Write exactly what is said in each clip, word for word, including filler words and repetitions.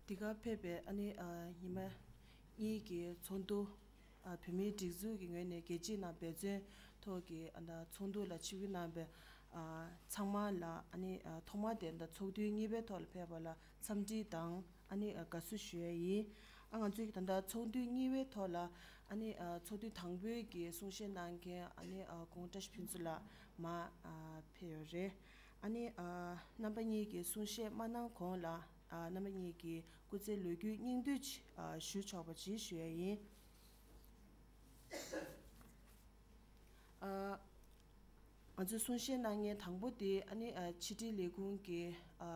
འདི་གར་ཕེབས་པའི་ཨ་ནི་ཨ་ཉི་མ་གཉིས་ཀྱི་ཚོགས་འདུ། ཨ་བོད་མིའི་སྒྲིག་འཛུགས་ཀྱི་ངོས་ནས་རྒྱལ་སྤྱིའི་ནང་འབད་བརྩོན་ཐོག་གི་ཨ་ད་ཚོགས་འདུ་ལ་ཆིབས་བསྒྱུར་གནང་བའི་ཨ་ཚང་མ་ལ་ཨ་ནི་ཨ་ཐོག་མ་དེ་ད་ཚོགས་དུས་གཉིས་པའི་ཐོག་ལ་ཕེབས་པ་ལ་འཚམས་འདྲི་དང་ཨ་ནི་ཨ་དགའ་བསུ་ཞུ་ཡ་ཡིན། ཨ་ང་ཚོའི་ད་ལྟ་ཚོགས་དུས་གཉིས་པའི་ཐོག་ལ་ཨ་ནི་ཨ་ཚོགས་དུས་དང་པོའི་གི་གསུང་བཤད་གནང་མཁན་ཨ་ནི་ཨ་སྐུ་ངོ་བཀྲ་ཤིས་ཕུན་ཚོགས་ལགས་མར་ཨ་ཕེབས་ཡོད་རེད། ཨ་ནི་ཨ་རྣམ་པ་གཉིས་ཀྱིས་གསུང་བཤད་མ་གནང་གོང་ལ་ཨ་རྣམ་པ་གཉིས་ཀྱིས་སྐུ་ཚེའི་ལོ་རྒྱུས་སྙིང་བསྡུས་ཅིག་ཨ་ཞུ་ཆོག་པ་ཅིག་ཞུ་ཡ་ཡིན། ཨ་ང་ཚོའི་གསུང་བཤད་གནང་མཁན་དང་པོ་དེ་ཨ་ནི་ཨ་ཕྱི་དྲིལ་ལས་ཁུངས་ཀྱི་ཨ་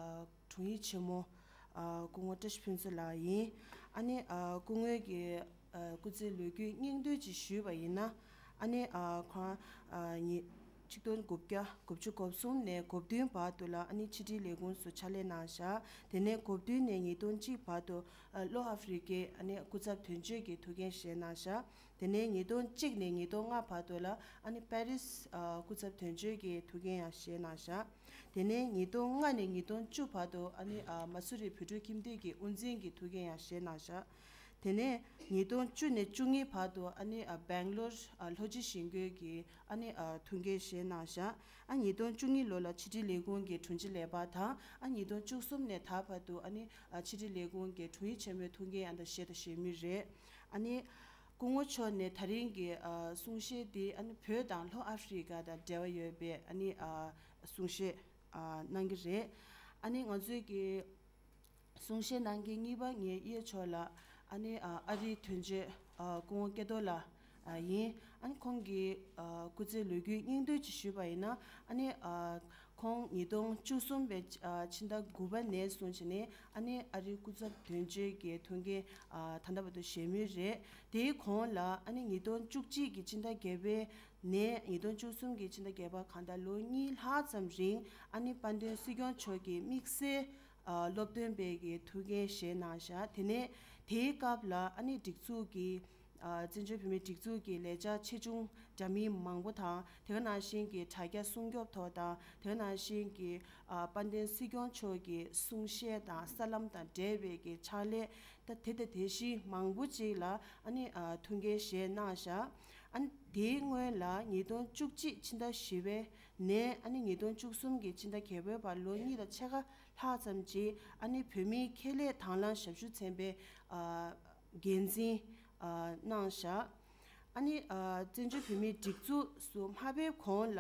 དྲུང་ཡིག་ཆེན་མོ་ཨ་སྐུ་ངོ་བཀྲ་ཤིས་ཕུན་ཚོགས་ལགས་ཡིན། ཨ་ནི་ཨ་སྐུ་ངོ་གིས་ཨ་སྐུ་ཚེའི་ལོ་རྒྱུས་སྙིང་བསྡུས་ཅིག་ཞུས་པ་ཡིན་ན། ཨ་ནི་ཨ་ཁོང་ཨ་ཉི་ཆིག་སྟོང་དགུ་བརྒྱ་དགུ་བཅུ་གོ་གསུམ་ནས་གོ་བདུན་བར་དུ་ལ་ཨ་ནི་ཕྱི་དྲིལ་ལས་ཁུངས་སུ་ཕྱག་ལས་གནང་བཞག་དེ་ནས་གོ་བདུན་ནས་ཉིས་སྟོང་གཅིག་བར་དུ་ཨ་ལྷོ་ཨ་ཧྥེ་རི་ཀའི་ཨ་ནི་སྐུ་ཚབ་དོན་གཅོད་ཀྱི་ཐུགས་འགན་བཞེས་གནང་བཞག་དེ་ནས་ཉིས་སྟོང་གཅིག་ནས་ཉིས་སྟོང་ལྔ་བར་དུ་ལ་ཨ་ནི་པེ་རིས་ཨ་སྐུ་ཚབ་དོན་གཅོད་ཀྱི་ཐུགས་འགན་ཡང་བཞེས་གནང་བཞག་དེ་ནས་ཉིས་སྟོང་ལྔ་ནས་ཉིས་སྟོང་བཅུ་བར་དུ་ཨ་ནི་ཨ་མ་སུ་རི་བོད་ཕྲུག་ཁྱིམ་སྡེ་གི་དབུ་འཛིན་གྱི་ཐུགས་འགན་ཡང་བཞེས་གནང་བཞག་དེ་ནས་ཉིས་སྟོང་བཅུ་ནས་བཅུ་གཉིས་བར་དུ་ཨ་ནི་ཨ་སྦེང་ལོར་ཨ་ལྷོ་སྤྱི་ཞིང་ཁུལ་གྱི་ཨ་ནི་ཨ་ཐུགས་འགན་བཞེས་གནང་བཞག་ཨ་ཉིས་སྟོང་བཅུ་གཉིས་ལོ་ལ་ཕྱི་དྲིལ་ལས་ཁུངས་ཀྱི་དྲུང་ཆེ་ལས་འཕར་དང་ཨ་ཉིས་སྟོང་བཅུ་གསུམ་ནས་ད་བར་དུ་ཨ་ནི་ཨ་ཕྱི་དྲིལ་ལས་ཁུངས་ཀྱི་དྲུང་ཡིག་ཆེན་མོའི་ཐུགས་འགན་ཨ་ད་བཞེས་དང་བཞེས་མུས་རེད། ཨ་ནི་སྐུ་ངོ་མཆོག་ནས་ད་རིང་གི་ཨ་གསུང་བཤད་འདི་ཨ་ནི་བོད་དང་ལྷོ་ཨ་ཧྥེ་རི་ཀ་དང་འབྲེལ་བ་ཡོད་པའི་ཨ་ནི་ཨ་གསུང་བཤད་ཨ་གནང་གི་རེད། ཨ་ནི་ང་ཚོའི་གི་གསུང་བཤད་གནང་མཁན་གཉིས་པ་ངའི་གཡས་ཕྱོགས་ལ་ཨ་ནི་ཨ་ཨ་རིའི་དོན་གཅོད་ཨ་སྐུ་ངོ་སྐལ་རྡོར་ལགས་ཨ་ཡིན། ཨ་ནི་ཁོང་གི་ཨ་སྐུ་ཚེའི་ལོ་རྒྱུས་སྙིང་བསྡུས་ཅིག་ཞུས་པ་ཡིན་ན། ཨ་ནི་ཨ་ཁོང་ཉིས་སྟོང་བཅུ་གསུམ་པའི་ཨ་ཕྱི་ཟླ་དགུ་པ་ནས་བཟུང་བྱས་ནས་ཨ་ནི་ཨ་རིའི་སྐུ་ཚབ་དོན་གཅོད་ཀྱི་ཐུགས་འགན་ཨ་ད་ལྟ་བར་དུ་བཞེས་མུས་རེད། དེའི་གོང་ལ་ཨ་ནི་ཉིས་སྟོང་བཅུ་གཅིག་གི་ཕྱི་ཟླ་བརྒྱད་པའི་ནས་ཉིས་སྟོང་བཅུ་གསུམ་གྱི་ཕྱི་ཟླ་བརྒྱད་པ་གང་ལྟར་ལོ་གཉིས་ལྷག་ཙམ་རིང་ཨ་ནི་དཔལ་ལྡན་སྲིད་སྐྱོང་མཆོག་གི་དམིགས་བསལ་ཨ་སློབ་སྟོན་པའི་གི་ཐུགས་འགན་བཞེས་གནང་བཞག་དེ་ནས་དེའི་སྐབས་ལ་ཨ་ནི་སྒྲིག་འཛུགས་ཀྱི་ཨ་བཙན་བྱོལ་བོད་མིའི་སྒྲིག་འཛུགས་ཀྱི་ལས་འཆར་ཆེ་ཆུང་འདྲ་མིན་མང་པོ་དང་། དེ་ག་ནང་བཞིན་གྱི་དྲ་རྒྱ་སྲུང་སྐྱོབ་ཐོག་དང་། དེ་ག་ནང་བཞིན་གྱི་ཨ་དཔལ་ལྡན་སྲིད་སྐྱོང་མཆོག་གི་གསུང་བཤད་དང་གསར་ལམ་དང་འབྲེལ་བའི་གི་ཕྱག་ལས་ད་དེ་དང་དེ་བཞིན་མང་པོ་ཅིག་ལ་ཨ་ནི་ཨ་ཐུགས་འགན་བཞེས་གནང་བཞག་ཨ་ནི་དེའི་སྔོན་ལ་ཉིས་སྟོང་བཅུ་གཅིག་ཕྱི་ཟླ་བཞི་པའི་ནས་ཨ་ནི་ཉིས་སྟོང་བཅུ་གསུམ་གྱི་ཕྱི་ཟླ་བརྒྱད་པའི་བར་ལོ་གཉིས་དང་ཕྱེད་ཀ་ལྷག་ཙམ་ཅིག་ཨ་ནི་བོད་མིའི་ཁེ་ལས་དང་བླངས་ཞབས་ཞུ་ཚན་པའི་ཨ་འགན་འཛིན་ཨ་གནང་བཞག་ཨ་ནི་ཨ་བཙན་བྱོལ་བོད་མིའི་སྒྲིག་འཛུགས་སུ་མ་ཕེབས་གོང་ལ་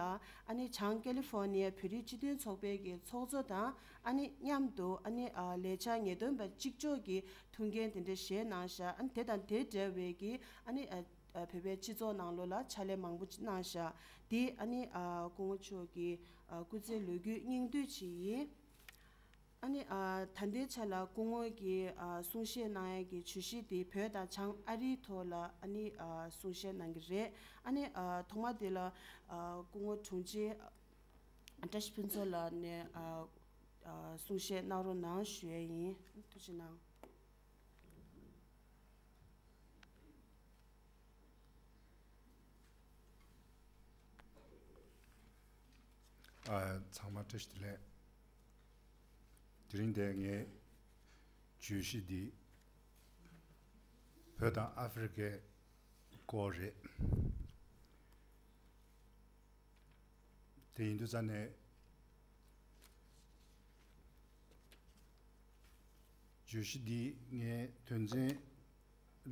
ཨ་ནི་བྱང་ཀེ་ལི་ཧྥོ་ནི་ཡ་བོད་རིགས་སྤྱི་མཐུན་ཚོགས་པའི་གི་ཚོགས་གཙོ་དང་ཨ་ནི་མཉམ་དུ་ཨ་ནི་ཨ་ལས་འཆར་ངེས་སྟོན་པ་གཅིག་ལྕོགས་ཀྱི་ཐུགས་འགན་དེ་འདྲ་བཞེས་གནང་བཞག་ཨ་ནི་དེ་དང་དེ་འབྲེལ་བའི་གི་ཨ་ནི་ཨ་ཨ་བོད་པའི་སྤྱི་ཚོགས་ནང་ལོགས་ལ་ཕྱག་ལས་མང་པོ་གནང་བཞག་དེ་ཨ་ནི་ཨ་སྐུ་ངོ་མཆོག་གི་ཨ་སྐུ་ཚེའི་ལོ་རྒྱུས་སྙིང་བསྡུས་ཅིག་ཡིན། ཨ་ནི་ཨ་ད་ལྟའི་ཆ་ལ་སྐུ་ངོ་གིས་ཨ་གསུང་བཤད་གནང་ཡས་ཀྱི་བརྗོད་གཞི་དེ་བོད་དང་བྱང་ཨ་རིའི་ཐོག་ལ་ཨ་ནི་ཨ་གསུང་བཤད་གནང་གི་རེད། ཨ་ནི་ཨ་ཐོག་མ་དེ་ལ་ཨ་སྐུ་ངོ་དྲུང་ཆེ་བཀྲ་ཤིས་ཕུན་ཚོགས་ལགས་ནས་ཨ་ཨ་གསུང་བཤད་གནང་རོགས་གནང་ཞུ་ཡས་ཡིན། ཐུགས་རྗེ་གནང་། ཨ། ཚང་མ་བཀྲ་ཤིས་བདེ་ལེགས། དེ་རིང་འདིར་ངའི་བརྗོད་གཞི་འདི་བོད་དང་ཨ་ཧྥེ་རི་ཀའི་སྐོར་རེད། དེ་ཡིན་དུས་ཙང་ནས་བརྗོད་གཞི་འདི་ངས་དོན་ཚན་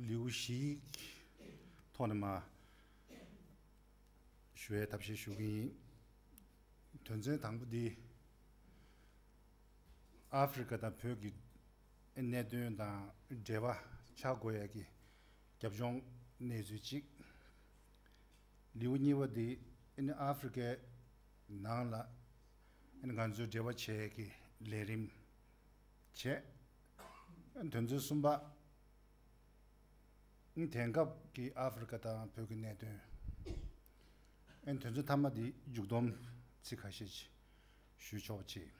ལེའུ་བཞིའི་ཐོག་ནས་མར་ཞུ་ཡའི་ཐབས་ཤེས་ཞུ་གི་ཡིན། དོན་ཚན་དང་པོ་འདི་ཨ་ཧྥེ་རི་ཀ་དང་བོད་ཀྱི་གནད་དོན་དང་འབྲེལ་བ་ཆགས་དགོས་ཡ་གི་རྒྱབ་ལྗོངས་གནས་ཚུལ་གཅིག་ལེའུ་གཉིས་པ་འདི་ཨ་ཧྥེ་རི་ཀའི་ནང་ལ་ང་ཚོའི་འབྲེལ་བ་བྱེད་ཡ་གི་ལས་རིམ་བྱས། དོན་ཚན་གསུམ་པ། དེང་སྐབས་ཀྱི་ཨ་ཧྥེ་རི་ཀ་དང་བོད་ཀྱི་གནད་དོན། ཨེ་དོན་ཚན་མཐའ་མ་འདི་མཇུག་སྡོམ་ཚིག་ཁ་ཤས་ཅིག་ཞུས་ཆོག་པ་བྱེད།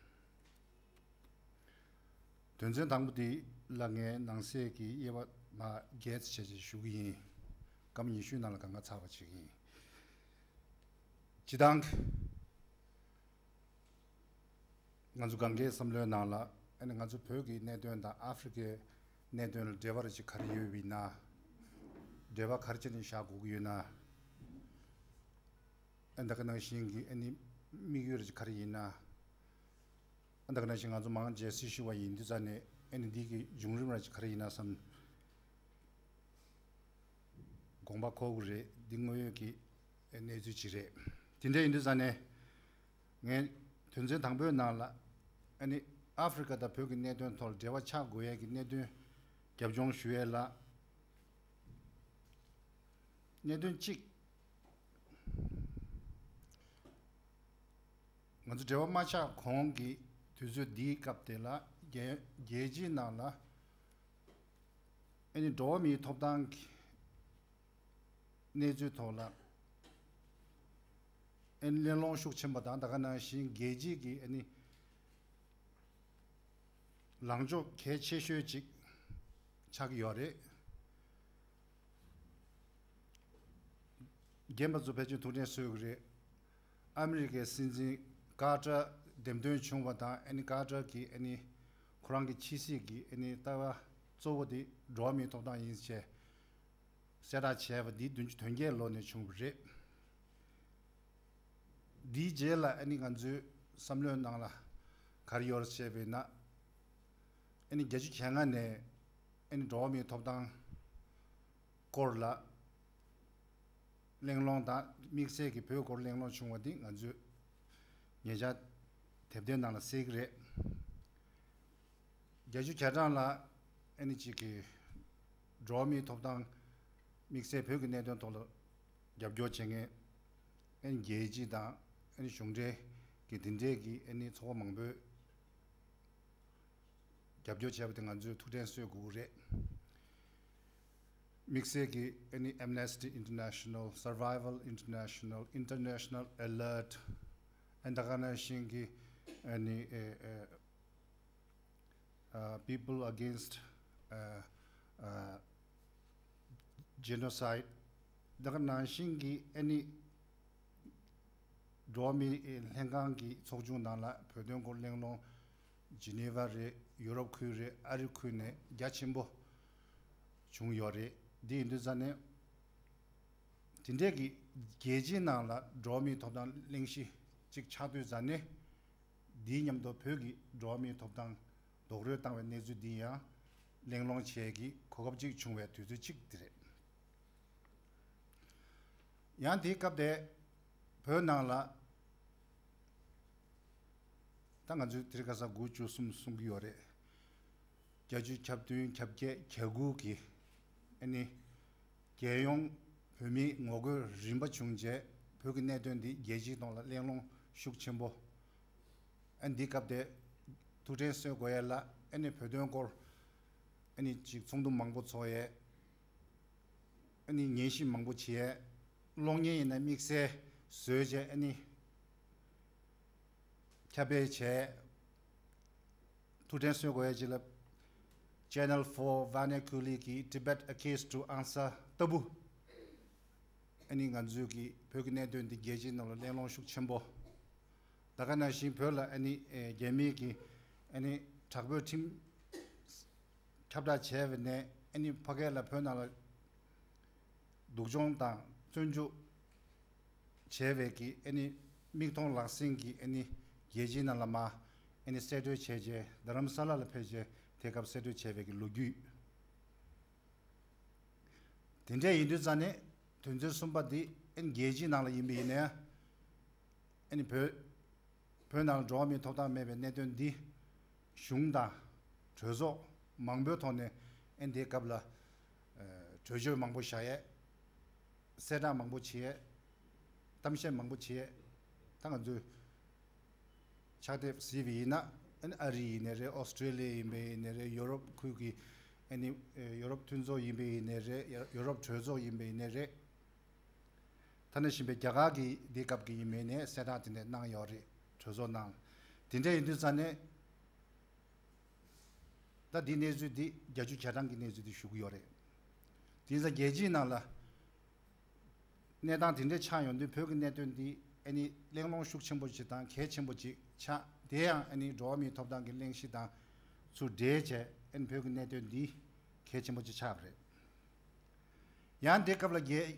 དོན་ཚན་དང་པོ་འདི་ལ་ངས་ནང་གསེས་ཀྱི་དབྱེ་བ་མར་བརྒྱད་ཙམ་བྱས་བྱས་ཞུ་གི་ཡིན། སྐར་མ་ཉི་ཤུའི་ནང་ལ་གང་ག་ཚར་བ་བྱེད་ཀྱི་ཡིན། སྤྱིར་བཏང་། ང་ཚོ་གང་གའི་བསམ་བློའི་ནང་ལ་ ཨ་ནི་ང་ཚོ་བོད་ཀྱི་གནད་དོན་དང་ཨ་ཧྥེ་རི་ཁའི་གནད་དོན་ལ་འབྲེལ་བ་རེ་ཞིག་ག་རེ་ཡོད་པ་ཡིན་ན། འབྲེལ་བ་ག་རེ་བྱས་ནས་བཞག་དགོས་ཀྱི་ཡོད་ན། ཨ་ད་ག་ནང་བཞིན་གྱི་ཨ་ནི་དམིགས་ཡུལ་རེ་ཞིག་ག་རེ་ཡིན་ན། ཨ་ད་ག་ནང་བཞིན་ང་ཚོ་མང་ཆེ་སྲི་ཞུ་བ་ཡིན་དུས་ཙང་ནས་ཨ་ནི་འདི་གི་བྱུང་རིམ་རེ་ཞིག་ག་རེ་ཡིན་ན་བསམ། དགོངས་པ་འཁོར་གྱི་རེད། འདི་དངོས་ཡོད་ཀྱི་གནས་ཚུལ་ཅིག་རེད། དེ་འདྲ་ཡིན་དུས་ཙང་ནས་ངས་དོན་ཚན་དང་པོའི་ནང་ལ་ཨ་ནི་ཨ་ཧྥེ་རི་ཁ་དང་བོད་ཀྱི་གནད་དོན་ཐོག་ལ་འབྲེལ་བ་ཆགས་དགོས་ཡས་ཀྱི་གནད་དོན་རྒྱབ་ལྗོངས་ཞུ་ཡས་ལ། གནད་དོན་གཅིག་ང་ཚོ་འབྲེལ་བ་མ་ཆགས་གོང་གི་དུས་ཚོད་འདིའི་སྐབས་དེ་ལ་རྒྱལ་རྒྱལ་སྤྱིའི་ནང་ལ་ཨ་ནི་འགྲོ་བ་མིའི་ཐོབ་ཐང་གི་གནས་ཚུལ་ཐོག་ལ་ཨ་ནི་གླེང་སློང་ཤུགས་ཆེན་པོ་དང་། ད་ག་ནང་བཞིན་རྒྱལ་སྤྱིའི་གི་ཨ་ནི་ལངས་ཕྱོགས་གལ་ཆེ་ཤོས་ཅིག་ཆགས་ཀྱི་ཡོད་རེད། རྒན་པ་ཚོ་ཕལ་ཆེར་ཐུགས་དྲན་གསོས་ཀྱི་རེད། ཨ་མི་རི་ཀའི་སྲིད་འཛིན་ཀར་ཏར་འདེམས་ཐོན་བྱུང་བ་དང་། ཨ་ནི་ཀར་ཏར་གྱིས་ཨ་ནི་ཁོ་རང་གི་ཕྱི་སྲིད་ཀྱི་ཨ་ནི་ལྟ་བ་གཙོ་བོ་དེ་འགྲོ་བ་མིའི་ཐོབ་ཐང་ཡིན་ཞེས་གསལ་བསྒྲགས་བྱས་པ་འདི་བདུན་ཅུ་དོན་བརྒྱད་ལོ་ནས་བྱུང་བ་རེད། འདིའི་རྗེས་ལ་ཨ་ནི་ང་ཚོའི་བསམ་བློའི་ནང་ལ་ག་རེ་ཡོད་རེད་ཅེས་པས་ན། ཨ་ནི་བརྒྱད་ཅུ་གྱ་ལྔ་ནས་ཨ་ནི་འགྲོ་བ་མིའི་ཐོབ་ཐང་སྐོར་ལ་གླེང་སློང་དང་། དམིགས་བསལ་གྱི་བོད་སྐོར་གླེང་སློང་བྱུང་བ་འདི་ང་ཚོས་ཉེ་ཆར་དེབ་ཐེར་ནང་ལ་གསལ་གྱི་རེད། བརྒྱད་ཅུ་གྱ་གྲངས་ལ་ཨ་ནི་གཅིག་གི་འགྲོ་བ་མིའི་ཐོབ་ཐང་། དམིགས་བསལ་བོད་ཀྱི་གནད་དོན་ཐོག་ལ་རྒྱབ་སྐྱོར་བྱེད་མཁན་ཨ་ནི་རྒྱལ་སྤྱི་དང་། ཨ་ནི་གཞུང་འབྲེལ་གྱི་དེ་འདྲའི་གི་ཨ་ནི་ཚོགས་པ་མང་པོས་རྒྱབ་སྐྱོར་བྱས་པ་དེ་ང་ཚོས་ཐུགས་དྲན་གསོ་དགོས་ཀྱི་རེད། དམིགས་བསལ་གྱི་ཨ་ནི་Amnesty International, Survival International, International Alert, ཨ་ནི་ད་ག་ནང་བཞིན་གྱི་ཨ་ནི་ཨ་ཨ་ཨ་People Against ཨ་ཨ་Genocide། ད་ག་ནང་བཞིན་གྱི་ཨ་ནི་འགྲོ་བ་མིའི་ལྷན་ཁང་གི་ཚོགས་ཆུང་ནང་ལ་བོད་དོན་སྐོར་གླེང་སློང་ཇི་ནི་ཝ་རེད། ཡུ་རོབ་ཁུལ་རེད། ཨ་རི་ཁུལ་ནས་རྒྱ་ཆེན་པོ་བྱུང་ཡོད་རེད། འདི་ཡིན་དུས་ཙང་ནས་དེ་འདྲས་ཀྱི་རྒྱལ་སྤྱིའི་ནང་ལ་འགྲོ་བ་མིའི་ཐོབ་ཐང་གླེང་གཞི་གཅིག་ཆགས་དུས་ཙང་ནས། འདིའི་མཉམ་དུ་བོད་ཀྱི་འགྲོ་བ་མིའི་ཐོབ་ཐང་རྡོག་རོལ་བཏང་བའི་གནས་ཚུལ་འདི་ཡང་གླེང་སློང་བྱེད་ཀྱི་གོ་སྐབས་ཅིག་བྱུང་བའི་དུས་ཚོད་ཅིག་འདི་རེད། ཡང་དེའི་སྐབས་དེ་བོད་ནང་ལ་ད་ང་ཚོས་དེ་རིང་ཁ་སང་དགུ་བཅུ་གསུམ་གསུང་གི་ཡོད་རེད། བརྒྱད་ཅུ་གྱ་བདུན་གྱ་བརྒྱད་གྱ་དགུ་གི་ཨ་ནི་རྒྱལ་ཡོངས་བོད་མིའི་ངོ་རྒོལ་རིམ་པ་བྱུང་རྗེས། བོད་ཀྱི་གནད་དོན་འདི་རྒྱལ་སྤྱིའི་ཐོག་ལ་གླེང་སློང་ཤུགས་ཆེན་པོ། ཨ་འདི་སྐབས་དེ་ཐུགས་དྲན་གསོ་དགོས་ཡས་ལ་ཨ་ནི་བོད་དོན་སྐོར་ཨ་ནི་ཅིག་ཚོགས་འདུ་མང་པོ་ཚོགས་ཡས། ཨ་ནི་ཉན་ཞིབ་མང་པོ་བྱས། གློག་བརྙན་ཡིན་ན་དམིགས་བསལ་བཟོས་བྱས་ཨ་ནི་ཁྱབ་སྤེལ་བྱས། ཐུགས་དྲན་གསོ་དགོས་ཡ་ཅིག་ལ། Channel Four vernacular གི་Tibet A Case to Answer ལྟ་བུ། ཨ་ནི་ང་ཚོས་ཀྱི་བོད་ཀྱི་གནད་དོན་འདི་རྒྱལ་སྤྱིའི་ནང་ལ་གླེང་སློང་ཤུགས་ཆེན་པོ། ད་ག་ནང་བཞིན་བོད་ལ་ཨ་ནི་ཨེ་རྒྱ་མིའི་གི་ཨ་ནི་དྲག་པོའི་ཁྲིམས་ཁྱབ་བསྒྲགས་བྱས་པ་ནས། ཨ་ནི་ཕ་གི་ལ་བོད་ནང་ལ་སྡུག་སྦྱོང་དང་བཙོན་འཇུག་བྱས་པའི་གི་ཨ་ནི་མིག་མཐོང་ལག་ཟིན་གྱི་ཨ་ནི་རྒྱལ་སྤྱིའི་ནང་ལ་མ་ཨ་ནི་གསལ་བཀྲོལ་བྱས་རྗེས། རྡ་རམ་ས་ལ་ལ་ཕེབས་རྗེས་དེ་སྐབས་གསལ་བཀྲོལ་བྱས་པའི་གི་ལོ་རྒྱུས། དེ་འདྲ་ཡིན་དུས་ཙང་ནས་དོན་ཚན་གསུམ་པ་འདི་ཨ་ནི་རྒྱལ་སྤྱིའི་ནང་ལ་ཡིན་པ་ཡིན་ནའི། ཨ་ནི་བོད་བོད་ནང་ལ་འགྲོ་བ་མིའི་ཐོབ་ཐང་མེད་པའི་གནད་དོན་འདི་གཞུང་དང་གྲོས་ཚོགས་མང་པོའི་ཐོག་ནས་ཨ་ནི་དེའི་སྐབས་ལ་ཨ་གྲོས་ཆོད་མང་པོ་བཞག་ཡས། གསལ་བསྒྲགས་མང་པོ་བྱེད་ཡས། གཏམ་བཤད་མང་པོ་བྱེད་ཡས། ད་ང་ཚོས་ཕྱག་དེབ་གཟིགས་པ་ཡིན་ན། ཨ་ནི་ཨ་རི་ཡིན་ནའི་རེད། ཨོ་སི་ཀྲེ་ལི་ཡ་ཡིན་པ་ཡིན་ནའི་རེད། ཡོ་རོབ་ཁུལ་གྱི་ཨ་ནི་ཡོ་རོབ་མཐུན་ཚོགས་ཡིན་པ་ཡིན་ནའི་རེད། ཡོ་རོབ་གྲོས་ཚོགས་ཡིན་པ་ཡིན་ནའི་རེད། ཐ་ན་གཞན་པའི་རྒྱ་གར་གྱི་འདི་སྐབས་ཀྱི་ཡིན་པ་ཡིན་ནའི་གསལ་བསྒྲགས་དེ་འདྲ་གནང་ཡོད་རེད། གྲོས་ཚོགས་ནང་། དེ་འདྲ་ཡིན་དུས་ཙང་ནས། ད་འདི་གནས་ཚུལ་འདི་བརྒྱད་ཅུ་གྱ་གྲངས་ཀྱི་གནས་ཚུལ་འདི་ཞུ་གི་ཡོད་རེད། དེ་ཡིན་ཙང་རྒྱལ་སྤྱིའི་ནང་ལ་གནས་སྟངས་དེ་འདྲ་ཆགས་ཡོང་དུས། བོད་ཀྱི་གནད་དོན་འདི་ཨ་ནི་གླེང་སློང་ཤུགས་ཆེན་པོ་ཅིག་དང་གལ་ཆེན་པོ་ཅིག་ཆགས། དེ་ཡང་ཨ་ནི་འགྲོ་བ་མིའི་ཐོབ་ཐང་གི་གླེང་གཞི་དང་ ཚུར་འབྲེལ་བྱས་ཨ་ནི་བོད་ཀྱི་གནད་དོན་འདི་གལ་ཆེན་པོ་ཅིག་ཆགས་པ་རེད། ཡང་དེ་སྐབས་ལ་རྒྱལ་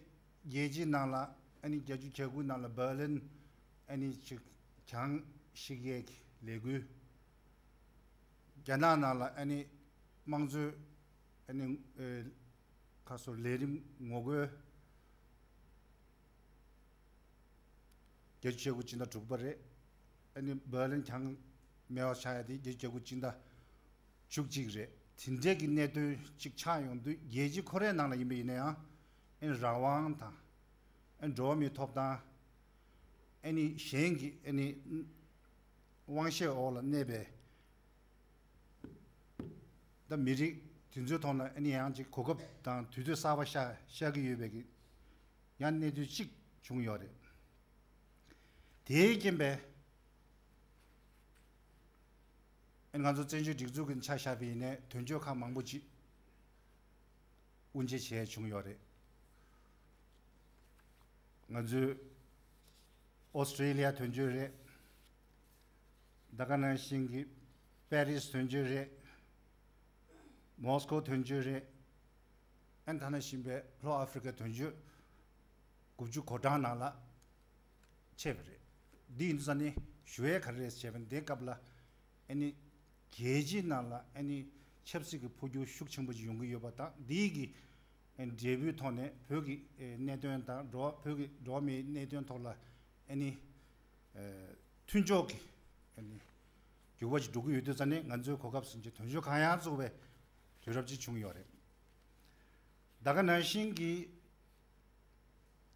རྒྱལ་སྤྱིའི་ནང་ལ་ཨ་ནི་བརྒྱད་ཅུ་གྱ་དགུ་ནང་ལ་འབར་ལིན་ཨ་ནི་ཅིག་གྱང་ཞིག་ཡས་ཀྱི་ལས་འགུལ། རྒྱ་ནག་ནང་ལ་ཨ་ནི་དམངས་གཙོའི་ཨ་ནི་ཨེ་ཁ་སོ་ལས་རིམ་ངོ་རྒོལ། བརྒྱད་ཅུ་གྱ་དགུ་སྤྱི་ཟླ་དྲུག་པ་རེད། ཨ་ནི་འབར་ལིན་གྱང་མེད་པ་ཆགས་ཡ་དེ་བརྒྱད་ཅུ་གྱ་དགུ་སྤྱི་ཟླ་བཅུ་གཅིག་རེད། དེ་འདྲས་ཀྱི་གནད་དོན་གཅིག་ཆགས་ཡོང་དུས་རྒྱལ་སྤྱི་ཁོ་རའི་ནང་ལ་ཡིན་པ་ཡིན་ན་ཡང་ཨ་ནི་རང་དབང་དང་ཨ་ནི་འགྲོ་བ་མིའི་ཐོབ་ཐང་ཨ་ནི་གཞན་གྱི་ཨ་ནི་དབང་ཤེད་འོག་ལ་གནས་པའི་ད་མི་རིགས་དེ་ཚོའི་ཐོག་ལ་ཨ་ནི་ཡང་ཅིག་གོ་སྐབས་དང་དུས་ཚོད་གསར་པ་ཤར་ཤར་གྱི་ཡོད་པའི་གི་ཡང་གནས་ཚུལ་གཅིག་བྱུང་ཡོད་རེད། དེའི་རྐྱེན་པས་ཨ་ནི་ང་ཚོ་བཙན་བྱོལ་སྒྲིག་འཛུགས་ཀྱི་ཆ་བཞག་པ་ཡིན་ནའི་དོན་གཅོད་ཁག་མང་པོ་ཅིག་དབུ་འབྱེད་བྱས་བྱུང་ཡོད་རེད། ང་ཚོའི་ཨོ་སི་ཀྲི་ལི་ཡ་དོན་གཅོད་རེད། ད་ག་ནང་བཞིན་གྱི་པེ་རིས་དོན་གཅོད་རེད། མོ་སི་ཀོ་དོན་གཅོད་རེད། ཨན་ཐ་ན་བཞིན་པའི་ལྷོ་ཨ་ཧྥེ་རི་ཁའི་དོན་གཅོད་དགུ་བཅུ་གོ་གྲངས་ནང་ལ་ཆད་པ་རེད། འདི་ཡིན་དུས་ཙ་ནི་ཞུ་ཡས་ག་རེ་རེད་ཟེར་བ་ནི་འདི་སྐབས་ལ་ཨ་ནི་རྒྱལ་སྤྱིའི་ནང་ལ་ཨ་ནི་ཆབ་སྲིད་ཀྱི་འཕོ་འགྱུར་ཤུགས་ཆེན་པོ་ཅིག་ཡོང་གི་ཡོད་པ་དང་འདིའི་གི་འབྲས་བུའི་ཐོག་ནས་བོད་ཀྱི་གནད་དོན་དང་འགྲོ་བ་བོད་ཀྱི་འགྲོ་བ་མིའི་གནད་དོན་ཐོག་ལ་ཨ་ནི་མཐུན་ཕྱོགས་ཀྱི་ཨ་ནི་འགྱུར་བ་ཞིག་འགྲོ་གི་ཡོད་དུས་ཙ་ནས་ང་ཚོའི་གོ་སྐབས་ཟིན་གྱི་དོན་གཅོད་ཁང་ཡང་བཙུགས་པའི་དུས་རབས་ཅིག་བྱུང་ཡོད་རེད། ད་ག་ནང་བཞིན་གྱི་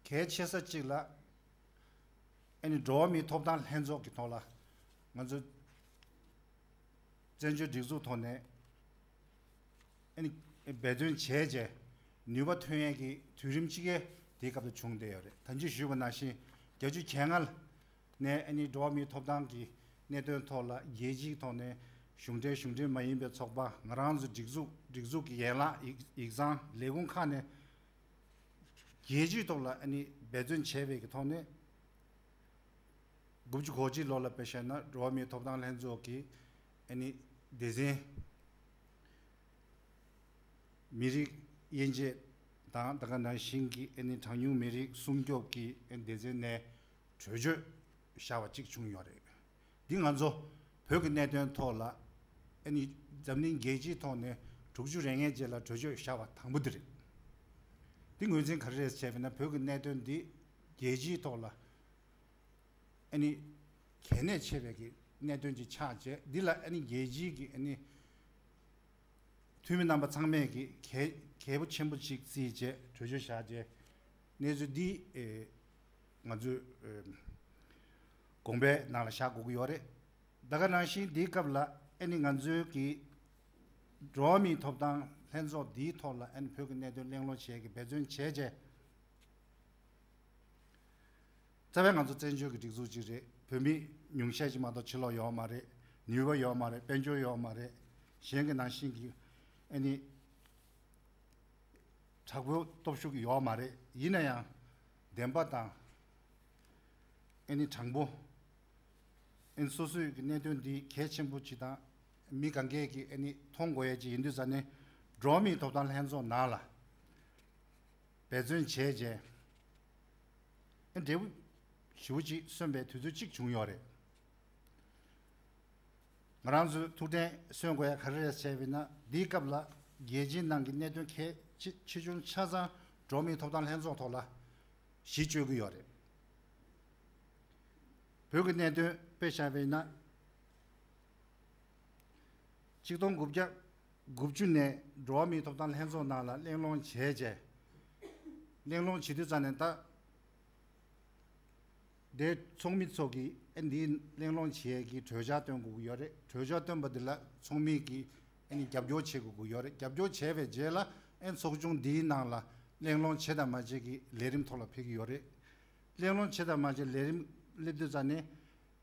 གལ་ཆེ་ས་གཅིག་ལ་ཨ་ནི་འགྲོ་བ་མིའི་ཐོབ་ཐང་ལྷན་ཚོགས་ཀྱི་ཐོག་ལ་ང་ཚོ་བཙན་བྱོལ་སྒྲིག་འཛུགས་ཐོག་ནས་ཨ་ནི་འབད་བརྩོན་བྱས་རྗེས་ནུས་པ་ཐོན་ཡས་ཀྱི་དུས་རིམ་གཅིག་གི་དེའི་སྐབས་དུ་བྱུང་བསྡད་ཡོད་རེད། ད་ཅི་ཞུས་པ་ནང་བཞིན་བརྒྱད་ཅུ་གྱ་ལྔ་ནས་ཨ་ནི་འགྲོ་བ་མིའི་ཐོབ་ཐང་གི་གནད་དོན་ཐོག་ལ་རྒྱལ་སྤྱིའི་ཐོག་ནས་གཞུང་འབྲེལ་གཞུང་འབྲེལ་མ་ཡིན་པའི་ཚོགས་པ་ང་རང་ཚོ་སྒྲིག་འཛུགས་སྒྲིག་འཛུགས་ཀྱི་ཡན་ལག་ཡིག་ཡིག་ཚང་ལས་ཁུངས་ཁག་ནས་རྒྱལ་སྤྱིའི་ཐོག་ལ་ཨ་ནི་འབད་བརྩོན་བྱས་པའི་གི་ཐོག་ནས། དགུ་བཅུ་གོ་གཅིག་ལོ་ལ་དཔེ་བཞག་ན་འགྲོ་བ་མིའི་ཐོབ་ཐང་ལྷན་ཚོགས་ཀྱི་ཨ་ནི་སྡེ་ཚན་མི་རིགས་དབྱེ་འབྱེད་དང་ད་ག་ནང་བཞིན་གྱི་ཨ་ནི་གྲངས་ཉུང་མི་རིགས་སྲུང་སྐྱོབ་ཀྱི་ཨ་ནི་སྡེ་ཚན་ནས་གྲོས་ཆོད་བཞག་པ་གཅིག་བྱུང་ཡོད་རེད། འདི་ང་ཚོ་བོད་ཀྱི་གནད་དོན་ཐོག་ལ་ཨ་ནི་འཛམ་གླིང་རྒྱལ་སྤྱིའི་ཐོག་ནས་དྲུག་ཅུ་རེ་ལྔའི་རྗེས་ལ་གྲོས་ཆོད་བཞག་པ་དང་པོ་དེ་རེད། འདི་ངོས་འཛིན་ག་རེ་རེད་ཟེར་བ་ན་བོད་ཀྱི་གནད་དོན་འདི་རྒྱལ་སྤྱིའི་ཐོག་ལ་ཨ་ནི་གལ་གནད་ཆེ་བའི་གི་གནད་དོན་ཅིག་ཆགས་རྗེས་འདི་ལ་ཨ་ནི་རྒྱལ་སྤྱིའི་གི་ཨ་ནི་འཐུས་མི་རྣམ་པ་ཚང་མས་ཀྱི་གལ་གལ་པོ་ཆེན་པོ་ཅིག་བརྩིས་རྗེས་གྲོས་ཆོད་བཞག་རྗེས་གནས་ཚུལ་འདི་ཨེ་ང་ཚོས་ཨེ་དགོངས་པའི་ནང་ལ་བཞག་དགོས་ཀྱི་ཡོད་རེད། ད་ག་ནང་བཞིན་འདིའི་སྐབས་ལ་ཨ་ནི་ང་ཚོའི་གི་འགྲོ་བ་མིའི་ཐོབ་ཐང་ལྷན་ཚོགས་འདིའི་ཐོག་ལ་ཨ་ནི་བོད་ཀྱི་གནད་དོན་གླེང་སློང་བྱེད་ཀྱི་འབད་བརྩོན་བྱས་རྗེས། རྩ་བའི་ང་ཚོ་བཙན་བྱོལ་གྱི་སྒྲིག་འཛུགས་ཅིག་རེད། བོད་མི་ཉུང་ཤས་ཅིག་མ་གཏོགས་ཕྱི་ལོགས་ཡོད་མ་རེད། ནུས་པ་ཡོད་མ་རེད། དཔལ་འབྱོར་ཡོད་མ་རེད། གཞན་གྱི་ནང་བཞིན་གྱི་ཨ་ནི་དྲག་པོའི་སྟོབས་ཤུགས་ཡོད་མ་རེད། ཡིན་ན་ཡང་བདེན་པ་དང་ཨ་ནི་དྲང་པོ་ཨ་ནི་སོ་སོའི་གི་གནད་དོན་འདི་གལ་ཆེན་པོ་ཅིག་དང་མི་གང་གས་ཀྱིས་ཨ་ནི་མཐོང་དགོས་ཡས་ཅིག་ཡིན་དུས་ཙ་ནས་འགྲོ་བ་མིའི་ཐོབ་ཐང་ལྷན་ཚོགས་ནང་ལ། འབད་བརྩོན་བྱས་རྗེས། ཨ་འབྲས་བུ་ཞེ་པོ་ཅིག་སོན་པའི་དུས་ཚོད་ཅིག་བྱུང་ཡོད་རེད། ང་རང་ཚོས་ཐུགས་ཕྲན་གསོན་དགོས་ཡ་ག་རེ་རེད་ཟེར་བས་ན་འདིའི་སྐབས་ལ་རྒྱལ་སྤྱིའི་ནང་གི་གནད་དོན་གལ་ཆེ་ཆེ་ཆུང་ཆ་ཚང་འགྲོ་བ་མིའི་ཐོབ་ཐང་ལྷན་ཚོགས་ཐོག་ལ་གཞི་བཅོལ་གྱི་ཡོད་རེད། བོད་ཀྱི་གནད་དོན་དཔེ་བཞག་པས་ན། ཆིག་སྟོང་དགུ་བརྒྱ་དགུ་བཅུ་ནས་འགྲོ་བ་མིའི་ཐོབ་ཐང་ལྷན་ཚོགས་ནང་ལ་གླེང་སློང་བྱས་རྗེས། གླེང་སློང་བྱེད་དུས་ཙ་ནས་ད། དེ་ཚོགས་མི་ཚོ་གིས་ཨ་འདིའི་གླེང་སློང་བྱེད་ཀྱི་གྲོས་འཆར་བཏོན་དགོས་ཀྱི་ཡོད་རེད། གྲོས་འཆར་བཏོན་པ་འདི་ལ་ཚོགས་མི་གིས་ཨ་ནི་རྒྱབ་སྐྱོར་བྱེད་དགོས་ཀྱི་ཡོད་རེད། རྒྱབ་སྐྱོར་བྱས་པའི་རྗེས་ལ་ཨ་ཚོགས་ཆུང་འདིའི་ནང་ལ་གླེང་སློང་བྱེད་དང་མ་བྱེད་ཀྱི་ལས་རིམ་ཐོག་ལ་ཕེབས་ཀྱི་ཡོད་རེད། གླེང་སློང་བྱེད་དང་མ་བྱེད་ལས་རིམ་སླེབས་དུས་ཙ་ནས་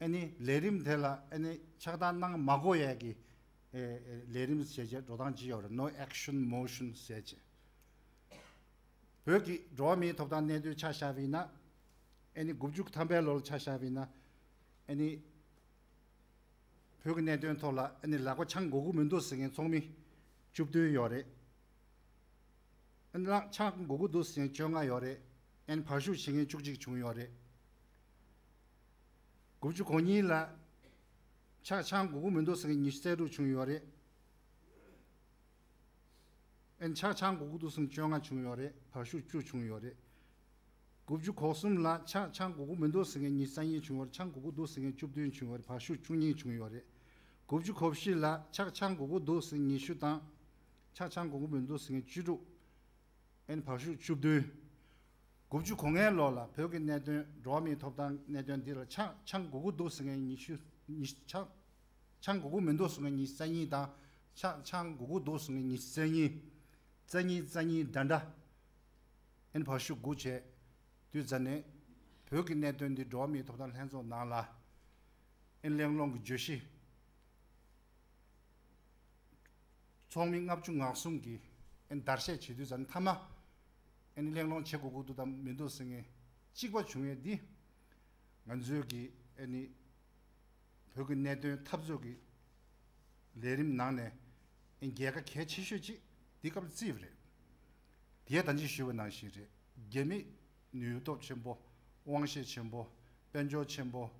ཨ་ནི་ལས་རིམ་དེ་ལ་ཨ་ནི་ཕྱག་བསྟར་གནང་མ་དགོས་ཡས་ཀྱི་ཨེ་ཨེ་ལས་རིམ་ཟེར་བྱས་འགྲོ་སྟངས་ཅིག་ཡོད་རེད། No action motion ཟེར་བྱས། བོད་ཀྱི་འགྲོ་བ་མིའི་ཐོབ་ཐང་གནད་དོན་ཆ་བཞག་པ་ཡིན་ན། ཨ་ནི་དགུ་བཅུ་ཐམ་པའི་ལོར་ཆ་བཞག་པ་ཡིན་ན། ཨ་ནི་ བོད་ཀྱི་གནད་དོན་ཐོག་ལ་ཨ་ནི་ལག་པ་འཆང་དགོས་ཀྱི་མི་འདུག་ཟེར་མཁན་ཚོགས་མི་བཅུ་བདུན་ཡོད་རེད། ཨ་ནི་ལག་འཆང་དགོས་ཀྱི་འདུག་ཟེར་མཁན་བཅོ་ལྔ་ཡོད་རེད། ཨ་ནི་བར་ཞུགས་བྱེད་མཁན་བཅུ་གཅིག་བྱུང་ཡོད་རེད། དགུ་བཅུ་གོ་གཉིས་ལ་ཕྱག་འཆང་དགོས་ཀྱི་མི་འདུག་ཟེར་མཁན་ཉི་ཤུ་རྩ་དྲུག་བྱུང་ཡོད་རེད། ཨ་ནི་ཕྱག་འཆང་དགོས་ཀྱི་འདུག་ཟེར་མཁན་བཅོ་ལྔ་བྱུང་ཡོད་རེད། བར་ཞུགས་བཅུ་བྱུང་ཡོད་རེད། དགུ་བཅུ་གོ་གསུམ་ལ་ཕྱག་འཆང་དགོས་ཀྱི་མི་འདུག་ཟེར་མཁན་ཉི་ཤུ་རྩ་གཉིས་བྱུང་བར། འཆང་དགོས་ཀྱི་འདུག་ཟེར་མཁན་བཅུ་བདུན་བྱུང་བར། བར་ཞུགས་བཅུ་གཉིས་བྱུང་ཡོད་རེད། དགུ་བཅུ་གོ་བཞི་ལ་ཕྱག་འཆང་དགོས་ཀྱི་འདུག་ཟེར་མཁན་ཉི་ཤུ་དང་། ཕྱག་འཆང་དགོས་ཀྱི་མི་འདུག་ཟེར་མཁན་བཅུ་དྲུག་ཨན་བར་ཞུགས་བཅུ་བདུན། དགུ་བཅུ་གོ་ལྔའི་ལོ་ལ་བོད་ཀྱི་གནད་དོན། འགྲོ་བ་མིའི་ཐོབ་ཐང་གནད་དོན་འདི་ལ་ཕྱག་འཆང་དགོས་ཀྱི་འདུག་ཟེར་མཁན་ཉི་ཤུ། ཉི་ཤུ། ཕྱག་འཆང་དགོས་ཀྱི་མི་འདུག་ཟེར་མཁན་ཉི་ཤུ་རྩ་གཉིས་དང་། ཕྱག་འཆང་དགོས་ཀྱི་འདུག་ཟེར་མཁན་ཉི་ཤུ་རྩ་གཉིས། རྩ་གཉིས་རྩ་གཉིས་འདྲ་འདྲ། ཨན་བར་ཞུགས་དགུ་བྱས། དུས་ཙ་ནས་བོད་ཀྱི་གནད་དོན་འདི་འགྲོ་བ་མིའི་ཐོབ་ཐང་ལྷན་ཚོགས་ནང་ལ་ཨན་གླེང་སློང་གི་བརྗོད་གཞི། ཚོགས་མི་ལྔ་བཅུ་ང་གསུམ་གྱིས་ཨན་བརྡར་ཤ་བྱེད་དུས་ཙ་ནས་མཐའ་མ་ཨན་གླེང་སློང་བྱེད་དགོས་ཀྱི་འདུག་དང་མི་འདུག་ཟེར་མཁན་གཅིག་པ་བྱུང་ཡས་འདི། ང་ཚོའི་གི་ཨ་ནི་བོད་ཀྱི་གནད་དོན་འཐབ་རྩོད་ཀྱི་ལས་རིམ་ནང་ནས་ཨ་ནི་རྒྱལ་ཁ་གལ་ཆེ་ཤོས་ཅིག་འདི་སྐབས་ལ་བརྩིས་པ་རེད། དེ་ད་ཅི་ཞུས་པ་ནང་བཞིན་རེད། རྒྱ་མི་ནུས་སྟོབས་ཆེན་པོ། དབང་ཤེད་ཆེན་པོ། དཔལ་འབྱོར་ཆེན་པོ།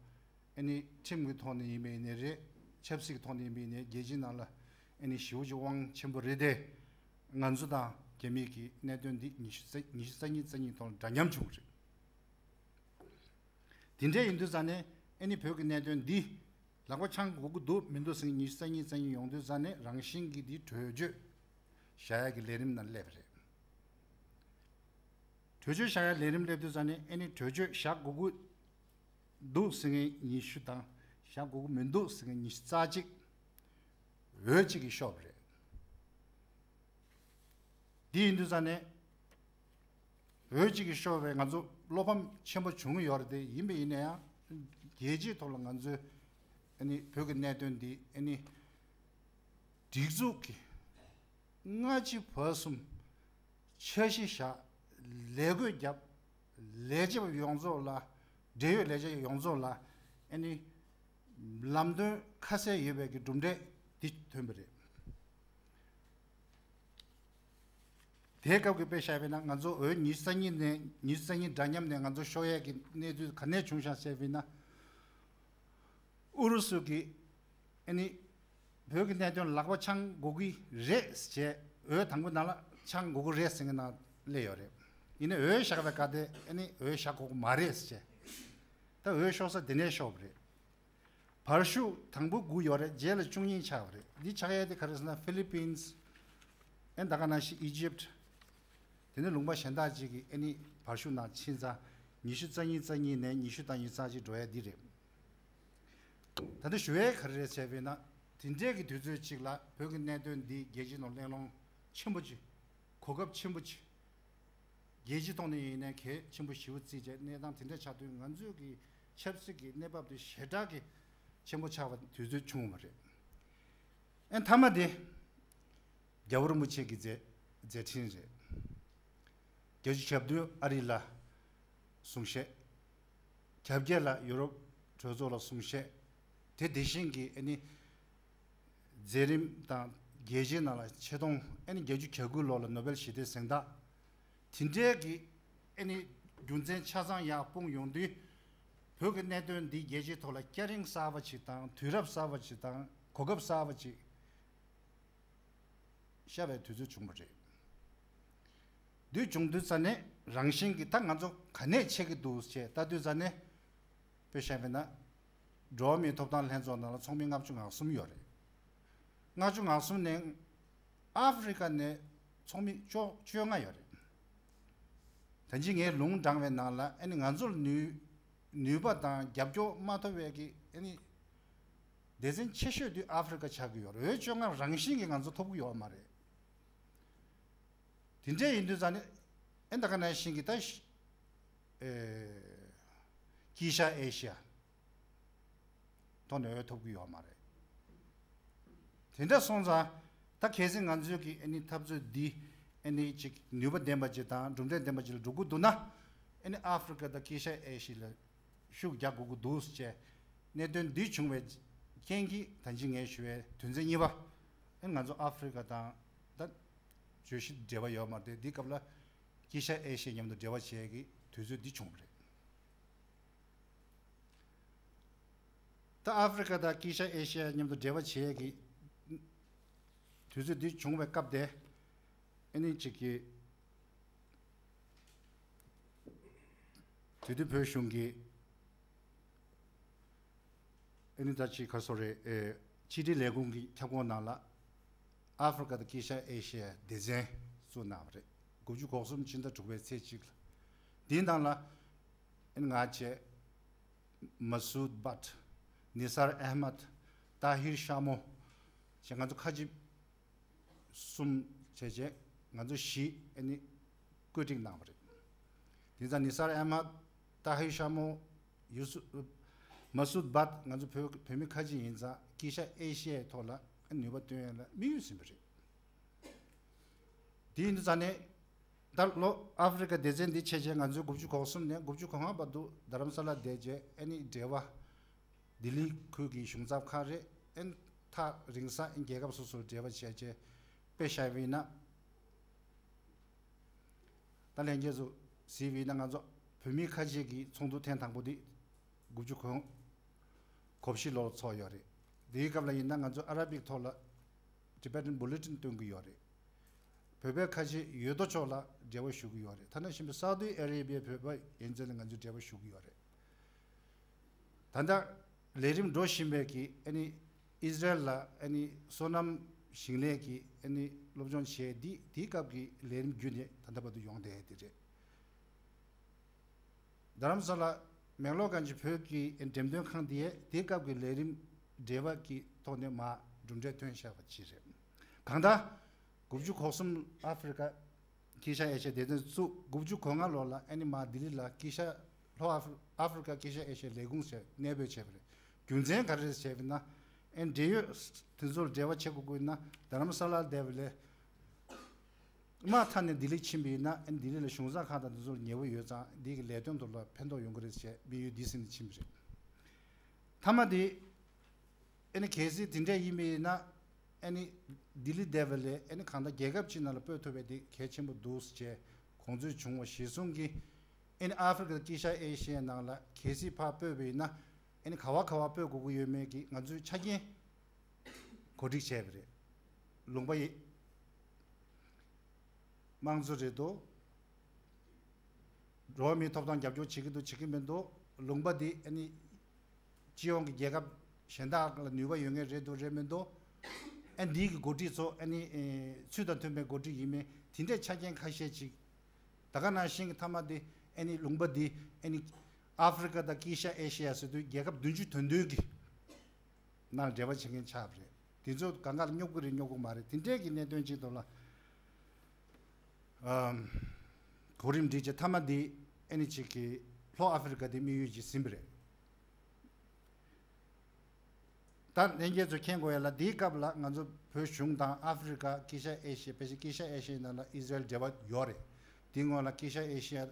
ཨ་ནི་ཁྲིམས་ཀྱི་ཐོག་ནས་ཡིན་པ་ཡིན་ནའི་རེད། ཆབ་སྲིད་ཀྱི་ཐོག་ནས་ཡིན་པ་ཡིན་ནའི་རྒྱལ་སྤྱིའི་ནང་ལ་ཨ་ནི་ཞེ་པོ་ཅིག་དབང་ཆེན་པོ་རེད་དེ། ང་ཚོ་དང་རྒྱ་མི་གི་གནད་དོན་འདི་ཉི་ཤུ་རྩ། ཉི་ཤུ་རྩ་གཉིས་རྩ་གཉིས་ཐོག་ལ་འདྲ་མཉམ་བྱུང་བ་རེད། དེ་འདྲ་ཡིན་དུས་ཙ་ནས་ཨ་ནི་བོད་ཀྱི་གནད་དོན་འདི་ལག་པ་འཆང་དགོས་ཀྱི་འདུག་མི་འདུག་ཟེར་མཁན་ཉི་ཤུ་རྩ་གཉིས་རྩ་གཉིས་ཡོང་དུས་ཙ་ནས་རང་བཞིན་གྱིས་འདི་གྲོས་ཆོད་བཞག་ཡ་གི་ལས་རིམ་ནང་སླེབས་པ་རེད། གྲོས་ཆོད་བཞག་ཡ་ལས་རིམ་སླེབས་དུས་ཙ་ནས་ཨ་ནི་གྲོས་ཆོད་བཞག་དགོས་ཀྱི་འདུག་ཟེར་མཁན་ཉི་ཤུ་དང་བཞག་དགོས་ཀྱི་མི་འདུག་ཟེར་མཁན་ཉི་ཤུ་རྩ་གཅིག་འོས་གཅིག་གིས་ཤོར་བ་རེད། འདི་ཡིན་དུས་ཙ་ནས་འོས་གཅིག་གིས་ཤོར་བས་ང་ཚོ་བློ་ཕམ་ཆེན་པོ་བྱུང་གི་ཡོད་རེད་དེ། ཡིན་པ་ཡིན་ན་ཡང་རྒྱལ་སྤྱིའི་ཐོག་ལ་ང་ཚོའི་ཨ་ནི་བོད་ཀྱི་གནད་དོན་འདི་ཨ་ནི་སྒྲིག་འཛུགས་ཀྱི་སྔ་ཕྱི་བར་གསུམ་འཆར་གཞི་བཞག་ལས་བགོས་བརྒྱབ། ལས་བྱེད་པ་ཡོངས་རྫོགས་ལ། འབྲེལ་ཡོད་ལས་བྱེད་ཡོངས་རྫོགས་ལ་ཨ་ནི་ལམ་སྟོན་ཁ་གསལ་ཡོད་པའི་གི་གྲུབ་འབྲས་འདི་ཐོན་པ་རེད། དེའི་སྐབས་ཀྱི་དཔེ་བཞག་པ་ཡིན་ན་ང་ཚོ་འོས་ཉི་ཤུ་རྩ་གཉིས་ནས། ཉི་ཤུ་རྩ་གཉིས་འདྲ་མཉམ་ནས་ང་ཚོ་ཤོར་ཡས་ཀྱི་གནས་ཚུལ་ག་ནས་བྱུང་ཤག་ཟེར་བ་ཡིན་ན། ཨུ་རུ་སུ་གིས་ཨ་ནི་བོད་ཀྱི་གནད་དོན་ལག་པ་འཆང་དགོས་ཀྱི་རེད་ཟེར་བྱས། འོས་དང་པོ་ནང་ལ་འཆང་དགོས་ཀྱི་རེད་ཟེར་མཁན་ནང་སླེབས་ཡོད་རེད། ཡིན་ནའི་འོས་བཞག་པའི་སྐབས་དེ་ཨ་ནི་འོས་བཞག་དགོས་ཀྱི་མ་རེད་ཟེར་བྱས། ད་འོས་ཤོར་ས་དེ་ནས་ཤོར་བ་རེད། བར་ཞུགས་དང་པོ་དགུ་ཡོད་རེད། རྗེས་ལ་བཅུ་གཉིས་ཆགས་པ་རེད། འདི་ཆགས་ཡས་དེ་ག་རེ་ཟེར་ན། ཧྥི་ལི་པིན་སི། ཨེ་ད་ག་ནང་བཞིན་ཨི་ཇིབ། དེ་ནས་ལུང་པ་གཞན་དག་ཅིག་གིས་ཨ་ནི་བར་ཞུགས་ནང་ཕྱིན་ཙང་། ཉི་ཤུ་རྩ་གཉིས་རྩ་གཉིས་ནས་ཉི་ཤུ་དང་ཉི་ཤུ་རྩ་གཅིག་འགྲོ་ཡས་འདི་རེད། ད་ལྟ་ཞུ་ཡས་ག་རེ་རེད་ཟེར་བས་ན། དེ་འདྲས་ཀྱི་དུས་ཚོད་ཅིག་ལ་བོད་ཀྱི་གནད་དོན་འདི་རྒྱལ་སྤྱིའི་ནང་གླེང་སློང་ཆེན་པོ་ཅིག་གོ་སྐབས་ཆེན་པོ་ཅིག་རྒྱལ་སྤྱིའི་ཐོག་ནས་ཡིན་ནའི་གལ་ཆེན་པོ་ཞེ་པོ་བརྩིས་བྱས། གནས་སྟངས་དེ་འདྲ་ཆགས་དུས་ང་ཚོའི་གི་ཆབ་སྲིད་ཀྱི་གནས་བབ་དེ་ཞེ་དྲག་གི་ཆེན་པོ་ཆགས་པ་དུས་ཚོད་བྱུང་བ་རེད། ཨེ་མཐའ་མ་དེ་རྒྱལ་བ་རིན་པོ་ཆེ་གི་མཛད་མཛད་འཕྲིན་རེད། བརྒྱད་ཅུ་གྱ་བདུན་ཨ་རི་ལ་གསུང་བཤད། གྱ་བརྒྱད་ལ་ཡུ་རོབ་གྲོས་ཚོགས་ལ་གསུང་བཤད། དེ་དེ་བཞིན་གྱི་ཨ་ནི་མཛད་རིམ་དང་རྒྱལ་སྤྱིའི་ནང་ལ་ཆེ་མཐོང་། ཨ་ནི་བརྒྱད་ཅུ་གྱ་དགུ་ལོ་ལ་ནོ་བེལ་ཞི་བདེའི་གཟེངས་རྟགས། དེ་འདྲའི་གི་ཨ་ནི་རྒྱུ་མཚན་ཆ་ཚང་ཡར་སྤུངས་ཡོང་དུས། བོད་ཀྱི་གནད་དོན་འདི་རྒྱལ་སྤྱིའི་ཐོག་ལ་སྐྱ་རེངས་གསར་པ་ཅིག་དང་། དུས་རབས་གསར་པ་ཅིག་དང་གོ་སྐབས་གསར་པ་ཅིག་ཤར་བའི་དུས་ཚོད་བྱུང་བ་རེད། དུས་བྱུང་དུས་ཙ་ནས་རང་བཞིན་གྱིས་ད་ང་ཚོ་ག་ནས་ཆད་ཀྱི་འདུག་ཅེས་ལྟ་དུས་ཙ་ནས། དཔེ་བཞག་པ་ཡིན་ན། འགྲོ་བ་མིའི་ཐོབ་ཐང་ལྷན་ཚོགས་ནང་ལ་ཚོགས་མི་ལྔ་བཅུ་ང་གསུམ་ཡོད་རེད། ལྔ་བཅུ་ང་གསུམ་ནས་ཨ་ཧྥེ་རི་ཀ་ནས་ཚོགས་མི་བཅོ་བཅོ་ལྔ་ཡོད་རེད། ད་ཅི་ངས་ལུང་དྲངས་པའི་ནང་ལ་ཨ་ནི་ང་ཚོར་ནུས་ནུས་པ་དང་རྒྱབ་སྐྱོར་མ་ཐོབ་པའི་གི་ཨ་ནི་སྡེ་ཚན་ཆེ་ཤོས་དེ་ཨ་ཧྥེ་རི་ཀ་ཆགས་ཀྱི་ཡོད་རེད། འོས་བཅོ་ལྔ་རང་བཞིན་གྱིས་ང་ཚོ་ཐོབ་ཀྱི་ཡོད་མ་རེད། དེ་འདྲ་ཡིན་དུས་ཙ་ནས་ཨེ་ད་ག་ནང་བཞིན་གྱི་ད་ཤི་ཨེ་དཀྱིལ་ཤར་ཨེ་ཤི་ཡ་ཐོག་ནས་འོས་ཐོབ་ཀྱི་ཡོད་མ་རེད། དེ་འདྲ་སོང་ཙང་ད་གལ་སྲིད་ང་ཚོའི་གི་ཨ་ནི་འཐབ་རྩོད་འདི་ཨ་ནི་ཅིག་ནུས་པ་ལྡན་པ་ཅིག་དང་གྲུབ་འབྲས་ལྡན་པ་ཅིག་ལ་འགྲོ་གི་འདུག་ན། ཨ་ནི་ཨ་ཧྥེ་རི་ཀ་དང་དཀྱིལ་ཤར་ཨེ་ཤི་ཡ་ལ་ཤུགས་རྒྱག་དགོས་ཀྱི་འདུག་ཅེས་གནད་དོན་འདི་བྱུང་བའི་ རྐྱེན་གྱིས་ད་ཅི་ངས་ཞུ་བའི་དོན་ཚན་གཉིས་པ། ཨེ་ང་ཚོ་ཨ་ཧྥེ་རི་ཀ་དང་ད་བརྗོད་གཞི་འབྲེལ་བ་ཡོད་མ་རེད་དེ། འདི་སྐབས་ལ་དཀྱིལ་ཤར་ཨེ་ཤི་ཡ་མཉམ་དུ་འབྲེལ་བ་བྱེད་ཀྱི་དུས་ཚོད་འདི་བྱུང་བ་རེད། ད་ཨ་ཧྥེ་རི་ཀ་དང་དཀྱིལ་ཤར་ཨེ་ཤི་ཡ་མཉམ་དུ་འབྲེལ་བ་བྱེད་ཀྱི་དུས་ཚོད་འདི་བྱུང་བའི་སྐབས་དེ། ཨེ་ནི་གཅིག་གི་དེ་དུས་བོད་གཞུང་གིས་ཨེ་ནི་ད་ཅི་ག་སོ་རེད། ཨེ་ཕྱི་དྲིལ་ལས་ཁུངས་ཀྱི་ཁྱབ་ཁོངས་ནང་ལ་ཨ་ཧྥེ་རི་ཀ་དང་དཀྱིལ་ཤར་ཨེ་ཤི་ཡའི་སྡེ་ཚན་བཙུགས་གནང་བ་རེད། དགུ་བཅུ་གོ་གསུམ་ཕྱི་ཟླ་དྲུག་པའི་ཚེས་གཅིག་ལ། འདིའི་ནང་ལ་ཨེ་ནི་ང་བཅས་མ་སུད་བྷཊ། ནི་སར་ཨེ་མད། ཏཱ་ཧིར་ཤ་མོ་བཅས་ང་ཚོ་ཁ་ཆེ་གསུམ་བྱས་རྗེས་ང་ཚོ་བཞི་ཨ་ནི་བཀོད་སྒྲིག་གནང་བ་རེད། དེ་ཙང་ནི་སར་ཨེ་མད། ཏཱ་ཧིར་ཤ་མོ། ཡུ་སུ། མ་སུད་བྷཊ། ང་ཚོ་བོད་བོད་མི་ཁ་ཆེ་ཡིན་ཙང་དཀྱིལ་ཤར་ཨེ་ཤི་ཡའི་ཐོག་ལ་ནུས་པ་བཏོན་ཡ་ལ་དམིགས་ཡུལ་ཟིན་པ་རེད། དེ་ཡིན་དུས་ཙང་ནས་ད་ལོ་ཨ་ཧྥེ་རི་ཀ་སྡེ་ཚན་འདི་བྱས་རྗེས་ང་ཚོས་དགུ་བཅུ་གོ་གསུམ་ནས་དགུ་བཅུ་གོ་ལྔ་བར་དུ་རྡ་རམ་ས་ལ་བསྡད་རྗེས་ཨ་ནི་འབྲེལ་བ། ལྡི་ལི་ཁུལ་གྱི་གཞུང་ཚབ་ཁག་རེད། ཨན་ཐག་རིང་ས་ཨན་རྒྱལ་ཁབ་སོ་སོར་འབྲེལ་བ་བྱས་རྗེས་དཔེ་བཞག་པ་ཡིན་ན། ད་ལྷན་རྒྱས་ཚོ་གཟིགས་པ་ཡིན་ན་ང་ཚོ་བོད་མི་ཁ་ཤས་ཀྱི་ཚོགས་འདུ་ཐེངས་དང་པོ་འདི་དགུ་བཅུ་གོ་གོ་བཞི་ལོར་ཚོགས་ཡོད་རེད། དེའི་སྐབས་ལ་ཡིན་ན་ང་ཚོ་ཨ་ར་བིག་ཐོག་ལ་Tibetan Bulletin་སྟོན་གྱི་ཡོད་རེད། བོད་པའི་ཁ་ཆེ་ཡོད་དོ་ཅོག་ལ་འབྲེལ་བ་ཞུ་གི་ཡོད་རེད། ཐ་ན་གཤིན་པོ་སཱ་ཨུ་ཏི་ཨ་རེ་བྷི་ཡའི་བོད་པ་ཡན་ཆད་ལ་ང་ཚོས་འབྲེལ་བ་ཞུ་གི་ཡོད་རེད། ད་ལྟ་ལས་རིམ་འགྲོ་བཞིན་པའི་གི་ཨ་ནི་ཨིས་རལ་ལ་ཨ་ནི་སོ་ནམ་ཞིང་ལས་ཀྱི་ཨ་ནི་སློབ་སྦྱོང་བྱས་འདི་དེའི་སྐབས་ཀྱི་ལས་རིམ་བརྒྱུད་ནས་ད་ལྟ་བར་དུ་ཡོང་བསྡད་ཡས་དེ་རེད། རྡ་རམ་ས་ལ་མེག་ལོར་གྷན་ཇི་བོད་ཀྱི་འགྲེམས་སྟོན་ཁང་དེ་དེའི་སྐབས་ཀྱི་ལས་རིམ་འབྲེལ་བ་གི་ཐོག་ནས་མར་གྲུབ་འབྲས་ཐོན་བཞག་པ་ཅིག་རེད། གང་ལྟར་དགུ་བཅུ་གོ་གསུམ་ཨ་ཧྥེ་རི་ཀ་དཀྱིལ་ཤར་ཨེ་ཤ་ཡ་སྡེ་ཚན་བཙུགས། དགུ་བཅུ་གོ་ལྔ་ལོ་ལ་ཨ་ནི་མར་ལྡི་ལི་ལ་དཀྱིལ་ཤར་ལྷོ་ཨ་ཧྥེ་ཨ་ཧྥེ་རི་ཀ་དཀྱིལ་ཤར་ཨེ་ཤ་ཡའི་ལས་ཁུངས་ཞེས་གནས་སྤོས་བྱས་པ་རེད། རྒྱུ་མཚན་ག་རེ་རེད་ཟེར་བ་ཡིན་ན། ཨ་ནི་འབྲེལ་ཡོད་དེ་ཚོར་འབྲེལ་བ་བྱེད་དགོས་ཀྱི་ཡོད་ན་རྡ་རམ་ས་ལར་བསྡད་པ་ལས་མར་མཐའ་ནས་ལྡི་ལི་ཕྱིན་པ་ཡིན་ན་ཨ་ནི་ལྡི་ལི་ལ་གཞུང་ཚབ་ཁག་དང་དེ་ཚོར་ཉེ་བོ་ཡོད་ཙང་འདི་གི་ལས་དོན་ཐོག་ལ་ཕན་ཐོགས་ཡོང་གི་རེད་ཅེས་དམིགས་ཡུལ་འདི་ཟིན་ནས་ཕྱིན་པ་རེད། མཐའ་མ་དེ། ཨ་ནི་གལ་སྲིད་དེ་འདྲ་ཡིན་པ་ཡིན་ན་ཨ་ནི་ལྡི་ལི་བསྡད་པ་ལས་ཨ་ནི་གང་ལྟར་རྒྱལ་ཁབ་ཅིག་ནང་ལ་སྤོས་ཐུབ་པའི་དེ་གལ་ཆེན་པོ་འདུག་ཅེས་དགོངས་ཚུལ་བྱུང་བ་གཞིར་བཟུང་གིས་ཨ་ནི་ཨ་ཧྥེ་རི་ཀ་དཀྱིལ་ཤར་ཨེ་ཤི་ཡའི་ནང་ལ་གལ་སྲིད་ཕར་སྤོས་པ་ཡིན་ན་ཨ་ནི་ག་བ་ག་བ་སྤོས་དགོས་ཀྱི་ཡོད་མེད་ཀྱི་ང་ཚོའི་ཆ་རྐྱེན་གོ་སྒྲིག་བྱས་པ་རེད། ལུང་པ་ཡི། དམངས་གཙོ་རེད་འདུག་འགྲོ་བ་མིའི་ཐོབ་ཐང་རྒྱབ་སྐྱོར་བྱེད་ཀྱི་འདུག་བྱེད་ཀྱི་མི་འདུག་ལུང་པ་འདི་ཨ་ནི་སྤྱི་ཡོངས་ཀྱི་རྒྱལ་ཁབ་གཞན་དག་ལ་ནུས་པ་ཡོད་མཁན་རེད་འདུག་རེད་མི་འདུག་ཨ་འདིའི་གི་འགོ་ཁྲིད་ཚོ་ཨ་ནི་ཚུལ་དང་མཐུན་པའི་འགོ་ཁྲིད་ཡིན་མིན་དེ་འདྲའི་ཆ་རྐྱེན་ཁ་ཤས་ཅིག་ད་ག་ནང་བཞིན་གྱི་མཐའ་མ་འདི་ཨ་ནི་ལུང་པ་འདི་ཨ་ནི་ཨ་ཧྥེ་རི་ཀ་དང་དཀྱིལ་ཤར་ཨེ་ཤེ་ཡ་ཟེར་དུས་རྒྱལ་ཁབ་བདུན་ཅུ་དོན་བདུན་གྱི་ནང་འབྲེལ་བ་བྱེད་མཁན་ཆགས་པ་རེད། དེ་ཚོ་གང་ག་ལ་སྙོབ་ཀྱི་རེད་སྙོབ་ཀྱི་མ་རེད། དེ་འདྲའི་གི་གནད་དོན་ཅིག་ཐོག་ལ་ཨམ། གོ་རིམ་སྒྲིག་བྱས་མཐའ་མ་འདི་ཨ་ནི་ཅིག་གི་ལྷོ་ཨ་ཧྥེ་རི་ཀ་དེ་དམིགས་ཡུལ་ཅིག་ཟིན་པ་རེད། ད་ལྷན་རྒྱས་ཚོས་མཁྱེན་དགོས་ཡ་ལ་འདིའི་སྐབས་ལ་ང་ཚོ་བོད་གཞུང་དང་ཨ་ཧྥེ་རི་ཀ་དཀྱིལ་ཤར་ཨེ་ཤི་ཡ་ཕལ་ཆེར་དཀྱིལ་ཤར་ཨེ་ཤི་ཡའི་ནང་ལ་ཨི་ཟི་རལ་འབྲེལ་བ་ཡོད་རེད། དེའི་སྔོན་ལ་དཀྱིལ་ཤར་ཨེ་ཤི་ཡ་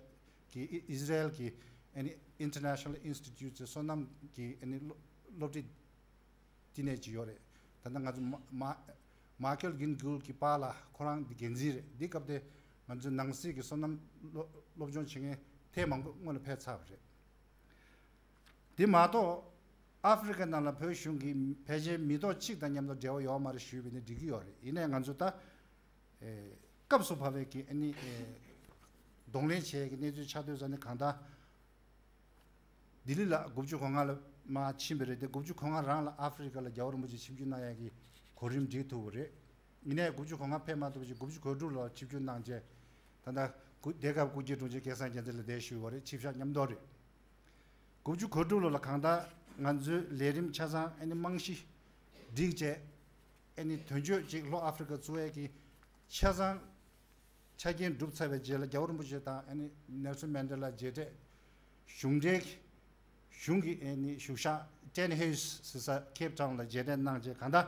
གི་ཨི་ཨི་ཟི་རལ་གྱི་ཨ་ནི་International Institute ཟེར་སོ་ནམ་གྱི་ཨ་ནི་སློབ་སློབ་ཁྲིད་བསྟི་གནས་ཅིག་ཡོད་རེད། ད་ལྟ་ང་ཚོ་མ་མ་མ་ཁེལ་གིན་གུལ་གྱི་པཱ་ལགས་ཁོ་རང་འདི་འགན་འཛིན་རེད། འདི་སྐབས་དེ་ང་ཚོའི་ནང་སྲིད་ཀྱི་སོ་ནམ་སློབ་སློབ་སྦྱོང་བྱེད་མཁན་ཐེངས་མང་པོ་སྔོན་ལ་ཕེབས་ཚར་བ་རེད། འདི་མ་གཏོགས་ཨ་ཧྥེ་རི་ཀ་ནང་ལ་བོད་གཞུང་གི་ཕལ་ཆེར་མི་ཐོག་གཅིག་དང་མཉམ་དུ་འབྲེལ་བ་ཡོད་མ་རེད་ཞུས་པ་ཡིན་ན་འགྲིག་གི་ཡོད་རེད། ཡིན་ནའི་ང་ཚོ་ད་ཨེ་སྐབས་སུ་བབས་པའི་གི་ཨ་ནི་ཨེ་གདོང་ལེན་བྱེད་ཀྱི་གནས་ཚུལ་ཆགས་དུས་ཙང་ནི་གང་ལྟར། ལྡི་ལི་ལ་དགུ་བཅུ་གོ་ལྔ་ལ་མར་ཕྱིན་པ་རེད་དེ། དགུ་བཅུ་གོ་ལྔ་རང་ལ་ཨ་ཧྥེ་རི་ཀ་ལ་རྒྱལ་བ་རིན་པོ་ཆེ་ཆིབས་བསྒྱུར་གནང་ཡག་གི་གོ་རིམ་སྒྲིག་ཐུབ་པ་རེད། ཡིན་ནའི་དགུ་བཅུ་གོ་ལྔ་ཕེབས་མ་ཐུབ་པ་བཞིན་དགུ་བཅུ་གོ་དྲུག་ལོར་ཆིབས་བསྒྱུར་གནང་རྗེས་ད་ལྟ་སྐུ་དེ་སྐབས་སྐུ་སྒེར་དྲུང་ཆེ་སྐལ་བཟང་རྒྱལ་མཚན་ལགས་འདིར་བཞུགས་པ་རེད། ཆིབས་ཞབས་མཉམ་དུ་རེད། དགུ་བཅུ་གོ་དྲུག་ལོ་ལ་གང་ལྟར་ང་ཚོའི་ལས་རིམ་ཆ་ཚང་ཨ་ནི་རྨང་གཞི་བསྒྲིགས་རྗེས་ཨ་ནི་དོན་གཅོད་ཅིག་ལྷོ་ཨ་ཧྥེ་རི་ཀ་གཙོ་བོའི་གི་ཆ་ཚང་ཆ་རྐྱེན་གྲུབ་ཚར་བའི་རྗེས་ལ་རྒྱལ་བ་རིན་པོ་ཆེ་དང་ཨ་ནི་ནེལ་སོན་མན་ཌེ་ལ་མཇལ་འཕྲད། གཞུང་འབྲེལ་གྱི་གཞུང་གི་ཨ་ནི་བཞུགས་ཤག་ཊེན་ཧེ་ཡུས་ཟེར་ས་ཁེབ་ཊའུན་ལ་མཇལ་འཕྲད་གནང་རྗེས་གང་ལྟར་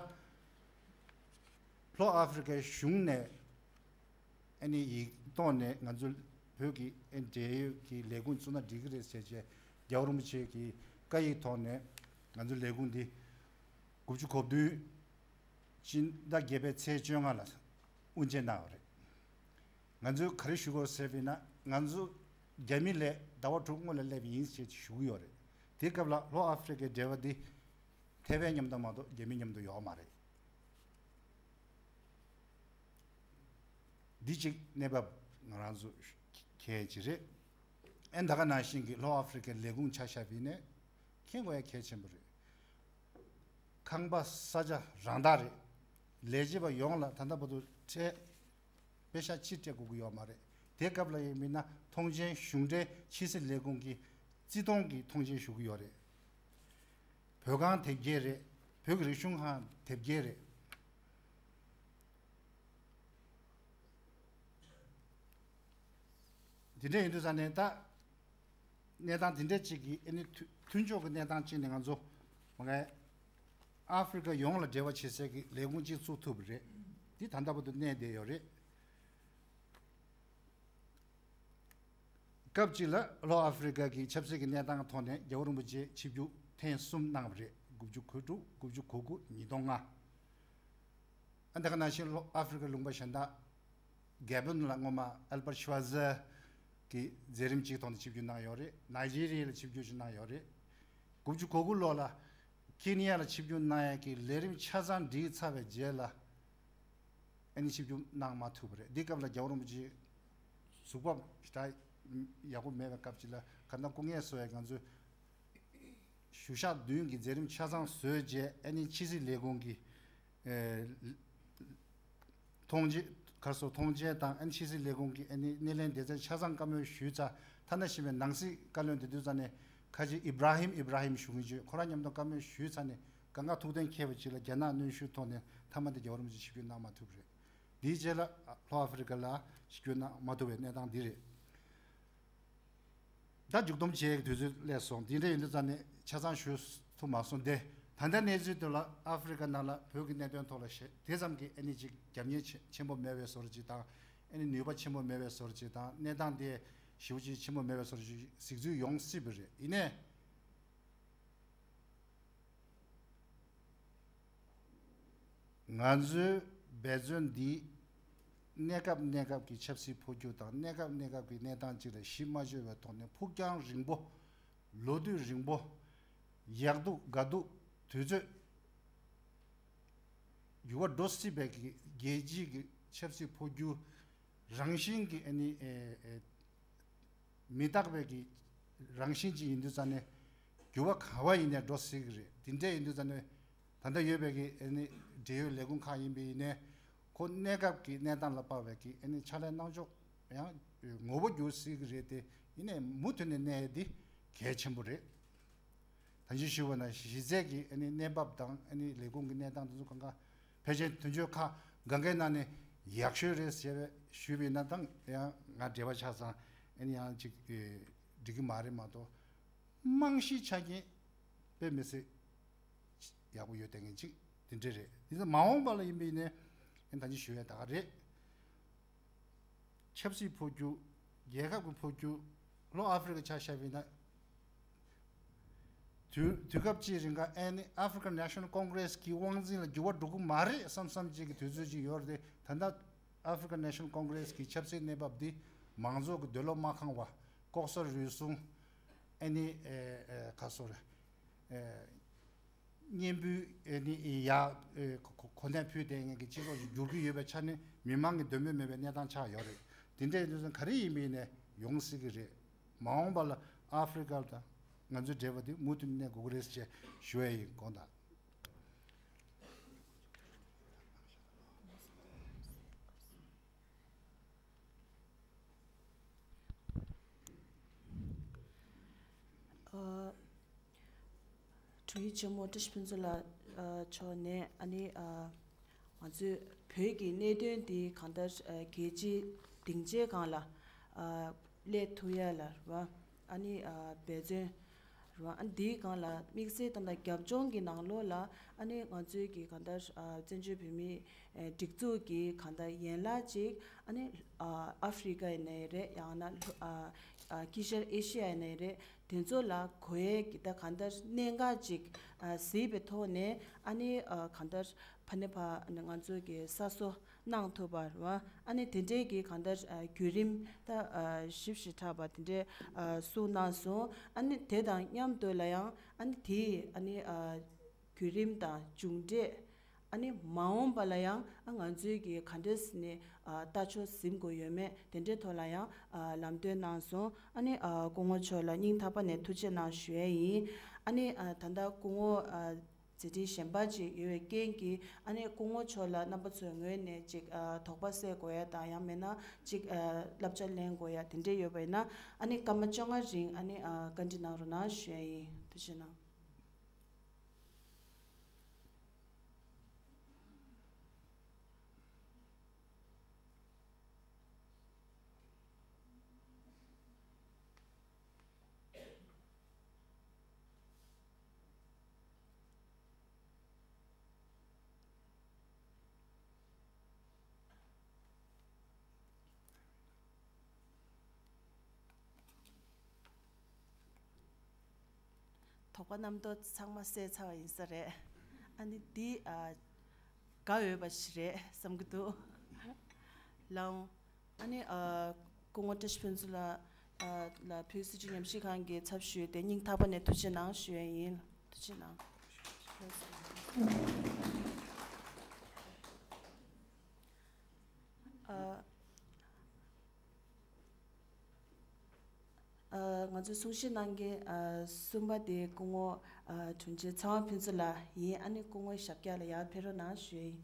ལྷོ་ཨ་ཧྥེ་རི་ཀའི་གཞུང་ནས་ཨ་ནི་ཡིག་ཐོག་ནས་ང་ཚོ་བོད་ཀྱི་ཨ་ནི་འབྲེལ་ཡོད་ཀྱི་ལས་ཁུངས་བཙུགས་ན་འགྲིག་གི་རེད་ཟེར་བྱས་རྒྱལ་བ་རིན་པོ་ཆེ་གི་བཀའ་ཡིག་ཐོག་ནས་ང་ཚོ་ལས་ཁུངས་འདི་ དགུ་བཅུ་གོ་བདུན་སྤྱི་ཟླ་བརྒྱད་པའི་ཚེས་བཅོ་ལྔ་ལ་དབུ་འབྱེད་གནང་བ་རེད། ང་ཚོས་ག་རེ་ཞུ་དགོས་ཟེར་བས་ན། ང་ཚོ་རྒྱ་མི་ལས་ཟླ་བ་དྲུག་སྔོན་ལ་སླེབས་ཡིན་ཞེས་ཞུ་གི་ཡོད་རེད། དེའི་སྐབས་ལ་ལྷོ་ཨ་ཧྥེ་རི་ཁའི་འབྲེལ་བ་འདི་ཐེ་ཝན་མཉམ་དུ་མ་གཏོགས་རྒྱ་མི་མཉམ་དུ་ཡོད་མ་རེད། འདི་གཅིག་གནས་བབ་ང་རང་ཚོ་གལ་ཆེ་རེད། ཨེ་ད་ག་ནང་བཞིན་གྱི་ལྷོ་ཨ་ཧྥེ་རི་ཁའི་ལས་ཁུངས་ཆ་བཞག་པ་ཡིན་ནའི་མཁྱེན་དགོས་ཡ་གལ་ཆེན་པོ་རེད། ཁང་པ་ས་ཆ་རང་བདག་རེད། ལས་བྱེད་པ་ཡོངས་ལ་ད་ལྟ་བར་དུ་ཁྲལ་པེ་ཤག་གཅིག་སྤྲད་དགོས་ཀྱི་ཡོད་མ་རེད། དེ་སྐབས་ལ་ཡིན་མིན་ན་ཐོངས་མཆན་གཞུང་འབྲེལ་ཕྱི་སྲིད་ལས་ཁུངས་ཀྱི་རྩིས་མཐོང་གི་ཐོངས་མཆན་ཞུ་གི་ཡོད་རེད། བོད་ཁང་དེབ་སྐྱེལ་རེད། བོད་ཀྱི་རིག་གཞུང་ཁང་དེབ་སྐྱེལ་རེད། དེ་འདྲ་ཡིན་དུས་ཙང་ནས་ད་གནས་སྟངས་དེ་འདྲ་ཅིག་གི་ཨ་ནི་མཐུན་མཐུན་ཕྱོགས་ཀྱི་གནས་སྟངས་ཅིག་ནས་ང་ཚོ་མ་གའི་ཨ་ཧྥེ་རི་ཁ་ཡོངས་ལ་འབྲེལ་བ་བྱེད་སའི་གི་ལས་ཁུངས་ཅིག་བཙུགས་ཐུབ་པ་རེད། འདི་ད་ལྟ་བར་དུ་གནས་བསྡད་ཡོད་རེད། སྐབས་གཅིག་ལ་ལྷོ་ཨ་ཧྥེ་རི་ཁ་གི་ཆབ་སྲིད་ཀྱི་གནས་སྟངས་ཐོག་ནས་རྒྱལ་བ་རིན་པོ་ཆེ་ཆིབས་བསྒྱུར་ཐེངས་གསུམ་གནང་བ་རེད། དགུ་བཅུ་གོ་དྲུག་དགུ་བཅུ་གོ་དགུ་ཉིས་སྟོང་ལྔ། ཨ་ད་ག་ནང་བཞིན་ལྷོ་ཨ་ཧྥེ་རི་ཁ་ལུང་པ་གཞན་དག་གེ་བོན་ལ་སྔོན་མ་ཨལ་པར་ཤུ་ཝ་ཛེ་གི་མཛད་རིམ་གཅིག་ཐོག་ནས་ཆིབས་བསྒྱུར་གནང་ཡོད་རེད། ནཱི་ཇི་རི་ཡ་ལ་ཆིབས་བསྒྱུར་ཞིག་གནང་ཡོད་རེད། དགུ་བཅུ་གོ་དགུ་ལོ་ལ་ཁེ་ནི་ཡ་ལ་ཆིབས་བསྒྱུར་གནང་ཡས་ཀྱི་ལས་རིམ་ཆ་ཚང་སྒྲིལ་ཚར་བའི་རྗེས་ལ་ཨ་ནི་ཆིབས་བསྒྱུར་གནང་མ་ཐུབ་པ་རེད། འདི་སྐབས་ལ་རྒྱལ་བ་རིན་པོ་ཆེ་གཟུགས་པོ་ཞེ་དྲག་ཡག་པོ་མེད་པའི་སྐབས་ཅིག་ལ་གང་ལྟར་སྐུ་ངལ་གསོ་བས་ང་ཚོས་གཞུང་ཞག་བདུན་གྱི་མཛད་རིམ་ཆ་ཚང་བཟོས་རྗེས་ཨ་ནི་ཕྱི་སྲིད་ལས་ཁུངས་ཀྱི་ཨེ་ཐོངས་མཆན་ག་སོ་ཐོངས་མཆན་དང་ཨ་ནི་ཕྱི་སྲིད་ལས་ཁུངས་ཀྱི་ཨ་ནི་སྣེ་ལེན་སྡེ་ཚན་ཆ་ཚང་བཀའ་མོལ་ཞུས་ཚར། ཐ་ན་ཞིག་པའི་ནང་སྲིད་བཀའ་བློན་དེ་དུས་ཙང་ནས་ཁ་ཆེ་ཨི་བྷ་ར་ཧིམ་ཨི་བྷ་ར་ཧིམ་ཞུ་གི་བརྗོད་ཁོ་རང་མཉམ་དུ་བཀའ་མོལ་ཞུས་ཚར་ནས་གང་ག་ཐུགས་གཏན་འཁེལ་བ་ཅིག་ལ་རྒྱ་ནག་གནོན་ཤུགས་ཐོག་ནས་མཐའ་མ་དེ་རྒྱལ་བ་རིན་པོ་ཆེ་ཆིབས་བསྒྱུར་གནང་མ་ཐུབ་པ་རེད། དེའི་རྗེས་ལ་ལྷོ་ཨ་ཧྥེ་རི་ཁ་ལ་ཆིབས་བསྒྱུར་གནང་མ་ཐུབ་པའི་གནས་སྟངས་འདི་རེད། ད་མཇུག་སྡོམ་བྱེད་ཡག་དུས་ཚོད་སླེབས་སོང་། འདི་འདྲ་ཡིན་དུས་ཙང་ནས་ཆ་ཚང་ཞུ་ཐུབ་མ་སོང་སྟེ། ད་ལྟ་གནས་ཚུལ་དེ་ལ་ཨ་ཧྥེ་རི་ཁ་ནང་ལ་བོད་ཀྱི་གནད་དོན་ཐོག་ལ་ཞེ་དེ་ཙམ་གྱི་ཨ་ནི་ཅིག་རྒྱབ་གཉེར་ཆེ་ཆེན་པོ་མེད་པའི་བཟོ་འདྲ་ཅིག་དང་། ཨ་ནི་ནུས་པ་ཆེན་པོ་མེད་པའི་བཟོ་འདྲ་ཅིག་དང་། གནས་སྟངས་དེ་ཞེ་པོ་ཅིག་ཆེན་པོ་མེད་པའི་བཟོ་འདྲ་ཅིག་གཟིགས་ཚུལ་ཡོང་སྲིད་པ་རེད། ཡིན་ནའི། ང་ཚོའི་འབད་བརྩོན་འདིས་གནས་སྐབས་གནས་སྐབས་ཀྱི་ཆབ་སྲིད་འཕོ་འགྱུར་དང་། གནས་སྐབས་གནས་སྐབས་ཀྱི་གནས་སྟངས་གཅིག་ལ་གཞི་མ་བཅོལ་བའི་ཐོག་ནས་ཕུགས་རྒྱང་རིང་པོ། ལོ་དུས་རིང་པོ། ཡག་སྡུག་དགའ་སྡུག་དུས་ཚོད་འགྱུར་བ་འགྲོ་སྲིད་པའི་གི་རྒྱལ་སྤྱིའི་གི་ཆབ་སྲིད་འཕོ་འགྱུར་རང་བཞིན་གྱི་ཨ་ནི་ཨེ་ཨེ། མི་རྟག་པའི་གི་རང་བཞིན་ཅིག་ཡིན་དུས་ཙང་ནས་འགྱུར་བ་ག་བ་ཡིན་ནའི་འགྲོ་སྲིད་ཀྱི་རེད། དེ་འདྲ་ཡིན་དུས་ཙང་ནས་ད་ལྟ་ཡོད་པའི་གི་ཨ་ནི་འབྲེལ་ཡོད་ལས་ཁུངས་ཁག་ཡིན་པ་ཡིན་ནའི་ཁོ་གནས་སྐབས་ཀྱི་གནས་སྟངས་ལ་དཔག་པའི་གི་ཨ་ནི་ཕྱག་ལས་གནང་ཕྱོགས་ཡང་ངོ་བོ་འགྱུར་སྲིད་ཀྱི་རེད་དེ། ཡིན་ནའི་མུ་མཐུད་ནས་གནས་འདི་གལ་ཆེན་པོ་རེད། ད་གིན་ཞུས་པ་ནང་བཞིན་གཞི་རྩའི་གི་ཨ་ནི་གནས་བབ་དང་ཨ་ནི་ལས་ཁུངས་ཀྱི་གནས་སྟངས་དེ་ཚོ་གང་ག་ཕལ་ཆེར་དོན་གཅོད་ཁག་སྒང་གའི་ནང་ནས་ཡག་ཤོས་རེད་ཟེར་བའི་ཞུས་པ་ཡིན་ན། ད་ཡང་ང་འབྲེལ་བ་ཆགས་ཙང་ཨ་ནི་ཡང་ཅིག་ཨེ་འགྲིག་གི་མ་རེད་མ་གཏོགས། རྨང་གཞིའི་ཆ་རྐྱེན་དཔེ་མི་སྲིད་ཡག་པོ་ཡོད་བསྡད་མཁན་ཅིག་དེ་འདྲ་རེད། དེ་ཚོ་མ་འོངས་པ་ལ་ཡིན་པ་ཡིན་ནའི་ཨ་ནི་ད་གིན་ཞུ་ཡ་ད་ག་རེད། ཆབ་སྲིད་འཕོ་འགྱུར། རྒྱལ་ཁབ་ཀྱི་འཕོ་འགྱུར། ལྷོ་ཨ་ཧྥེ་རི་ཁ་ཆ་བཞག་པ་ཡིན་ན། དུས་དུས་སྐབས་ཅིག་རིང་ག་ཨ་ནི་African National Congress གི་དབང་འཛིན་ལ་འགྱུར་བ་འགྲོ་གི་མ་རེད་བསམ་བསམ་ཅིག་གི་དུས་ཚོད་ཅིག་ཡོད་རེད། ད་ལྟ་African National Congress གི་ཆབ་སྲིད་གནས་བབ་འདི་མང་ཚོགས་ཀྱི་འདོད་བློ་མ་ཁེངས་པ། ལྐོག་ཟ་རུལ་སུངས། ཨ་ནི་ཨེ་ཨེ་ག་སོ་རེད། ཨེ། སྙན་འབུལ་ཨེ་ནི་ཡ་ཨེ་གོ་གོ་གོ་གནས་ཕུལ་བསྡད་མཁན་གྱི་སྤྱི་ཚོགས་ཤིག་འགྱུར་གྱི་ཡོད་པའི་ཆ་ནས་མི་མང་གི་འདོད་མོས་མེད་པའི་གནས་སྟངས་ཆགས་ཡོད་རེད། དེ་འདྲ་ཡིན་དུས་ཙང་ག་རེ་ཡིན་པ་ཡིན་ནའི་ཡོང་སྲིད་ཀྱི་རེད། མ་འོངས་པ་ལ་ཨ་ཧྥེ་རི་ཁ་དང་ང་ཚོའི་འབྲེལ་བ་དེ་མུ་མཐུད་གནས་དགོས་ཀྱི་རེད་ཅེས་ཞུ་ཡ་ཡིན། དགོངས་དག། ཨ། དྲུང་ཡིག་ཆེན་མོ་བཀྲ་ཤིས་ཕུན་ཚོགས་ལགས། ཨ། མཆོག་ནས་ཨ་ནི་ཨ་ང་ཚོའི་བོད་ཀྱི་གནད་དོན་འདི་གང་ལྟར་ཨ་རྒྱལ་སྤྱིའི་སྡིངས་ཆའི་སྒང་ལ་ཨ་སླེབས་ཐུབ་ཡ་ལ་རེད་བ། ཨ་ནི་ཨ་འབད་བརྩོན་ རེད་བ། ཨ་ནི་དེའི་སྒང་ལ་དམིགས་བསལ་ད་ལྟ་རྒྱབ་ལྗོངས་ཀྱི་ནང་ལོགས་ལ་ཨ་ནི་ང་ཚོའི་གི་གང་ལྟར་ཨ་བཙན་བྱོལ་བོད་མིའི་ཨ་སྒྲིག་འཛུགས་ཀྱི་གང་ལྟར་ཡན་ལག་ཅིག་ཨ་ནི་ཨ་ཨ་ཧྥེ་རི་ཀ་ཡིན་ནའི་རེད། ཡང་ན་ལྷོ་ཨ་ཨ་དཀྱིལ་ཤར་ཨེ་ཤི་ཡ་ཡིན་ནའི་རེད། དེ་ཚོ་ལ་དགོས་ཡས་ཀྱི་ད་གང་ལྟར་གནད་འགག་ཅིག་ཨ་གཟིགས་པའི་ཐོག་ནས་ཨ་ནི་ཨ་གང་ལྟར་ཕ་ནས་ཕ་ང་ཚོ་གི་གསར་བཟོ་གནང་ཐུབ་པ་རེད་བ། ཨ་ནི་དེ་འདྲའི་གི་གང་ལྟར་ཨ་བརྒྱུད་རིམ་ད་ཨ་ཞིབ་ཞིབ་ཕྲ་བ་དེ་འདྲའི་ཨ་གསུངས་གནང་སོང་། ཨ་ནི་དེ་དང་མཉམ་དུ་ལ་ཡང་ཨ་ནི་དེའི་ཨ་ནི་ཨ་བརྒྱུད་རིམ་དང་མཇུག་འབྲས། ཨ་ནི་མ་འོངས་པ་ལ་ཡང་ཨ་ང་ཚོའི་གི་ག་འདྲས་ནས་ཨ་ལྟ་ཕྱོགས་འཛིན་དགོས་ཡོད་མེད་དེ་འདྲའི་ཐོག་ལ་ཡང་ཨ་ལམ་སྟོན་གནང་སོང་། ཨ་ནི་ཨ་སྐུ་ངོ་མཆོག་ལ་སྙིང་ཐག་པ་ནས་ཐུགས་རྗེ་གནང་ཞུ་ཡས་ཡིན། ཨ་ནི་ཨ་ད་ལྟ་སྐུ་ངོ་ཨ་མཛད་འཕྲིན་གཞན་པ་ཅིག་ཡོད་པའི་རྐྱེན་གྱིས་ཨ་ནི་སྐུ་ངོ་མཆོག་ལ་རྣམ་པ་ཚོའི་ངོས་ནས་ཅིག་ཨ་དོགས་པ་སེལ་དགོས་ཡ་དང་། ཡང་མིན་ན་ཅིག་ཨ་བསླབ་བྱ་ལེན་དགོས་ཡ་དེ་འདྲས་ཡོད་པ་ཡིན་ན་ཨ་ནི་སྐར་མ་བཅོ་ལྔ་རིང་ཨ་ནི་ཨ་བཀའ་འདྲི་གནང་རོགས་གནང་ཞུ་ཡ་ཡིན། ཐུགས་རྗེ་གནང་། དོགས་པ་རྣམ་རྟོག་ཚང་མ་བསལ་ཚར་བ་ཡིན་ས་རེད། ཨ་ནི་འདི་ཨ་དགའ་འོས་པ་ཞིག་རེད་བསམ་གྱི་འདུག་ལགས་འོང་། ཨ་ནི་ཨ་སྐུ་ངོ་བཀྲ་ཤིས་ཕུན་ཚོགས་ལགས་ཨ་ལ་བོད་སྲིད་བྱུས་ཉམས་ཞིབ་ཁང་གི་ཚབ་ཞུས་ཏེ་སྙིང་ཐག་པ་ནས་ཐུགས་རྗེ་གནང་ཞུ་ཡས་ཡིན། ཐུགས་རྗེ་གནང་། ཨ། ཨ། ང་ཚོའི་གསུང་བཤད་གནང་མཁན་ཨ་གསུམ་པ་དེ་སྐུ་ངོ་ཨ་དྲུང་ཆེ་ཚེ་དབང་ཕུན་ཚོགས་ལགས་ཡིན། ཨ་ནི་སྐུ་ངོ་ཞབས་བཀྱག་ལ་ཡར་ཕེབས་རོགས་གནང་ཞུ་ཡ་ཡིན།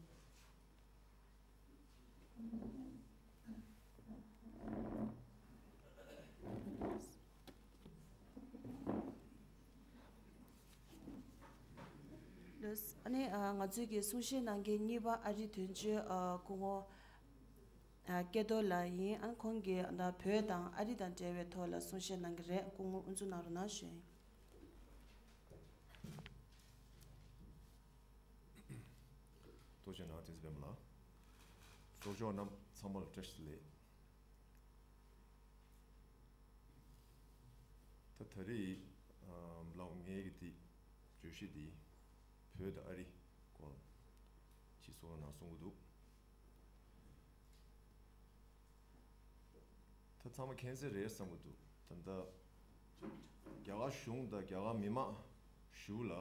ལགས། ཨ་ནི་ཨ་ང་ཚོའི་གི་གསུང་བཤད་གནང་མཁན་གཉིས་པ་ཨ་རིའི་དོན་གཅོད་ཨ་སྐུ་ངོ་ཨ་སྐལ་རྡོར་ལགས་ཡིན། ཨ་ཁོང་གིས་ཨ་ད་བོད་དང་ཨ་རི་དང་འབྲེལ་བའི་ཐོག་ལ་གསུང་བཤད་གནང་གི་རེད། སྐུ་ངོ་དབུ་འཛུགས་གནང་རོགས་གནང་ཞུ་ཡིན། ཐུགས་རྗེ་གནང་། བསྟན་འཛིན་པད་མ་ལགས། ཚོགས་ཞུགས་རྣམས་ཚང་མ་ལ་བཀྲ་ཤིས་བདེ་ལེགས། ད་ད་རེས་ཨམ་ལའོ་ངའི་གི་དེ་བརྗོད་གཞི་དེ་བོད་དང་ཨ་རི་སྐོར་ཅིག་གསུང་རོགས་གནང་གསུང་གི་འདུག་ད་ཚང་མ་མཁྱེན་གསལ་རེད་བསམ་གྱི་འདུག་ད་ལྟ་རྒྱ་གར་གཞུང་དང་རྒྱ་གར་མི་མང་ཞུ་ལ་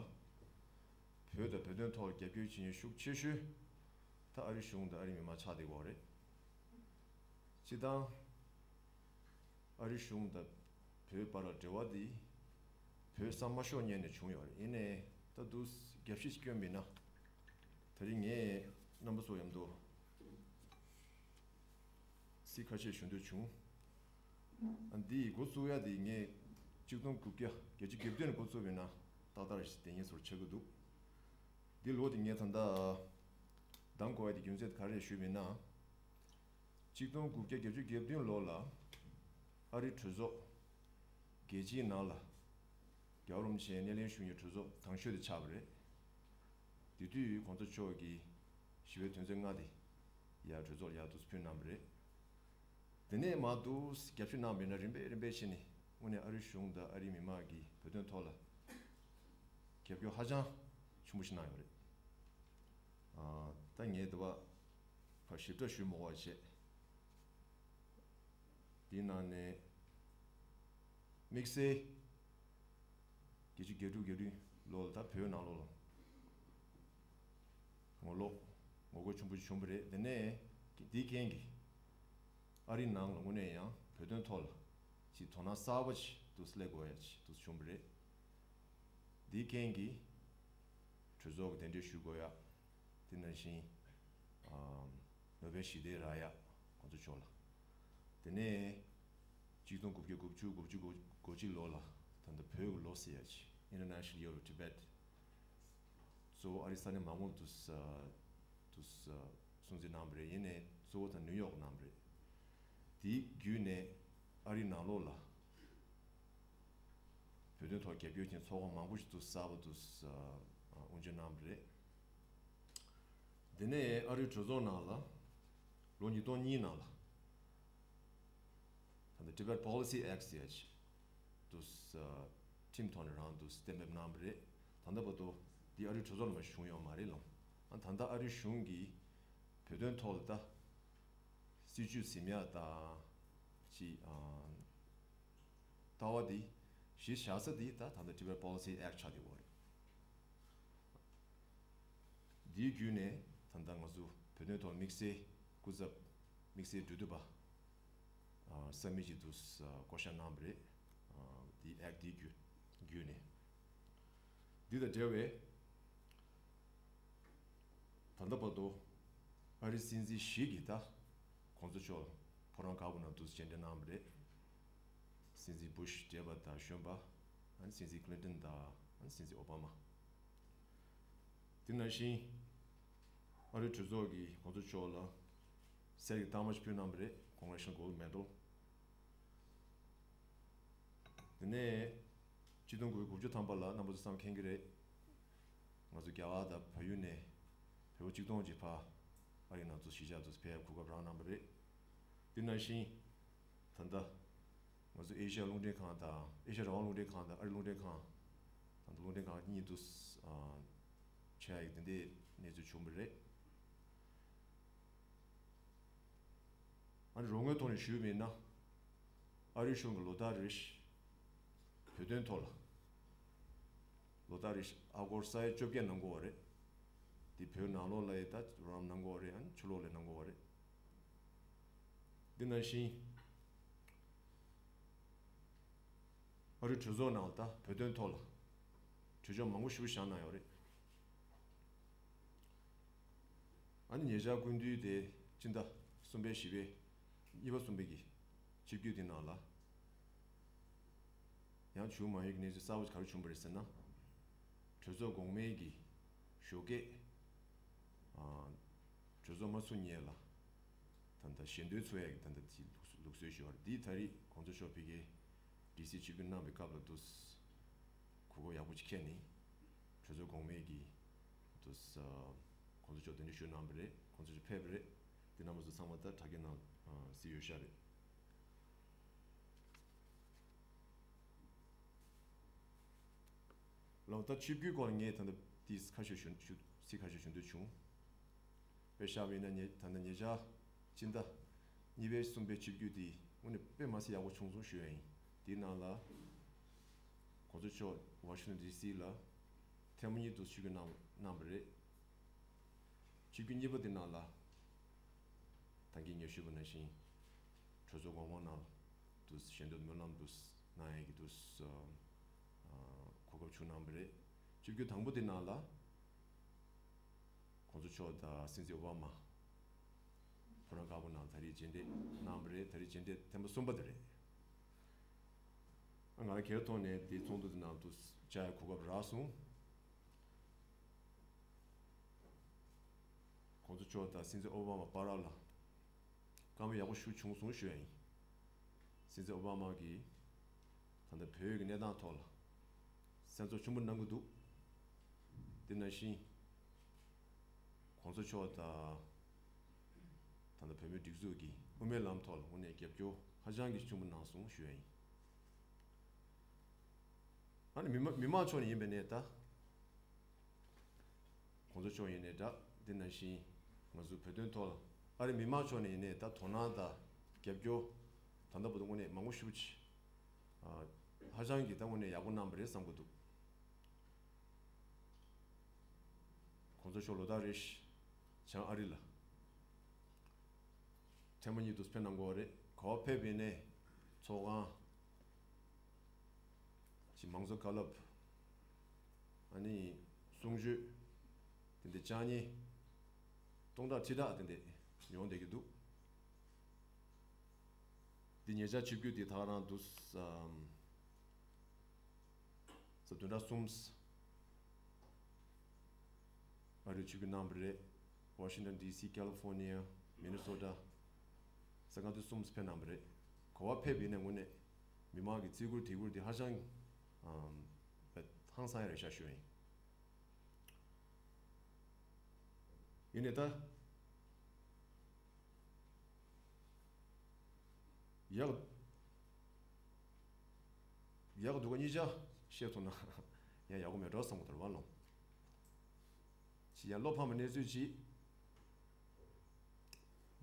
བོད་དང་བོད་དོན་ཐོག་རྒྱབ་སྐྱོར་བྱེད་མཁན་ཤུགས་ཆེ་ཤོས་ད་ཨ་རི་གཞུང་དང་ཨ་རི་མི་མང་ཆགས་བསྡད་ཡོད་རེད། སྤྱིར་བཏང་ཨ་རི་གཞུང་དང་བོད་བར་ལ་འབྲེལ་བ་འདི་བོད་ས་མ་ཤོར་སྔོན་ནས་བྱུང་ཡོད་རེད། ཡིན་ནའི་ད་དུང་རྒྱབ་བཤིག་སྐྱོན་མིན་ན་ད་རིང་ངས་རྣམ་པ་ཚོ་མཉམ་དུ་སི་ཁ་ཤས་ཞུ་འདོད་བྱུང་། ཨ་འདི་ཡི་འགོ་བཙུགས་ཡ་འདི་ངས་གཅིག་སྟོང་དགུ་བརྒྱ་བརྒྱད་ཅུ་གྱ་བདུན་ནས་འགོ་བཙུགས་པ་ཡིན་ན་ཏག་ཏག་རེད་ཟེར་དེ་ངས་ཚོར་ཆགས་ཀྱི་འདུག་འདི་ལོ་འདི་ངས་ད་ལྟ་གདམ་དགོས་ཡ་འདི་རྒྱུ་མཚན་ག་རེ་ཞུས་པ་ཡིན་ན། གཅིག་སྟོང་དགུ་བརྒྱ་བརྒྱད་ཅུ་གྱ་བདུན་ལོ་ལ་ཨ་རིའི་གྲོས་ཚོགས་རྒྱལ་སྤྱིའི་ནང་ལ་རྒྱལ་བ་རིན་པོ་ཆེའི་སྣེ་ལེན་ཞུ་མཁན་གྲོས་ཚོགས་དང་ཤོས་དེ་ཆགས་པ་རེད། དེ་དུས་གོང་ས་མཆོག་གིས་ཞི་བའི་དོན་ཚན་ལྔ་དེ་ཡར་གྲོས་ཚོགས་ལ་ཡར་དུ་ཕུལ་གནང་བ་རེད། དེ་ནས་མར་དུ་རྒྱབ་སྐྱོར་གནང་བ་ཡིན་ན་རིམ་པས་རིམ་པས་བྱས་ནས་དངོས་གནས་ཨ་རིའི་གཞུང་དང་ཨ་རིའི་མི་མང་གིས་བོད་དོན་ཐོག་ལ་རྒྱབ་སྐྱོར་ཧ་ཅང་ཆེན་པོ་ཞིག་གནང་ཡོད་རེད། ཨ་ད་ངས་དེ་བ་ཕར་ཞིབ་ཕྲ་ཞུ་མི་དགོས་པ་བྱས། དེའི་ནང་ནས་དམིགས་བསལ་བརྒྱད་ཅུ་གྱ་དྲུག་གྱ་བདུན་ལོ་ལ་ད་བོད་ནང་ལོགས་ལ་ངོ་ལོག་ངོ་རྒོལ་ཆེན་པོ་ཞིག་བྱུང་བ་རེད། དེ་ནས་དེའི་རྐྱེན་གྱིས་ཨ་རིའི་ནང་ལ་དངོས་གནས་ཡང་བོད་དོན་ཐོག་ལ་ཅིག་དོ་སྣང་གསར་པ་ཅིག་ཏུ་སླེབས་དགོས་ཡ་ཅིག་ཏུ་བྱུང་བ་རེད། དེའི་རྐྱེན་གྱིས་གྲོས་ཚོགས་ཀྱི་གདན་འདྲེན་ཞུ་དགོས་ཡ། དེ་ནང་བཞིན་ཨམ་ནོ་བེལ་ཞི་བདེའི་རག་ཡ་གོང་ས་མཆོག་ལ། དེ་ནས་གཅིག་སྟོང་དགུ་བརྒྱ་དགུ་བཅུ་དགུ་བཅུ་གོ་གཅིག་ལོ་ལ་ད་ལྟ་བོད་ཀྱི་ལོ་ཟེར་ཡ་ཅིག International Year of Tibet། གཙོ་བོ་ཨ་རིའི་ས་གནས་མར་ངོ་དུ་ས་དུ་ས་སྲུང་བརྩི་གནང་བ་རེད། ཡིན་ནའི་གཙོ་བོ་ད་ནིའུ་ཡོག་གནང་བ་རེད། དེའི་བརྒྱུད་ནས་ཨ་རིའི་ནང་ལོགས་ལ་ བོད་དོན་ཐོག་རྒྱབ་སྐྱོར་བྱེད་མཁན་ཚོགས་པ་མང་པོ་ཞིག་ཏུ་གསར་པ་དུ་དབུ་འབྱེད་གནང་བ་རེད། དེ་ནས་ཨ་རིའི་གྲོས་ཚོགས་ནང་ལ་ལོ་ཉིས་སྟོང་གཉིས་ནང་ལ་ད་ལྟ་Tibet Policy Act ཟེར་ཡ་ཅིག་དུ་ཁྲིམས་ཐོག་ནས་རང་དུ་གཏན་འབེབས་གནང་བ་རེད། ད་ལྟ་བར་དུ་འདི་ཨ་རིའི་གྲོས་ཚོགས་ནང་མ་བྱུང་ཡོད་མ་རེད་ལགས། ཨ་ད་ལྟ་ཨ་རིའི་གཞུང་གིས་བོད་དོན་ཐོག་ལ་ད་སྲིད་ཇུས་འཛིན་ཡ་དང་ཅིག་ཨ། ལྟ་བ་འདི་གཞི་བཞག་ས་འདི་ད་ད་ལྟ་Tibet Policy Act ཆགས་བསྡད་ཡོད་རེད། འདིའི་བརྒྱུད་ནས་ད་ལྟ་ང་ཚོ་བོད་དོན་ཐོག་དམིགས་བསལ་སྐུ་ཚབ་དམིགས་བསལ་འབྲེལ་མཐུད་པ་ཨ་ས་མིག་ཅིག་ཏུ་ཨ་བསྐོ་བཞག་གནང་བ་རེད། ཨ་འདི་Act འདིའི་བརྒྱུད་བརྒྱུད་ནས་འདི་དང་འབྲེལ་བའི་ད་ལྟ་བར་དུ་ཨ་རིའི་སྲིད་འཛིན་བཞི་གིས་ད་གོང་ས་མཆོག་ཕོ་བྲང་དཀར་པོ་ནང་དུ་མཇལ་འཕྲད་གནང་བ་རེད། སྲིད་འཛིན་བུ་ཤ་བགྲེས་པ་དང་གཞོན་པ། ཨ་ནི་སྲིད་འཛིན་ཀླིན་ཏོན་དང་ཨ་ནི་སྲིད་འཛིན་ཨོ་བྷ་མ། དེ་ནང་བཞིན་ཨ་རིའི་གྲོས་ཚོགས་ཀྱིས་གོང་ས་མཆོག་ལ་གསེར་གྱི་རྟགས་མ་ཞིག་ཕུལ་གནང་བ་རེད། Congressional Gold Medal། དེ་ནས་ཆིག་སྟོང་དགུ་བརྒྱ་དགུ་བཅུ་ཐམ་པ་ལ་རྣམ་པ་ཚོ་ཚང་མ་མཁྱེན་གྱི་རེད། ང་ཚོ་རྒྱ་གར་དང་བལ་ཡུལ་ནས་བོད་པ་ཆིག་སྟོང་ཅིག་ཕར་ཨ་རིའི་ནང་ཚོ་གཞིས་ཆགས་ཚོ་ཕེབས་གོ་སྐབས་རག་གནང་བ་རེད། དེ་ནང་བཞིན་ད་ལྟ་ང་ཚོ་ཨེ་ཤ་ཡ་རླུང་འཕྲིན་ཁང་དང་ཨེ་ཤ་ཡ་རང་དབང་རླུང་འཕྲིན་ཁང་དང་ཨ་རིའི་རླུང་འཕྲིན་ཁང་ད་ལྟ་རླུང་འཕྲིན་ཁང་གཉིས་དུ་ཆགས་ཡག་དེ་འདྲའི་གནས་ཚུལ་བྱུང་བ་རེད། ཨ་ནི་རོགས་དངུལ་ཐོག་ནས་ཞུས་པ་ཡིན་ན། ཨ་རིའི་གཞུང་གིས་ལོ་ལྟར་རེ་བཞིན་བོད་དོན་ཐོག་ལ་ལོ་ལྟར་རེ་བཞིན་ཨ་སྒོར་ས་ཡ་བཅོ་བརྒྱད་གནང་གི་ཡོད་རེད། འདི་བོད་ནང་ལོགས་ལ་ཡི་ད་རོགས་རམ་གནང་གི་ཡོད་རེད། ཨ་ནི་ཕྱི་ལོགས་ལ་གནང་གི་ཡོད་རེད། འདི་ནང་བཞིན་ཨ་རིའི་གྲོས་ཚོགས་ནང་ལ་ད་བོད་དོན་ཐོག་ལ་གྲོས་ཆོད་མང་པོ་ཞིག་བཞག་གནང་ཡོད་རེད། ཨ་ནི་ཉེ་ཆར་སྐུ་མདུན་དེ་སྤྱི་ཟླ་གསུམ་པའི་བཞི་པའི་གཉིས་པ་གསུམ་པའི་གི་ཆིབས་བསྒྱུར་དེ་ནང་ལ་ཡང་བྱུང་མ་མྱོང་གི་གནས་ཚུལ་གསར་པ་ག་རེ་བྱུང་བ་རེད་ཟེར་ན། གྲོས་ཚོགས་གོང་མའི་གི་ཞོགས་ཀས་ཨ་གྲོས་ཚོགས་མ་ཚུགས་སྔོན་ལ་ད་ལྟ་ཞལ་འདོན་ཚུགས་ཡག་གི་ད་ལྟ་དེ་ལུགས་ལུགས་སྲོལ་ཞིག་ཡོད་རེད། འདི་ད་རེས་གོང་ས་མཆོག་ཕ་གིར་ཌི་སི་ཆིབས་བསྒྱུར་གནང་བའི་སྐབས་ལ་འདུག་གོ་སྐབས་ཡག་པོ་ཅིག་འཁྱེར་ནས་གྲོས་ཚོགས་གོང་མའི་གི་དུ་ས་གོང་ས་མཆོག་གདན་འདྲེན་ཞུས་གནང་བ་རེད། གོང་ས་མཆོག་ཕེབས་པ་རེད། འདི་རྣམ་པ་ཚོ་ཚང་མ་ད་དྲ་རྒྱའི་ནང་གཟིགས་ཡོད་ཤག་རེད། ལགས། ད་ཆིབས་བསྒྱུར་སྐོར་ངས་ད་ལྟ་འདི་ཁ་ཤས་ཞུ་ཞུ་ཚིག་ཁ་ཤས་ཞུ་འདོད་བྱུང་། དཔེ་བཞག་པ་ཡིན་ན་ཉེ་ད་ལྟ་ཉེ་ཆར་སྤྱི་ཟླ་གཉིས་པའི་གསུམ་པའི་ཆིབས་བསྒྱུར་དེ་དངོས་གནས་དཔེ་མ་སྲིད་ཡག་པོ་བྱུང་སོང་ཞུ་ཡ་ཡིན། དེའི་ནང་ལ་གོང་ས་མཆོག་ཝ་ཤིང་ཊོན་ཌི་སི་ལ་ཐེངས་མ་གཉིས་དུ་ཆིབས་བསྒྱུར་གནང་གནང་བ་རེད། ཆིབས་བསྒྱུར་གཉིས་པ་དེ་ནང་ལ་ད་གིན་ངས་ཞུས་པ་ནང་བཞིན་གྲོས་ཚོགས་གོང་མ་ནང་དུ་ཞལ་འདོན་སྨོན་ལམ་དུ་གནང་ཡ་གི་དུ་གོ་སྐབས་བྱུང་གནང་བ་རེད། ཆིབས་བསྒྱུར་དང་པོ་དེ་ནང་ལ། གོང་ས་མཆོག་དང་སྲིད་འཛིན་ཨོ་བྷ་མ་ཕོ་བྲང་དཀར་པོ་ནང་ད་རེས་མཇལ་འཕྲད་གནང་བ་རེད། ད་རེས་མཇལ་འཕྲད་ཐེངས་མ་གསུམ་པ་དེ་རེད། ང་ལ་སྒེར་ཐོག་ནས་དེའི་ཚོགས་འདུ་དེ་ནང་དུ་བཅར་ཡ་གོ་སྐབས་རག་སོང་། གོང་ས་མཆོག་དང་སྲིད་འཛིན་ཨོ་བྷ་མ་བར་ལ་བཀའ་མོལ་ཡག་པོ་ཞིག་བྱུང་སོང་ཞུ་ཡ་ཡིན། སྲིད་འཛིན་ཨོ་བྷ་མ་གིས་ད་ལྟ་བོད་ཀྱི་གནས་སྟངས་ཐོག་ལ་སེམས་ཚོར་ཆེན་པོ་གནང་གི་འདུག་དེ་ནང་བཞིན་གོང་ས་མཆོག་དང་ད་ལྟ་བོད་མིའི་སྒྲིག་འཛུགས་ཀྱི་དབུ་མའི་ལམ་ཐོག་ལ་དངོས་གནས་རྒྱབ་སྐྱོར་ཧ་ཅང་གི་ཆེན་པོ་གནང་སོང་ཞུ་ཡ་ཡིན། ཨ་ནི་མི་མང་མི་མང་ཕྱོགས་ནས་ཡིན་པ་ནས་ད། གོང་ས་མཆོག་ཡིན་ནའི་འདྲ། དེ་ནང་བཞིན་ང་ཚོ་བོད་དོན་ཐོག་ལ་ཨ་རི་མི་མང་ཕྱོགས་ནས་ཡིན་ནའི་ད་དོ་སྣང་དང་རྒྱབ་སྐྱོར་ད་ལྟ་བར་དུ་དངོས་གནས་མང་པོ་ཞེ་པོ་ཅིག་ཨ་ཧ་ཅང་གི་ད་དངོས་གནས་ཡག་པོ་གནང་བ་རེད་བསམ་གྱི་འདུག་གོང་ས་མཆོག་ལོ་ལྟར་རེ་བཞིན་བྱང་ཨ་རི་ལ་ཐེངས་མ་གཉིས་འདུག་ཕེབས་གནང་དགོས་པ་རེད། ག་པར་ཕེབས་པ་ཡིན་ནའི་ཚོགས་ཁང་ཅིག་མང་གཙོ་བཀའ་སློབ། ཨ་ནི་གསུང་ཆོས་དེ་འདྲ་བཅར་མཁན་སྟོང་ཕྲག་ཁྲི་ཕྲག་དེ་འདྲ་ཡོང་བསྡད་ཀྱི་འདུག་འདི་ཉེ་ཆར་ཆིབས་བསྒྱུར་དེ་ད་ག་རང་འདུག་ས་ས་བདུན་ཕྲག་གསུམ་ཨ་རིར་ཆིབས་བསྒྱུར་གནང་བ་རེད། ཝ་ཤིང་ཊོན་ཌི་སི། ཀ་ལི་ཧྥོར་ནི་ཡ། མི་ནི་སོ་ཊ། ས་ཁང་དེ་གསུམ་ཕེབས་གནང་བ་རེད། ག་པར་ཕེབས་པ་ཡིན་ནའི་དངོས་གནས་མི་མང་གི་བརྩི་བཀུར་དད་བཀུར་དེ་ཧ་ཅང་ ཨམ། བས་ཧང་སང་ཡ་རེད་ཤག་ཞུ་ཡིན། ཡིན་ནའི་ད། ཡག་ཡག་འདུག་ག་གཉིས་ཆ་བཤད་ཐུབ་ན་ཡང་ཡག་པོ་མེད་འགྲོ་བསམ་གི་འདུག་རེད་བ་ལོ། ཅི་ཡང་བློ་ཕམ་པའི་གནས་ཚུལ་ཅིག་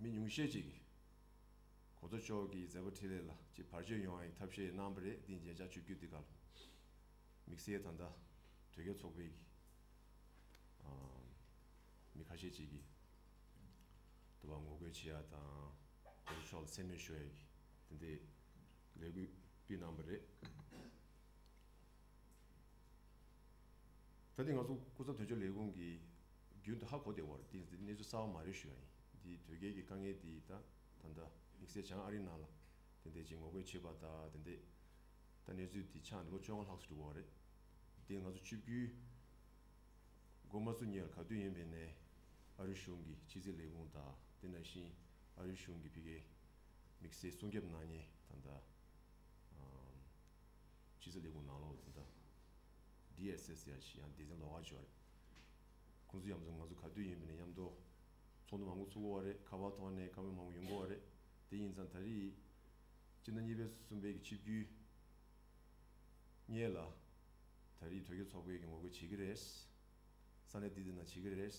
མི་ཉུང་ཤས་ཅིག་གིས་གོང་ས་མཆོག་གི་མཛད་པ་འཕྲིན་ལས་ལ་ཅིག་བར་ཆད་ཡོང་བའི་ཐབས་ཤེས་གནང་བ་རེད། འདི་མཇལ་བཅར་བཅུ་བརྒྱད་འདི་ག་ལ་དམིགས་བསལ་ད་ལྟ་དོལ་རྒྱལ་ཚོགས་པའི་གི་ཨ་མི་ཁ་ཤས་ཅིག་གིས་དུ་བ་ངོ་རྒོལ་བྱེད་ཡ་དང་གོང་ས་མཆོག་ལ་མཚན་སྨད་ཞུ་ཡ་གི་དེ་འདྲའི་ལས་འགུལ་སྤེལ་གནང་བ་རེད། ད་ཐེངས་ང་ཚོ་སྐུ་ཚབ་དོན་གཅོད་ལས་ཁུངས་ཀྱིས་རྒྱུན་དུ་ཧ་གོ་བསྡད་ཡོད་རེད། དེ་གནས་ཚུལ་གསར་པ་མ་རེད་ཞུ་ཡ་ཡིན། འདི་དོལ་རྒྱལ་གྱི་དཀའ་ངལ་འདི་ད་ད་ལྟ་དམིགས་བསལ་བྱང་ཨ་རིའི་ནང་ལ་དེ་འདྲའི་ཅིག་ངོ་རྒོལ་བྱེད་པ་དང་དེ་འདྲའི་ད་གནས་ཚུལ་འདི་ཆགས་ནས་ལོ་བཅོ་ལྔ་ལྷག་ཙམ་འགྲོ་གི་ཡོད་རེད། དེ་ང་ཚོ་ཆིབས་བསྒྱུར་འགོ་མ་བཙུགས་སྔོན་ལ་ག་དུས་ཡིན་པ་ཡིན་ནའི་ཨ་རི་གཞུང་གི་ཕྱི་སྲིད་ལས་ཁུངས་དང་དེ་ནང་བཞིན་ཨ་རི་གཞུང་གི་ཕ་གིའི་དམིགས་བསལ་སྲུང་སྐྱོབ་གནང་མཁན་ད་ལྟ་ཕྱི་སྲིད་ལས་ཁུངས་ནང་ལོགས་ད་ལྟ་ཌི་ཨེས་ཨེས་ཟེར་ཡ་ཞིག་ཡང་སྡེ་ཚན་ལོགས་ཀ་ཅིག་ཡོད་རེད། ཁོང་ཚོ་མཉམ་དུ་ང་ཚོ་ག་དུས་ཡིན་པ་ཡིན་ནའི་མཉམ་དུ་ཚོགས་འདུ་མང་པོ་ཚུགས་ཀྱི་ཡོད་རེད། ཁ་པར་ཐོག་ནས་བཀའ་མོལ་མང་པོ་ཡོང་གི་ཡོད་རེད། དེ་ཡིན་ཙང་ད་རེས་སྤྱི་ཟླ་གཉིས་པའི་གསུམ་པའི་གི་ཆིབས་བསྒྱུར་སྔོན་ལ་ད་རེས་དོལ་རྒྱལ་ཚོགས་པའི་གི་ངོ་རྒོལ་བྱེད་ཀྱི་རེད། ས་གནས་འདི་འདི་ནང་བྱེད་ཀྱི་རེད།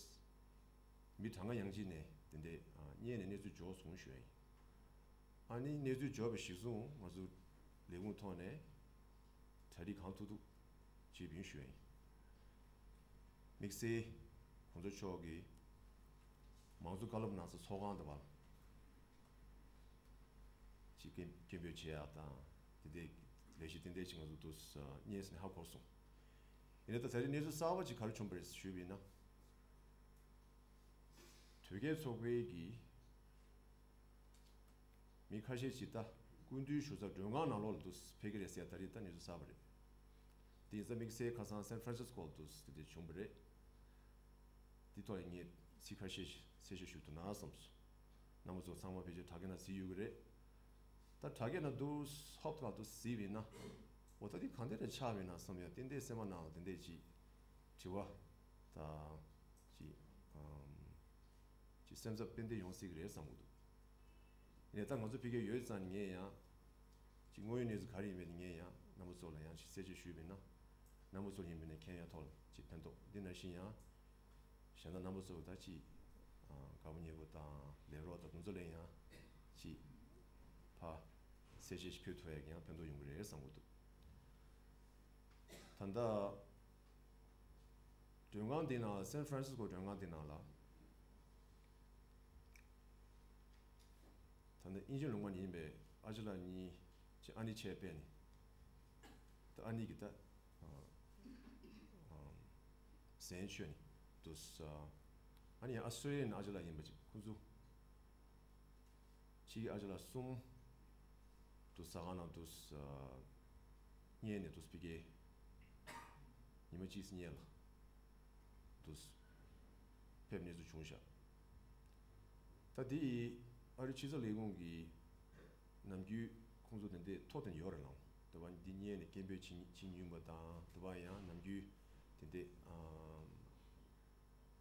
མི་གྲངས་ཀ་ཡང་ཅིག་ནས་དེ་འདྲའི་ཨ་སྔོན་ནས་གནས་ཚུལ་འབྱོར་སོང་ཞུ་ཡ་ཡིན། ཨ་ནི་གནས་ཚུལ་འབྱོར་བའི་གཞིར་བཟུང་ང་ཚོ་ལས་ཁུངས་ཐོག་ནས་གྲ་སྒྲིག་གང་ཐུབ་ཐུབ་བྱེད་པ་ཡིན་ཞུ་ཡ་ཡིན། དམིགས་བསལ་གོང་ས་མཆོག་གིས་མང་གཙོ་བཀའ་སློབ་གནང་ས་ཚོགས་ཁང་དུ་བར་ཅིག་སྐད་སྐད་འབོད་བྱེད་ཡ་དང་དེ་འདྲའི་ལས་གཞི་དེ་འདྲའི་ཅིག་ང་ཚོ་འདུག་སྙན་སེང་ཧ་གོ་སོང་། ཡིན་ནའི་ད་ད་རེས་གནས་ཚུལ་གསར་པ་ཅིག་ག་རེ་བྱུང་བ་རེད་ཞུས་པ་ཡིན་ན། དོལ་རྒྱལ་ཚོགས་པའི་གི་མི་ཁ་ཤས་ཅིག་ད་སྐུ་མདུན་བཞུགས་ས་མགྲོན་ཁང་ནང་ལོགས་ལ་འདུག་ཕེབས་ཀྱི་རེད་ཟེར་ཡ་ད་རེས་ད་གནས་ཚུལ་གསར་པ་རེད། དེ་ཡིན་ཙང་དམིགས་བསལ་ཁ་སང་སན་ཧྥ་རན་སིས་ཀོ་ལ་འདུག་དེ་འདྲ་བྱུང་བ་རེད། དེ་ཐོག་ལ་ངས་ཚིག་ཁ་ཤས་གསལ་བཤད་ཞུ་ཐུབ་ན་བསམས་སོང་། རྣམ་པ་ཚོ་ཚང་མ་ཕལ་ཆེར་དྲ་རྒྱ་ནང་གཟིགས་ཡོད་ཀྱི་རེད། ད་དྲ་རྒྱ་ནང་འདུག་ཧོབ་ཏེ་འདུག་གཟིགས་པ་ཡིན་ན། འོ་ད་འདི་གང་འདྲ་ཆགས་པ་ཡིན་ན་བསམ་ཡ་ཏན་ཏན་སེམས་པ་ནང་ལ་དེ་འདྲས་ཅིག་དྲི་བ་དང་། ཅིག་ཨམ། ཅིག་སེམས་འཚབ་ཏན་ཏན་ཡོང་སྲིད་ཀྱི་རེད་བསམ་གྱི་འདུག་ཡིན་ནའི་ད་ང་ཚོ་ཕ་གིར་ཡོད་ཙང་ངས་ཡང་། ཅིག་དངོས་ཡོད་གནས་ཚུལ་ག་རེ་ཡིན་མིན་ངས་ཡང་རྣམ་པ་ཚོ་ལ་ཡང་ཅིག་གསལ་བཤད་ཞུས་པ་ཡིན་ན། རྣམ་པ་ཚོ་ཡིན་མིན་ནས་མཁྱེན་ཡ་ཐོག་ལ་ཅིག་ཕན་ཐོགས། འདི་ནང་བཞིན་ཡང་། གཞན་དག་རྣམ་པ་ཚོ་ད་ཅིག་ཨ། དགའ་པོ་ཉེ་པོ་དང་ལས་རོགས་དང་དེ་ཚོ་ལ་ཡང་ཅིག་ཕར་གསལ་བཤད་ཞིག་ཕུལ་ཐུབ་ཡ་གི་ཡང་ཕན་ཐོགས་ཡོང་གི་རེད་བསམ་གྱི་འདུག་ད་ལྟ་མགྲོན་ཁང་འདི་ནང་ལ། སན་ཧྥ་རན་སིས་ཀོ་མགྲོན་ཁང་འདི་ནང་ལ། ད་ལྟ་དབྱིན་ཇི་ལུང་པ་ནས་ཡིན་པའི་ཨ་ཅག་ལགས་གཉིས་ཀྱི་ཨ་ནེ་བྱས་པས་ནི། ད་ཨ་ནེ་གི་ད་ཨ་ཨ་ཟན་མཆོད་ནི་འདུག་ས། ཨ་ནེ་ཡང་ཨ་སི་ཊྲེ་ལི་ཡ་ནས་ཨ་ཅག་ལགས་ཡིན་པ་ཅིག་ཁོང་ཚོ་ཕྱི་རྒྱལ་ཨ་ཅག་ལགས་གསུམ་འདུག་ཟ་ཁང་ནང་འདུག་ས། སྔོན་ནས་འདུག་ས་ཕ་གིར་ཉི་མ་གཅིག་སྔོན་ལ་འདུག་ས་ཕེབས་གནས་ཚུལ་བྱུང་ཤག་ད་དེ་ཡི་ཨ་རི་ཕྱི་སྲིད་ལས་ཁུངས་ཀྱིས་ནམ་རྒྱུན་ཁོང་ཚོ་དེ་འདྲའི་ཐོ་དེ་ཡོད་རེད་ལགས། དེ་བ་འདི་སྔོན་ནས་སྐད་འབོད་བྱེད་བྱེད་མྱོང་བ་དང་། དེ་བ་ཡང་ནམ་རྒྱུན་དེ་འདྲའི་ཨ་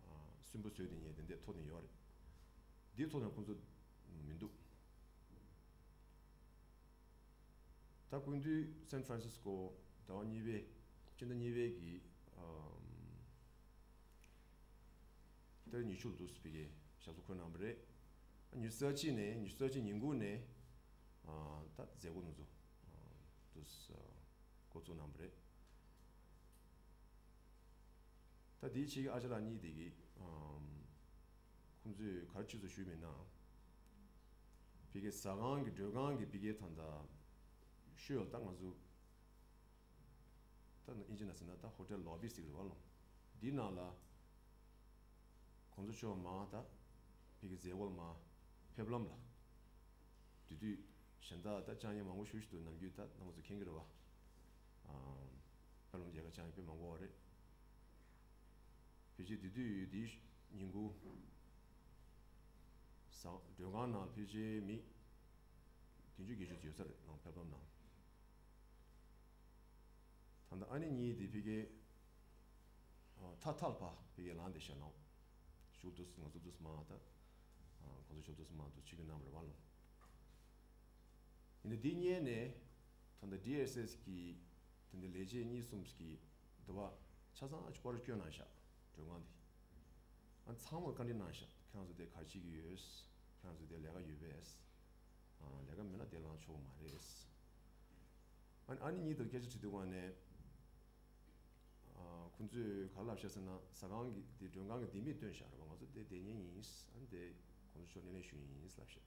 ཨ་སུན་པོ་བཟོས་དེ་ངས་དེ་འདྲའི་ཐོ་དེ་ཡོད་རེད། འདིའི་ཐོག་ནས་ཁོང་ཚོ་མི་འདུག་ད་སྐུ་མདུན་སན་ཧྥ་རན་སིས་ཀོ་ཟླ་བ་གཉིས་པའི། སྤྱི་ཟླ་གཉིས་པའི་གི་ཨམ་ཏ་རིག་ཉི་ཤུ་ལ་འདུག་སེ་ཕ་གིར་ཞབས་སོར་འཁོད་གནང་བ་རེད། ཉི་ཤུ་རྩ་གཅིག་ནས། ཉི་ཤུ་རྩ་གཅིག་ཉིན་གུང་ནས་ཨ་ད་མཛད་སྒོ་དེ་ཚོ་ཨ་འདུག་སེ་འགོ་བཙུགས་གནང་བ་རེད། ད་དེའི་ཕྱི་གི་ཨ་ཅག་ལགས་གཉིས་དེ་གིས་ཨམ་ཁོང་ཚོས་ག་རེ་ཅིག་ཞུས་མིན་ན། ཕ་གིའི་ཟ་ཁང་གི་མགྲོན་ཁང་གི་ཕ་གིའི་ད་ལྟ་ཤོད་ད་ང་ཚོ་ད་ཨིན་ཇི་ནང་ཟེར་ན་ད་ཧོ་ཊེལ་ལོ་བི་ཟེར་གི་རེད་བ་ལོ། འདི་ནང་ལ་གོང་ས་མཆོག་མར་ད་ཕ་གིའི་མཛད་སྒོ་ལ་མར་ཕེབས་ལམ་ལ་དེ་དུས་གཞན་དག་ད་བཅར་མཁན་མང་པོ་ཞེ་པོ་ཅིག་འདུག་ནམ་རྒྱུན་ད་རྣམ་པ་ཚོ་མཁྱེན་གྱི་རེད་བ། ཨ་ཕ་ལོ་མཇལ་ཁ་བཅར་མཁན་དཔེ་མང་པོ་ཡོད་རེད། ཕལ་ཆེར་དེ་དུས་དེའི་ཉིན་གུང་ཟ་མགྲོན་ཁང་ནང་ཕལ་ཆེར་མི་བདུན་ཅུ་བརྒྱད་ཅུ་ཡོད་ས་རེད་ལགས། ཕེབས་ལམ་ནང་། ད་ ད་ཨ་ནི་གཉིས་དེ་ཕ་གིའི་ཐ་ཐལ་པ་ཕ་གིའི་ལངས་ཏེ་བཤད་ན། ཤུགས་དུས་ང་ཚོ་དུས་མ་ད་གོང་ས་མཆོག་དུས་མ་དུ་ཆིག་གི་རྣམ་པར་བ་ལོ། ཡིན་ནའི་འདི་གཉིས་ནས་ད་ལྟ་ཌི་ཨེས་ཨེས་ཀྱི་དེ་འདྲའི་ལས་བྱེད་གཉིས་གསུམ་གྱི་འདི་བ་ཆ་ཚང་ཨ་ཅི་པར་བསྐྱོན་གནང་ཤག་མགྲོན་ཁང་འདི། ཨ་ཚང་མར་བཀའ་འདྲི་གནང་ཤག་ཁྱེད་རང་ཚོ་དེ་ག་རེ་བྱེད་ཀྱི་ཡོད། ཁྱེད་རང་ཚོ་དེ་ལས་ཀ་ཡོད་པས། ལས་ཀ་མེད་ན་དེ་ལངས་ཆོག་གི་མ་རེད། ཨ་ནི་ཨ་ནི་གཉིས་དང་སྐད་ཆ་དྲིས་དུས་ག་ནས། ཁོང་ཚོས་ག་རེ་ལབ་ཤག་ཟེར་ན། ཟ་ཁང་གི་དེ་མགྲོན་ཁང་གི་ལྡེ་མིག་སྟོན་ཤག་རེད་པ། ང་ཚོ་དེ་བསྡད་མཁན་ཡིན། ཨ་ནི་དེ་གོང་ས་མཆོག་སྣེ་ལེན་ཞུ་ཡིན་ལབ་ཤག་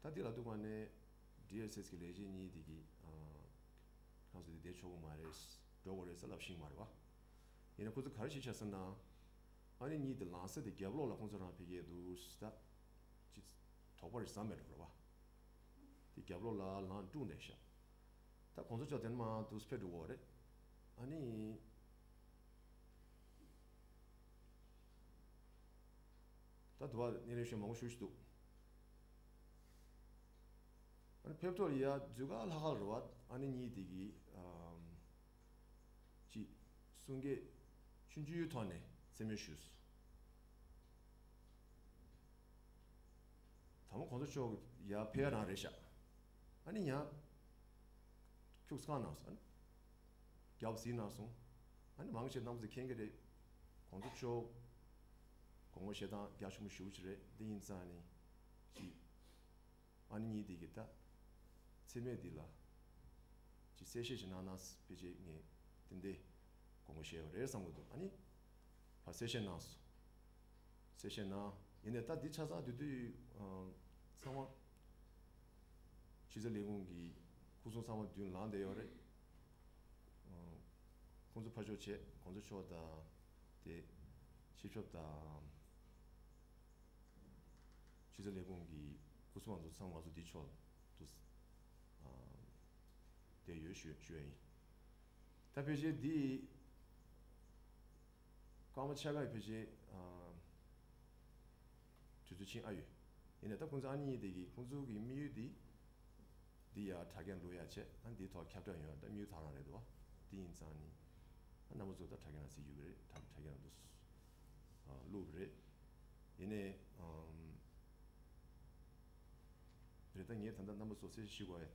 ད་དེ་ལབ་དུས་ག་ནས་ཌི་ཨེས་ཨེས་ཀྱི་ལས་བྱེད་གཉིས་དེ་གིས་ཁྱེད་རང་ཚོ་དེ་བསྡད་ཆོག་གི་མ་རེད། འགྲོ་དགོས་རེད་ཟེར་ལབ་ཤེས་ཀྱི་མ་རེད་པ། ཡིན་ན་ཁོ་ཚོ་ག་རེ་བྱས་ཤག་ཟེར་ན། ཨ་ནི་གཉིས་དེ་ལངས་ས་དེ་རྒྱབ་ལོགས་ལ་ཁོང་ཚོ་རང་ཕ་གིའི་འདུག་ད་ཅི་དོགས་པ་རེ་ཟ་མེད་འགྲོ་རེད་པ། དེ་རྒྱབ་ལོགས་ལ་ལངས་དཀྲུགས་བསྡད་ཤག་ད་གོང་ས་མཆོག་དེ་ནས་མར་འདུག་ཕེབས་འགྲོ་གི་རེད། ཨ་ནི་ད་དུ་བ་སྣེ་ལེན་ཞུ་མང་པོ་ཞུ་ཞིག་འདུག་ཨ་ནི་ཕེབས་ཐོག་ལ་ཡ་འཛུལ་ཁ་ལྷག་ཁ་རེད་པ། ཨ་ནི་གཉིས་དེ་གིས་ཨམ། ཅིག་གསུང་སྐད་ཆུང་ཆུང་ཐོག་ནས་མཚན་སྨད་ཞུས། དང་པོ་གོང་ས་མཆོག་ཡར་ཕེབས་ཡ་རང་རེད་ཤག་ཨ་ནི་ཡང་ཁྱུག་ཙམ་གནང་སོང་། ཨ་ནི་རྒྱབ་གཟིགས་གནང་སོང་། ཨ་ནི་མང་ཆེ་རྣམ་པ་ཚོས་མཁྱེན་གྱི་རེད། གོང་ས་མཆོག་དགོངས་པ་བཞེས་སྟངས་རྒྱ་ཆེན་པོ་ཞེ་པོ་ཅིག་རེད། འདི་ཡིན་ཙང་ནི་ཅིག་ཨ་ནི་གཉིས་དེ་གིས་ད་མཚན་སྨད་འདི་ལ་ཅིག་གསལ་བཤད་ཅིག་གནང་ན་ཕལ་ཆེར་ངས་དེ་འདྲའི་དགོངས་པ་བཞེས་པ་རེད་བསམ་གྱི་འདུག་ཨ་ནི་ཕར་གསལ་བཤད་གནང་སོང་། གསལ་བཤད་གནང་། ཡིན་ནའི་ད་འདི་ཆ་ཚང་དེ་དུས་ཨ་ཚང་མ་ཕྱི་སྲིད་ལས་ཁུངས་ཀྱི་སྐུ་སྲུང་ཚང་མ་མདུན་ལངས་བསྡད་ཡོད་རེད། ཨ་ཁོང་ཚོ་ཕར་ཕྱོགས་བྱས། གོང་ས་མཆོག་དང་དེ་ཕྱི་ཕྱོགས་དང་། ཕྱི་སྲིད་ལས་ཁུངས་ཀྱི་སྐུ་སྲུང་བ་ཚོ་ཚང་མ་ང་ཚོ་འདི་ཕྱོགས་དུ་ཨ་བསྡད་ཡོད་ཞུ་ཞུ་ཡ་ཡིན། ད་ཕལ་ཆེར་འདི་སྐར་མ་ཕྱེད་ཀ་ཡི་ཕལ་ཆེར་ཨ་དུས་ཚོད་ཕྱིན་ཨ་ཡོད། ཡིན་ནའི་ད་ཁོང་ཚོ་ཨ་ནི་གཉིས་དེ་གིས་ཁོང་ཚོ་གི་དམིགས་ཡུལ་འདི། འདི་ཡར་དྲ་རྒྱ་བླུག་ཡ་བྱས། ཨ་འདིའི་ཐོག་ཁྱབ་བསྒྲགས་ཡོང་ཡ་ད་དམིགས་ཡུལ་དེ་རང་རེད་འདུག་བ། འདི་ཡིན་ཙང་ནི་ཨ་རྣམ་པ་ཚོ་ད་དྲ་རྒྱ་ནང་གཟིགས་ཡོད་ཀྱི་རེད། དྲ་དྲ་རྒྱ་ནང་དུ་ཨ་བླུགས་པ་རེད། ཡིན་ནའི་ཨམ་རེད། ད་ངས་ད་ལྟ་རྣམ་པ་ཚོ་གསལ་བཤད་ཞུ་དགོས་ཡ་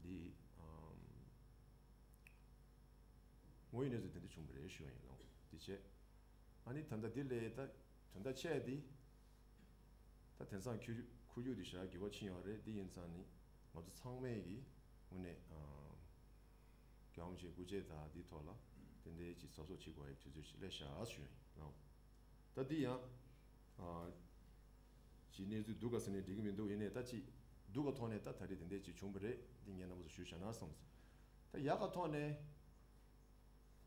འདི་ཨམ་དངོས་ཡོད་གནས་ཚུལ་དེ་འདྲ་བྱུང་བ་རེད་ཞུ་བ་ཡིན། ལགས་འདི་བྱས། ཨ་ནི་ད་ལྟ་འདི་ལས་ད་དོན་དག་ཆེ་འདི། ད་དེང་སང་ཁོར་ཡུག་ཁོར་ཡུག་འདི་ཞེ་དྲག་འགྱུར་བ་ཕྱིན་ཡོད་རེད། འདི་ཡིན་ཙང་ནི་ང་ཚོ་ཚང་མས་ཀྱི་དངོས་གནས་ཨ་རྒྱལ་བ་རིན་པོ་ཆེའི་སྐུ་ཚེ་དང་འདིའི་ཐོག་ལ་དེ་འདྲའི་ཅིག་གཟབ་གཟབ་བྱེད་དགོས་ཡའི་དུས་ཚོད་ཅིག་སླེབས་ཤག་ཞུ་ཡིན། ལགས། ད་འདི་ཡང་ཨ་ཅིག་གནས་ཚུལ་སྡུག་ག་ཟེར་ནས་འགྲིག་གི་མི་འདུག་ཡིན་ནའི་ད་ཅིག་སྡུག་ག་ཐོག་ནས་ད་ད་རེས་དེ་འདྲའི་ཅིག་བྱུང་བ་རེད། འདི་ངས་རྣམ་པ་ཚོ་ཞུས་བཞག་ན་བསམ་སོང་། ད་ཡག་ག་ཐོག་ནས།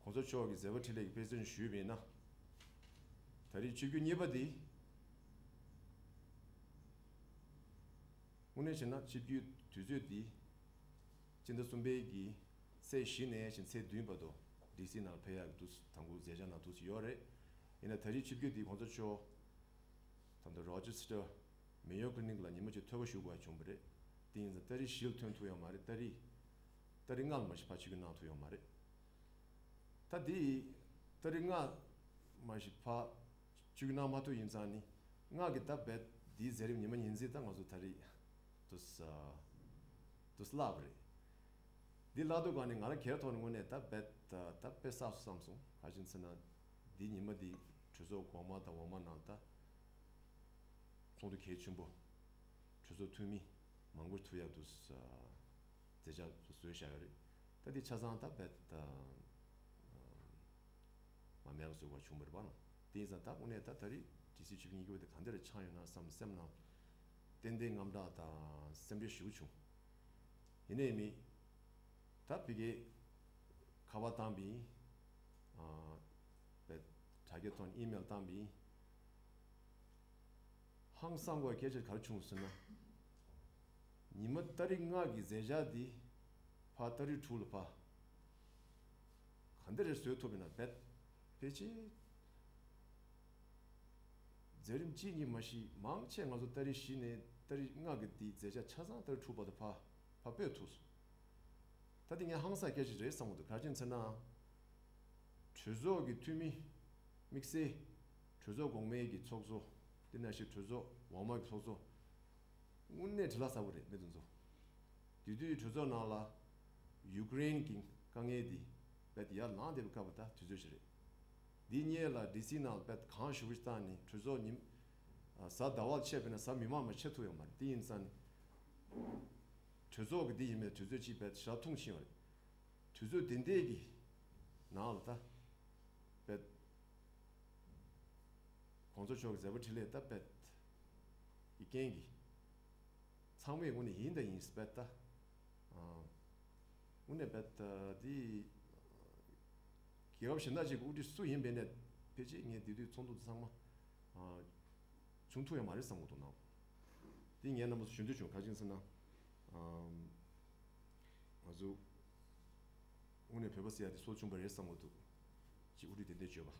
གོང་ས་མཆོག་གིས་མཛད་པ་འཕྲིན་ལས་ཀྱི་དཔེ་མཚོན་ཞུས་པ་ཡིན་ན། ད་རེས་ཆིབས་བསྒྱུར་གཉིས་པ་འདི། དངོས་གནས་བྱས་ན་ཆིབས་བསྒྱུར་དུས་ཚོད་འདི། སྤྱི་ཟླ་གསུམ་པའི་གི་ཚེས་བཞི་ནས་བྱས་ཚེས་བདུན་བར་དུ་ཌི་སི་ནང་ཕེབས་ཡག་གི་འདུག་དང་པོ་མཛད་འཆར་ནང་འདུག་ཡོད་རེད། ཡིན་ན་ད་རེས་ཆིབས་བསྒྱུར་འདི་གོང་ས་མཆོག་ད་ལྟ་རོ་ཅི་སི་ཊར་མེ་ཡོ་ཀི་ལི་ནིག་ལ་ཉི་མ་གཅིག་ཐོལ་པ་བཞུགས་དགོས་བྱུང་བ་རེད། དེ་ཡིན་ཙང་ཏ་རིག་བཞི་ལ་ཐོན་ཐུབ་ཡོད་མ་རེད། ཏ་རིག་ཏ་རིག་ལྔ་ལ་མ་གཞི་ཕར་ཆིབས་བསྒྱུར་གནང་ཐུབ་ཡོད་མ་རེད། ད་དེ་ཏ་རིག་ལྔ་མ་གཞི་ཕར་ཆིབས་བསྒྱུར་གནང་མ་ཐུབ་ཡིན་ཙང་ནི་ལྔ་གི་ད་རྦད་དེའི་མཛད་རིམ་ཉི་མ་ཉིན་མཚན་ད་ང་ཚོ་ད་རེས་དུས་དུས་བརླག་པ་རེད། འདི་བརླག་དུས་ག་ནས་ང་རང་སྒེར་ཐོག་ནས་དངོས་གནས་ད་རྦད་ད་དཔེ་བསགས་སོང་བསམ་སོང་། ག་རེ་བྱས་ན་འདི་ཉི་མ་འདི་གྲོས་ཚོགས་གོང་མ་དང་འོག་མ་ནང་ད། ཚོགས་འདུ་གལ་ཆེན་པོ་གྲོས་ཚོགས་འཐུས་མི་མང་པོ་ཐུག་ཡག་འདུག་ས་མཛད་འཆར་བཟོས་བཞག་ཡོད་རེད། ད་འདི་ཆ་ཚང་ད་རྦད་ད་མ་མེད་པ་བཟོ་དགོས་བྱུང་བ་རེད་པ་ལགས། དེ་ཡིན་ཙང་ད་དངོས་གནས་ད་ད་རེས་ཌི་སི་ཆིབས་བསྒྱུར་གཉིས་ཀྱི་དབུ་དེ་གང་འདྲ་ཆགས་ཡོད་ན་བསམ་སེམས་ནང་ཏན་ཏན་དངངས་སྐྲག་དང་སེམས་ཁྲལ་ཞེ་པོ་བྱུང་། ཡིན་ནའི་མི་ད་ཕ་གིར་ཁ་པར་བཏང་པ་ཡིན། ཨ་དྲ་རྒྱའི་ཐོག་ནས་ཨི་མེལ་བཏང་པ་ཡིན། ཧང་སང་དགོས་སྐད་ཆ་ག་རེ་བྱུང་ཟེར་ན། ཉི་མ་ཏ་རིག་ལྔ་གི་མཛད་འཆར་འདི་ཕར་ཏ་རིག་དྲུག་ལ་ཕར་ག་འདྲ་རེ་བཟོས་ཐུབ་ཡིན་ན་རྦད་ཕལ་ཆེར་མཛད་རིམ་གཅིག་གཉིས་མ་གཞི་མང་ཆེ་ང་ཚོ་ཏ་རིག་བཞི་ནས་ཏ་རིག་ལྔ་གི་འདི་མཛད་འཆར་ཆ་ཚང་ཏ་རིག་དྲུག་བར་དུ་ཕར་ཕར་སྤོས་ཐུབ་སོང་། ད་དེ་ངས་ཧང་སང་སྐད་ཆ་རེད་བསམ་གྱི་འདུག་ག་རེ་བྱས་ཟེར་ན། གྲོས་ཚོགས་ཀྱི་འཐུས་མི་དམིགས་བསལ་གྲོས་ཚོགས་གོང་མའི་གི་ཚོགས་གཙོ། དེ་ནང་བཞིན་གྲོས་ཚོགས་འོག་མ་གི་ཚོགས་གཙོ། དངོས་གནས་བྲེལ་བ་ཚ་པོ་རེད་མི་དེ་ཚོ། དེ་དུས་གྲོས་ཚོགས་ནང་ལ་ཡུཀ་རེན་གྱི་དཀའ་ངལ་འདི་རྦད་དེ་ཡར་ལངས་བསྡད་པའི་སྐབས་ད་དུས་ཚོད་ཞིག་རེད། འདི་གཉིས་ལ་ཌི་སི་ནང་ལ་རྦད་གང་ཞུ་བ་ཞིག་བཏང་ནས་གྲོས་ཚོགས་ཉིན་གཟའ་ཟླ་བ་ལ་ཆད་པས་ན་གཟའ་མིག་དམར་མ་ཆད་ཐུབ་ཡོད་མ་རེད། དེ་ཡིན་ཙང་ནི་གྲོས་ཚོགས་ཀྱི་འདི་ཡིན་མེད་དུས་ཚོད་ཅིག་རྦད་ཞག་ཐུང་ཕྱིན་པ་རེད། དུས་ཚོད་དེ་འདྲས་ཀྱི་ནང་ལ་ད་རྦད་གོང་ས་མཆོག་གི་མཛད་པ་འཕྲིན་ལས་ད་རྦད་ཀྱི་རྐྱེན་གྱིས། ཚང་མས་དངོས་གནས་ཡིན་དང་ཡིན་སྤེལ་ལྟ། ཨ། དངོས་གནས་སྤེལ་ལྟ་འདི། རྒྱལ་ཁབ་གཞན་དག་ཅིག་གི་དབུ་ཁྲིད་སུ་ཡིན་པའི་ནས་ཕལ་ཆེར་ངས་འདི་དུས་ཚོགས་འདུ་ཚང་མ། ཨ། བྱུང་ཐུབ་ཡོད་མ་རེད་བསམ་གྱི་འདུག་ནའང་། འདི་ངས་རྣམ་པ་ཚོ་ཞུ་འདོད་བྱུང་ག་ཅིག་ཟེར་ན། ཨ། ང་ཚོ། དངོས་གནས་བོད་པ་ཟེར་ཡ་དེ་སྲོག་ཆུང་པ་རེད་བསམ་གྱི་འདུག་ཅིག་དབུ་ཁྲིད་དེ་འདྲས་བརྗོད་པ།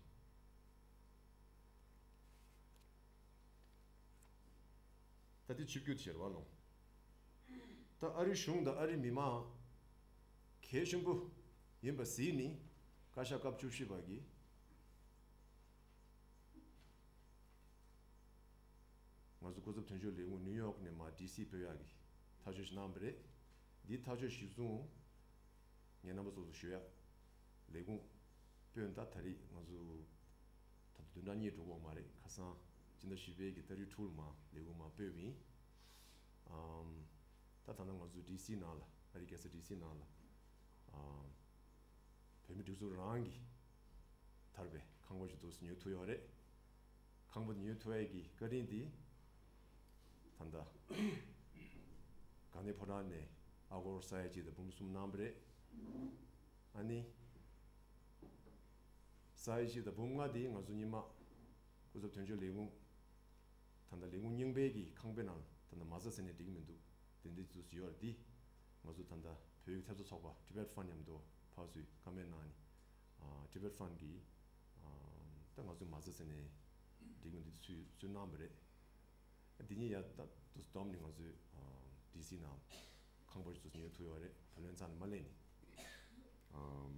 ད་ལྟའི་ཆིབས་བསྒྱུར་ཟེར་བ་ལོང་། ད་ཨ་རིའི་གཞུང་དང་ཨ་རིའི་མི་མང་གལ་ཆེན་པོ་ཡིན་པ་གཟིགས་ནས་བཀའ་ཤག་སྐབས་བཅུ་བཞི་པ་གིས་ང་ཚོ་སྐུ་ཚབ་དོན་གཅོད་ལས་ཁུངས་ནིའུ་ཡོག་ནས་མར་ཌི་སི་སྤོ་ཡག་གི་ཐག་གཅོད་ཞིག་གནང་བ་རེད། འདིའི་ཐག་གཅོད་གཞིར་བཟུང་ངས་རྣམ་པ་ཚོ་ལ་ཞུ་ཡག་ལས་ཁུངས་སྤོས་ད་ད་རེས་ང་ཚོ། ད་ལྟ་བདུན་ཕྲག་གཉིས་འགྲོ་གི་ཡོད་མ་རེད། ཁ་སང་སྤྱི་ཟླ་བཞི་པའི་གི་ཏ་རིག་དྲུག་ལ་མར་ལས་ཁུངས་མར་སྤོས་པ་ཡིན། ཨམ། ད་ད་ལྟ་ང་ཚོ་ཌི་སི་ནང་ལ་ཨ་རིའི་རྒྱལ་ས་ཌི་སི་ནང་ལ། ཨམ། བོད་མི་སྒྲིག་འཛུགས་རང་གིས་དར་བའི་ཁང་པ་ཞིག་ཏུ་ཉོ་ཐུབ་ཡོད་རེད། ཁང་པ་དེ་ཉོ་ཐུབ་ཡས་ཀྱི་བཀའ་དྲིན་དེ་ད་ལྟ་དགའ་ལྡན་ཕོ་བྲང་ནས་ཨ་སྒོར་ས་ཡ་གཅིག་དང་འབུམ་གསུམ་གནང་བ་རེད། ཨ་ནི། ས་ཡ་གཅིག་དང་འབུམ་ལྔ་དེ་ང་ཚོ་སྔོན་མ་སྐུ་ཚབ་དོན་གཅོད་ལས་ཁུངས། ད་ལྟ་ལས་ཁུངས་རྙིང་པའི་གི་ཁང་པའི་ནང་ད་ལྟ་མ་རྩ་ཟེར་ནས་འགྲིག་མི་འདུག་དེ་འདྲ་དུས་སུ་ཡོད་རེད་དེ། ང་ཚོ་ད་ལྟ་བོད་ཀྱི་ཐེབས་རྩ་ཚོགས་པ་Tibet Fund མཉམ་དུ་ཕར་ཚུར་བཀའ་མོལ་གནང་ནས། ཨ། Tibet Fund གིས། ཨ། ད་ང་ཚོ་མ་རྩ་ཟེར་ནས་འགྲིག་མི་འདུག་ཚུར་ཚུར་གནང་བ་རེད། འདི་ཉིད་ཡ་ད་དུ་བསྡོམས་ནས་ང་ཚོས། ཨ། ཌི་སི་ནང་ཁང་པ་ཞིག་ཚུར་ཉོ་ཐུབ་ཡོད་རེད། བུ་ལོན་རྩ་ནས་མ་ལེན་ནས། ཨམ།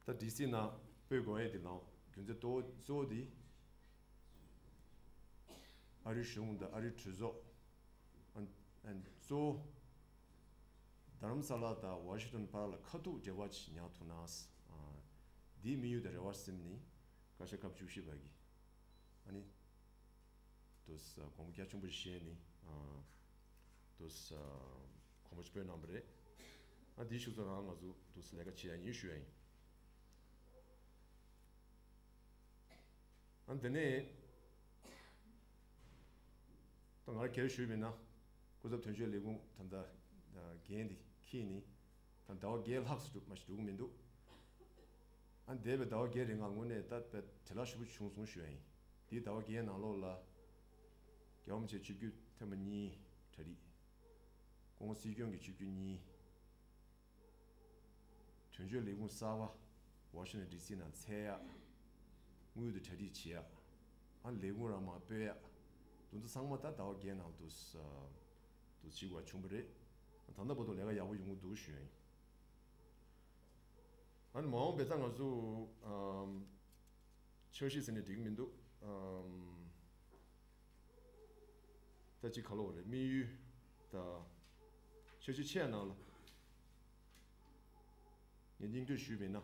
ད་ཌི་སི་ནང་སྤོ་དགོས་ཡས་དེ་ལའང་རྒྱུ་མཚན་གཙོ་བོ་གཙོ་བོ་དེ་ཨ་རིའི་གཞུང་དང་ཨ་རིའི་གྲོས་ཚོགས། ཨ། ཨ། གཙོ་བོ་རྡ་རམ་ས་ལ་དང་ཝ་ཤིང་ཊོན་བར་ལ་ཁ་ཐུག་འབྲེལ་བ་ཅིག་ཉར་ཐུབ་ན། ཨ། འདིའི་དམིགས་ཡུལ་དང་རེ་བ་ཟིན་ནས་བཀའ་ཤག་སྐབས་བཅུ་བཞི་པ་གིས། ཨ་ནི། དུས་དགོངས་པ་རྒྱ་ཆེན་པོ་བཞེས་ནས། ཨ། དུས་དགོངས་པ་ཆེན་པོ་གནང་བ་རེད། ཨ། དེའི་ཤུགས་ཚོ་རང་ང་ཚོ་དུས་ལས་ཀ་བྱེད་ཡ་ཡིན་ཞུ་ཡ་ཡིན། ཨ། དེ་ནས་ད་ང་རང་སྒེར་ཞུས་པ་ཡིན་ན། སྐུ་ཚབ་དོན་གཅོད་ལས་ཁུངས་ད་ལྟ་འགན་འདི་འཁྱེར་ནས་ད་ཟླ་བ་བརྒྱད་ལྷག་ཙམ་མ་ཞིག་འགྲོ་གི་མི་འདུག་ཨ། འདས་པའི་ཟླ་བ་བརྒྱད་རིང་ལ་དངོས་གནས་ད་དཔེ་བྲེལ་བ་ཞེ་པོ་བྱུང་སོང་ཞུ་ཡ་ཡིན། དེའི་ཟླ་བ་བརྒྱད་ནང་ལོགས་ལ་རྒྱལ་བ་རིན་པོ་ཆེ་ཆིབས་བསྒྱུར་ཐེངས་མ་གཉིས་གྲ་སྒྲིག་སྐུ་ངོ་སྲིད་སྐྱོང་གི་ཆིབས་བསྒྱུར་གཉིས། དོན་གཅོད་ལས་ཁུངས་གསར་པ་ཝ་ཤིང་ཊོན་ཌི་སི་ནང་འཚོལ་ཡག་དངུལ་དུ་གྲ་སྒྲིག་བྱེད་ཡག་ཨ། ལས་ཁུངས་རང་མར་སྤོ་ཡག་དེ་ཚོ་ཚང་མ་ད་ཟླ་བ་བརྒྱད་ནང་དུ་དུ་བྱེད་དགོས་བྱུང་བ་རེད། ད་ལྟ་བར་དུ་ལས་ཀ་ཡག་པོ་ཡོང་གི་འདུག་ཞུ་ཡ་ཡིན། ཨ་ནི་མ་འོངས་པའི་ད་ང་ཚོ། ཨམ། འཆར་གཞི་ཟེར་ནས་འགྲིག་མི་འདུག་ཨམ། ད་ཅི་ག་ལོ་རེད། དམིགས་ཡུལ་ད་འཆར་གཞི་ཆེ་ནང་ལ་ངས་སྙིང་བསྡུས་ཞུས་པ་ཡིན་ན།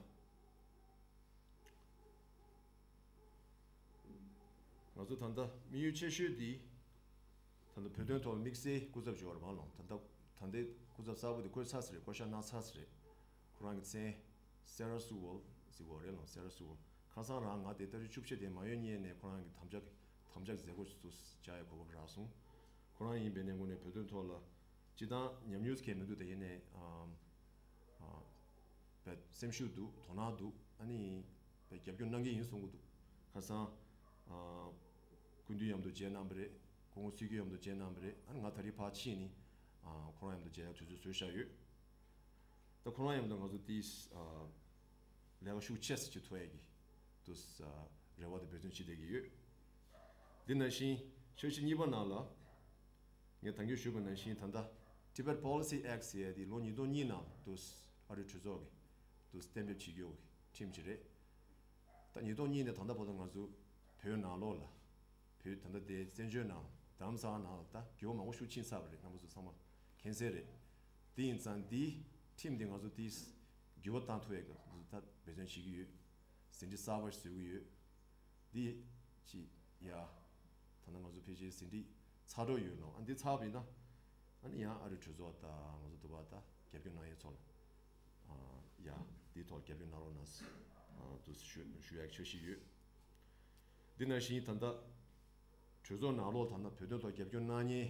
ང་ཚོ་ད་ལྟ་དམིགས་ཡུལ་ཆེ་ཤོས་འདི་ད་ལྟ་བོད་དོན་ཐོག་དམིགས་བསལ་སྐུ་ཚབ་འབྱོར་བ་ལོང་། ད་ལྟ་ད་ལྟའི་སྐུ་ཚབ་གསར་པ་འདི་བསྐོས་ཚར་ས་རེད། བསྐོ་བཞག་གནང་ཚར་ས་རེད། ཁོ་རང་གི་མཚན་སེ་ར་སུ་ཝོལ་ཟེར་བ་རེད་ལོང་། སེ་ར་སུ་ཝོལ། ཁ་སང་རང་ང་དེ་ཏ་རིག་བཅུ་བཞི་དེ་མ་ཡོང་ཉེ་ནས་ཁོ་རང་གི་དམ་བཅའ་དམ་བཅའ་མཛད་སྒོ་ཞིག་ཏུ་བཅར་ཡ་གོ་སྐབས་རག་སོང་། ཁོ་རང་ཡིན་པའི་ནས་དངོས་གནས་བོད་དོན་ཐོག་ལ་སྤྱི་བཏང་ཉམས་མྱོང་ཟེར་མཁན་མི་འདུག་ད་ཡིན་ནའི། ཨམ། ཨ། དཔེ་སེམས་ཤུགས་འདུག་དོ་སྣང་འདུག་ཨ་ནི་དཔེ་རྒྱབ་སྐྱོར་གནང་གི་ཡིན་གསུང་གི་འདུག་ཁ་སང་། ཨ། སྐུ་མདུན་མཉམ་དུ་མཇལ་གནང་བ་རེད། སྐུ་ངོ་སྲིད་སྐྱོང་མཉམ་དུ་མཇལ་གནང་བ་རེད། ཨ་ནི་ང་ད་རེས་ཕར་ཕྱིན་ནས། ཨ། ཁོ་རང་མཉམ་དུ་མཇལ་ཡག་དུས་ཚོད་བཟོས་བཞག་ཡོད། ད་ཁོ་རང་མཉམ་དུ་ང་ཚོ་དེའི། ཨ། ལས་ཀ་ཤུགས་ཆེ་ཙམ་ཅིག་ཐུབ་ཡག་གི་དུས། ཨ། རེ་བ་དང་འབད་བརྩོན་བྱེད་བསྡད་ཀྱི་ཡོད། འདི་ནང་བཞིན་འཆར་གཞི་གཉིས་པ་ནང་ལ། ངས་ད་གིན་ཞུས་པ་ནང་བཞིན་ད་ལྟ་ Tibet Policy Act ཟེར་ཡ་དེ་ལོ་ཉིས་སྟོང་གཉིས་ནང་དུ་ཨ་རིའི་གྲོས་ཚོགས་ཀྱིས་དུ་གཏན་འབེབས་བྱེད་རྒྱུ་ཁྲིམས་ཅིག་རེད། ད་ཉིས་སྟོང་གཉིས་ནས་ད་ལྟ་བར་དུ་ང་ཚོ་བོད་ནང་ལོགས་ལ་བོད་ད་ལྟ་དེ་བཙན་བྱོལ་ནང་དྷ་རམ་ས་ལ་ནང་ལ་ད་འགྱུར་བ་མང་པོ་ཤུགས་ཕྱིན་ཚར་བ་རེད། རྣམ་པ་ཚོ་ཚང་མ་མཁྱེན་གསལ་རེད། དེ་ཡིན་ཙང་འདིའི་ཁྲིམས་འདི་ང་ཚོ་དེ་འགྱུར་བ་བཏང་ཐུབ་ཡག་གི་ད་འབད་བརྩོན་བྱེད་ཀྱི་ཡོད། ཟིན་བྲིས་གསར་པ་ཞིག་བཟོ་གི་ཡོད། འདི་ཅི་ཡ། ད་ནང་ང་ཚོ་ཕལ་ཆེར་ཟིན་བྲིས་ཚར་འགྲོ་ཡོད་ལོ། ཨ་འདི་ཚར་བ་ཡིན་ན་ཨ་ནི་ཡང་ཨ་རི་གྲོས་ཚོགས་དང་ང་ཚོ་འདུག་པ་ད་རྒྱབ་སྐྱོར་གནང་ཡས་ཚོ་ལ་ཡ་འདིའི་ཐོག་རྒྱབ་སྐྱོར་གནང་རོགས་གནང་ཟེར་དུ་ཞུ་ཞུ་ཡག་འཆར་གཞི་ཡོད། འདི་ནང་བཞིན་ད་ལྟ་གྲོས་ཚོགས་ནང་ལོགས་ད་ལྟ་བོད་དོན་ཐོག་རྒྱབ་སྐྱོར་གནང་མཁན་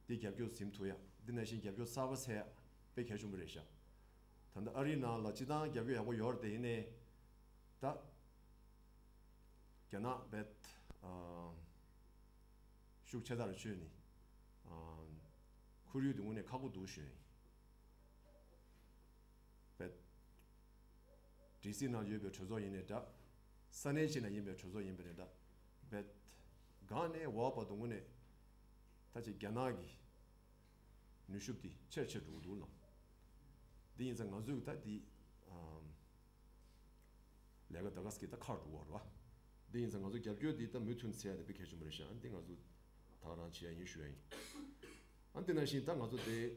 འདི་རྒྱབ་སྐྱོར་ཟིན་ཐུབ་ཡ། འདི་ནང་བཞིན་རྒྱབ་སྐྱོར་གསར་པ་འཚོལ་ཡ་དཔེ་གལ་ཆེན་པོ་རེད་ཤག་ད་ལྟ་ཨ་རིའི་ནང་ལ་སྤྱི་བཏང་རྒྱབ་སྐྱོར་ཡག་པོ་ཡོད་རེད་དེ། ཡིན་ནའི་ད་རྒྱ་ནག་བེད་ཤུགས་ཆེ་དར་བྱོས་ནས་ཁོར་ཡུག་དེ་དངོས་གནས་ཁག་པོ་འདུག་ཞུ་ཡིན། བེད་ཌི་སི་ནང་ཡོད་པའི་གྲོས་ཚོགས་ཡིན་ནའི་འདྲ། ས་གནས་གཅིག་ན་ཡིན་པའི་གྲོས་ཚོགས་ཡིན་པ་ནའི་འདྲ། བེད་གང་ནས་འོག་བར་དུ་དངོས་གནས་ད་ཅིག་རྒྱ་ནག་གི་ནུས་ཤུགས་དེ་ཆེར་ཆེར་འགྲོ་གི་འདུག་ལ། འདི་ཡིན་ཙང་ང་ཚོས་ད་འདི་ལས་ཀ་ད་ག་སྐད་ད་ཁར་འགྲོ་བར་བ། འདི་ཡིན་ཙང་ང་ཚོ་རྒྱབ་སྐྱོར་འདི་ད་མུ་མཐུད་འཚོལ་ཡ་དེ་དཔེ་གལ་ཆེན་པོ་རེད་ཤག་འདི་ང་ཚོ་ད་ག་རང་བྱེད་ཡ་ཡིན་ཞུ་ཡ་ཡིན། ཨ་འདི་ནང་བཞིན་ད་ང་ཚོ་དེ་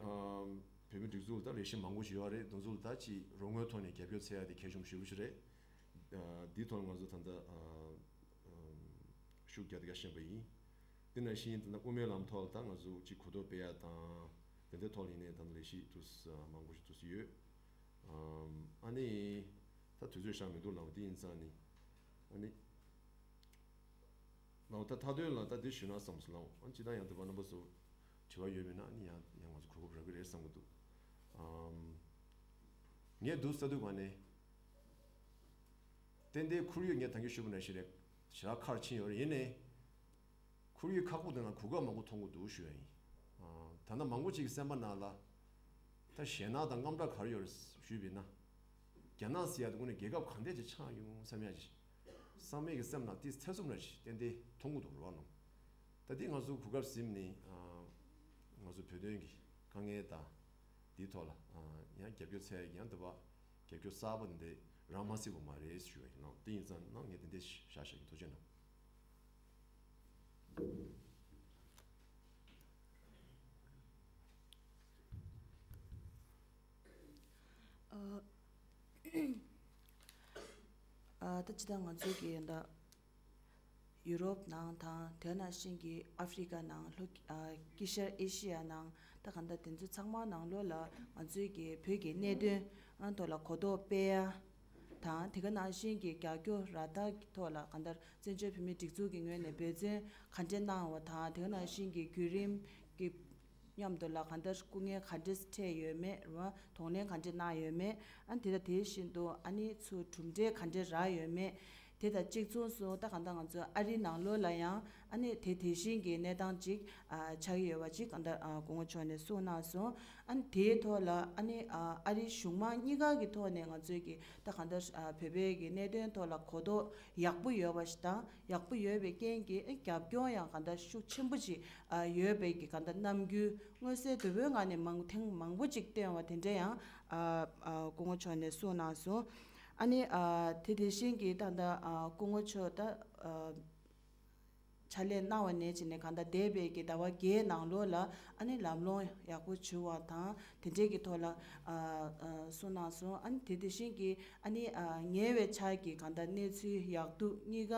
བོད་མི་སྒྲིག་འཛུགས་ད་རེ་ཞིག་མང་པོ་ཞིག་ཡོད་རེད། དེ་ཚོ་ད་ཅིག་རོགས་དངུལ་ཐོག་ནས་རྒྱབ་སྐྱོར་འཚོལ་ཡ་དེ་གལ་ཆེན་པོ་ཞེ་པོ་ཞིག་རེད། འདིའི་ཐོག་ང་ཚོ་ད་ལྟ་ཤུགས་རྒྱག་བསྡད་ཤེས་པ་ཡིན། འདི་ནང་བཞིན་ད་ལྟ་དབུ་མའི་ལམ་ཐོག་ལ་ད་ང་ཚོ་ཅིག་གོ་རྟོགས་སྤེལ་ཡ་དང་དེ་འདྲའི་ཐོག་ལ་ཡིན་ནའི་ད་ལྟ་ལས་གཞི་དུ་མང་པོ་ཞིག་ཏུ་ཡོད། ཨ་ནི་ད་དུས་ཚོད་ཤར་མི་འདུག་ལབ་པ་འདི་ཡིན་ཙང་ནི་ཨ་ནི་ལབ་ད་མཐའ་དོན་ལ་ད་འདི་ཞུས་ན་བསམ་སོང་ལབ། ཨ་ནི་ཅི་ད་ཡང་དུ་བ་རྣམ་པ་ཚོ་དྲི་བ་ཡོད་མེད་ན་ཨ་ནི་ཡང་ཡང་ང་ཚོ་གོ་སྐབས་རག་གི་རེད་བསམ་གི་འདུག་ངས་འདུག་ས་དུས་ག་ནས་ཏན་ཏན་ཁོར་ཡུག་ངས་ད་གིན་ཞུས་པ་ནང་བཞིན་རེད། ཞེ་དྲག་ཁར་ཕྱིན་ཡོད་རེད། ཡིན་ནའི་ཁོར་ཡུག་ཁག་པོ་དེ་ན་གོ་སྐབས་མང་པོ་མཐོང་གི་འདུག་ཞུ་ཡ་ཡིན། ད་ལྟ་མང་པོ་ཅིག་གི་སེམས་པ་ནང་ལ་ད་ཞེད་སྣང་དང་དངངས་སྐྲག་ག་རེ་ཡོད་རེད་ཞུས་པ་ཡིན་ན། རྒྱ་ནག་ཟེར་ཡ་དེ་དངོས་གནས་རྒྱལ་ཁབ་གང་འདྲ་ཅིག་ཆགས་ཡོང་བསམ་ཡ་ཅིག་བསམ་མེད་ཀྱི་སེམས་ནང་དེ་ཚེ་སུམ་ར་ཅིག་ཏན་ཏན་མཐོང་གི་འདུག་རོགས་གནང་། ད་དེ་ང་ཚོ་གོ་སྐབས་ཟིན་ནས་ང་ཚོ་བོད་དོན་གྱི་དཀའ་ངལ་དང་དེའི་ཐོག་ལ་ཡང་རྒྱབ་སྐྱོར་འཚོལ་ཡ་ཡང་དུ་བ་རྒྱབ་སྐྱོར་གསར་པ་འདི་རང་མ་སྲིད་པ་མ་རེད་ཞུ་བ་ཡིན་ནོ། དེ་ཡིན་ཙང་ནང་ངས་དེ་འདྲ་བཞག་བཞག་གི་ཐུགས་རྗེ་གནང་། ད་ཅི་ད་ང་ཚོའི་གི་ད་ཡུ་རོབ་ནང་དང་དེ་ནང་བཞིན་གྱི་ཨ་ཧྥེ་རི་ཀ་ནང་ལྷོ་དཀྱིལ་ཤར་ཨེ་ཤི་ཡ་ནང་ད་གང་ལྟར་དེ་ཚོ་ཚང་མ་ནང་ལོགས་ལ་ང་ཚོའི་གི་བོད་ཀྱི་གནད་དོན་ཐོག་ལ་གོ་རྟོགས་སྤེལ་ཡ་དང་དེ་ག་ནང་བཞིན་གྱི་རྒྱབ་སྐྱོར་ར་ད་གི་ཐོག་ལ་གང་ལྟར་བཙན་བྱོལ་བོད་མིའི་སྒྲིག་འཛུགས་ཀྱི་ངོས་ནས་འབད་བརྩོན་ག་འདྲས་གནང་བ་དང་དེ་ག་ནང་བཞིན་གྱི་བརྒྱུད་རིམ་གྱི་མཉམ་དུ་ལ་གང་ལྟར་སྐུ་ངལ་ག་འདྲས་འཕྲད་ཡོད་མེད་རེད་བ། གདོང་ལེན་ག་འདྲས་གནང་ཡོད་མེད། ཨ་ནི་དེ་དང་དེ་བཞིན་དུ་ཨ་ནི་ཚུར་གྲུབ་འབྲས་ག་འདྲས་རག་ཡོད་མེད། དེ་དང་གཅིག་མཚུངས་སུ་ད་གང་ལྟར་ང་ཚོ་ཨ་རིའི་ནང་ལོགས་ལ་ཡང་ཨ་ནི་དེ་དེ་བཞིན་གྱི་གནས་སྟངས་ཅིག་ཨ་ཆགས་ཀྱི་ཡོད་པ་ཅིག་གང་ལྟར་ཨ་སྐུ་ངོ་མཆོག་ནས་གསུངས་གནང་སོང་། ཨ་ནི་དེའི་ཐོག་ལ་ཨ་ནི་ཨ་ཨ་རིའི་གཞུང་མང་གཉིས་ཀ་གི་ཐོག་ནས་ང་ཚོའི་གི་ད་གང་ལྟར་ཨ་བོད་པའི་གི་གནད་དོན་ཐོག་ལ་གོ་རྟོགས་ཡག་པོ་ཡོད་པ་ཞིག་དང་ཡག་པོ་ཡོད་པའི་རྐྱེན་གྱིས་ཨ་རྒྱབ་སྐྱོར་ཡང་གང་ལྟར་ཤུགས་ཆེན་པོ་ཅིག་ཨ་ཡོད་པའི་གི་གང་ལྟར་རྣམ་འགྱུར་མངོན་གསལ་དོད་པོའི་ངང་ནས་མང་ཐེངས་མང་པོ་ཅིག་བསྟན་བ་དེ་འདྲ་ཡང་ཨ་ཨ་སྐུ་ངོ་མཆོག་ནས་གསུངས་གནང་སོང་། ཨ་ནི་ཨ་དེ་དེ་བཞིན་གྱི་ད་ལྟ་ཨ་སྐུ་ངོ་མཆོག་ད་ཨ་ཕྱག་ལས་གནང་བ་ནས་བྱས་ནས་གང་ལྟར་འདས་པའི་གི་ཟླ་བ་བརྒྱད་ནང་ལོགས་ལ་ཨ་ནི་ལམ་ལྷོང་ཡག་པོ་བྱུང་བ་དང་དེ་འདྲའི་གི་ཐོག་ལ་ཨ་ཨ་གསུངས་གནང་སོང་། ཨ་ནི་དེ་དེ་བཞིན་གྱི་ཨ་ནི་ཨ་ཉེ་བའི་ཆར་གྱི་གང་ལྟར་གནས་ཚུལ་ཡག་སྡུག་གཉིས་ཀ་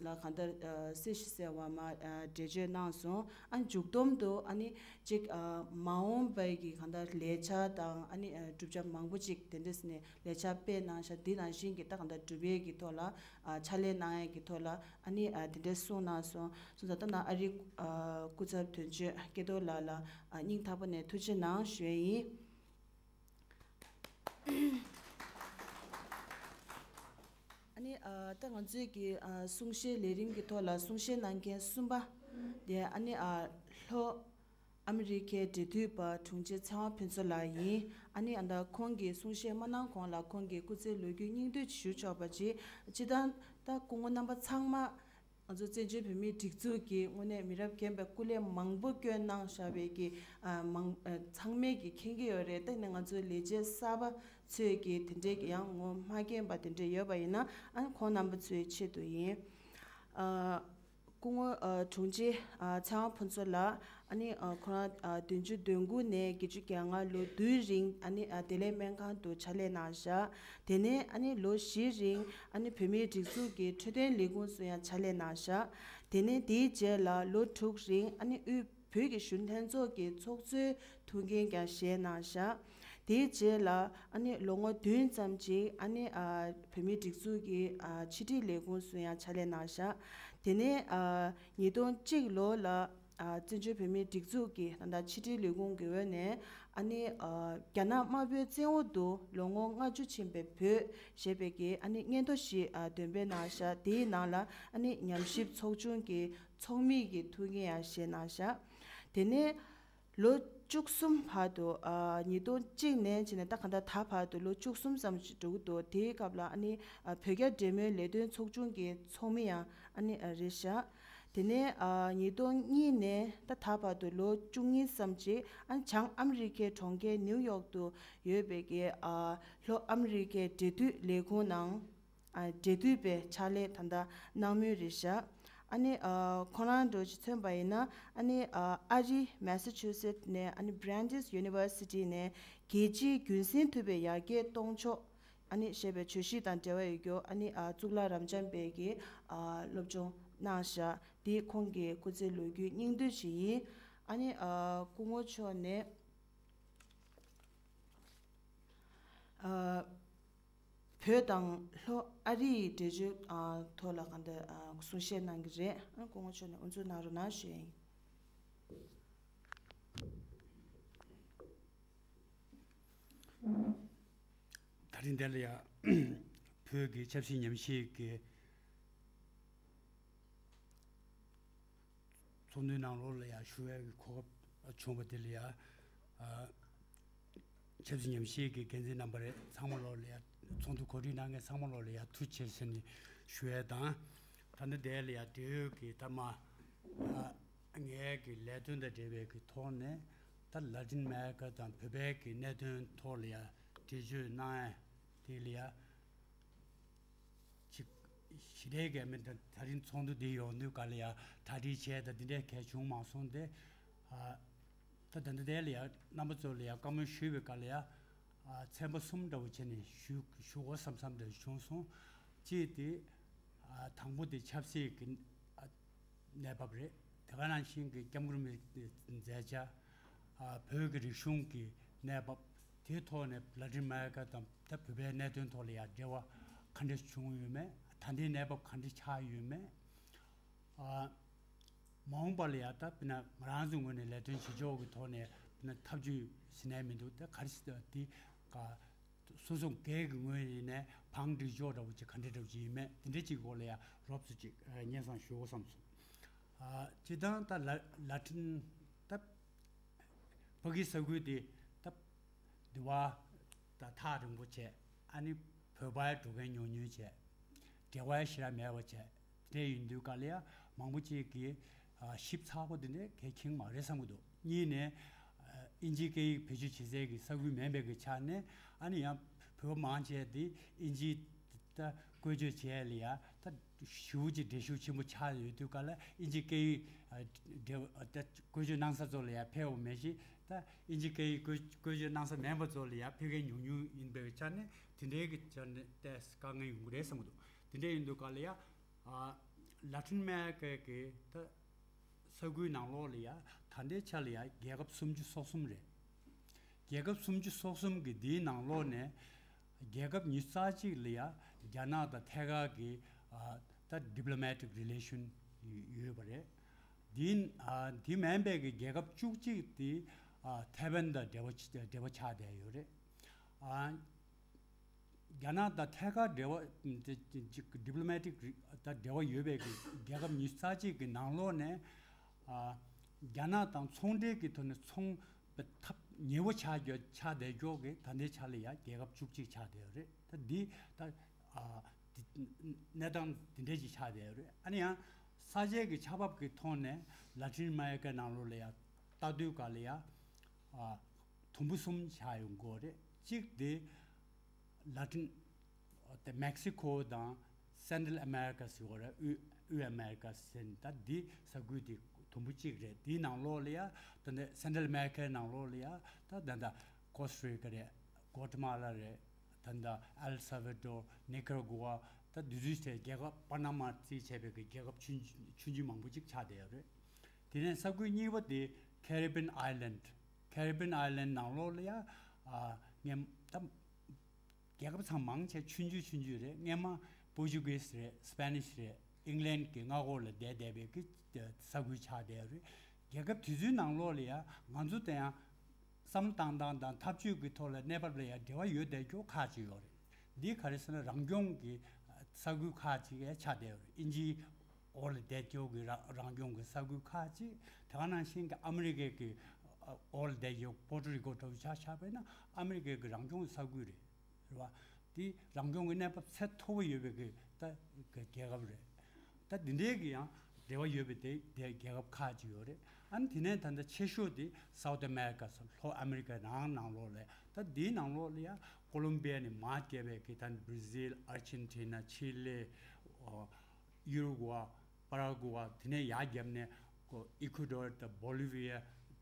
ལ་གང་ལྟར་ཨ་གསལ་བཤད་ཟེར་བ་མ་ཨ་འགྲེལ་བརྗོད་གནང་སོང་། ཨ་མཇུག་སྡོམ་དུ་ཨ་ནི་གཅིག་ཨ་མ་འོངས་པའི་གི་གང་ལྟར་ལས་འཆར་དང་ཨ་ནི་ཨ་གྲུབ་ཆ་མང་པོ་ཅིག་དེ་འདྲས་ནས་ལས་འཆར་སྤེལ་གནང་ཤག་འདི་ནང་བཞིན་གྱི་ད་གང་ལྟར་གྲུབ་པའི་གི་ཐོག་ལ་ཨ་ཕྱག་ལས་གནང་ཡས་ཀྱི་ཐོག་ལ་ཨ་ནི་ཨ་དེ་འདྲས་གསུངས་གནང་སོང་། སོང་ཙང་ད་ནང་ཨ་རིའི་ཨ་སྐུ་ཚབ་དོན་གཅོད་སྐལ་རྡོར་ལགས་ལ་ཨ་སྙིང་ཐག་པ་ནས་ཐུགས་རྗེ་གནང་ཞུ་ཡས་ཡིན། ཨ་ནི་ཨ་ད་ང་ཚོའི་གི་ཨ་གསུང་བཤད་ལས་རིམ་གྱི་ཐོག་ལ་གསུང་བཤད་གནང་མཁན་གསུམ་པ་དེ་ཨ་ནི་ཨ་ལྷོ་ཨ་མི་རི་ཀའི་འབྲེལ་མཐུད་པ་དྲུང་ཆེ་ཚེ་དབང་ཕུན་ཚོགས་ལགས་ཡིན། ཨ་ནི་ཨ་ད་ཁོང་གིས་གསུང་བཤད་མ་གནང་གོང་ལ་ཁོང་གིས་སྐུ་ཚེ་ལོ་རྒྱུས་སྙིང་བསྡུས་ཞུ་ཆོག་པ་ཅིག་སྤྱིར་བཏང་ད་སྐུ་ངོ་རྣམ་པ་ཚང་མ་ ང་ཚོ་བཙན་བྱོལ་བོད་མིའི་སྒྲིག་འཛུགས་ཀྱིས་དངོས་གནས་མི་རབས་རྒན་པའི་སྐུ་ལས་མང་པོ་བསྐྱོན་གནང་བཞག་པའི་གི་ཨ་མང་ཨ་ཚང་མས་ཀྱིས་མཁྱེན་གྱི་ཡོད་རེད། ད་ནི་ང་ཚོའི་ལས་བྱེད་གསར་པ་ཚོས་ཀྱིས་དེ་འདྲས་ཀྱི་ཡང་ངོ་མ་མཁྱེན་པ་དེ་འདྲས་ཡོད་པ་ཡིན་ན། ཨ་ནི་ཁོང་རྣམ་པ་ཚོའི་ཆེད་དུ་ཡིན། ཨ་སྐུ་ངོ་ཨ་དྲུང་ཆེ་ཨ་ཚེ་དབང་ཕུན་ཚོགས་ལགས། ཨ་ནི་ཨ་ཁོ་རང་ཨ་བདུན་ཅུ་དོན་དགུ་ནས་བརྒྱད་ཅུ་གྱ་ལྔ་ལོ་བདུན་རིང་ཨ་ནི་ཨ་བདེ་ལེགས་སྨན་ཁང་དུ་ཕྱག་ལས་གནང་བཞག་དེ་ནས་ཨ་ནི་ལོ་བཞི་རིང་ཨ་ནི་བོད་མིའི་སྒྲིག་འཛུགས་ཀྱི་འཕྲོད་བསྟེན་ལས་ཁུངས་སུ་ཡང་ཕྱག་ལས་གནང་བཞག་དེ་ནས་དེའི་རྗེས་ལ་ལོ་དྲུག་རིང་ཨ་ནི་དབུས་བོད་ཀྱི་གཞོན་ལྷན་ཚོགས་ཀྱི་ཚོགས་གཙོའི་ཐུགས་འགན་ཀྱང་བཞེས་གནང་བཞག་དེའི་རྗེས་ལ་ཨ་ནི་ལོ་ངོ་བདུན་ཙམ་ཅིག་ཨ་ནི་ཨ་བོད་མིའི་སྒྲིག་འཛུགས་ཀྱི་ཨ་ཕྱི་དྲིལ་ལས་ཁུངས་སུ་ཡང་ཕྱག་ལས་གནང་བཞག་དེ་ནས་ཨ་ཉིས་སྟོང་གཅིག་ལོ་ལ་ཨ་བཙན་བྱོལ་བོད་མིའི་སྒྲིག་འཛུགས་ཀྱི་ད་ལྟ་ཕྱི་དྲིལ་ལས་ཁུངས་ཀྱི་འོག་ནས་ཨ་ནི་ཨ་རྒྱ་ནག་དམར་པོའི་བཙན་འོག་ཏུ་ལོ་ངོ་ལྔ་བཅུ་ཕྱིན་པའི་བོད་ཞེས་པའི་གི་ཨ་ནི་སྙན་ཐོ་ཞིག་ཨ་འདོན་སྤེལ་གནང་བཞག་དེའི་ནང་ལ་ཨ་ནི་ཉམས་ཞིབ་ཚོགས་ཆུང་གི་ཚོགས་མི་གི་ཐུགས་འགན་ཡང་བཞེས་གནང་བཞག་དེ་ནས་ལོ་བཅུ་གསུམ་བར་དུ་ཨ་ཉིས་སྟོང་གཅིག་ནས་བྱས་ནས་ད་ག་འདྲ་ད་བར་དུ་ལོ་བཅུ་གསུམ་ཙམ་ཞིག་འགྲོ་གི་འདུག་དེའི་སྐབས་ལ་ཨ་ནི་ཨ་བོད་རྒྱ་འབྲེལ་མོལ་ལས་དོན་ཚོགས་ཆུང་གི་ཚོགས་མི་ཡང་ཨ་ནི་ཨ་རེད་བཞག་དེ་ནས་ཨ་ཉིས་སྟོང་གཉིས་ནས་ད་ད་བར་དུ་ལོ་བཅུ་གཉིས་ཙམ་ཅིག་ཨ་ནི་བྱང་ཨ་མི་རི་ཀའི་གྲོང་ཁྱེར་ནིའུ་ཡོག་ཏུ་ཡོད་པའི་གི་ཨ་ལྷོ་ཨ་མི་རི་ཀའི་འབྲེལ་མཐུད་ལས་ཁུངས་ནང་ཨ་འབྲེལ་མཐུད་པའི་ཕྱག་ལས་ད་ལྟ་གནང་མུས་རེད་བཞག་ཨ་ནི་ཨ་ཁོ་རང་འདྲ་ཅིག་མཚོན་པ་ཡིན་ན། ཨ་ནི་ཨ་ཨ་རི་མེ་ས་ཆུ་སེད་ནས་ཨ་ནི་Brandeis University ནས་རྒྱལ་སྤྱིའི་རྒྱུན་སྲིང་ཐུབ་པའི་ཡར་རྒྱས་གཏོང་ཕྱོགས་ཨ་ནི་ཞེས་པའི་བརྗོད་གཞི་དང་འབྲེལ་བ་ཡོད་རྒྱུ་ཨ་ནི་ཨ་གཙུག་ལག་རབ་འབྱམས་པའི་གི་ཨ་སློབ་སྦྱོང་གནང་བཞག་འདི་ཁོང་གི་སྐུ་ཚེ་ལོ་རྒྱུས་སྙིང་བསྡུས་ཤིག་ཡིན། ཨ་ནི་ཨ་སྐུ་ངོ་མཆོག་ནས་ཨ་བོད་དང་ལྷོ་ཨ་རི་ཡི་འབྲེལ་བརྗོད་ཨ་ཐོག་ལ་གང་ལྟར་ཨ་གསུང་བཤད་གནང་གི་རེད། ཨ་སྐུ་ངོ་མཆོག་ནས་དབུ་འཛུགས་གནང་རོགས་གནང་ཞུ་ཡ་ཡིན། ད་རིང་འདིར་ལ་ཡ་བོད་ཀྱི་ཆབ་སྲིད་ཉམས་ཞིབ་ཀྱི་ཚོགས་འདུའི་ནང་ལོགས་ལ་ཡ་ཞུ་ཡ་གི་གོ་སྐབས་བྱུང་བ་དེ་ལ་ཡ། ཨ་ཆབ་སྲིད་ཉམས་ཞིབ་ཀྱི་འགན་འཛིན་རྣམ་པ་རེད། ཚང་མ་ལོགས་ལ་ཡ་ཚོགས་འདུ་གོ་སྒྲིག་གནང་མཁན་ཚང་མ་ལོགས་ལ་ཡ་ཐུགས་རྗེ་ཆེ་ཟེར་ནས་ཞུ་ཡ་དང་། ད་ལྟ་དེ་ལ་ཡ་འབྲེལ་ཡོད་ཀྱི་ཐ་མ་ཨ་ངའི་གི་ལས་དོན་དང་འབྲེལ་བའི་གི་ཐོག་ནས་ད་ལ་ཏིན་ཨ་མེ་རི་ཀ་དང་བོད་པའི་གི་གནད་དོན་ཐོག་ལ་ཡ་འགྲེལ་བརྗོད་གནང་ཡ་དེ་ལ་ཡ། ཅིག་ཞི་བདེའི་གལ་མེད་དང་ད་རིང་ཚོགས་འདུ་འདི་ཡོང་དུས་ག་ལ་ཡ་གྲ་སྒྲིག་བྱས་དང་འདི་འདྲའི་གལ་བྱུང་མ་སོང་སྟེ། ཨ་ད་ད་ལྟ་དེ་ལ་ཡ་རྣམ་པ་ཚོ་ལ་ཡ་བཀའ་མོལ་ཞུས་པའི་སྐབས་ལ་ཡ། ཨ་ཚན་པ་གསུམ་འདྲ་བོ་བྱས་ནས་ཞུ་ཞུ་དགོས་བསམ་བསམ་འདྲ་བྱུང་སོང་། གཅིག་དེ་ཨ་དང་པོ་དེ་ཆབ་སྲིད་ཀྱི་ཨ་གནས་བབ་རེད། དེ་ག་ནང་བཞིན་གྱི་སྐྱབས་མགོན་རིན་པོ་ཆེའི་མཛད་འཆར། ཨ་བོད་ཀྱི་རིག་གཞུང་གི་གནས་བབ་དེའི་ཐོག་ནས་ལ་ཏིན་ཨ་མེ་རི་ཀ་དང་ད་བོད་པའི་གནད་དོན་ཐོག་ལ་ཡང་འབྲེལ་བ་ག་འདྲ་བྱུང་ཡོད་མེད། ད་ལྟའི་གནས་བབ་ག་འདྲ་ཆགས་ཡོད་མེད། ཨ་མ་འོངས་པ་ལ་ཡང་ད་དཔེར་ན་ང་རང་ཚོའི་ངོས་ནས་ལས་དོན་བྱེད་ཕྱོགས་ཀྱི་ཐོག་ནས་དཔེར་ན་ཐབས་ཇུས་ཟིན་ནས་མི་འདུག་ད་ག་རེ་ཟེར་དེ་ག་སོ་སོ་སྒེར་གྱི་ངོས་ནས་ཕར་འགྲིག་ཕྱོགས་འདྲ་བོ་ཅིག་ག་འདྲ་འདྲ་བོ་ཅིག་ཡིན་མེད་དེ་འདྲ་ཅིག་སྐོར་ལ་ཡང་རོབ་ཙམ་ཅིག་སྙན་སེང་ཞུ་དགོས་བསམ་སོང་། ཨ་སྤྱིར་བཏང་ད་ལ་ལ་ཏིན་ད་ཕ་གི་ས་ཁུལ་དེ་ད་འདི་བ་ད་ཐག་རིང་པོ་བྱས། ཨ་ནི་བོད་པ་འགྲོ་མཁན་ཉུང་ཉུང་བྱས། འབྲེལ་བ་ཞེ་དྲག་མེད་པ་བྱས། དེ་ཡིན་དུས་ག་ལ་ཡ་མང་པོ་ཅིག་གིས་ཨ་ཞིབ་ཚགས་པོ་དེ་འདྲས་གལ་ཁེངས་མ་རེད་བསམ་གྱི་འདུག་གཉིས་ནས་ཨ་ཨིན་ཇིའི་སྐད་ཡིག་བེད་སྤྱོད་བྱེད་སའི་གི་ས་ཁུལ་མིན་པའི་གི་ཆ་ནས། ཨ་ནི་ཡང་བོད་པ་མང་ཆེ་དེ་ཨིན་ཇིའི་ད་བཀོལ་སྤྱོད་བྱས་ལ་ཡ་ད་ཞེ་པོ་ཅིག་འདྲེས་ཤུགས་ཆེན་པོ་ཆགས་ཡོད་དུས་ག་ལ་ཨིན་ཇིའི་སྐད་ཡིག་ཨ་འབྲེལ་ད་བཀོལ་སྤྱོད་གནང་ས་ཚོ་ལ་ཡ་ཕེབས་པ་མེད་ཞིང་། ད་ཨིན་ཇིའི་སྐད་ཡིག་བཀོལ་བཀོལ་སྤྱོད་གནང་ས་མེད་པ་ཚོ་ལ་ཡ་ཕེབས་མཁན་ཉུང་ཉུང་ཡིན་པའི་ཆ་ནས་དེ་འདྲའི་གི་ཆ་ནས་ཏོག་ཙམ་དཀའ་ངལ་ཡོང་གི་རེད་བསམ་གྱི་འདུག་དེ་འདྲ་ཡིན་དུས་ག་ལ་ཡ། ཨ་ལ་ཏིན་ཨ་མེ་རི་ཀའི་གི་ད་ས་ཁུལ་ནང་ལོགས་ལ་ཡ་ད་ལྟའི་ཆ་ལ་ཡ་རྒྱལ་ཁབ་སུམ་ཅུ་སོ་གསུམ་རེད། རྒྱལ་ཁབ་སུམ་ཅུ་སོ་གསུམ་གི་འདིའི་ནང་ལོགས་ནས་རྒྱལ་ཁབ་ཉི་ཤུ་རྩ་གཅིག་ལ་ཡ་རྒྱ་ནག་དང་ཐད་ཀར་གྱི་ཨ་ད་ཌི་པི་ལོ་མེ་ཊིག་རི་ལེ་ཤན་ཡོད་པ་རེད། འདི་ཨ་འདི་མིན་པའི་གི་རྒྱལ་ཁབ་བཅུ་གཅིག་དེ་ཨ་ཐའེ་ཝན་དང་འབྲེལ་བ་འབྲེལ་བ་ཆགས་བསྡད་ཡོད་རེད། ཨ། རྒྱ་ནག་དང་ཐད་ཀར་འབྲེལ་བ་ཌི་པི་ལོ་མེ་ཊིག་དང་འབྲེལ་བ་ཡོད་པའི་རྒྱལ་ཁབ་ཉི་ཤུ་རྩ་གཅིག་གི་ནང་ལོགས་ནས་ཨ་རྒྱ་ནག་དང་ཚོང་འབྲེལ་གྱི་ཐོག་ནས་ཚོང་པའི་ཐབས་ཉེ་བོ་ཆགས་ཀྱི་ཆགས་བསྡད་ཀྱོག་གི་ད་ལྟའི་ཆ་ལ་ཡ་རྒྱལ་ཁབ་བཅུ་གཅིག་ཆགས་བསྡད་ཡོད་རེད། ད་འདི་ད་ཨ་འདི་གནས་སྟངས་འདི་འདྲས་ཅིག་ཆགས་བསྡད་ཡོད་རེད། ཨ་ནི་ཡང་། ས་ཆའི་གི་ཆགས་བབ་ཀྱི་ཐོག་ནས་ལ་ཏིན་ཨ་མེ་རི་ཀའི་ནང་ལོགས་ལ་ཡ་ལྟ་དུས་ག་ལ་ཡ་ཨ་དུམ་བུ་གསུམ་ཆགས་ཡོང་གི་ཡོད་རེད། གཅིག་དེ་ལ་ཏིན་དེ་མེག་སི་ཁོ་དང་སེན་ཊྲལ་ཨ་མེ་རི་ཀ་ཟེར་བ་རེད། དབུས་དབུས་ཨ་མེ་རི་ཀ་ཟེར་ནས། ད་འདི་ས་ཁུལ་དེ་དུམ་བུ་གཅིག་རེད། དེའི་ནང་ལོགས་ལ་ཡ་ད་ནི་སེན་ཊྲལ་ཨ་མེ་རི་ཀའི་ནང་ལོགས་ལ་ཡ་ད་ད་ད་ཀོ་སི་ཊ་རི་ཀ་རེད། གོ་ཏི་མ་ལ་རེད། ད་ལྟ་ཨེལ་སཱ་ཝེ་ཏོར། ནི་ཀ་ར་གུ་ཝ། ད་འདི་ཚོའི་གྲས་རྒྱལ་ཁབ། པ་ན་མ་བརྩིས་བྱས་པའི་གི་རྒྱལ་ཁབ་ཆུང་ཆུང་ཆུང་མང་པོ་ཅིག་ཆགས་བསྡད་ཡོད་རེད། དེ་ནས་ས་ཁུལ་གཉིས་པ་དེ་ཀེ་རི་བི་ཡན་ཨའི་ལེན། ཀེ་རི་བི་ཡན་ཨའི་ལེན་ནང་ལོགས་ལ་ཡ་ཨ་ངས་ད་རྒྱལ་ཁབ་ཚང་མང་ཆེ་ཆུང་ཆུང་ཆུང་ཆུང་རེད། སྔན་མ་པོར་ཅུ་གིས་རེད། སི་པེ་ནིཤ་རེད། ཨིང་ལན་གྱི་མངའ་འོག་ལ་བསྡད་བསྡད་པའི་གི་ས་ཁུལ་ཆགས་བསྡད་ཡོད་རེད། རྒྱལ་ཁབ་དེ་ཚོའི་ནང་ལོགས་ལ་ཡ་ང་ཚོ་དེ་ཡང་བསམ་བློ་བཏང་སྟངས་དང་འཐབ་ཇུས་ཀྱི་ཐོག་ལ་གནས་བབ་ལ་ཡང་འབྲེལ་བ་ཡོད་བསྡད་རྒྱུ་ཁག་ཅིག་ཡོད་རེད། འདི་ག་རེ་ཟེར་ན་རང་སྐྱོང་གི་ས་ཁུལ་ཁག་ཅིག་ཡང་ཆགས་བསྡད་ཡོད་རེད། དབྱིན་ཇིའི་འོག་ལ་བསྡད་རྒྱུ་གི་ར་རང་སྐྱོང་གི་ས་ཁུལ་ཁག་ཅིག་དེ་ག་ནང་བཞིན་གྱི་ཨ་མི་རི་ཀའི་གི་འོག་ལ་བསྡད་རྒྱུ་པོ་ཊོ་རི་ཀོ་འདྲ་བོ་ཆ་བཞག་པ་ཡིན་ན་ཨ་མི་རི་ཀའི་གི་རང་སྐྱོང་གི་ས་ཁུལ་རེད། རེད་བ། དེ་རང་སྐྱོང་གི་གནས་བབ་ཚད་མཐོ་པོ་ཡོད་པའི་གི་ད་གི་རྒྱལ་ཁབ་རེད། ད་འདི་འདྲའི་གི་ཡང་འབྲེལ་བ་ཡོད་པའི་དེ་དེ་རྒྱལ་ཁབ་ཁག་ཅིག་ཡོད་རེད། ཨ་ནི་དེ་ནས་ད་ལྟ་ཆེ་ཤོས་དེ་སའུ་ཐི་ཨ་མེ་རི་ཀ་ཟེར། ལྷོ་ཨ་མེ་རི་ཀ་རང་ནང་ལོགས་ལ། ད་འདིའི་ནང་ལོགས་ལ་ཡང་ཀོ་ལོམ་བི་ཡ་ནས་མར་བརྒྱབ་པའི་གི་ད་ནི་བྷར་ཛིལ། ཨར་ཇེན་ཊི་ན། ཆི་ལི། ཨོ། ཡུ་རུ་གུ་ཝེ། པ་ར་གུ་ཝེ། དེ་ནས་ཡར་བརྒྱབ་ནས་ཀོ་ཨི་ཁུ་ཌོར་དང་བོ་ལི་བི་ཡ་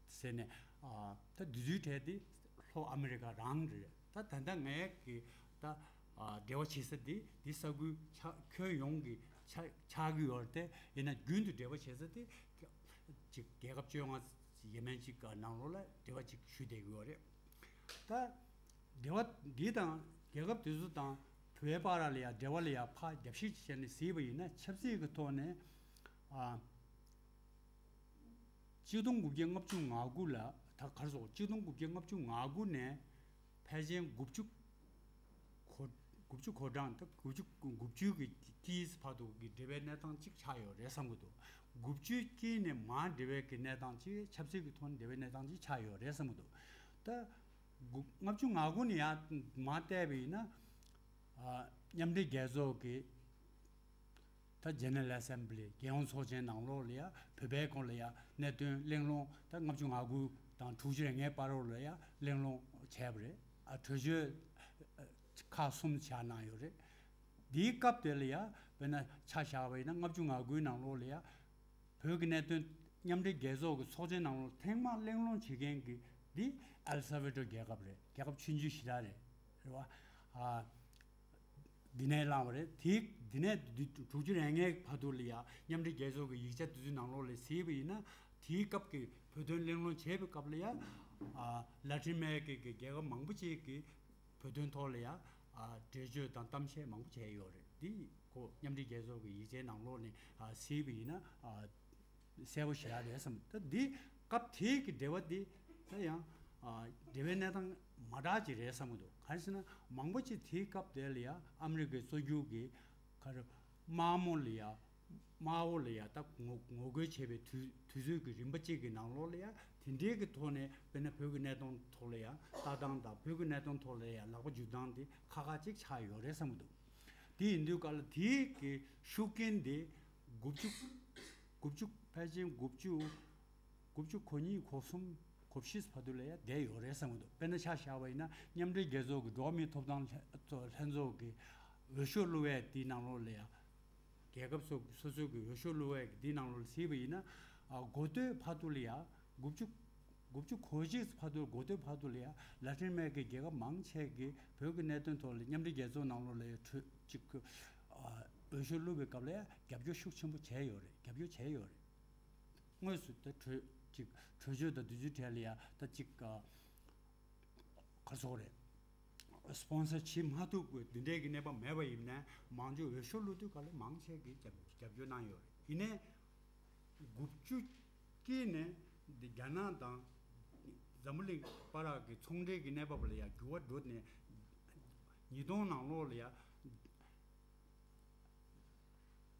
ཟེར་ནས། ཨ་ད་འདི་ཚོའི་གྲས་དེ་ལྷོ་ཨ་མེ་རི་ཀ་རང་རེད། ད་ད་ལྟ་ངས་གི་ད་ཨ་འབྲེལ་བ་བྱེད་ས་དེ་འདི་ས་ཁུལ་ཆ་ཁྱོན་ཡོངས་ཀྱི་ཆ་ཆགས་ཀྱི་ཡོད་རེད་དེ། ཡིན་ན་རྒྱུན་དུ་འབྲེལ་བ་བྱེད་ས་དེ་ཅིག་རྒྱལ་ཁབ་བཅོ་ལྔ་ཡས་མས་ཅིག་གི་ནང་ལོགས་ལ་འབྲེལ་བ་ཅིག་ཞུ་བསྡད་ཀྱི་ཡོད་རེད། ད་འབྲེལ་བ་འདི་དང་རྒྱལ་ཁབ་དེ་ཚོ་དང་བོད་པའི་བར་ལ་ཡང་འབྲེལ་བ་ལ་ཡང་ཕར་རྒྱབ་བཤིག་བྱས་ནས་གཟིགས་པ་ཡིན་ན། ཆབ་སྲིད་ཀྱི་ཐོག་ནས་ཨ་གཅིག་སྟོང་དགུ་བརྒྱ་ལྔ་བཅུ་ང་དགུ་ལ། ད་ག་རེ་ཟེར། གཅིག་སྟོང་དགུ་བརྒྱ་ལྔ་བཅུ་ང་དགུ་ནས་ཕལ་ཆེར་དགུ་བཅུ་གོ་དགུ་བཅུ་གོ་གྲངས། ད་དགུ་བཅུ་དགུ་བཅུ་གི་དཀྱིལ་བར་དུ་གི་འབྲེལ་བའི་གནས་སྟངས་གཅིག་ཆགས་ཡོད་རེད་བསམ་གྱི་འདུག་དགུ་བཅུའི་དཀྱིལ་ནས་མར་འབྲེལ་བའི་གི་གནས་སྟངས་གཅིག་ཆབ་སྲིད་ཀྱི་ཐོག་ནས་འབྲེལ་བའི་གནས་སྟངས་གཅིག་ཆགས་ཡོད་རེད་བསམ་གྱི་འདུག་ད་དགུ་ལྔ་བཅུ་ང་དགུ་ནས་ཡར་མར་བལྟས་པ་ཡིན་ན། ཨ་མཉམ་འབྲེལ་རྒྱལ་ཚོགས་ཀྱི་ད་ཇེ་ནེ་རལ་ཨེ་སེམ་བྷི་ལི། རྒྱལ་ཡོངས་ཚོགས་ཆེན་ནང་ལོགས་ལ་ཡ་བོད་པའི་སྐོར་ལ་ཡ་གནད་དོན་གླེང་སློང་ད་ལྔ་བཅུ་ང་དགུ་དང་དྲུག་ཅུ་རེ་ལྔའི་བར་རོ་ལ་ཡ་གླེང་སློང་བྱས་པ་རེད། ཨ་གྲོས་ཆོད་ཁག་གསུམ་བཞག་གནང་ཡོད་རེད། འདིའི་སྐབས་དེ་ལ་ཡ་དཔེར་ན་ཆ་བཞག་པ་ཡིན་ན་ལྔ་བཅུ་ང་དགུའི་ནང་ལོགས་ལ་ཡ་བོད་ཀྱི་གནད་དོན་མཉམ་འབྲེལ་རྒྱལ་ཚོགས་ཀྱི་ཚོགས་ཆེན་ནང་ལོགས་ཐེངས་མང་གླེང་སློང་བྱེད་མཁན་གྱི་འདི་ཨེལ་སཱ་ཝེ་ཏོར་རྒྱལ་ཁབ་རེད། རྒྱལ་ཁབ་ཆུང་ཆུང་ཞེ་དྲག་རེད། རེད་བ། ཨ། འདི་ནས་བླངས་པ་རེད། དེ་འདི་ནས་འདི་དྲུག་ཅུ་རེ་ལྔའི་བར་དུ་ལ་ཡ་མཉམ་འབྲེལ་རྒྱལ་ཚོགས་ཀྱི་ཡིག་ཆ་དེ་ཚོའི་ནང་ལོགས་ལ་གཟིགས་པ་ཡིན་ན། དེའི་སྐབས་ཀྱི་བོད་དོན་གླེང་སློང་བྱས་པའི་སྐབས་ལ་ཡ། ཨ་ལ་ཏིན་ཨ་མེ་རི་ཀའི་གི་རྒྱལ་ཁབ་མང་པོ་ཅིག་གིས་བོད་དོན་ཐོག་ལ་ཡ་ཨ་འགྲེལ་བརྗོད་དང་གཏམ་བཤད་མང་པོ་བྱས་ཡོད་རེད། འདི་ཁོ་མཉམ་འབྲེལ་རྒྱལ་ཚོགས་ཀྱི་ཡིག་ཆའི་ནང་ལོགས་ནས་ཨ་གཟིགས་པ་ཡིན་ན་ཨ་གསལ་པོ་ཞེ་དྲག་རེད་བསམ། ད་འདི་སྐབས་དེའི་གི་འབྲེལ་བ་འདི་ད་ཡང་ཨ་འབྲེལ་བའི་གནས་སྟངས་མ་འདྲ་ཅིག་རེད་བསམ་གྱི་འདུག་ག་རེ་ཟེར་ན་མང་པོ་ཅིག་དེའི་སྐབས་དེ་ལ་ཡ་ཨ་མི་རི་ཀའི་གཙོ་རྒྱུག་གི་ག་རེ་དམག་མོ་ལ་ཡ། དམག་འོག་ལ་ཡ་ད་ངོ་ངོ་རྒོལ་བྱས་པའི་དུས་དུས་ཚོད་ཀྱི་རིམ་པ་གཅིག་གི་ནང་ལོགས་ལ་ཡ་དེ་འདྲའི་གི་ཐོག་ནས་དཔེར་ན་བོད་ཀྱི་གནད་དོན་ཐོག་ལ་ཡ་ལྟ་སྟངས་དང་བོད་ཀྱི་གནད་དོན་ཐོག་ལ་ཡ་ལག་པ་འཇུ་སྟངས་དེ་ཁག་ཁག་ཅིག་ཆགས་ཡོད་རེད་བསམ་གྱི་འདུག་དེ་ཡིན་དུས་ག་ལ་དེའི་གི་ཤུགས་རྐྱེན་དེ་དགུ་བཅུ་དགུ་བཅུ་ཕལ་ཆེར་དགུ་བཅུ་དགུ་བཅུ་གོ་གཉིས་གོ་གསུམ་གོ་བཞི་བར་དུ་ལ་ཡ་བསྡད་ཡོད་རེད་བསམ་གྱི་འདུག་དཔེར་ན་ཆ་བཞག་པ་ཡིན་ན་མཉམ་འབྲེལ་རྒྱལ་ཚོགས་ཀྱི་འགྲོ་བ་མིའི་ཐོབ་ཐང་ལྷན་ཚོགས་ཀྱི་འོས་ཤོག་བླུགས་པའི་དེའི་ནང་ལོགས་ལ་ཡ། རྒྱལ་ཁབ་སོ་སོ་སོའི་གི་འོས་ཤོག་བླུགས་པའི་འདི་ནང་ལོགས་གཟིགས་པ་ཡིན་ན། ཨ་འགོ་སྟོད་བར་དུ་ལ་ཡ་དགུ་བཅུ་དགུ་བཅུ་གོ་གཅིག་བར་དུ་འགོ་སྟོད་བར་དུ་ལ་ཡ་ལ་ཏིན་ཨ་མེ་རི་ཀའི་རྒྱལ་ཁབ་མང་ཆེ་གིས་བོད་ཀྱི་གནད་དོན་ཐོག་ལ་མཉམ་འབྲེལ་རྒྱལ་ཚོགས་ནང་ལོགས་ལ་ཡ་གྲོས་ཅིག་གི་ཨ་འོས་ཤོག་བླུགས་པའི་སྐབས་ལ་ཡ་རྒྱབ་སྐྱོར་ཤུགས་ཆེན་པོ་བྱས་ཡོད་རེད། རྒྱབ་སྐྱོར་བྱས་ཡོད་རེད། དངོས་སུ་ད་གྲོས་ཅིག་གྲོས་ཆོད་དང་དེ་ཚོའི་གྲས་ལ་ཡ་ད་ཅིག་ག་ག་རེ་ཟེར་དགོས་རེད། སི་པོན་སར་བྱེད་མ་ཐུབ་པའི་འདི་འདྲའི་གི་གནས་བབ་མེད་པ་ཡིན་ན་མང་ཆེ་འོས་ཤོག་བླུགས་དུས་ག་ལ་མང་ཆེ་གིས་རྒྱབ་རྒྱབ་སྐྱོར་གནང་ཡོད་རེད། ཡིན་ནའི་དགུ་བཅུ་དཀྱིལ་ནས་འདི་རྒྱ་ནག་དང་འཛམ་བུ་གླིང་བར་གྱི་ཚོང་འབྲེལ་གྱི་གནས་བབ་ལ་ཡང་འགྱུར་བ་འགྲོ་ནས་ཉིས་སྟོང་ནང་ལོགས་ལ་ཡང་།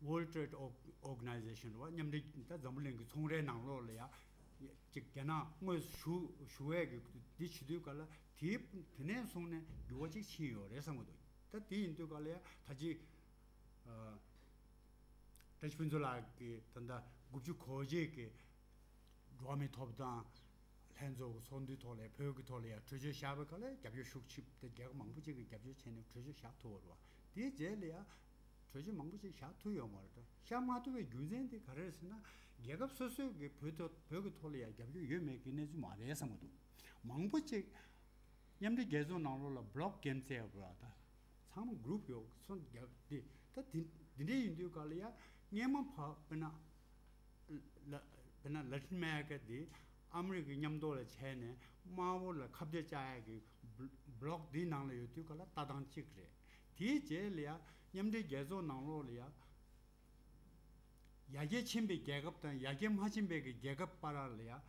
World Trade Org- Organization རེད་བ། མཉམ་འབྲེལ་ད་འཛམ་བུ་གླིང་གི་ཚོང་རའི་ནང་ལོགས་ལ་ཡ་ཅིག་རྒྱ་ནག་དངོས་སུ་ཞུགས་ཞུགས་པའི་གི་འདི་བྱེད་དུས་ག་ལ་དེའི་དེ་ནས་བཟུང་ནས་འགྱུར་བ་ཅིག་ཕྱིན་ཡོད་རེད་བསམ་གྱི་འདུག་ད་དེ་ཡིན་དུས་ག་ལ་ཡ་ད་ཅིག་ཨ་ བཀྲ་ཤིས་ཕུན་ཚོགས་ལགས་ཀྱིས་ད་ལྟ་དགུ་བཅུ་གོ་གཅིག་གི་འགྲོ་བ་མིའི་ཐོབ་ཐང་ལྷན་ཚོགས་ཀྱི་ཚོགས་འདུའི་ཐོག་ལ་བོད་ཀྱི་ཐོག་ལ་ཡང་གྲོས་ཆོད་བཞག་པའི་སྐབས་ལ་རྒྱབ་སྐྱོར་ཤུགས་ཆེ་དེ་རྒྱལ་ཁབ་མང་པོ་ཅིག་གིས་རྒྱབ་སྐྱོར་བྱས་ནས་གྲོས་ཆོད་བཞག་ཐུབ་པ་རེད་བ། དེའི་རྗེས་ལ་ཡང་གྲོས་ཆོད་མང་པོ་ཅིག་བཞག་ཐུབ་ཡོད་མ་རེད། བཞག་མ་ཐུབ་པའི་རྒྱུ་མཚན་དེ་ག་རེ་རེད་ཟེར་ན། རྒྱལ་ཁབ་སོ་སོའི་གི་བོད་ཐོག་བོད་ཀྱི་ཐོག་ལ་ཡང་རྒྱབ་སྐྱོར་ཡོད་མེད་ཀྱི་གནས་ཚུལ་མ་རེད་བསམ་གྱི་འདུག་མང་པོ་ཅིག་མཉམ་འབྲེལ་རྒྱལ་ཚོགས་ནང་ལོགས་ལ་བྷ་ལོག་གི་མཚན་ཡོད་པ་ད། ཚང་མ་གུ་རུབ་ཡོད་སོང་རྒྱབ་དེ་ད་དེ་འདི་འདྲ་ཡིན་དུས་ག་ལ་ཡང་སྔས་མ་ཕ་དཔེར་ན་ལ་དཔེར་ན་ལ་ཏིན་ཨ་མེ་རི་ཀ་འདི་ཨ་མི་རི་ཀའི་མཉམ་དུ་ལ་བྱས་ནས་དམར་པོ་ལ་ཁ་གཏད་བཅག་ཡག་གི་བྷ་ལོག་འདིའི་ནང་ལ་ཡོད་དུས་ག་ལ་ལྟ་སྟངས་གཅིག་རེད། དེའི་རྗེས་ལ་ཡང་མཉམ་འབྲེལ་རྒྱལ་ཚོགས་ནང་ལོགས་ལ་ཡང་། ཡར་རྒྱས་ཕྱིན་པའི་རྒྱལ་ཁབ་དང་ཡར་རྒྱས་མ་ཕྱིན་པའི་གི་རྒྱལ་ཁབ་བར་ལ་ཡང་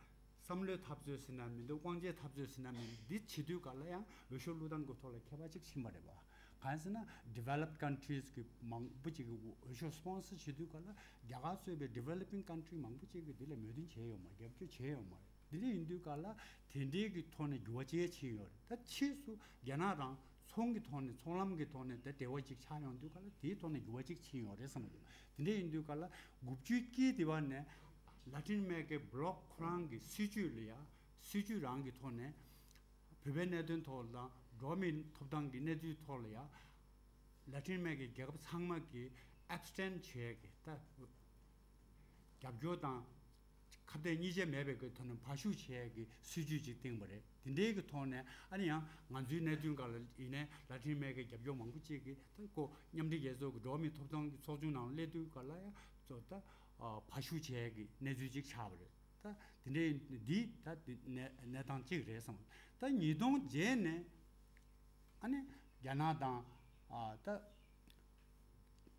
བསམ་བློའི་འཐབ་རྩོད་ཟེར་ན་མི་འདུག་དབང་ཆའི་འཐབ་རྩོད་ཟེར་ན་མི་འདུག་འདི་བྱེད་དུས་ག་ལ་ཡང་འོས་ཤོག་བླུག་སྟངས་ཀྱི་ཐོག་ལ་ཁྱད་པར་ཅིག་ཕྱིན་པ་རེད་བ། གང་ཡིན་ཟེར་ན་developed countries གི་མང་པོ་ཅིག་གི་འོས་ཤོག་སྤོན་སར་བྱེད་དུས་ག་ལ་རྒྱ་གར་གཙོས་པའི་developing country མང་པོ་ཅིག་གིས་འདི་ལ་མོས་མཐུན་བྱས་ཡོད་མ་རེད། རྒྱབ་སྐྱོར་བྱས་ཡོད་མ་རེད། འདི་འདྲ་ཡིན་དུས་ག་ལ་དེ་འདྲའི་གི་ཐོག་ནས་འགྱུར་བ་ཅིག་ཕྱིན་ཡོད་རེད། ད་ཕྱིས་སུ་རྒྱ་ནག་རང་ཚོང་གི་ཐོག་ནས་ཚོང་ལམ་གྱི་ཐོག་ནས་ད་འབྲེལ་བ་ཅིག་ཆགས་ཡོང་དུས་ག་ལ་དེའི་ཐོག་ནས་འགྱུར་བ་ཅིག་ཕྱིན་ཡོད་རེད་བསམ་གྱི་འདུག་དེ་འདྲ་ཡིན་དུས་ག་ལ་དགུ་བཅུའི་དཀྱིལ་དེ་བ་ནས་ལ་ཏིན་ཨ་མེ་རི་ཀའི་བྷ་ལོག་ཁོ་རང་གི་སྲིད་ཇུས་ལ་ཡ་སྲིད་ཇུས་རང་གི་ཐོག་ནས་བོད་པའི་གནད་དོན་ཐོག་དང་འགྲོ་བ་མིའི་ཐོབ་ཐང་གི་གནས་ཚུལ་ཐོག་ལ་ཡ་ལ་ཏིན་ཨ་མེ་རི་ཀའི་རྒྱལ་ཁབ་ཚང་མ་གིས་ཨེབ་སི་ཊེན་བྱེད་ཡ་གི་ད་རྒྱབ་སྐྱོར་དང་། ཁ་གཏད་གཉིས་ཆ་མེད་པའི་གི་ཐོག་ནས་བར་ཞུགས་བྱེད་ཡས་ཀྱི་སྲིད་ཇུས་ཅིག་བཏིང་བ་རེད། དེ་འདྲའི་གི་ཐོག་ནས་ཨ་ནི་ཡང་ང་ཚོའི་གནད་དོན་སྒང་ལ་ཡིན་ནའི་ལ་ཏིན་ཨ་མེ་རི་ཀའི་རྒྱབ་སྐྱོར་མང་པོ་ཅིག་གིས་ད་ཁོ་མཉམ་འབྲེལ་རྒྱལ་ཚོགས་ཀྱི་འགྲོ་བ་མིའི་ཐོབ་ཐང་གི་ཚོགས་ཆུང་ནང་སླེབས་དུས་སྒང་ལ་ཡང་ཚོ་ད་བར་ཞུགས་བྱེད་ཡས་ཀྱི་གནས་ཚུལ་ཅིག་ཆགས་པ་རེད། ད་དེ་འདྲའི་འདི་ད་འདི་གནས་གནས་སྟངས་གཅིག་རེད་བསམ། ད་ཉིས་སྟོང་བརྒྱད་ནས་ཨ་ནི་རྒྱ་ནག་དང་ཨ་ད།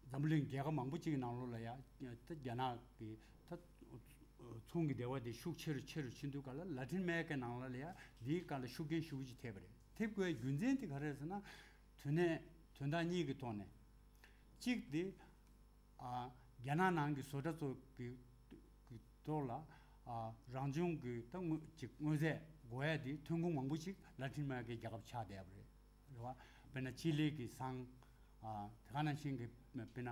འཛམ་བུ་གླིང་རྒྱལ་ཁབ་མང་པོ་ཅིག་གི་ནང་ལོགས་ལ་ཡ་ད་རྒྱ་ནག་གི་ད་ཚོང་གི་འབྲེལ་བ་དེ་ཤུགས་ཆེ་རུ་ཆེ་རུ་ཕྱིན་དུས་ག་ལ་ལ་ཏིན་ཨ་མེ་རི་ཀའི་ནང་ལ་ལ་ཡ་འདིའི་སྒང་ལ་ཤུགས་རྐྱེན་ཞེ་པོ་ཅིག་ཐེབས་པ་རེད། ཐེབས་དགོས་རྒྱུ་མཚན་དེ་ག་རེ་རེད་ཟེར་ན། དོན་གནད་དོན་དག་གཉིས་ཀྱི་ཐོག་ནས། གཅིག་དེ་ཨ་རྒྱ་ནག་ནང་གི་བཟོ་གྲྭ་ཚོ་གི་གི་ཐོག་ལ་ཨ་རང་བྱུང་གི་ད་དངོས་ཅིག་དངོས་རྫས་དགོས་ཡ་དེ་ཐོན་ཁུངས་མང་པོ་ཅིག་ལ་ཏིན་ཨ་མེ་རི་ཀའི་རྒྱལ་ཁབ་ཆགས་བསྡད་པ་རེད། རེད་བ། དཔེར་ན་ཅི་ལི་གི་ཟངས། ཨ་དེ་ག་ནང་བཞིན་གྱི་དཔེར་ན་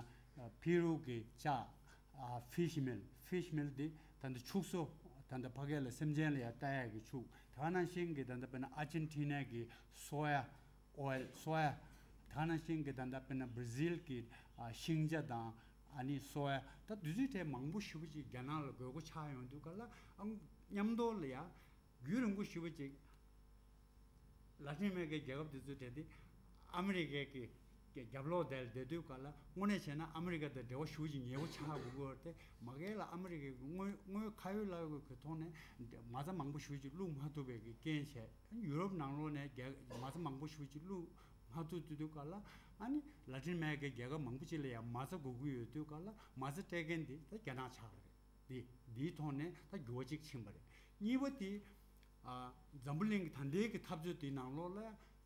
ཕི་རུ་གི་ལྕགས། ཨ་ཕི་ཤི་མིལ། ཕི་ཤི་མིལ་དེ་ད་ལྟ་ཕྱུགས་ཟོག་ད་ལྟ་ཕ་གི་ལ་སེམས་ཅན་ལ་ཡ་ལྟ་ཡག་གི་ཕྱུགས། དེ་ག་ནང་བཞིན་གྱི་ད་ལྟ་དཔེར་ན་ཨར་ཇེན་ཊི་ན་གི་སོ་ཡ་ཨོ་ཡལ། སོ་ཡ། དེ་ག་ནང་བཞིན་གྱི་ད་ལྟ་དཔེར་ན་བྷར་ཛིལ་གྱི་ཨ་ཤིང་ཆ་དང་ཨ་ནི་སོ་ཡ། ད་དུས་ཚོད་དེ་མང་པོ་ཞེ་པོ་ཅིག་རྒྱ་ནག་ལ་དགོས་མཁོ་ཆགས་ཡོང་དུས་ག་ལ་ཨ་མཉམ་དུ་ལ་ཡ། རྒྱུན་རིང་པོ་ཞེ་པོ་ཅིག་ལ་ཏིན་ཨ་མེ་རི་ཀའི་རྒྱལ་ཁབ་དེ་ཚོའི་གྲས་དེ་ཨ་མི་རི་ཀའི་གི་རྒྱབ་ལོགས་དེར་བསྡད་དུས་ག་ལ་དངོས་གནས་བྱས་ན་ཨ་མི་རི་ཀ་དང་འབྲེལ་བ་ཞེ་པོ་ཅིག་ཉེ་པོ་ཆགས་དགོས་ཀྱི་ཡོད་རེད་དེ། མ་གི་ལ་ཨ་མི་རི་ཀའི་དངོས་དངོས་ཁ་ཡོད་ལག་ཡོད་ཀྱི་ཐོག་ནས་མ་རྩ་མང་པོ་ཞེ་པོ་ཅིག་བླུག་མ་ཐུབ་པའི་གི་རྐྱེན་བྱས། ཡུ་རོབ་ནང་ལོགས་ནས་རྒྱ་མ་རྩ་མང་པོ་ཞེ་པོ་ཅིག་བླུག་མ་ཐུབ་དུས་དུས་ག་ལ་ཨ་ནི་ལ་ཏིན་ཨ་མེ་རི་ཀའི་རྒྱལ་ཁབ་མང་པོ་ཅིག་ལ་ཡང་མ་རྩ་དགོས་ཀྱི་ཡོད་དུས་ག་ལ་མ་རྩ་སྤྲད་མཁན་དེ་ད་རྒྱ་ནག་ཆགས་རེད། འདི་འདིའི་ཐོག་ནས་ད་འགྱུར་བ་ཅིག་ཕྱིན་པ་རེད། གཉིས་པ་དེ་ཨ་འཛམ་བུ་གླིང་གི་ད་ལྟའི་གི་འཐབ་རྩོད་དེའི་ནང་ལོགས་ལ་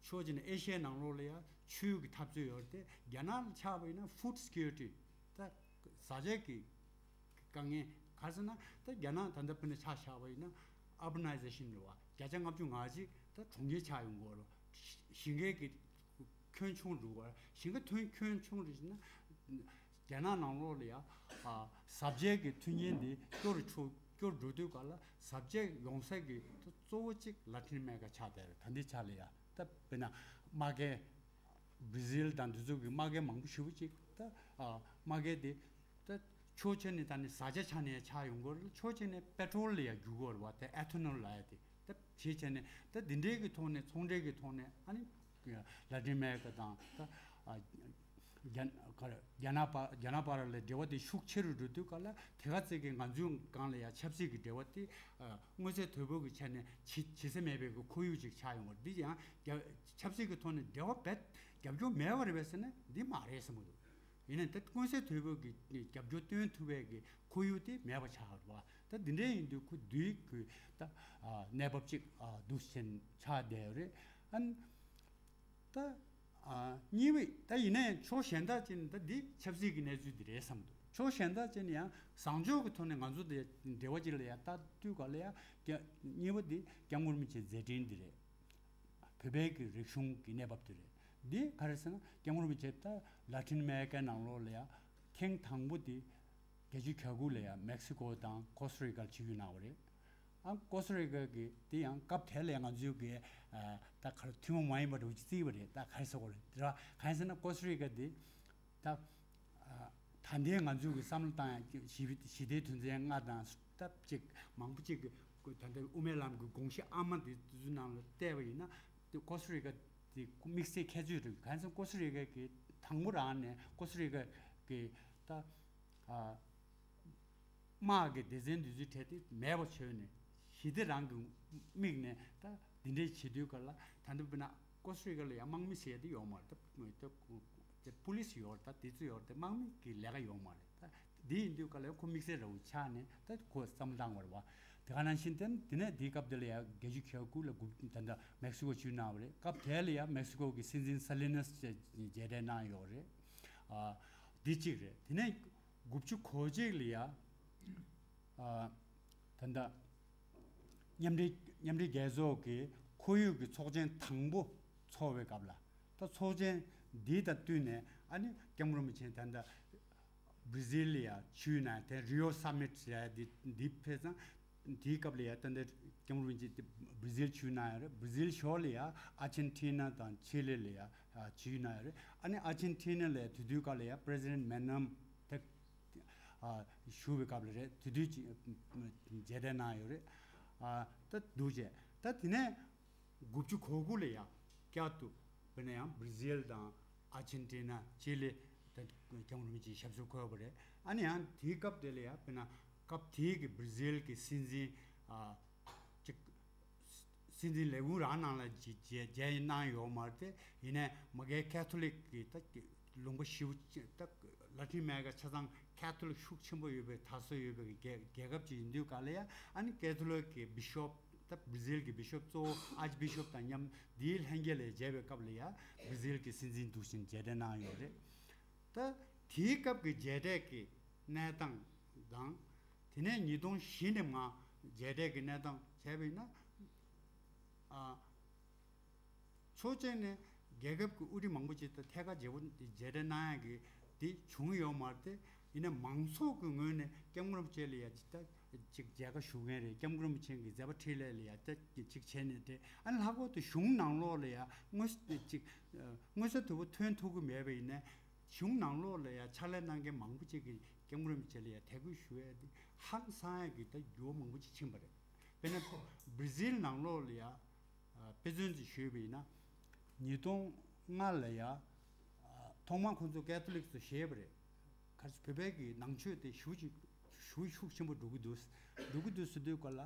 ཕྱོགས་གཅིག་ནས་ཨེ་ཤི་ཡའི་ནང་ལོགས་ལ་ཡང་ཆུའི་གི་འཐབ་རྩོད་ཡོད་རེད་དེ། རྒྱ་ནག་ལ་ཆགས་པ་ཡིན་ན་ཕུཌ་སི་ཀིའུ་རི་ཊི་ད་བཟའ་བཅའ་གི་དཀའ་ངལ་ག་རེ་ཟེར་ན། ད་རྒྱ་ནག་ད་ལྟ་དཔེར་ན་ཆ་བཞག་པ་ཡིན་ན་ཨར་བྷ་ནའི་ཛེ་ཤན་རེད་བ། བརྒྱ་ཆ་ལྔ་བཅུ་ང་གཅིག་ད་གྲོང་ཁྱེར་ཆགས་ཡོང་གི་ཡོད་རེད་བ། ཞིང་ཁའི་གི་ཁྱོན་ཆུང་རུ་བར་ཞིང་ཁ་ཐོན་ཁྱོན་ཆུང་རུ་ཞིག་ན། རྒྱ་ནག་ནང་ལོགས་ལ་ཡ་ཨ་བཟའ་བཅའ་གི་མཐུན་རྐྱེན་འདི་སྐྱོ་རུ་ཆུ་སྐྱོ་རུ་འགྲོ་དུས་ག་ལ་བཟའ་བཅའ་ཡོང་ས་གི་གཙོ་བོ་གཅིག་ལ་ཏིན་ཨ་མེ་རི་ཀ་ཆགས་བསྡད་རེད། ད་འདི་ཆ་ལ་ཡ་ད་དཔེར་ན་དམག་སྒར་བྷི་ར་ཛིལ་དང་འདི་ཚོ་གི་དམག་སྒར་མང་པོ་ཞེ་པོ་ཅིག་ད་ཨ་དམག་སྒར་དེ་ད་ཕྱོགས་གཅིག་ནས་ད་ནི་བཟའ་བཅའ་ཆ་ནས་ཡ་ཆགས་ཡོང་གི་རེད། ཕྱོགས་གཅིག་ནས་པེ་ཊྲོལ་ལ་ཡ་རྒྱུག་གི་རེད་བ། དེ་ཨེ་ཐ་ནོལ་ལབ་ཡ་དེ། ད་བྱས་བྱས་ནས་ད་འདི་འདྲའི་གི་ཐོག་ནས་ཚོང་འབྲེལ་གི་ཐོག་ནས་ཨ་ནི་ལ་ཏིན་ཨ་མེ་རི་ཀ་དང་ད་ཨ་རྒྱ་གར་རྒྱ་ནག་བར་རྒྱ་ནག་བར་ལ་འབྲེལ་བ་དེ་ཤུགས་ཆེ་རུ་འགྲོ་དུས་ག་ལ་དེ་ག་ཚད་ཀྱི་ང་ཚོའི་སྒང་ལ་ཡང་ཆབ་སྲིད་ཀྱི་འབྲེལ་བ་དེ་ཨ་མངོན་གསལ་དོད་པོ་གི་ཆ་ནས་བྱེད་བྱེད་ས་མེད་པའི་གི་ཁོར་ཡུག་ཅིག་ཆགས་ཡོང་བ་འདི་ཡང་རྒྱ་ཆབ་སྲིད་ཀྱི་ཐོག་ནས་འབྲེལ་བ་རྦད་རྒྱབ་སྐྱོར་མེད་པ་རེད་པས་ཟེར་ན་འདི་མ་རེད་བསམ་གྱི་འདུག་ཡིན་ནའི་ད་མངོན་གསལ་དོད་པོ་གི་རྒྱབ་སྐྱོར་སྟོན་ཐུབ་པའི་གི་ཁོར་ཡུག་དེ་མེད་པ་ཆགས་པ་རེད་བ། ད་འདི་འདྲའི་ཡིན་དུས་ཁོ་འདིའི་གི་ད་ཨ་གནས་བབ་ཅིག་ཨ་འདུག་སེ་ཆགས་བསྡད་ཡོད་རེད། ཨ་ནི་ད་ཨ་གཉིས་པ་ད་ཡིན་ནའི་ཕྱོགས་གཞན་དག་ཅིག་ནས་ད་འདི་ཆབ་སྲིད་ཀྱི་གནས་ཚུལ་འདི་རེད་བསམ་འདུག་ཕྱོགས་གཞན་དག་ཅིག་ནས་ཡང་བཟང་ཕྱོགས་ཀྱི་ཐོག་ནས་ང་ཚོ་དེ་འབྲེལ་བ་ཅིག་ལ་ཡང་ལྟ་དུས་ག་ལ་ཡང་རྒྱ་གཉིས་པ་འདི་སྐྱབས་མགོན་རིན་པོ་ཆེའི་མཛད་འཕྲིན་འདི་རེད། བོད་པའི་གི་རིག་གཞུང་གི་གནས་བབ་དེ་རེད། འདི་ག་རེ་ཟེར་ན་སྐྱབས་མགོན་རིན་པོ་ཆེ་ད་ལ་ཏིན་ཨ་མེ་རི་ཀའི་ནང་ལོགས་ལ་ཡང་ཐེངས་དང་པོ་དེ་ བརྒྱད་ཅུ་གྱ་དགུ་ལ་ཡང་མེག་སི་ཀོ་དང་ཀོ་སྟ་རི་ཀ་ལ་ཆིབས་བསྒྱུར་གནང་བ་རེད། ཨ་ཀོ་སྟ་རི་ཀ་གི་དེ་ཡང་སྐབས་དེ་ལ་ཡང་ང་ཚོའི་གི་ཨ་ད་ག་རེ་ཐུན་མོང་མ་ཡིན་པ་འདྲ་བོ་ཅིག་བརྩིས་པ་རེད། ད་ག་རེ་ཟེར་དགོས་རེད། དེ་ར་གང་ཡིན་ཟེར་ན་ཀོ་སྟ་རི་ཀ་དེ་ད་ཨ་ད་ལྟའི་ང་ཚོའི་གི་བསམ་བློ་བཏང་ཡང་ཞི་བདེ་ཞི་བདེའི་དོན་ཚན་ལྔ་དང་སྟབས་གཅིག་མང་པོ་ཅིག་གི་ད་ལྟའི་དབུ་མའི་ལམ་གྱི་དགོངས་གཞི་ཨ་མ་དེ་ཚོའི་ནང་ལ་བལྟས་པ་ཡིན་ན་དེ་ཀོ་སྟ་རི་ཀ་དེ་དམིགས་བསལ་ཁྱད་ཆོས་རེད། གང་ཡིན་ཟེར་ན་ཀོ་སྟ་རི་ཀ་གི་དང་པོ་རང་ནས་ཀོ་སྟ་རི་ཀ་གི་ད་ཨ་དམག་གི་སྡེ་ཚན་འདི་ཚོའི་གྲས་དེ་མེད་པ་བྱས་ནས་ཞི་བདེ་རང་གི་དམིགས་ནས་ད་འདི་འདྲའི་བྱེད་དུས་ག་ལ་ད་ལྟ་བྱས་ན་ཀོ་སྟ་རི་ཀ་ལ་ཡང་དམག་མི་ཟེར་ཡ་དེ་ཡོད་མ་རེད། ད་ད་པུ་ལིས་ཡོད་རེད། ད་དེ་ཚོ་ཡོད་རེད། དེ་དམག་མི་གི་ལས་ཀ་ཡོད་མ་རེད། ད་འདི་ཡིན་དུས་ག་ལ་ཁོ་དམིགས་བསལ་ར་བོ་ཆགས་ནས་ད་ཁོ་བསམ་བློ་བཏང་བ་རེད་བ། དེ་ག་ནང་བཞིན་དེ་དེ་ནས་དེའི་སྐབས་དེ་ལ་ཡང་བརྒྱད་ཅུ་གྱ་དགུ་ལ་དགུ་ད་ལྟ་མེག་སི་ཀོ་ཆིབས་གནང་བ་རེད། སྐབས་དེ་ལ་ཡང་མེག་སི་ཀོ་གི་སྲིད་འཛིན་སཱ་ལི་ནས་མཇལ་འཕྲད་གནང་ཡོད་རེད། ཨ་འདི་གཅིག་རེད། དེ་ནས་དགུ་བཅུ་གོ་གཅིག་ལ་ཡ་ཨ་ད་ལྟ་མཉམ་འབྲེལ་མཉམ་འབྲེལ་རྒྱལ་ཚོགས་ཀྱི་ཁོར་ཡུག་གི་ཚོགས་ཆེན་དང་པོ་ཚོགས་པའི་སྐབས་ལ། ད་ཚོགས་ཆེན་འདི་དང་བསྟུན་ནས་ཨ་ནི་སྐྱབས་མགོན་རིན་པོ་ཆེ་ད་ལྟ་བྷར་ཛིལ་ལ་ཡ་ཆིབས་གནང་། དེ་རི་ཡོ་སམ་མིཊ་ཟེར་ཡ་འདི་འདི་ཕེབས་ཙང་། དེའི་སྐབས་ལ་ཡ་ད་ལྟ་སྐྱབས་མགོན་རིན་པོ་ཆེ་བྷར་ཛིལ་ཆིབས་གནང་ཡོད་རེད། བྷར་ཛིལ་ཕྱོགས་ལ་ཡ་ཨར་ཇན་ཊི་ན་དང་ཆི་ལི་ལ་ཡ་ཨ་ཆིབས་གནང་ཡོད་རེད། ཨ་ནི་ཨར་ཇན་ཊི་ན་ལ་ཡ་དེ་དུས་སྐབས་ལ་ཡ་པི་རེ་སི་ཌེན་ཊི་མེ་ནམ་དེ་ཨ་བཞུགས་པའི་སྐབས་ལ་རེད། དེ་དུས་ཀྱི་མཇལ་འཕྲད་གནང་ཡོད་རེད། ཨ་ད་འདུག་བྱས། ད་དེ་ནས་དགུ་བཅུ་གོ་དགུ་ལ་ཡ་བསྐྱར་དུ་དཔེར་ན་ཡང་བྷར་ཛིལ་དང་ཨར་ཇན་ཊི་ན་ཆི་ལི་དེ་སྐྱབས་མགོན་རིན་པོ་ཆེས་ཞབས་སོར་འཁོད་པ་རེད། ཨ་ནི་ཡང་དེའི་སྐབས་དེ་ལ་ཡ་དཔེར་ན་སྐབས་དེའི་གི་བྷར་ཛིལ་གི་སྲིད་འཛིན་ཨ་ཅིག་སྲིད་འཛིན་ལས་ཁུངས་རང་ནང་ལ་མཇལ་མཇལ་མཇལ་གནང་ཡོད་མ་རེད་དེ། ཡིན་ནའི་མ་གིའི་ཀེ་ཐོ་ལིག་གི་ད་ལུང་པ་ཞེ་པོ་ཅིག་ད་ལ་ཏིན་ཨ་མེ་རི་ཀ་ཆ་ཚང་ཀེ་ཐོ་ལིག་ཤུགས་ཆེན་པོ་ཡོད་པའི་དར་སྲོལ་ཡོད་པའི་རྒྱལ་རྒྱལ་ཁབ་ཅིག་ཡིན་དུས་ག་ལ་ཡ། ཨ་ནི་ཀེ་ཐོ་ལིག་གི་བི་ཤོབ་ད་བྷར་ཛིལ་གི་བི་ཤོབ་གཙོ་བོ་ཨར་ཅི་བི་ཤོབ་དང་མཉམ་འདིའི་ལྷན་རྒྱས་ལ་མཇལ་བའི་སྐབས་ལ་ཡ་བྷར་ཛིལ་གི་སྲིད་འཛིན་འདུག་བཞིན་མཇལ་འཕྲད་གནང་ཡོད་རེད། ད་དེའི་སྐབས་ཀྱི་མཇལ་འཕྲད་ཀྱི་གནས་སྟངས་དང་། དེ་ནས་ཉིས་སྟོང་བཞི་ནས་མར་མཇལ་འཕྲད་ཀྱི་གནས་སྟངས་བྱས་པ་ཡིན་ན། ཨ། ཚོགས་ཆེན་ནས་རྒྱལ་ཁབ་ཀྱི་དབུ་ཁྲིད་མང་པོ་ཅིག་དང་ཐད་ཀར་མཇལ་པོ་མཇལ་འཕྲད་གནང་ཡག་གི་དེ་བྱུང་ཡོད་མ་རེད་དེ། ཡིན་ན་མང་ཚོགས་ཀྱི་ངོས་ནས་སྐྱབས་མགོན་རིན་པོ་ཆེ་ལ་ཡ་ཅིག་ད་ཅིག་མཇལ་ཁ་ཞུ་མཁན་རེད། སྐྱབས་མགོན་རིན་པོ་ཆེ་གི་མཛད་པ་འཕྲིན་ལས་ལ་ཡ་ད་ཅིག་བྱས་ནས་དེ། ཨ་ནི་ལྷག་པར་དུ་གཞུང་ནང་ལོགས་ལ་ཡ་དངོས་ཅིག་དངོས་ས་དུ་བ་ཐོན་ཐུབ་ཀྱི་མེད་པ་ཡིན་ན། གཞུང་ནང་ལོགས་ལ་ཡ་ཕྱག་ལས་གནང་མཁན་མང་པོ་ཅིག་གིས་སྐྱབས་མགོན་རིན་པོ་ཆེ་ལ་ཡ་དད་གུས་ཞུ་ཡ་དེ་ཧང་སང་ཡ་གི་ད་འགྱུར་བ་མང་པོ་ཅིག་ཕྱིན་པ་རེད། དཔེར་ན་བྷར་ཛིལ་ནང་ལོགས་ལ་ཡ་དཔེ་མཚོན་ཅིག་ཞུས་པ་ཡིན་ན། ཉིས་སྟོང་ལྔ་ལ་ཡ་ཐོག་མར་ཁོང་ཚོ་ཀེ་ཐོ་ལིག་ཚོ་བཞེས་པ་རེད། ག་རེ་ཟེར། བོད་པའི་གི་ནང་ཆོས་དེ་ཞེ་པོ་ཅིག་ཞེ་པོ་ཤུགས་ཆེན་པོ་འགྲོ་གི་འདུག་འགྲོ་གི་འདུག་ཟེར་དུས་སྐབས་ལ་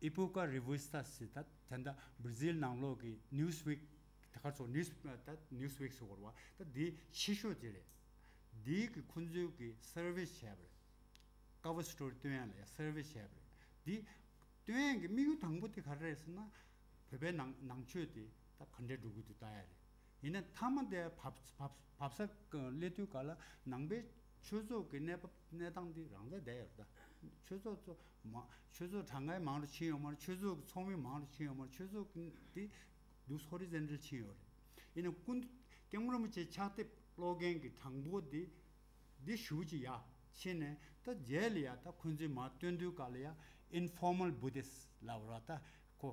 ཨེ་པོ་ཀ་རི་ཝི་སྟ་ཟེར། ད་ད་ལྟ་བྷར་ཛིལ་ནང་ལོགས་ཀྱི་ནིའུ་སི་ཝིག་དེ་ག་རེ་ཟེར། ནིའུ་སི་ད་ནིའུ་སི་ཝིག་ཟེར་བ་རེད་བ། ད་འདི་ཆེ་ཤོས་དེ་རེད། འདི་གི་ཁོང་ཚོའི་གི་སར་ཝི་སི་བྱས་པ་རེད། ཀ་བར་སི་ཊོ་རི་སྟོན་ཡ་ལ་ཡ་སར་ཝི་སི་བྱས་པ་རེད། འདི་སྟོན་ཡ་གི་དམིགས་ཡུལ་དང་པོ་དེ་ག་རེ་རེད་ཟེར་ན། བོད་པའི་ནང་ནང་ཆོས་དེ་ད་ག་འདྲས་འགྲོ་གི་འདུག་ལྟ་ཡ་རེད། ཡིན་ན་མཐའ་མ་དེ་བབས་བབས་བབས་ས་སླེབས་དུས་ག་ལ་ནང་པའི་ཆོས་ཚོགས་ཀྱི་གནས་བབ་གནས་སྟངས་འདི་རང་ད་བསྡད་ཡོད་རེད། ད་ཆོས་ཚོགས་ཚོ་མ་ཆོས་ཚོགས་གྲངས་ཀ་མང་རུ་ཕྱིན་ཡོད་མ་རེད། ཆོས་ཚོགས་ཀྱི་ཚོགས་མི་མང་རུ་ཕྱིན་ཡོད་མ་རེད། ཆོས་ཚོགས་ཀྱི་འདི་འདུག་ཧོ་རི་ཛོན་ཊལ་ཕྱིན་ཡོད་རེད། ཡིན་ན་སྐུ་མདུན་སྐྱབས་མགོན་རིན་པོ་ཆེ་ཕྱག་དེབ་ཀློག་མཁན་གྱི་གྲངས་འབོར་འདི་འདི་ཞེ་པོ་ཅིག་ཡར་ཕྱིན་ནས། ད་རྗེས་ལ་ཡ་ད་ཁོང་ཚོས་མར་སྟོན་དུས་ག་ལ་ཡ་ཨིན་ཕོར་མལ་བུ་དིསི་ལབ་ར། ད་ཁོ་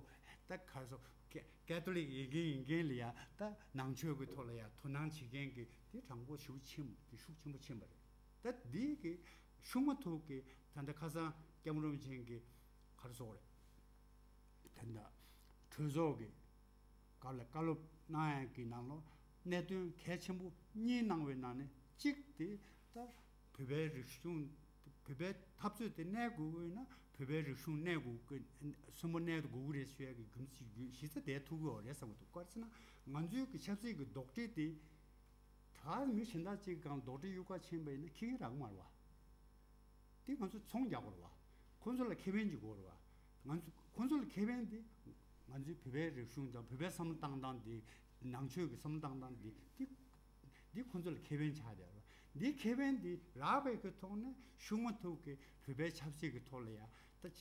ད་ག་རེ་ཟེར། ཀེ་ཀེ་ཐོ་ལིག་ཡིན་མཁན་ཡིན་མཁན་ལ་ཡ་ད་ནང་ཆོས་ཀྱི་ཐོག་ལ་ཡ་དོ་སྣང་བྱེད་མཁན་གྱི་དེ་གྲངས་འབོར་ཞེ་པོ་ཆེན་པོ་དེ་ཤུགས་ཆེན་པོ་ཕྱིན་པ་རེད། ད་འདི་གི་ཤུགས་མ་ཐུག་གི་ད་ལྟ་ཁ་སང་སྐྱབས་མགོན་རིན་པོ་ཆེ་གི་ག་རེ་ཟེར་དགོས་རེད། ད་ལྟ་གྲོས་ཚོགས་ཀྱི་སྐབས་ལ་བཀའ་སློབ་གནང་ཡག་གི་ནང་ལོགས་གནད་དོན་གལ་ཆེན་པོ་གཉིས་གནང་བའི་ནང་ནས་གཅིག་དེ་ད་བོད་པའི་རིག་གཞུང་། བོད་པའི་འཐབ་རྩོད་དེ་གནས་དགོས་ཀྱི་ཡོད་ན་བོད་པའི་རིག་གཞུང་གནས་དགོས་ཀྱི། གསོན་པོ་གནས་དགོས་ཀྱི་རེད་ཞུ་ཡག་གི་རྒྱུ་མཚན་གཞི་རྩ་དེ་ཐུག་གི་ཡོད་རེད་བསམ་གྱི་འདུག་ག་རེ་ཟེར་ན་ང་ཚོའི་གི་ཆབ་སྲིད་ཀྱི་རྡོག་ཁྲེས་དེ། ད་མི་གཞན་དག་ཅིག་གང་རྡོག་ཁྲེས་གཡུག་ག་ཕྱིན་པ་ཡིན་ན་འཁྱེར་གྱི་རག་མ་རེད་བ། དེ་ང་ཚོ་ཚོང་རྒྱག་དགོས་རེད་བ། ཁོང་ཚོ་ལ་ཁེ་ཕན་ཅིག་དགོས་རེད་བ། ང་ཚོ་ཁོང་ཚོ་ལ་ཁེ་ཕན་དེ་ང་ཚོའི་བོད་པའི་རིག་གཞུང་དང་བོད་པའི་བསམ་བློ་བཏང་སྟངས་དེ། ནང་ཆོས་ཀྱི་བསམ་བློ་བཏང་སྟངས་དེ་དེ་དེ་ཁོང་ཚོ་ལ་ཁེ་ཕན་ཆགས་བསྡད་རེད་བ། དེ་ཁེ་ཕན་དེ་རག་པའི་གི་ཐོག་ནས་ཤུགས་མ་ཐུག་གི་བོད་པའི་ཆབ་སྲིད་ཀྱི་ཐོག་ལ་ཡ་ད་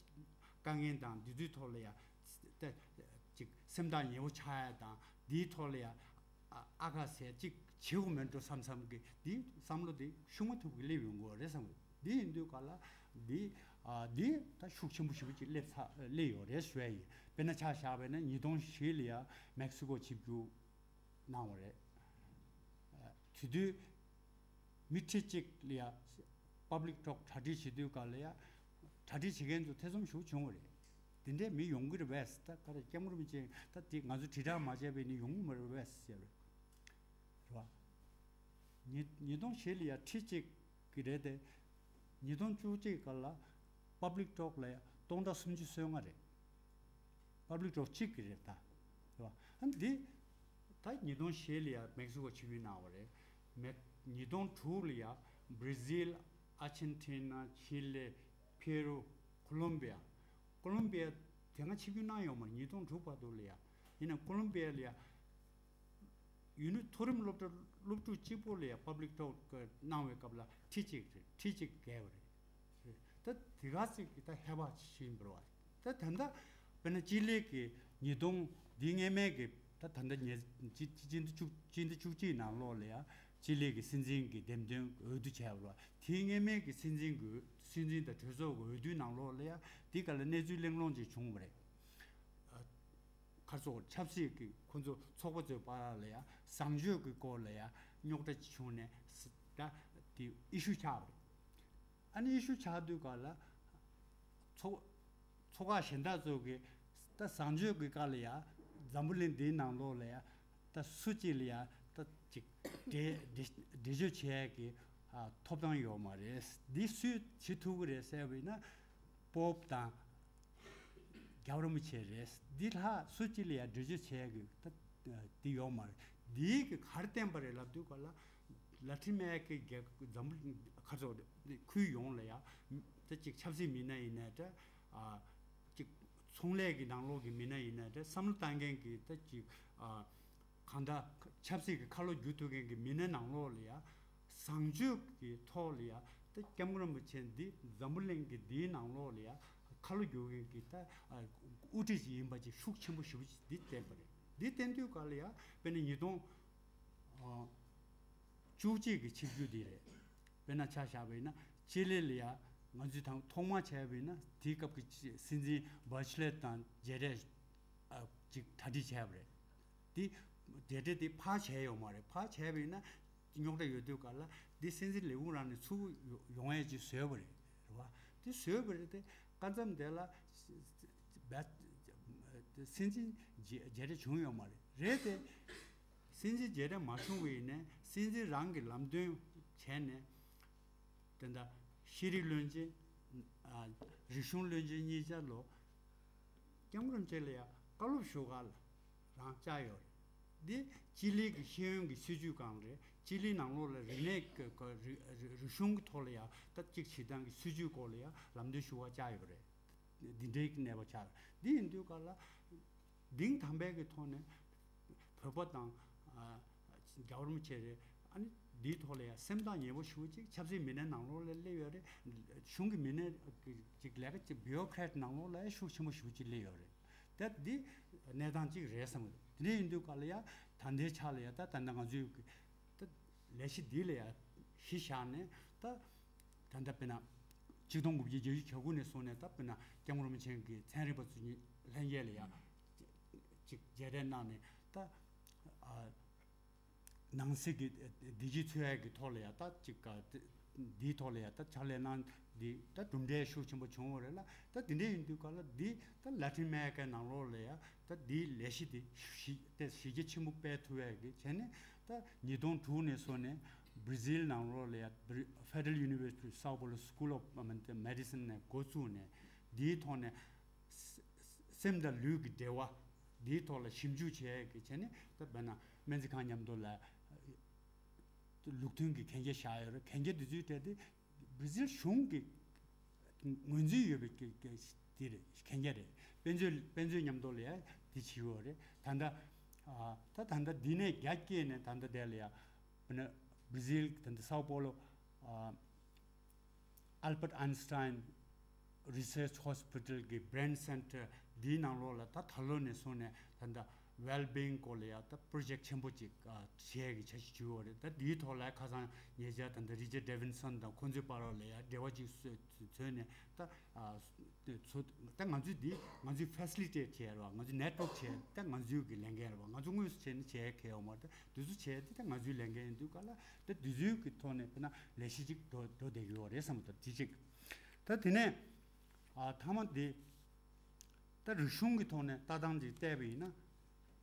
དཀའ་ངལ་དང་དེ་ཚོའི་ཐོག་ལ་ཡ་ད་ཅིག་སེམས་ཐག་ཉེ་བོ་ཆགས་ཡ་དང་དེའི་ཐོག་ལ་ཡ། ཨ་ཨ་ཁ་ཟེར་ཅིག་བྱེད་དགོས་མེད་འགྲོ་བསམ་བསམ་གི་འདི་བསམ་བློ་དེ་ཤུགས་མ་ཐུབ་གི་སླེབས་ཡོང་གི་རེད་བསམ་གི། འདི་ཡིན་དུས་ག་ལ་འདི་ཨ་འདི་ད་ཤུགས་ཆེན་པོ་ཞེ་པོ་ཅིག་སླེབས་ཚར་སླེབས་ཡོད་རེད་ཞུ་ཡ་ཡིན། དཔེར་ན་ཆ་བཞག་པ་ཡིན་ན་ཉིས་སྟོང་བཞི་ལ་ཡ་མེག་སི་ཀོ་ཆིབས་བསྒྱུར་གནང་བ་རེད། ཨ་དེ་དུས་མི་ཁྲི་གཅིག་ལ་ཡ་པབ་ལིག་ཊོག་གྲ་སྒྲིག་བྱེད་དུས་ག་ལ་ཡ་གྲ་སྒྲིག་བྱེད་མཁན་ཚོ་ཐེ་ཚོམ་ཞེ་པོ་བྱུང་བ་རེད། དེ་འདྲས་མི་ཡོང་གི་རེད་པས། ད་ག་རེ་སྐྱབས་མགོན་རིན་པོ་ཆེ་ད་དེ་ང་ཚོ་དྲིལ་བསྒྲགས་མ་བྱས་པ་ཡིན་ན་ཡོང་གི་མ་རེད་པས་ཟེར་བ་རེད། རེད་བ། ཉིས་ཉིས་སྟོང་བཞི་ལ་ཡ་ཁྲི་གཅིག་གི་རེད་དེ། ཉིས་སྟོང་བཅུ་གཅིག་སྐབས་ལ་པབ་ལིག་ཊོག་ལ་ཡ་སྟོང་ཕྲག་སུམ་ཅུ་སོ་ལྔ་རེད། པབ་ལིག་ཊོག་གཅིག་གི་རེད་ད། རེད་བ། ཨ་འདི་ད་ཉིས་སྟོང་བཞི་ལ་ཡ་མེག་སི་ཀོ་ཆིབས་བསྒྱུར་གནང་བ་རེད། མེག་ཉིས་སྟོང་དྲུག་ལ་ཡ་བྷར་ཛིལ། ཨར་ཇེན་ཊི་ན། ཆི་ལེ། ཕེ་རུ། ཀོ་ལོམ་བི་ཡ། ཀོ་ལོམ་བི་ཡ་དེ་སྔ་ཆིབས་བསྒྱུར་གནང་ཡོད་མ་རེད། ཉིས་སྟོང་དྲུག་བར་དུ་ལ་ཡ། ཡིན་ན་ཀོ་ལོམ་བི་ཡ་ལ་ཡ་ཡུལ་ནི་མཐོ་རིམ་སློབ་གྲྭ་སློབ་ཕྲུག་གཅིག་པོ་ལ་ཡ་པབ་ལིག་ཊོག་གནང་བའི་སྐབས་ལ་ཁྲི་གཅིག་རེད། ཁྲི་གཅིག་བརྒལ་བ་རེད། ད་དེ་ག་ཅིག་གི་ད་ཧེ་བག་ཅིག་ཡིན་པ་རེད་བ། ད་ད་ལྟ་དཔེར་ན་ཅི་ལི་གི་ཉིས་སྟོང་འདི་སྔས་མའི་གི་ད་ད་ལྟ་ཉེ་སྤྱི་སྤྱི་ཟླ་བཅུ་སྤྱི་ཟླ་བཅུ་གཅིག་ནང་ལོགས་ལ་ཡ་ཅི་ལི་གི་སྲིད་འཛིན་གི་འདེམས་ཐོན་འོས་བསྡུ་བྱས་པ་རེད་བ། དེའི་སྔས་མའི་གི་སྲིད་འཛིན་གི་སྲིད་འཛིན་དང་གྲོས་ཚོགས་ཀྱི་འོས་བསྡུའི་ནང་ལོགས་ལ་ཡ་དེ་ག་ལ་གནས་ཚུལ་གླེང་སློང་ཅིག་བྱུང་བ་རེད། ཁ་སོགས་ཆབ་སྲིད་ཀྱི་ཁོ་ཚོ་ཚོགས་པ་ཚོའི་བར་ལ་ཡ་བཟང་སྤྱོད་ཀྱི་སྐོར་ལ་ཡ་རྙོག་དྲ་བྱུང་ནས་ད་དེ་ཨི་ཤུ་ཆགས་པ་རེད། ཨ་ནི་ཨི་ཤུ་ཆགས་དུས་ག་ལ་ཚོགས་ཚོགས་ཁག་གཞན་དག་ཚོ་གི་ད་བཟང་སྤྱོད་ཀྱི་སྐབས་ལ་ཡ་འཛམ་བུ་གླིང་འདིའི་ནང་ལོགས་ལ་ཡ་ད་སུ་གཅིག་ལ་ཡ་ད་ཅིག་འགྲེལ་འགྲེལ་འགྲེལ་བརྗོད་བྱེད་ཡ་གི་ཐོབ་ཐང་ཡོད་མ་རེད། འདི་སུས་བྱེད་ཐུབ་ཀྱི་རེད་ཟེར་བ་ཡིན་ན་པོབ་དང་། རྒྱལ་བ་རིན་པོ་ཆེ་རེད། འདི་ལྷག་སུ་གཅིག་ལ་ཡང་འགྲེལ་བརྗོད་བྱེད་ཡག་གི་ད་འདི་ཡོད་མ་རེད། འདིའི་གི་ག་རེ་བསྟན་པ་རེད་ལབ་དུས་ག་ལ་ལ་ཏིན་ཨ་མེ་རི་ཀའི་རྒྱལ་ཁབ་འཛམ་བུ་ག་ཚོད་ཁུལ་ཡོངས་ལ་ཡང་ད་ཅིག་ཆབ་སྲིད་མི་སྣ་ཡིན་ནའི་འདྲ། ཨ་ཅིག་ཚོང་ལས་ཀྱི་ནང་ལོགས་ཀྱི་མི་སྣ་ཡིན་ནའི་འདྲ། བསམ་བློ་བཏང་མཁན་གྱི་ད་ཅིག་ཨ། གང་ལྟར་ཆབ་སྲིད་ཀྱི་ཁ་ལོ་བསྒྱུར་ཐུབ་མཁན་གྱི་མི་སྣའི་ནང་ལོགས་ལ་ཡ་བཟང་སྤྱོད་ཀྱི་ཐོག་ལ་ཡ་ད་སྐྱབས་མགོན་རིན་པོ་ཆེ་འདི་འཛམ་བུ་གླིང་གི་འདིའི་ནང་ལོགས་ལ་ཡ་ཁ་ལོ་བསྒྱུར་མཁན་གྱི་ད་དབུ་ཁྲིད་ཅིག་ཡིན་པ་ཅིག་ཤུགས་ཆེན་པོ་ཞེ་པོ་ཅིག་འདི་བསྟན་པ་རེད། འདི་བསྟན་དུས་ག་ལ་ཡ་དཔེར་ན་ཉིས་སྟོང་བཅུ་གཅིག་གི་ཆིབས་བསྒྱུར་འདི་རེད། དཔེར་ན་ཆ་བཞག་པ་ཡིན་ན་ཅི་ལི་ལ་ཡ་ང་ཚོས་དང་ཐོག་མ་བྱས་པ་ཡིན་ན་དེའི་སྐབས་ཀྱི་སྲིད་འཛིན་བྷ་ཆི་ལེ་དང་མཇལ་འཕྲད་ཅིག་གྲ་སྒྲིག་བྱས་པ་རེད། དེ་འབྲེལ་འདྲིས་དེ་ཕར་བྱས་ཡོད་མ་རེད། ཕར་བྱས་པ་ཡིན་ན་རྙོག་དྲ་ཡོད་དུས་ག་ལ་དེ་སྲིད་འཛིན་ལས་ཁུངས་རང་ནས་ཚུར་ཡོང་ཡས་ཅིག་བཟོས་པ་རེད། རེད་བ། དེ་བཟོས་པ་རེད་དེ་སྐབས་མཚམས་དེ་ལ་སྲིད་འཛིན་མཇལ་འཕྲད་བྱུང་ཡོད་མ་རེད། རེད་དེ་སྲིད་འཛིན་མཇལ་འཕྲད་མ་བྱུང་བ་ཡིན་ནའི་སྲིད་འཛིན་རང་གི་ལམ་སྟོན་བྱས་ནས། དེ་འདྲ་ཤེས་རིག་བློན་ཆེན། ཨ། རིག་གཞུང་བློན་ཆེན་གཉིས་ཆར་ལོ། སྐྱབས་མགོན་རིན་པོ་ཆེ་ལ་ཡང་བཀའ་སློབ་ཞུ་ག་ལ་རང་བཅར་ཡོད་རེད། འདི་ཅི་ལི་གི་ཤེས་ཡོན་གྱི་སྲིད་བྱུས་སྒང་རེད། ཅི་ལི་ནང་ལོགས་ལ་རིག་གནས་ཀྱི་ཀ་རིག་རིག་རིག་གཞུང་གི་ཐོག་ལ་ཡང་ད་གཅིག་བྱེད་སྟངས་ཀྱི་སྲིད་བྱུས་སྐོར་ལ་ཡང་ལམ་སྟོན་ཞུ་ག་བཅར་ཡོད་རེད། འདི་འདྲའི་གནས་བབ་ཆགས་རེད། འདི་ཡིན་དུས་ག་ལ། གདེང་དམ་པའི་གི་ཐོག་ནས་བོད་པ་དང་། ཨ། རྒྱལ་བ་རིན་པོ་ཆེ་རེད། ཨ་ནི་འདིའི་ཐོག་ལ་ཡང་སེམས་ཐག་ཉེ་པོ་ཞེ་པོ་ཅིག་ཆབ་སྲིད་མི་སྣའི་ནང་ལོགས་ལ་སླེབས་ཡོད་རེད། གཞུང་གི་མི་སྣ་ཅིག་ལས་ཀ་ཅིག་བྷིའུ་རོ་ཀེ་རེ་ཊི་ནང་ལོགས་ལ་ཡང་ཤུགས་ཆེན་པོ་ཞེ་པོ་ཅིག་སླེབས་ཡོད་རེད། ད་འདི་གནས་སྟངས་ཅིག་རེད་བསམ་གི་འདུག་དེ་འདྲ་ཡིན་དུས་ག་ལ་ཡང་ད་ལྟའི་ཆ་ལ་ཡང་ད་ད་ལྟ་ང་ཚོའི་གི་ད་ལས་གཞི་འདི་ལ་ཡང་གཞི་བཞག་ནས་ད། ད་ལྟ་དཔེར་ན། ཆིག་སྟོང་དགུ་བརྒྱ་བརྒྱད་ཅུ་གྱ་དགུ་ནས་བཟུང་ནས་ད་དཔེར་ན་སྐྱབས་མགོན་རིན་པོ་ཆེ་གི་ཚན་རིག་པ་ཚོ་གཉིས་ལྷན་རྒྱས་ལ་ཡང་ཅིག་མཇལ་འཕྲད་གནང་ནས་ད་ཨ་ནང་སྲིད་ཀྱི་བདེ་སྐྱིད་འཚོལ་ཡག་གི་ཐོག་ལ་ཡང་ད་ཅིག་ག་འདིའི་ཐོག་ལ་ཡང་ད་ཕྱག་ལས་གནང་འདི་ད་གྲུབ་འབྲས་ཤུགས་ཆེན་པོ་བྱུང་བ་རེད་ལ། ད་དེ་འདྲ་ཡིན་དུས་ག་ལ་འདི་ད་ལ་ཏིན་ཨ་མེ་རི་ཀའི་ནང་ལོགས་ལ་ཡང་། ད་འདིའི་ལས་གཞི་འདི་གཞི་ཏེ་གཞི་རྒྱ་ཆེན་པོ་སྤེལ་ཐུབ་ཡག་གི་བྱས་ནས་ད་ཉིས་སྟོང་དྲུག་ནས་བཟུང་ནས་Brazil་ནང་ལོགས་ལ་ཡ་Federal University Sao Paulo School of Medicine་ནས་འགོ་བཙུགས་ནས་འདིའི་ཐོག་ནས་སེམས་དང་ལུས་ཀྱི་འབྲེལ་བ་འདིའི་ཐོག་ལ་ཞིབ་འཇུག་བྱས་ཡག་གི་བྱས་ནས་ད་དཔེར་ན་སྨན་རྩིས་ཁང་མཉམ་དུ་ལ་ལུགས་མཐུན་གྱི་གན་རྒྱ་བཞག་ཡོད་རེད། གན་རྒྱ་འདི་ཚོའི་གྲས་དེ་བྷི་རི་ཟིལ་གཞུང་གི་ངོས་འཛིན་ཡོད་པའི་གི་གི་དེ་རེད། གན་རྒྱ་རེད། དཔེ་མཛོད་དཔེ་མཛོད་མཉམ་དུ་ལ་ཡ་དེ་བྱེད་ཡོད་རེད། ད་ལྟ་ཨ་ད་ད་ལྟ་འདི་ནས་རྒྱ་བསྐྱེད་ནས་ད་ལྟ་དེ་ལ་ཡ་བྷི་ན་བྷི་རི་ཟིལ་ད་ལྟ་སའོ་པོ་ལོ་ཨ་Albert Einstein Research Hospital་གི་Brain Center་འདིའི་ནང་ལོགས་ལ་ད་ད་ལོ་ནས་བཟུང་ནས་ད་ལྟ་ well-being སྐོར་ལ་ཡང་ད་པྲོ་ཇེག་ཆེན་པོ་ཅིག་ཨ་བྱེད་ཡས་ཀྱི་འཆར་གཞི་བྱུང་ཡོད་རེད། ད་འདིའི་ཐོག་ལ་ཁ་སང་ཉེ་ཆར་ད་ལྟ་Richard Davidson དང་ཁོང་ཚོའི་བར་ལ་ཡང་འབྲེལ་བ་ཅིག་བཟོས་བཟོས་ནས་ད་ཨ་ཚོ་ད་ང་ཚོས་འདི་ང་ཚོས་facilitate བྱས་རེད་བ། ང་ཚོས་network བྱས། ད་ང་ཚོའི་གི་ལས་འགན་རེད་བ། ང་ཚོ་དངོས་སུ་བྱས་ནས་བྱས་ཡས་གལ་ཡོད་མ་རེད། ད་དུས་ཚོད་བྱས་ཏེ་ད་ང་ཚོའི་ལས་འགན་ཡིན་དུས་ག་ལ་ད་དུས་ཚོད་ཀྱི་ཐོག་ནས་དཔེར་ན་ལས་གཞི་ཅིག་འགྲོ་འགྲོ་བསྡད་ཀྱི་ཡོད་རེད་བསམ་གྱི་འདུག་དེ་གཅིག་ད་དེ་ནས་ཨ་མཐའ་མ་དེ། ད་རིག་གཞུང་གི་ཐོག་ནས་ལྟ་སྟངས་ཅིག་བལྟས་པ་ཡིན་ན།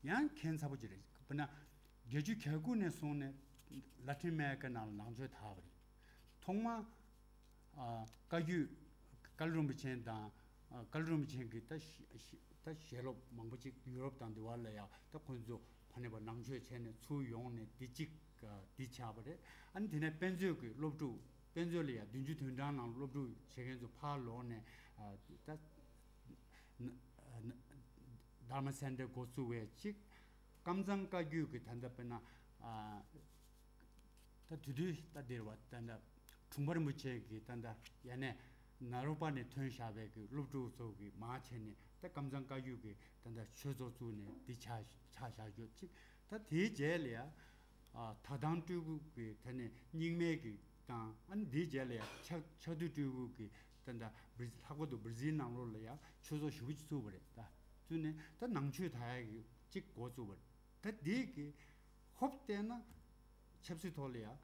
ཡང་ཁྱད་མཚར་པོ་ཅིག་རེད། དཔེར་ན་བརྒྱད་ཅུ་གྱ་དགུ་ནས་བཟུང་ནས་ལ་ཏིན་ཨ་མེ་རི་ཀ་ནང་ལ་ནང་ཆོས་དར་བ་རེད། ཐོག་མ་ཨ་བཀའ་བརྒྱུད་ཀ་ལི་རིན་པོ་ཆེ་དང་ཨ་བཀའ་ལི་རིན་པོ་ཆེ་གི་ད་ཞི་ཞི་ད་ཞལ་སློབ་མང་པོ་ཅིག་ཡུ་རོབ་དང་དེ་བར་ལ་ཡང་ད་ཁོང་ཚོ་ཕ་ནས་པ་ནང་ཆོས་བྱས་ནས་ཚུར་ཡོང་ནས་འདི་གཅིག་ཨ་འདི་ཆགས་པ་རེད། ཨ་ནི་དེ་ནས་དཔེ་མཛོད་ཀྱི་སློབ་ཕྲུག་དཔེ་མཛོད་ལ་ཡང་བདུན་ཅུ་དོན་གྲངས་ནང་སློབ་ཕྲུག་བྱེད་མཁན་ཚོ་ཕར་ལོག་ནས་ཨ་ད་ན་ན་Dharma Center འགོ་བཙུགས་པའི་གཅིག་ཀམ་ཚང་བཀའ་བརྒྱུད་ཀྱི་ད་ལྟ་དཔེར་ན་ཨ་ད་དེ་དུས་ད་འདིར་བ་ད་ལྟ་དྲུང་པ་རིན་པོ་ཆེ་གི་ད་ལྟ་ཡ་ནས་ནཱ་རོ་པ་ནས་ཐོན་བཞག་པའི་གི་སློབ་ཕྲུག་ཚོ་གི་མར་བྱས་ནས་ད་ཀམ་ཚང་བཀའ་བརྒྱུད་ཀྱི་ད་ལྟ་ཆོས་ཚོགས་བཙུགས་ནས་འདི་ཆགས་ཆགས་བཞག་རྒྱུ་གཅིག་ད་དེའི་རྗེས་ལ་ཡ། ཨ་ད་ཐང་སྤྲུལ་སྐུ་གི་དེ་ནས་རྙིང་མའི་གི་དང་ཨ་ནི་འདིའི་རྗེས་ལ་ཡང་ཕྱག་ཕྱག་ཏུ་སྤྲུལ་སྐུ་གི་ད་ལྟ་བར་ལྷག་པར་དུ་བར་ཛིལ་ནང་ལོགས་ལ་ཡང་ཆོས་ཚོགས་ཞེ་པོ་ཅིག་བཙུགས་པ་རེད། ད་བཙུགས་ནས་ད་ནང་ཆོས་དར་ཡག་གི་ཅིག་འགོ་བཙུགས་པ་རེད། ད་འདི་གི་ཧོབ་བལྟས་ན་ཆབ་སྲིད་ཐོག་ལ་ཡང་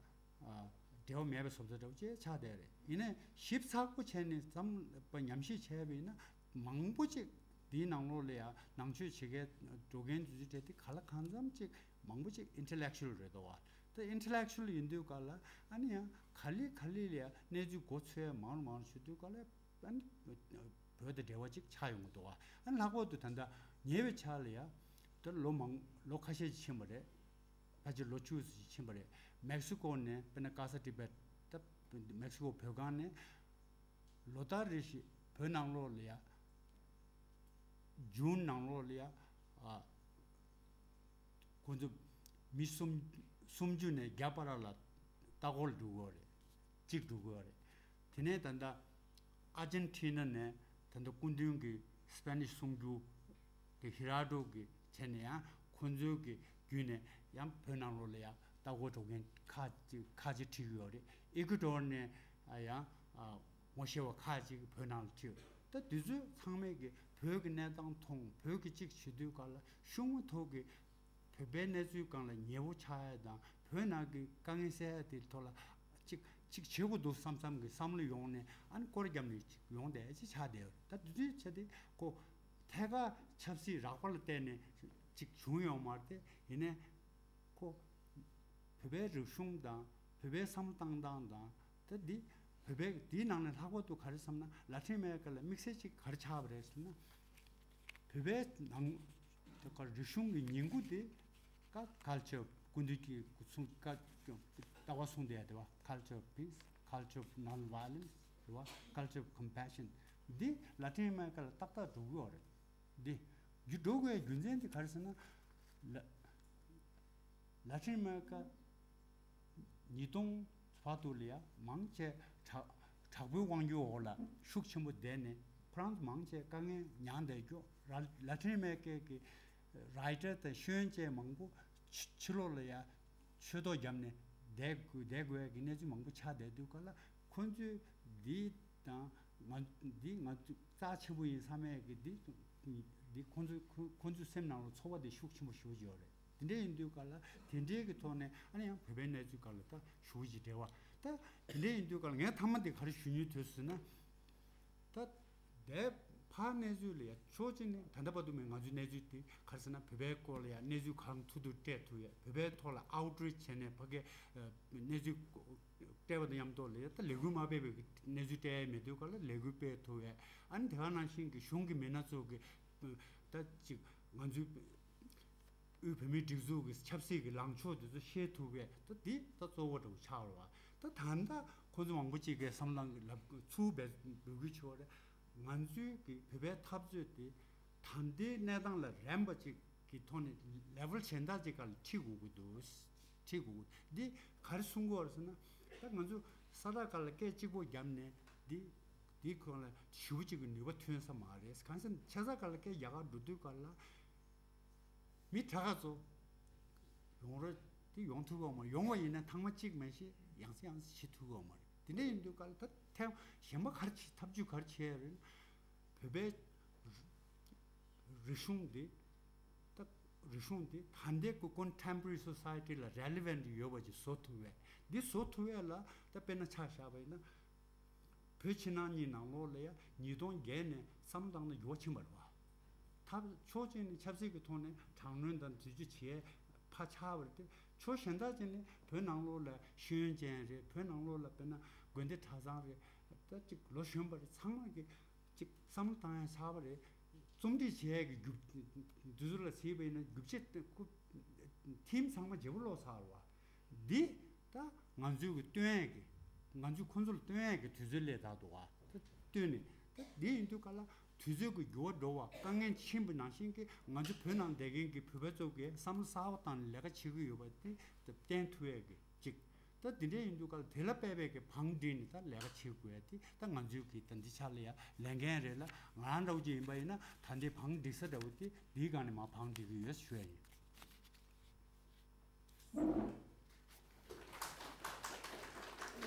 ཨ་འབྲེལ་བ་མེད་པའི་བཟོ་ལྟ་འདྲ་བོ་ཅིག་ཆགས་བསྡད་རེད། ཡིན་ནའི་ཞིབ་ཚགས་པོ་བྱས་ནས་བསམ་པ་ཉམས་ཞིབ་བྱས་པ་ཡིན་ན། མང་པོ་ཅིག་འདིའི་ནང་ལོགས་ལ་ཡང་ནང་ཆོས་བྱེད་མཁན་འགྲོ་མཁན་དེ་ཚོའི་གྲས་དེ་ག་ལ་གང་འཚམ་ཅིག་མང་པོ་ཅིག་intellectual རེད་འདུག་བ། ད་intellectual ཡིན་དུས་ག་ལ་ཨ་ནི་ཡང་ག་ལེ་ག་ལེ་ལ་ཡང་གནས་ཚུལ་མགོ་ཚོས་མང་རུ་མང་རུ་བྱེད་དུས་ག་ལ་ཨ་ནི་བོད་དང་འབྲེལ་བ་ཅིག་ཆགས་ཡོང་གི་འདུག་བ། ཨ་ནི་ལྷག་པར་དུ་ད་ལྟ་ཉེ་བའི་ཆར་ལ་ཡང་ད་ལོ་མང་ལོ་ཁ་ཤས་ཅིག་ཕྱིན་པ་རེད། ཕལ་ཆེར་ལོ་བཅུ་ཙམ་ཅིག་ཕྱིན་པ་རེད། མེག་སི་ཀོ་ནས་དཔེར་ན་ཀ་ས་ཏི་བེད་ད་མེག་སི་ཀོ་བོད་ཁང་ནས། ལོ་ལྟར་རེ་བཞིན་བོད་ནང་ལོགས་ལ་ཡ། ཇུན་ནང་ལོགས་ལ་ཡ། ཨ། ཁོང་ཚོ་མི་སུམ་སུམ་ཅུ་ནས་བརྒྱ་བར་ལ་ལྟ་སྐོར་འགྲོ་གི་ཡོད་རེད། གཅིག་འགྲོ་གི་ཡོད་རེད། དེ་ནས་ད་ལྟ་ཨར་ཇན་ཊི་ན་ནས་ད་ལྟ་སྐུ་མདུན་གྱི་སྤེ་ནིཤ་གསུང་རྒྱུ་དེ་ཧི་ར་ཌོ་གི་བྱས་ནས་ཡང་ཁོང་ཚོའི་གི་བརྒྱུད་ནས་ཡང་བོད་ནང་ལོགས་ལ་ཡང་ལྟ་སྐོར་འགྲོ་མཁན་ཁག་ཅིག་ཁག་ཅིག་ཁྲིད་ཀྱི་ཡོད་རེད། ཨི་ཀུ་ཏོར་ནས་ཡང་ངོ་ཤེས་པ་ཁག་ཅིག་བོད་ནང་ལ་ཁྲིད། ད་དེ་ཚོ་ཚང་མས་གི་བོད་ཀྱི་གནས་སྟངས་མཐོང་། བོད་ཀྱི་གཅིག་བྱེད་དུས་ག་ལ་གཞུང་གི་ཐོག་གི་བོད་པའི་གནས་ཚུལ་སྒང་ལ་ཉེ་བོ་ཆགས་ཡ་དང་བོད་ནང་གི་དཀའ་ངལ་སེལ་ཡ་དེ་ཐོག་ལ་གཅིག་གཅིག་བྱེད་དགོས་འདུག་བསམ་བསམ་གི་བསམ་བློ་ཡོང་ནས་ཨ་ནི་སྐོར་བརྒྱབ་ནས་གཅིག་ཡོང་བསྡད་ཅིག་ཆགས་བསྡད་ཡོད། ད་དེ་དུས་བྱས་ཏེ་ཁོ་ཐད་ཀར་ཆབ་སྲིད་རགས་པ་ལ་བརྟེན་ནས་གཅིག་བྱུང་ཡོད་མ་རེད་དེ། ཡིན་ནའི་ཁོ་བོད་པའི་རིག་གཞུང་དང་བོད་པའི་བསམ་བློ་བཏང་སྟངས་དང་། ད་འདི་བོད་པའི་འདིའི་ནང་ནས་ལྷག་པར་དུ་ག་རེ་བསམ་ན་ལ་ཏིན་ཨ་མེ་རི་ཀ་ལ་དམིགས་བསལ་གཅིག་ག་རེ་ཆགས་པ་རེད་ཟེར་ན། བོད་པའི་ནང་དུ་ག་རིག་གཞུང་གི་ཉིང་ཁུ་དེ་ཀ་ཀལ་ཅར་སྐུ་མདུན་གྱིས་གསུང་ཀ་ལྟ་བ་གསུང་བསྡད་ཡ་དེ་བ། Culture of peace, culture of non-violence རེད་བ། Culture of compassion འདི་ལ་ཏིན་ཨ་མེ་རི་ཀ་ལ་ཏག་ཏག་འགྲོ་གི་ཡོད་རེད། འདི་རྒྱུ་འགྲོ་དགོས་རྒྱུ་མཚན་དེ་ག་རེ་ཟེར་ན། ལ་ལ་ཏིན་ཨ་མེ་རི་ཀ་ཉིས་སྟོང་བར་དུ་ལ་ཡ་མང་ཆེ་དྲག་དྲག་པོའི་དབང་སྒྱུར་འོག་ལ་ཤུགས་ཆེན་པོ་བསྡད་ནས་ཁོ་རང་ཚོ་མང་ཆེ་དཀའ་ངལ་མྱངས་བསྡད་རྒྱུ། ར་ལ་ཏིན་ཨ་མེ་རི་ཀའི་གི་རའི་ཊར་དང་ཤེས་ཡོན་ཅན་མང་པོ་ཕྱི་ཕྱི་ལོགས་ལ་ཡ་ཆོས་ཐོག་བརྒྱབ་ནས་བསྡད་དགོས་བསྡད་དགོས་ཡ་གི་གནས་ཚུལ་མང་པོ་ཆགས་བསྡད་དུས་ག་ལ་ཁོ་ཚོས་འདི་དང་ང་འདི་ང་ཚོ་རྩ་ཆེན་པོ་ཡིན་བསམ་ཡས་ཀྱི་འདི་འདི་ཁོང་ཚོ་ཁོ་ཁོང་ཚོའི་སེམས་ནང་ལ་ཚོར་བ་དེ་ཤུགས་ཆེན་པོ་ཞེ་པོ་ཅིག་ཡོད་རེད། དེ་འདྲ་ཡིན་དུས་ག་ལ་དེ་འདྲའི་གི་ཐོག་ནས་ཨ་ནི་ཡང་བོད་པའི་གནས་ཚུལ་སྒང་ལ་ད་ཞེ་པོ་ཅིག་འབྲེལ་བ། ད་དེ་འདྲ་ཡིན་དུས་ག་ལ་ངས་མཐའ་མ་དེ་ག་རེ་ཞུ་སྙིང་འདོད་ཟེར་ན། ད་དེ་ཕར་གནས་ཚུལ་ལ་ཡ་ཕྱོགས་གཅིག་ནས་ད་ལྟ་བར་དུ་མེད། ང་ཚོའི་གནས་ཚུལ་དེ་ག་རེ་ཟེར་ན་བོད་པའི་སྐོར་ལ་ཡ་གནས་ཚུལ་གང་ཐུབ་ཐུབ་སྤྲད་ཐུབ་ཡ། བོད་པའི་ཐོག་ལ་ཨའུ་ཊི་རིཆ་བྱས་ནས་ཕ་གི་གནས་ཚུལ་སྤྲད་པ་དང་མཉམ་དུ་ལ་ཡ་ད་ལས་འགུལ་མ་སྤེལ་བའི་གནས་ཚུལ་སྤྲད་ཡ་མེད་དུས་ག་ལ་ལས་འགུལ་སྤེལ་ཐུབ་ཡ། ཨ་ནི་དེ་ག་ནང་བཞིན་གྱི་གཞུང་གི་མི་སྣ་ཚོ་གི་ད་ཅིག་ང་ཚོའི་དབུས་བོད་མིའི་སྒྲིག་འཛུགས་ཀྱི་ཆབ་སྲིད་ཀྱི་ལངས་ཕྱོགས་དེ་ཚོ་ཤེས་ཐུབ་པས་ད་འདི་ད་གཙོ་བོ་འདྲ་བོ་ཆགས་རེད་བ། ད་ད་ལྟ་ཁོ་ཚོ་མང་པོ་ཅིག་གིས་བསམ་བློ་ལབ་ཚུར་འབད་འབུལ་གྱི་ཆོག་རེད། ང་ཚོའི་གི་བོད་པའི་འཐབ་རྩོད་དེ་ད་ལྟའི་གནས་སྟངས་ལ་རན་པ་ཅིག་གི་ཐོག་ནས་ལེ་ཝལ་གཞན་དག་ཅིག་སྒང་ལ་ཁྲིད་དགོས་ཀྱི་འདུག་ཁྲིད་དགོས་ཀྱི་འདི་ག་རེ་གསུང་གི་ཡོད་རེད་ཟེར་ན། ད་ང་ཚོ་ས་ཐག་སྒང་ལ་སྐད་གཅིག་པོ་བརྒྱབ་ནས་འདི་འདི་ཁོང་ལ་ཞེ་པོ་ཅིག་གི་ནུས་པ་ཐོན་ས་མ་རེད། གང་ཟེར་ན་ཆ་ས་སྒང་ལ་སྐད་རྒྱག་ག་འགྲོ་དུས་སྒང་ལ། མི་དྲག་ཁ་ཚོ་ཡོང་རོགས་དེ་ཡོང་ཐུབ་ཀྱི་ཡོད་མ་རེད། ཡོང་བ་ཡིན་ན་ཐེངས་མ་གཅིག་མ་གཏོགས་ཡང་སེ་ཡང་སེ་བྱེད་ཐུབ་ཀྱི་ཡོད་མ་རེད། དེ་འདྲ་ཡིན་དུས་ག་ལ་ད་ཐེངས་གཞན་པ་ག་རེ་བྱེད་ཐབས་ཇུས་ག་རེ་བྱས་རེད། བོད་པའི་རིག་གཞུང་འདི་ད་རིག་གཞུང་འདི་ད་ལྟའི་གི་contemporary society ལ་relevant ཡོད་པ་ཅིག་བཟོ་ཐུབ་པས། འདི་བཟོ་ཐུབ་པས་ལ་ད་དཔེར་ན་ཆ་བཞག་པ་ཡིན་ན། བོད་ཕྱི་ནང་གཉིས་ནང་ལོགས་ལ་ཡང་ཉིས་སྟོང་བརྒྱད་ནས་བསམ་བློ་བཏང་ན་འགྱུར་བ་ཕྱིན་པ་རེད་བ། ཐབས་ཕྱོགས་གཅིག་ནས་ཆབ་སྲིད་ཀྱི་ཐོག་ནས་དྲག་གནོན་དང་དེ་ཚོ་བྱས་ཕར་ཆག་པ་རེད་དེ། ཕྱོགས་གཞན་དག་ཅིག་ནས་བོད་ནང་ལོགས་ལ་ཤེས་ཡོན་ཅན་རེད། བོད་ནང་ལོགས་ལ་དཔེར་ན་དགོན་སྡེ་གྲྭ་ཚང་རེད། ད་ཅིག་ལོ་གཞོན་པ་རེད། ཚང་མ་གི་ཅིག་བསམ་བློ་བཏང་ཡ་ཆགས་པ་རེད། རྩོམ་སྒྲིག་བྱས་ཀྱི་རྒྱུ་དེ་ཚོ་ལ་བྱས་པ་ཡིན་ན་རྒྱུ་ཆ་ཁུ་ཐིམ་ཚང་མ་བརྗེ་པོ་ལོག་ཚར་བ། འདི་ད་ང་ཚོའི་གི་སྟོན་ཡས་ཀྱི་ང་ཚོས་ཁོ་ཚོ་ལ་སྟོན་ཡས་ཀྱི་དུས་ཚོད་སླེབས་ཚར་འདུག་བ། ད་སྟོན་ནས་ད་འདི་ཡིན་དུས་ག་ལ་དུས་ཚོད་ཀྱི་འགྱུར་བ་འགྲོ་བ་དཀའ་ངལ་ཕྱིན་པ་ནང་བཞིན་གྱི་ང་ཚོ་བོད་ནང་བསྡད་མཁན་གྱི་བོད་པ་ཚོ་གིས་བསམ་བློ་གསར་པ་བཏང་ནས་ལས་ཀ་བྱེད་ཀྱི་ཡོད་པ་དེ་བསྟན་ཐུབ་ཡས་ཀྱི་གཅིག་ད་འདི་འདྲ་ཡིན་དུས་ག་ལ་དེ་ལ་དཔག་པའི་གི་བང་སྒྲིག་ནས་ད་ལས་ཀ་བྱེད་དགོས་ཡ་དེ་ད་ང་ཚོའི་གི་ད་འདི་ཆ་ལ་ཡ་ལས་འགན་རེད་ལ། ང་རང་འདྲ་བོ་ཅིག་ཡིན་པ་ཡིན་ན་ད་འདི་བང་སྒྲིག་ས་འདྲ་བོ་དེ་འདིའི་སྒང་ནས་མར་བང་སྒྲིག་གི་ཡོད་ཞུ་ཡ་ཡིན།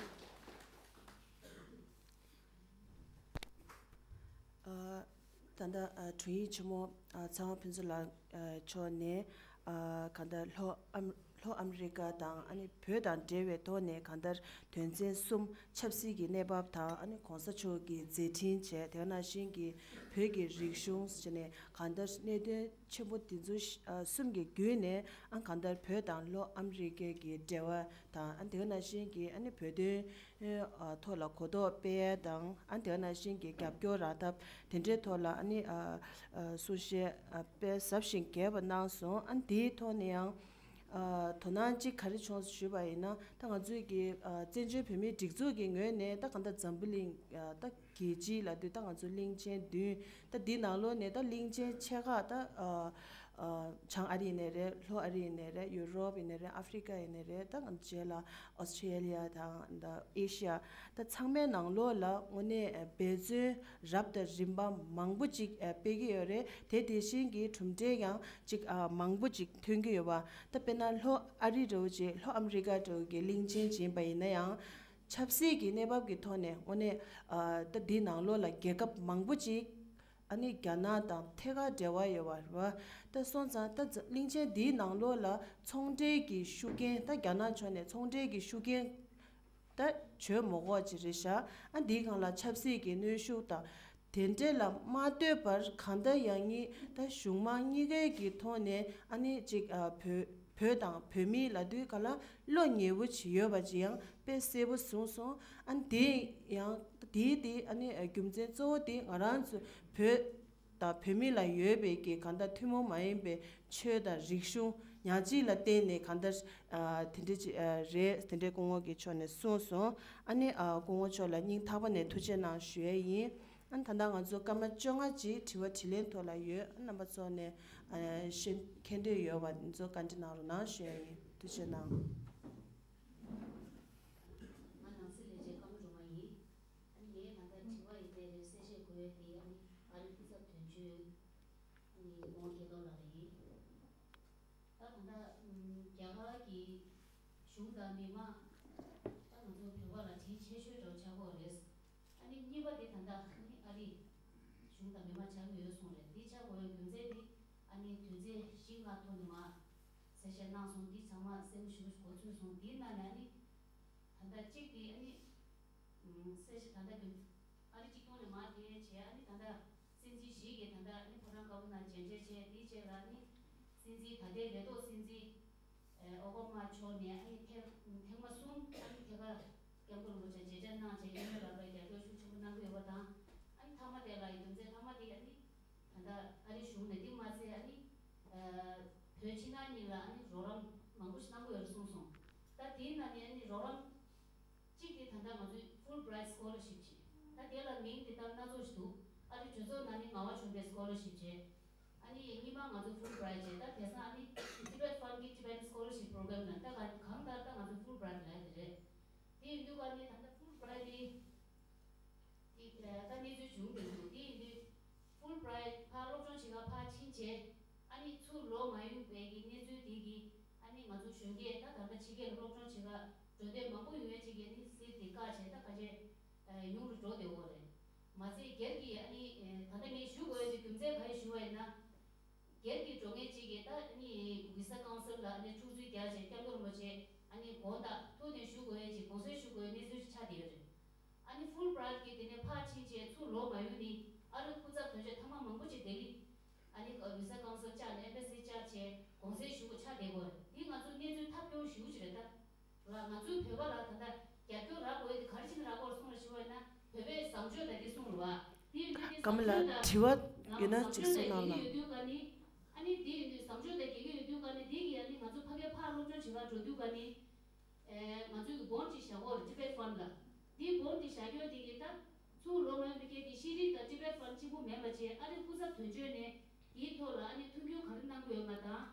ཨ། ད་ལྟ་ཨ་དྲུང་ཡིག་ཆེན་མོ་ཨ་ཚེ་དབང་ཕུན་ཚོགས་ལགས་ཨ་མཆོག་ནས་ཨ་གང་ལྟར་ལྷོ་ཨམ་ལྷོ་ཨ་མི་རི་ཀ་དང་ཨ་ནི་བོད་དང་འབྲེལ་བའི་ཐོག་ནས་གང་ལྟར་དོན་ཚན་གསུམ། ཆབ་སྲིད་ཀྱི་གནས་བབ་དང་ཨ་ནི་གོང་ས་མཆོག་གི་མཛད་འཕྲིན་བཅས་དེ་ནང་བཞིན་གྱི་བོད་ཀྱི་རིག་གཞུང་བཅས་ནས་གང་ལྟར་གནད་དོན་ཆེན་པོ་འདི་ཚོ་ཨ་གསུམ་གྱི་བརྒྱུད་ནས་ཨ་གང་ལྟར་བོད་དང་ལྷོ་ཨ་མི་རི་ཀའི་གི་འབྲེལ་བ་དང་ཨ་དེ་ནང་བཞིན་གྱི་ཨ་ནི་བོད་དོན་ཨ་ཐོག་ལ་གོ་རྟོགས་སྤེལ་ཡ་དང་ཨ་དེ་ནང་བཞིན་གྱི་རྒྱབ་སྐྱོར་རག་ཐབས་དེ་འདྲའི་ཐོག་ལ་ཨ་ནི་ཨ་ཨ་གསུང་བཤད་ཨ་དཔེ་ཟབ་ཞིང་རྒྱས་པ་གནང་སོང་། ཨ་དེའི་ཐོག་ནས་ཡང་ཨ་དོ་སྣང་གཅིག་ག་རེ་བྱུང་ཞུས་པ་ཡིན་ན། ད་ང་ཚོའི་གི་ཨ་བཙན་བྱོལ་བོད་མིའི་སྒྲིག་འཛུགས་ཀྱི་ངོས་ནས་ད་གང་ལྟར་འཛམ་བུ་གླིང་ཨ་ད་རྒྱལ་སྤྱི་ལབ་དུས་ད་ང་ཚོ་གླིང་ཆེན་བདུན། ད་འདི་ནང་ལོགས་ནས་ད་གླིང་ཆེན་ཆེ་ཁག་ད་ཨ་ཨ་བྱང་ཨ་རི་ཡིན་ནའི་རེད། ལྷོ་ཨ་རི་ཡིན་ནའི་རེད། ཡུ་རོབ་ཡིན་ནའི་རེད། ཨ་ཧྥི་རི་ཀ་ཡིན་ནའི་རེད། ད་ང་ཚོ་རྗེས་ལ་ཨོ་སི་ཁྲེ་ལི་ཡ་དང་ད་ཨེ་ཤི་ཡ་ད་ཚང་མའི་ནང་ལོགས་ལ་དངོས་གནས་འབད་བརྩོན་རབ་དང་རིམ་པ་མང་པོ་ཅིག་སྤེལ་གྱི་ཡོད་རེད། དེ་དེ་བཞིན་གྱི་གྲུབ་འབྲས་ཀྱང་ཅིག་མང་པོ་ཅིག་ཐོན་གྱི་ཡོད་པ། ད་དཔེར་ན་ལྷོ་ཨ་རི་འདྲ་བོ་ཅིག་ལྷོ་ཨ་མི་རི་ཀ་འདྲ་བོ་གི་གླིང་ཆེན་ཅིག་ཡིན་པ་ཡིན་ན་ཡང་། ཆབ་སྲིད་ཀྱི་གནས་བབ་ཀྱི་ཐོག་ནས་དངོས་གནས་ཨ་ད་འདི་ནང་ལོགས་ལ་རྒྱལ་ཁབ་མང་པོ་ཅིག་ཨ་ནི་རྒྱ་ནག་དང་ཐད་ཀར་འབྲེལ་བ་ཡོད་པ་རེད་བ། ད་སོང་ཙང་ད་གླིང་ཆེན་འདིའི་ནང་ལོགས་ལ་ཚོང་འབྲེལ་གྱི་ཤུགས་རྐྱེན། ད་རྒྱ་ནག་ཕྱོགས་ནས་ཚོང་འབྲེལ་གྱི་ཤུགས་རྐྱེན་ད་བྱོས་མ་དགོས་ཅིག་རེད་ཤག་ཨ་འདིའི་སྒང་ལ་ཆབ་སྲིད་ཀྱི་གནོན་ཤུགས་དང་དེ་འདྲས་ལ་མ་ལྟོས་པར་གང་ལྟར་ཡང་ནི་ད་གཞུང་མང་གཉིས་ཀའི་གི་ཐོག་ནས་ཨ་ནི་ཅིག་ཨ་བོད་བོད་དང་བོད་མི་ལབ་དུས་ག་ལ་བློ་ཉེ་བོ་ཅིག་ཡོད་པ་ཅིག་ཡང་དཔེ་གསལ་པོ་བྱུང་སོང་། ཨ་ནི་དེ་ཡང་དེའི་དེ་ཨ་ནི་རྒྱུ་མཚན་གཙོ་བོ་དེ་ང་རང་ཚོ་བོད་དང་བོད་མི་ལ་ཡོད་པའི་གི་གང་ལྟར་ཐུན་མོང་མ་ཡིན་པའི་ཆོས་དང་རིག་གཞུང་ཉག་གཅིག་ལ་བརྟེན་ནས་གང་ལྟར་ཨ་དེ་འདྲས་ཅིག་ཨ་རེད། དེ་འདྲས་སྐུ་ངོ་གི་ཕྱོགས་ནས་གསུངས་སོང་། ཨ་ནི་ཨ་སྐུ་ངོ་མཆོག་ལ་སྙིང་ཐག་པ་ནས་ཐུགས་རྗེ་གནང་ཞུ་ཡས་ཡིན། ཨ་ནི་ད་ལྟ་ང་ཚོ་སྐར་མ་བཅོ་ལྔ་ཅིག་དྲི་བ་དྲིས་ལན་ཐོག་ལ་ཡོད། ཨ་རྣམ་པ་ཚོ་ནས་ཨ་ཤེས་མཁྱེན་འདོད་ཡོད་པ་འདི་ཚོ་བཀའ་འདྲི་གནང་རོགས་གནང་ཞུ་ཡ་ཡིན། ཐུགས་རྗེ་གནང་། ང་ནང་སྲིད་ལས་བྱེད་ཀརྨ་སྒྲོལ་མ་ཡིན། ཨ་ནི་ངས་ད་ལྟ་དྲི་བ་ཡིན་ནའི་རེད། གསལ་བཤད་དགོས་ཡ་དེ་ཨ་ནི་ཨ་རིའི་སྐུ་ཚབ་དོན་གཅོད་ཨ་ནི་སྐུ་ངོ་སྐལ་རྡོར་ལགས་ལ་ཡིན། ད་ད་ལྟ་ཨམ་རྒྱ་གར་གྱི་གཞུང་དང་མི་མང་ད་ང་ཚོ་བོད་པ་ལ་དྲིན་ཆེ་ཤོས་འདྲ་བོ་ཆགས་ཀྱི་ཡོད་རེད། ཨ་ནི་གཉིས་པ་དེ་ད་ལྟ་ཨ་ནི་ཨ་རི་གཞུང་དང་མི་མང་ཆགས་ཀྱི་ཡོད་གསུངས་རེད། འདི་ཆགས་དགོས་པའི་རྒྱུ་མཚན་དེ་ཨ་ནི་དོན་ཚན་བཞི་ལྔ་ཐོག་ནས་མར་གསལ་བཤད་གནང་སོང་། འདི་ཚང་མ་སེམས་ཞུ་གོ་ཚུལ་སོང་། འདིའི་ནང་ནས་ཨ་ནི་ད་ལྟ་གཅིག་དེ་ཨ་ནི་ཨམ་གསལ་བཤད་ད་ལྟ་གི་ཨ་རི་གཅིག་སྟོང་ནས་མར་དེ་བྱས། ཨ་ནི་ད་ལྟ་སྲིད་འཛིན་ཞིག་གིས་ད་ལྟ་ཨ་ནི་ཕོ་བྲང་དཀར་པོ་ནང་མཇལ་འཕྲད་བྱས། དེའི་རྗེས་ལ་ཨ་ནི་སྲིད་འཛིན་ད་ལྟའི་ལས་ཐོག་སྲིད་འཛིན་ཨོ་བྷ་མ་མཆོག་ནས་ཨ་ནི་ཐེངས་ཐེངས་མ་གསུམ་ཨ་ནི་ཐད་ཀར་སྐྱབས་མགོན་རིན་པོ་ཆེ་མཇལ་འཕྲད་གནང་བྱས། མཉམ་འབྲེལ་ལག་པའི་རྒྱབ་སྐྱོར་ཤུགས་ཆེན་པོ་གནང་གི་ཡོད་པ་དང་། ཨ་ནི་མཐའ་མ་དེ་ལ་ཡི་རྒྱུ་མཚན་མཐའ་མ་དེ་ཨ་ནི་ད་ལྟ་ཨ་རིའི་གཞུང་ནས་འདི་མ་ཚད་ཨ་ནི་བོད་ཕྱི་ནང་གཉིས་ལ་ཨ་ནི་རོགས་རམ་མང་པོ་ཞིག་གནང་གི་ཡོད་རེད་གསུངས་སོང་། ད་དེའི་ནང་ནས་ཨ་ནི་རོགས་རམ་གཅིག་དེ་ད་ལྟ་ང་ཚོའི་Fulbright Scholarship ཅེས། ད་དེ་ལ་མིང་དེ་ལྟར་སྣ་ཚོགས་ཤིག་འདུག་ཨ་རི་གྲོས་ཚོགས་ནང་ནས་ངག་དབང་ཆོས་འཕེལ་Scholarship ཅེས། ཨ་ནི་གཉིས་པ་ང་ཚོ་Fulbright ཅེས། ད་དེང་སང་ཨ་ནི་Tibet Fungi Tibetan Scholarship Program ལ་ད་ག་གང་ལྟར་ད་ང་ཚོ་Fulbright ལབ་ཡ་དེ་རེད། དེ་ཡིན་དུས་ཨ་ནི་ད་ལྟ་Fulbright དེ་དེ་ད་གནས་ཚུལ་བྱུང་བསྡད་འདུག་དེ་ཡིན་དུས་Fulbright ཕར་སློབ་སྦྱོང་བྱེད་ག་ཕར་ཕྱིན་བྱས། ཨ་ནི་ཚུར་ལོག་མ་ཡོང་པའི་གི་གནས་ཚུལ་དེ་གི་ཨ་ནི་ང་ཚོ་གཞོན་སྐྱེས་ད་ད་ལྟ་ཕྱི་རྒྱལ་སློབ་སྦྱོང་བྱེད་ག་འགྲོ་འདོད་མང་པོ་ཡོད་ཅིག་གི་ཨ་ནི་སིར་དེ་བཀག་བྱས་ད་ཁ་ཆེ་ཡོང་རུ་འགྲོ་བསྡད་ཡོད་རེད། མ་ཚད་སྒེར་གྱི་ཨ་ནི་ད་ལྟ་ངས་ཞུ་དགོས་ཡོད་ཅིག་རྒྱུ་མཚན་ག་རེ་ཞུ་བ་ཡིན་ན། སྒེར་གྱི་འགྲོ་མཁན་གཅིག་གིས་ད་ནི་བི་ས་ཀའུན་སིལ་ལ་ནི་འཁྲུག་རྩོད་རྒྱག་བྱས་སྐྱབས་མགོན་རིན་པོ་ཆེ་ཨ་ནི་དགོངས་དག་ཐུགས་ནས་ཞུ་དགོས་ཡས་ཀྱི་དགོངས་སེལ་ཞུ་དགོས་ཡས་གནས་ཚུལ་ཅིག་ཆགས་བསྡད་ཡོད་རེད། ཨ་ནི་ཧྥུལ་བྷི་རའེཊ་གིས་དེ་ནས་ཕར་ཕྱིན་བྱས་ཚུར་ལོག་མ་ཡོང་ནི་ཨ་རི་སྐུ་ཚབ་དོན་གཅོད་ཐེངས་མ་མང་པོ་ཅིག་ལྡི་ལི་ཨ་ནི་བི་ས་ཀའུན་སིལ་བཅར་ནས་ཨེམ་བྷ་སི་བཅར་བྱས་དགོངས་སེལ་ཞུ་དགོས་ཆགས་བསྡད་ཡོད་རེད། འདི་ང་ཚོ་གནས་ཚུལ་ཐབས་སྐྱོ་ཞེ་པོ་ཅིག་རེད་ད། ལ་ང་ཚོའི་བོད་པ་ལ་ད་ལྟ་རྒྱབ་སྐྱོར་རག་དགོས་དེ་ག་རེ་བྱས་ནས་རག་དགོས་རེད་གསུངས་རེད་ཞུ་བ་ཡིན་ན་བོད་པའི་བཟང་སྤྱོད་དང་དེ་གསུངས་རེད་བ། དེ་ཡིན་དུས་དེ་བཟང་སྤྱོད་དང་། ཀ་མ་ལ་དྲི་བ་ཡོད་ན་ཅིག་གསུང་གནང་ལ། ཨ་ནི་དེ་ཡིན་དུས་བཟང་སྤྱོད་དང་དགེ་རྒན་ཡོད་དུས་ག་ནི་དེ་གི་ཨ་ནི་ང་ཚོ་ཕ་གིར་ཕར་སློབ་སྦྱོང་བྱེད་གར་འགྲོ་དུས་ག་ནི། ཨེ་ང་ཚོའི་གི་བོན་ཅིག་བཞག་གོ་རེད་ཊི་བེཊ་ཕན་ལ། དེ་བོན་དེ་བཞག་རྒྱུ་དེ་གི་ད་ཚུར་ལོག་མ་ཡོང་མི་སྐད་དེ་ཤེས་རིག་དང་ཊི་བེཊ་ཕན་གཅིག་པུ་མེད་པ་བྱས་ཨ་རི་སྐུ་ཚབ་དོན་གཅོད་ནས་དེའི་ཐོག་ལ་ཨ་ནི་མཐུན་འགྱུར་ག་རེ་གནང་གི་ཡོད་མ་དང་།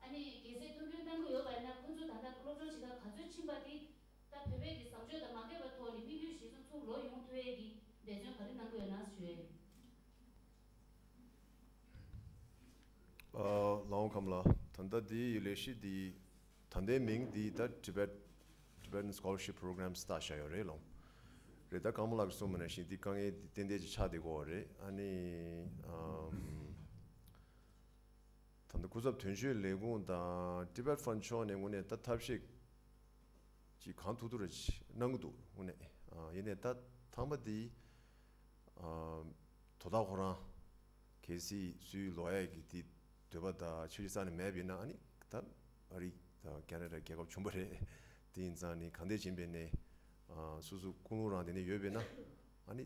ཨ་ནི་གལ་སྲིད་མཐུན་འགྱུར་གནང་གི་ཡོད་པ་ཡིན་ན་ཁོ་ཚོ་ད་ལྟ་སློབ་སྦྱོང་བྱེད་གར་ག་ཚོད་ཕྱིན་པ་དེ་ད་བོད་པའི་གི་བཟང་སྤྱོད་དང་མ་འགལ་བའི་ཐོག་ནས་དམིགས་ཡུལ་གཞིར་བཟུང་ཚུར་ལོག་ཡོང་ཐུབ་ཡས་ཀྱི་འབད་བརྩོན་ག་རེ་གནང་གི་ཡོད་ན་ཞུ་ཡས་ཡིན། ཨ། ལགས་འོང་། ཀ་མ་ལ། ད་ལྟ་འདིའི་ལས་གཞི་འདི་ད་ལྟའི་མིང་འདི་ད་Tibet Tibetan Scholarship Programs ད་བཞག་ཡོད་རེད་ལགས། རེད། ད་ཀ་མ་ལ་གིས་གསུངས་པ་ནང་བཞིན་འདི་དཀའ་ངལ་འདི་ཏན་ཏན་ཅིག་ཆགས་བསྡད་ཀྱི་ཡོད་རེད། ཨ་ནི་ཨམ། ད་ལྟ་སྐུ་ཚབ་དོན་གཅོད་ལས་ཁུངས་དང་Tibet Fund ཕྱོགས་ནས་དངོས་གནས་ད་ཐབས་ཤེས་ཅིག་གང་ཐུབ་ཐུབ་རེ་ཅིག་གནང་གི་འདུག་དངོས་གནས། ཨ། ཡིན་ནའི་ད་ཐང་པ་འདི་ཨ། དོ་བདག་ཁོ་རང་གལ་སྲིད་སུའི་ལོ་ཡ་གི་དེ་འདོད་པ་དང་ཆོས་རིག་ས་ནས་མེད་པ་ཡིན་ན་ཨ་ནི་ད་ཨ་རི་དང་ཁེ་ན་ཌ་རྒྱལ་ཁབ་ཆུང་པ་རེད། དེ་ཡིན་ཙང་ནི་གང་ལྟར་ཕྱིན་པ་ཡིན་ནའི་ཨ། སོ་སོ་ཀུན་སློང་རང་དེ་ནས་ཡོད་པ་ཡིན་ན་ཨ་ནི།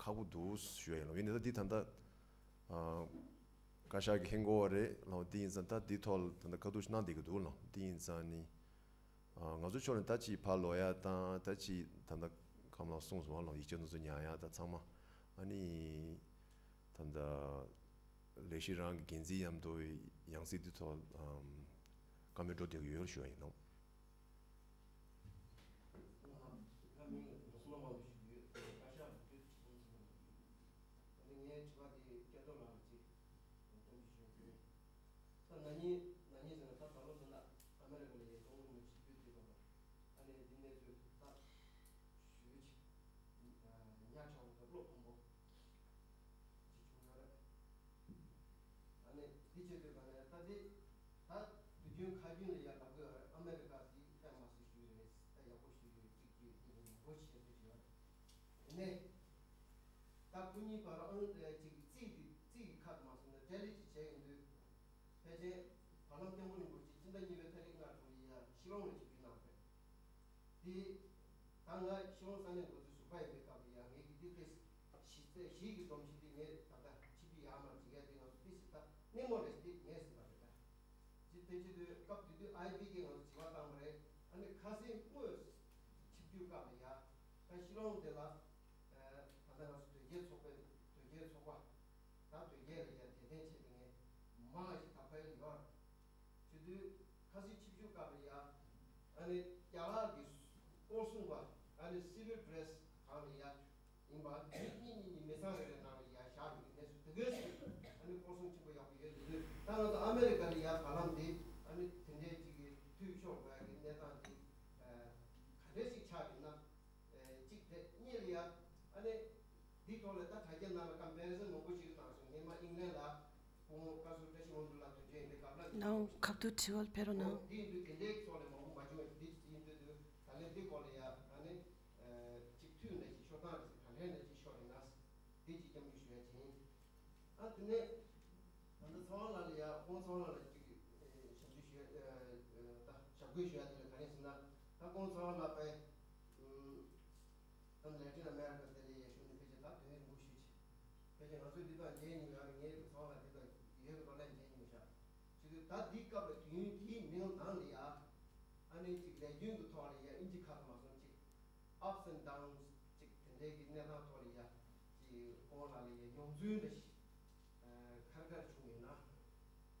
ཁག་པོ་འདུག་ཞུ་ཡ་ཡིན་ལགས། ཡིན་ནའི་ད་འདི་ད་ལྟ་ཨ། བཀའ་ཤག་གི་ཧིན་སྒོར་རེད་ལགས། འདི་ཡིན་ཙང་ད་འདི་ཐོག་ལ་ད་ལྟ་ཁ་ཐུག་གནང་བསྡད་ཀྱི་འདུག་ལགས། འདི་ཡིན་ཙང་ནི་ཨ། ང་ཚོ་ཕྱོགས་ནས་ད་ཅིག་ཕར་ལོག་ཡ་དང་ད་ཅིག་ད་ལྟ་ཁམས་ལ་གསུངས་སོང་ལགས། ཡིག་ཆ་དེ་ཚོ་ཉར་ཡ་ད་ཚང་མ་ཨ་ནི་ད་ལྟ་ལས་གཞི་རང་གི་འགན་འཛིན་མཉམ་དུ་ཡང་སྲིད་འདི་ཐོག་ཨམ། བཀའ་མོལ་འགྲོ་བསྡད་ཀྱི་ཡོད་ཞུ་ཡ་ཡིན་ལགས། ང་མིང་ལ་དེ་སོ་མ་མང་པོ་ཞིག་ཡོད། བཀའ་ཤག་ལ་དེ་དྲི་བ་ཚང་མ་ཡོད། ཨ་ནི་ངའི་དྲི་བ་དེ་སྐལ་རྡོར་ལགས་ལ་ཅིག་སྐྱོན་བརྗོད་ཞུ་རྒྱུ་ཡིན། ད་ན་ནིང་ན་ནིང་ཟེར་ན་ད་ད་ལོ་ཟེར་ན་ཨ་མེ་རི་ཀ་ལ་ཡའི་ཀྲུང་གོ་མི་ཆིག་སྒྱུར་དུས་སྐབས་ལ་ཨ་ནི་འདི་གནས་ཚུལ་ད་ཞུ་ཅིག་ཉག་ཕྲ་བོ་དང་བློ་ཕམ་པོ་ཅིག་བྱུང་ཡོད་རེད། ཨ་ནི་འདི་བྱེད་དུས་ག་ནས་ད་འདི་ད་དུས་རྒྱུན་ཁ་རྒྱུན་ལ་ཡར་ལབ་དགོས་ཡོད་རེད། ཨ་མེ་རི་ཀ་འདི་ཧེ་མ་སི་ཞུ་རེད། ད་ཡག་པོ་ཞུ་རེད། གཅིག་གཅིག་གཉིས་གཉིས་མང་པོ་བྱེད་དུས་ཡོད་རེད། དེ་ནས་ད་ཁོ་གཉིས་བར་ཨང་ཅིག་རྩིས་འདི་རྩིས་ཀྱི་ཁ་དུ་མ་སོང་ན་འབྲེལ་ལས་ཅིག་བྱས་ཡོང་དུས་ཕལ་ཆེར་བར་ལམ་སྐྱབས་མགོན་རིན་པོ་ཆེ་ཕྱི་ཟླ་གཉིས་པའི་ཏ་རིག་ལྔ་དྲུག་ལ་ཡར་ཤི་ལོང་ལ་ཆིབས་བསྒྱུར་གནང་བ་རེད། དེ་ད་ང་ཤི་ལོང་ས་གནས་འགོ་འཛུགས་ཟུར་པ་ཡིན་པའི་སྐབས་ལ་ཡང་ངེད་ཀྱིས་འདི་ཏོག་ཙམ་ཞིབ་ཚད་ཞིབ་ཀྱི་སྒྲོམ་གཞི་འདི་ངས་ད་ལྟ་ཆིབས་བསྒྱུར་ཡར་མར་བྱེད་ཡ་དེ་ང་ཚོ་ཏོག་ཙམ་ད་སྣེ་མོ་རེ་ཞིག་འདི་ངས་ཟིན་པ་རེད་ད། དེ་དེ་བྱེད་དུས་སྐབས་དེ་དུས་ཨའི་བི་གིས་ང་ཚོ་དྲི་བ་བཏང་བ་རེད། ཨ་ནི་ཁ་སང་དངོས་ཆིབས་བསྒྱུར་སྐབས་ལ་ཡ་ད་ཤི་ལོང་དེ་ལ་ད་ལྟ་ང་ཚོ་དོལ་རྒྱལ་ཚོགས་པའི་དོལ་རྒྱལ་ཚོགས་པ་ད་དོལ་རྒྱལ་ལ་ཡ་དད་ལྡན་བྱས་པའི་ངས་མང་ཞིག་ད་ཕ་ཡུལ་ཡོད་རེད། བྱེད་དུས་ཁ་སང་ཆིབས་བསྒྱུར་སྐབས་ལ་ཡ་ཨ་ནི་རྒྱ་གར་གྱི་སྐོར་སྲུང་པ་ཨ་ནི་སི་བིལ་ཌི་རེ་སི་སྒང་ལ་ཡ་ཡིན་པ་མི་གཉིས་གཉིས་གཉིས་མི་ཚང་རེ་རེ་ནང་ལ་ཡ་བཞག་ཡོད་ཀྱི་གནས་ཚུལ་དེ་གའི་ཚུལ་ཨ་ནི་སྐོར་སྲུང་ཆེན་པོ་ཡག་པོ་ཡོད་འདུག་ད་ང་ཚོ་ཨ་མེ་རི་ཀ་ལ་ཡ་བར་ལམ་འདི་ཨ་ནི་དེ་འདྲའི་ཅིག་གི་འཐུས་ཤོར་དགོས་ཡ་གི་གནས་སྟངས་འདི་ག་འདྲས་ཞིག་ཆགས་ཡོད་ན། གཅིག་དེ་གཉིས་ལ་ཡ་ཨ་ནི་འདིའི་ཐོག་ལ་ད་དྲ་རྒྱ་ནང་ལ་ཀམ་པེ་རི་ཟན་མང་པོ་ཞིག་བཏང་སོང་། སྔོན་མ་ཨིང་ལན་ལ་སྐུ་ངོ་བཀའ་ཟུར་བཀྲ་ཤིས་དབང་འདུས་ལགས་དོན་གཅོད་ཡིན་པའི་སྐབས་ལ་ནའོ་ཁ་ཐུག་དྲི་བ་ཕེབས་རོགས་གནང་། འདི་ཡིན་དུས་དེ་འདྲའི་ཐོག་ལ་མང་པོ་མ་བྱུང་བས་འདི་ཡིན་དུས་དུས་ད་ལན་འདི་སྐོར་ལ་ཡ་ཨ་ནི་གཅིག་འཐུས་འདྲ་ཞིག་ཤོར་སྟངས་རེད་ཟེར་ག་འདྲའི་འདྲ་ཞིག་ཤོར་རེད་ན་འདི་གཅིག་སྐྱབས་འཇུག་ཞུ་ཡ་བྱེད་ཡིན། ཨ་དེ་ནས་ད་ལྟ་ཚེ་དབང་ལགས་ལ་ཡ་ཁོང་ཚེ་དབང་ལགས་ལ་གཅིག་ཞབས་ཞུ་ཞུ་ཡ་ད་ཞབས་སྐུལ་ཞུ་ཡ་དེ་ལ་ག་རེ་ཟེར་ན་ད་ཁོང་ཚེ་དབང་ལགས་པས། ཨམ། ལེ་ཊིན་ཨ་མེ་རི་ཀ་དེ་ལ་ཡ་བཞུགས་ནས་ཕལ་ཆེར་ད་དུས་ཡུན་རིང་པོ་ཞིག་ཕྱིན། ཕལ་ཆེར་ང་ཚོས་འདི་དག་མཇལ་མྱོང་ཡོད་རེད། ངའི་རུ་ཚང་ལ་འདི་དག་ཡོད་པའི་སྐོར་ལ་མཇལ་མྱོང་ཤག་བྱས་དུས་ད་འདི་སྐབས་ལ་དུས་ཡུན་དེའི་ནང་ནང་ལ་ཡ་ཨ་ནི་ཅིག་ལས་རྒྱུན་གྱི་ཐོག་ལ་ཡ་ཨིན་ཇི་ཁ་དུ་མ་སོང་ཅིག་ups and downs ཅིག་དེ་འདྲའི་གི་གནས་སྟངས་ཐོག་ལ་ཡ་ཅིག་ཁོང་ལ་ལ་ཡ་མྱོང་ཚུལ་འདྲ་ཞིག་ཁར་ཁར་བྱུང་ཡོད་ན།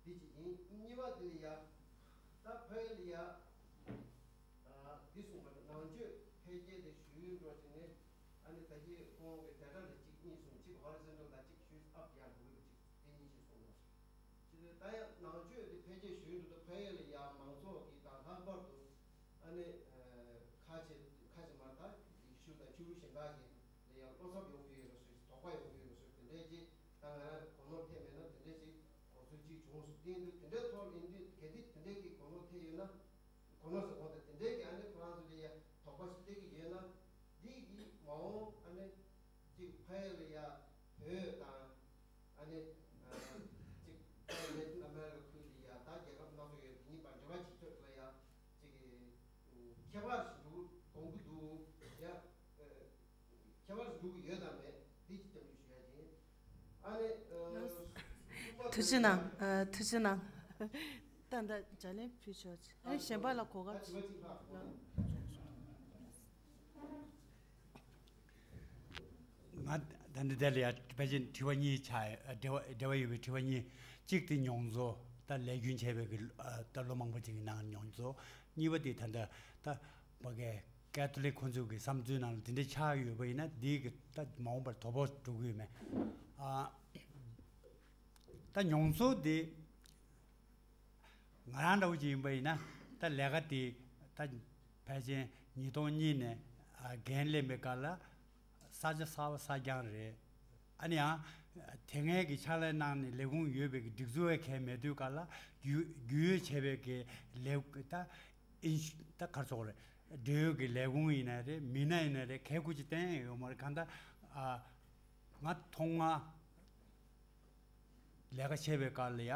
འདི་གཅིག་ཡིན། གཉིས་པ་དེ་ལ་ཡ། ད་བོད་ལ་ཡ། འདི་གསུངས་པ་ནང་ཆོས་འཕེལ་རྒྱས་དེ་ཞུས་འགྲོ་བྱས་ནས་ཨ་ནི་ད་གིན་ཁོང་གི་data ལ་གཅིག་གཉིས་གསུངས། གཅིག་horizontal ལ་གཅིག་ཞུས་up down དགོས་ཀྱི་གཅིག་དེ་གཉིས་ཤིག་གསུངས་འདུག་བྱས་ཙང་ད་ཡང་ ནི་ཁ་ཆེ་ཁ་ཆེ་མར་ད་ཡེ་ཤུ་དང་ཆོས་ལུགས་གཞན་དག་གི་ལ་ཡང་བློ་འཚབ་ཡོང་གི་ཡོད་པའི་བཟོ་ཞིག་དོགས་པ་ཡོང་གི་ཡོད་པའི་བཟོ་དེ་འདྲའི་ཅིག་ད་ང་རང་གོ་ནོར་ཐེབས་མེད་ན་དེ་འདྲའི་ཅིག་གོ་ཚུལ་ཅིག་བྱུང་སོང་། དེ་ཡིན་དུས་དེ་འདྲའི་ཐོག་ཡིན་དུས་གལ་ཏེ་དེ་འདྲའི་གི་གོ་ནོར་ཐེབས་ཡོད་ན། གོ་ནོར་ཟེར་གོང་དེ་དེ་འདྲའི་གི་ཨ་ནི་ཁོ་རང་ཚོ་ལ་ཡ་དོགས་པ་ཞིག་སླེབས་ཀྱི་ཡོད་ན། འདི་གི་མ་འོངས་ཨ་ནི་ཅིག་ཕ་ཡུལ་ལ་ཡ་བོད་དང་ཨ་ནི་ཅིག་ལེ་ཏིན་ཨ་མེ་རི་ཀ་ཁུལ་ལ་ཡ་ད་རྒྱལ་ཁབ་སྣ་ཚོགས་ཡོད་དེ་གཉིས་བར་འབྲེལ་བ་བྱེད་ཕྱོགས་ལ་ཡ་ཅིག་ཁྱད་པར་ཞིག་འདུག་དགོངས་ཀྱི་འདུག་ཡ། ཁྱད་པར་འདུག་ཡོད་དམ་མེད་འདི་ཅིག་སྐྱབས་འཇུག་ཞུ་ཡ་ཡིན། ཨ་ནི། ཐུགས་རྗེ་གནང་། ཐུགས་རྗེ་གནང་། ད་ལྟ་ལྗགས་ལན་ཕུལ་ཆོག་ཨ་ནི་གཞན་པ་ལ་གོ་སྐབས། ང་ད་འདི་དེ་ལ་ཡ་ཕལ་ཆེར་དྲི་བ་གཉིས་ཆགས་འབྲེལ་བ་འབྲེལ་བ་ཡོད་པའི་དྲི་བ་གཉིས། གཅིག་དེ་མྱོང་ཚོར་ད་ལས་རྒྱུན་བྱས་པའི་གི་ད་ལོ་མང་པོ་ཅིག་གི་ནང་མྱོང་ཚོར། གཉིས་པ་དེ་ད་ལྟ་ད་བ་གའི་ཀེ་ཐོ་ལིག་ཁོང་ཚོའི་གི་བསམ་ཚུལ་ནང་ལ་དེ་འདྲའི་ཆགས་ཡོད་པ་ཡིན་ན་དེའི་གི་ད་མ་འོངས་པར་དོ་ཕོག་འགྲོ་གི་ཡོད་མེད། ཨ། ད་མྱོང་ཚོར་དེ་ང་རང་འདྲ་བོ་ཅིག་ཡིན་པ་ཡིན་ན་ད་ལས་ཀ་དེ་ད་ཕལ་ཆེར་ཉིས་སྟོང་གཉིས་ནས་ཨ་འགན་ལེན་པའི་སྐབས་ལ་ས་ཆ་གསར་པ་གསར་རྐྱང་རེད། ཨ་ནི་ཡང་དེ་སྔའི་གི་ཕྱག་ལས་གནང་ནས་ལས་ཁུངས་ཡོད་པའི་གི་སྒྲིག་འཛུགས་ཡང་གང་མེད་དུས་སྐབས་ལ་རྒྱུས་རྒྱུས་ཡོད་བྱས་པའི་གི་ལས་ད་ཨིན་ད་ག་རེ་ཟེར་དགོས་རེད། འབྲེལ་ཡོད་ཀྱི་ལས་ཁུངས་ཡིན་ན་རེད། མི་སྣ་ཡིན་ན་རེད། གལ་ཁུར་ཅིག་བསྟན་ཡོད་མ་རེད། གང་ལྟར་ཨ་ང་ཐོག་མར་ལས་ཀ་བྱེད་པའི་སྐབས་ལ་ཡ་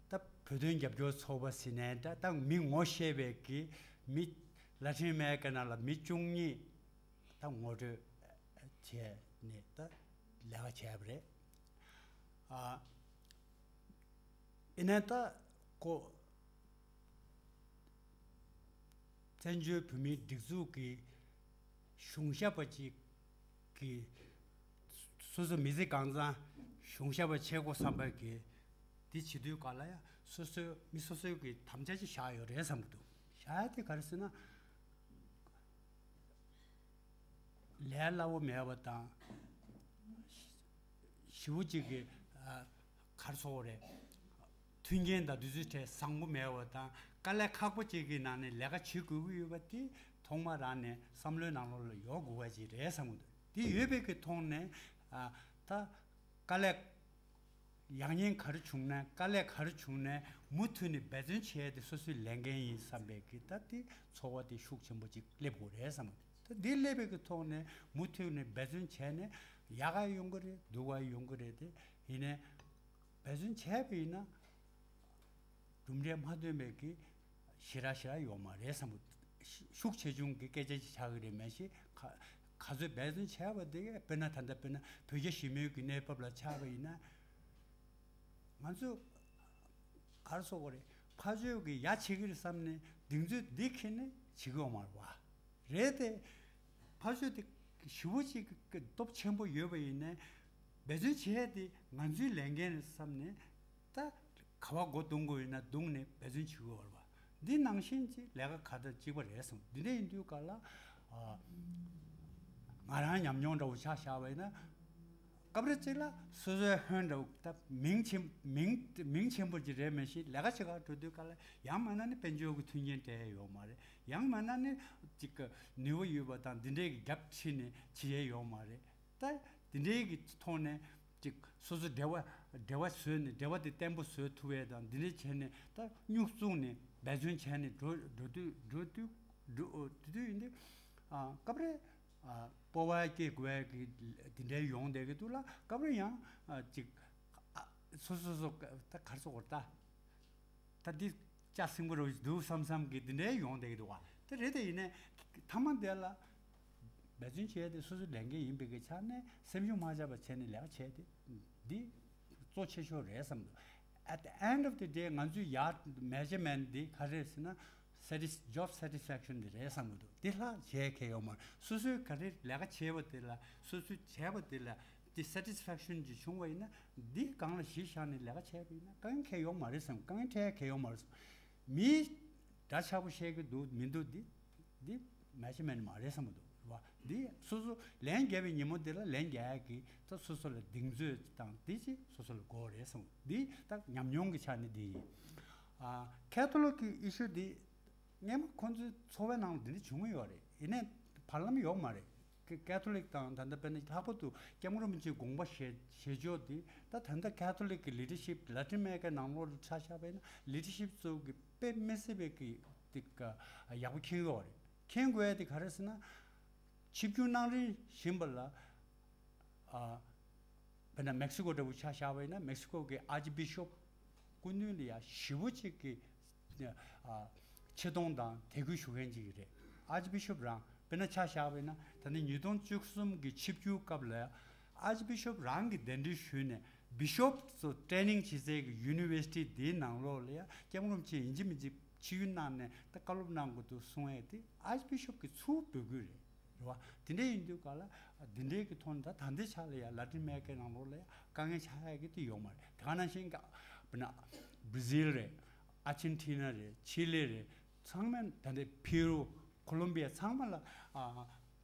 ད་བོད་དོན་རྒྱབ་སྐྱོར་ཚོགས་པ་ཟེར་ནས་ད་ད་མི་ངོ་ཤེས་པའི་གི་མི་ལ་ཊིན་ཨ་མེ་རི་ཀ་ནང་ལ་མི་བཅུ་གཉིས་ད་ངོ་སྤྲོད་བྱས་ནས་ད་ལས་ཀ་བྱས་པ་རེད། ཨ་ཡིན་ན་ད་ཁོ། བཙན་བྱོལ་བོད་མིའི་སྒྲིག་འཛུགས་ཀྱི་གཞུང་ཞབས་པ་ཅིག་གིས་སོ་སོ་མི་ཚེ་གང་ཚང་གཞུང་ཞབས་པ་བྱེད་དགོས་བསམ་པ་གི་འདི་བྱེད་དུས་ག་ལ་ཡང་སོ་སོའི་མི་སོ་སོའི་གི་དམ་བཅའ་ཅིག་བཞག་ཡོད་རེད་བསམ་གི་འདུག་བཞག་ཡ་དེ་ག་རེ་ཟེར་ན། ལས་སླ་བོ་མེད་པ་དང་། ཞེ་པོ་ཅིག་གི་ཨ་ག་རེ་ཟེར་དགོས་རེད། མཐུན་རྐྱེན་དང་དུས་ཚོད་བྲལ་བཟང་པོ་མེད་པ་དང་དཀའ་ལས་ཁག་པོ་ཅིག་གི་ནང་ནས་ལས་ཀ་བྱེད་དགོས་ཀྱི་ཡོད་པ་དེ་ཐོག་མ་རང་ནས་བསམ་བློའི་ནང་ལོགས་ལ་ཡོད་དགོས་པ་ཅིག་རེད་བསམ་གྱི་འདུག་དེ་ཡོད་པའི་གི་ཐོག་ནས་ཨ་ད་དཀའ་ལས་ཡག་ཉེས་ག་རེ་བྱུང་ན་དཀའ་ལས་ག་རེ་བྱུང་ན་མུ་མཐུད་ནས་འབད་བརྩོན་བྱས་ཏེ་སོ་སོའི་ལས་འགན་ཡིན་བསམ་པའི་གི་ད་དེ་ཚོར་བ་དེ་ཤུགས་ཆེན་པོ་ཅིག་སླེབས་དགོས་རེད་བསམ་གྱི་འདུག་ད་འདི་སླེབས་པའི་གི་ཐོག་ནས་མུ་མཐུད་ནས་འབད་བརྩོན་བྱས་ནས་ཡག་ག་ཡོང་གི་རེད། སྡུག་ག་ཡོང་གི་རེད། དེ་ཡིན་ནའི་འབད་བརྩོན་བྱས་པ་ཡིན་ན་གྲུབ་འབྲས་མ་ཐོན་པའི་གི་ཞེ་དྲག་ཞེ་དྲག་ཡོད་མ་རེད་བསམ་གི། ཤུགས་ཆེ་ཆུང་གི་སྐད་ཆ་ཅིག་ཆགས་ཀྱི་རེད། མ་གཞི་ག་ག་ཚོད་འབད་བརྩོན་བྱས་པ་དེ་དཔེར་ན་ད་ལྟ་དཔེར་ན་བོད་རྒྱ་ཞི་མོལ་གྱི་གནས་བབ་ལ་ཆགས་པ་ཡིན་ན་ང་ཚོས་ག་རེ་ཟེར་དགོས་རེད། ཕར་ཕྱོགས་ཀྱི་ཡ་བྱེད་ཀྱི་རེད་བསམ་ནས་གདེང་ཚོད་འདི་འཁྱེར་ནས་བྱེད་ཀྱི་ཡོད་མ་རེད་བ། རེད་དེ། ཕར་ཕྱོགས་དེ་ཞེ་པོ་ཅིག་གི་སྟོབས་ཆེན་པོ་ཡོད་པ་ཡིན་ནའི་འབད་བརྩོན་བྱས་ཏེ་ང་ཚོའི་ལས་འགན་རེད་བསམ་ནས་ད་ག་བ་མགོ་རྡུང་དགོས་ཡོད་ན་རྡུང་ནས་འབད་བརྩོན་བྱེད་དགོས་པ་རེད་བ། འདི་ནང་བཞིན་ཅིག་ལས་ཀ་ག་ད་གཅིག་པ་རེད་བསམ། འདི་འདྲ་ཡིན་དུས་ག་ལ་ཨ་ང་རང་ཉམས་མྱོང་འདྲ་བོ་ཆ་བཞག་པ་ཡིན་ན། སྐབས་རེ་གཅིག་ལ་སོ་སོའི་ཧོན་འདྲ་བོ་ད་མིང་ཆེན་མིང་མིང་ཆེན་པོ་ཅིག་རེད་མ་གཞི་ལས་ཀ་བྱེད་གར་འགྲོ་དུས་ག་ལ་ཡང་མིན་ན་ནི་དཔལ་འབྱོར་གྱི་མཐུན་རྐྱེན་སྤྲད་ཡ་ཡོད་མ་རེད། ཡང་མིན་ན་ནི་ཅིག་གི་ནུས་པ་ཡོད་པ་དང་འདི་འདྲའི་གི་རྒྱབ་ཁྲིད་ནས་བྱེད་ཡ་ཡོད་མ་རེད། ད་འདི་འདྲའི་གི་ཐོག་ནས་ཅིག་སོ་སོ་འབྲེལ་བ་འབྲེལ་བ་བཟོས་ནས་འབྲེལ་བ་དེ་བརྟན་པོ་བཟོ་ཐུབ་ཡ་དང་འདི་འདྲ་བྱས་ནས་ད་སྨྱུག་བཙུགས་ནས་འབད་བརྩོན་བྱས་ནས་འགྲོ་འགྲོ་དུས་འགྲོ་དུས་འགྲོ་དུས་དུས་ཡིན་དུས་ཨ་སྐབས་རེ། ཨ་སྤོབས་པ་སྐྱེ་དགོས་ཀྱི་དེ་འདྲའི་ཡོང་བསྡད་ཀྱི་འདུག་ལ། སྐབས་རེ་ཡང་ཨ་ཅིག་ཨ་སོ་སོ་སོ་ད་ག་རེ་ཟེར་དགོས་རེད། ད་ད་འདི་ལྕགས་སྲིན་པོ་རུ་འདུག་བསམ་བསམ་གྱི་དེ་འདྲའི་ཡོང་བསྡད་ཀྱི་འདུག་བ། དེ་རེད། དེ་ཡིན་ནའི་མཐའ་མ་དེ་ལ་འབད་བརྩོན་བྱས་ཏེ་སོ་སོའི་ལས་འགན་ཡིན་པའི་གི་ཆ་ནས་སེམས་ཤུགས་མ་ཆག་པ་བྱས་ནས་ལས་ཀ་བྱས་ཏེ་འདི་གཙོ་ཆེ་ཤོས་རེད་བསམ་འདུག At the end of the day ང་ཚོའི་ཡ་measurement འདི་ག་རེ་ཟེར་ན། Satis- job satisfaction འདི་རེད་བསམ་གྱི་འདུག་འདི་ལྷག་བྱས་ཁེལ་ཡོད་མ་རེད། སོ་སོའི་ག་རེ་ལས་ཀ་བྱས་པ་དེ་ལ་སོ་སོས་བྱས་པ་དེ་ལ་འདི་satisfaction ཅིག་བྱུང་བ་ཡིན་ན་འདི་སྒང་ལ་གཞི་བཞག་ནས་ལས་ཀ་བྱས་པ་ཡིན་ན་དཀའ་ངལ་ཁེལ་ཡོད་མ་རེད་བསམ། དཀའ་ངལ་འཕྲད་ཁེལ་ཡོད་མ་རེད་བསམ། མིས་འདྲ་ཆགས་པོ་བཤད་ཀྱི་འདུག་མི་འདུག་འདི་འདི་measurement མ་རེད་བསམ་གྱི་འདུག་རེད་བ། འདི་སོ་སོ་ལན་བརྒྱབ་པའི་ཉིན་མོ་དེ་ལ་ལན་རྒྱག་ཡག་གི་ད་སོ་སོ་ལ་གདེང་ཚོད་དང་འདི་ཅིག་སོ་སོ་ལ་དགོས་རེད་བསམ། འདི་ད་ཉམས་མྱོང་གི་ཆ་ནས་འདི་ཡིན། ཨ་ཁེ་ཐོ་ལིག་གི་issue འདི་ སྔས་མ་ཁོང་ཚོའི་འཚོ་བའི་ནང་ལ་འདི་འདྲ་བྱུང་གི་ཡོད་རེད། ཡིན་ནའི་བར་ལམ་ཡོད་མ་རེད། ཀེ་ཀེ་ཐོ་ལིག་དང་ད་ལྟ་དཔེར་ན་ལྷག་པར་དུ་སྐྱབས་མགོན་རིན་པོ་ཆེའི་དགོངས་པ་བཞེས་བཞེས་ཕྱོགས་འདི་ད་ད་ལྟ་ཀེ་ཐོ་ལིག་གི་ལི་ཌར་ཤིབ་ལ་ཏིན་ཨ་མེ་རི་ཀའི་ནང་ལོགས་ལ་ཆ་བཞག་པ་ཡིན་ན་ལི་ཌར་ཤིབ་ཚོ་གི་དཔེ་མི་སྲིད་པའི་གི་ཏིག་ཡག་པོ་མཁྱེན་གྱི་ཡོད་རེད། མཁྱེན་དགོས་ཡ་དེ་ག་རེ་ཟེར་ན། ཆིབས་བསྒྱུར་གནང་རིམ་བཞིན་པ་ལ། ཨ། དཔེར་ན་མེག་སི་ཀོ་འདྲ་བོ་ཆ་བཞག་པ་ཡིན་ན་མེག་སི་ཀོ་གི་ཨར་ཅི་བི་ཤོབ་སྐུ་མདུན་ལ་ཡ་ཞེ་པོ་ཅིག་གི་ཨ། ཆེ་མཐོང་དང་དད་གུས་ཞུ་མཁན་ཅིག་རེད། ཨར་ཅི་བི་ཤོབ་རང་དཔེར་ན་ཆ་བཞག་པ་ཡིན་ན་ད་ནི་ཉིས་སྟོང་བཅུ་གསུམ་གི་ཆིབས་བསྒྱུར་སྐབས་ལ་ཡ་ཨར་ཅི་བི་ཤོབ་རང་གིས་གདན་འདྲེན་ཞུས་ནས་བི་ཤོབ་ཚོ་ཊེ་རེ་ནིང་བྱེད་སའི་གི་ཡུ་ནི་ཝར་སི་ཊི་དེའི་ནང་ལོགས་ལ་ཡ་སྐྱབས་མགོན་རིན་པོ་ཆེ་ཡིན་གཅིག་མིན་གཅིག་ཆིབས་བསྒྱུར་གནང་ནས་ད་བཀའ་སློབ་གནང་དགོས་འདུག་གསུང་ཡས་དེ་ཨར་ཅི་བི་ཤོབ་ཀྱི་ཚུར་འབོད་སྐུལ་རེད། རེད་བ། དེ་འདྲ་ཡིན་དུས་ག་ལ་འདི་འདྲའི་གི་ཐོག་ནས་ད་ད་ལྟའི་ཆ་ལ་ཡ་ལ་ཏིན་ཨ་མེ་རི་ཀའི་ནང་ལོགས་ལ་ཡ་དཀའ་ངལ་ཆགས་ཡ་གི་དེ་ཡོད་མ་རེད། དེ་ག་ནང་བཞིན་ག་དཔེར་ན་བྷར་ཛིལ་རེད། ཨར་ཇེན་ཊི་ན་རེད། ཆི་ལི་རེད། ཚང་མ་ད་ལྟའི་ཕི་རུ་ཁོ་ལོམ་བི་ཡ་ཚང་མ་ལ་ཨ་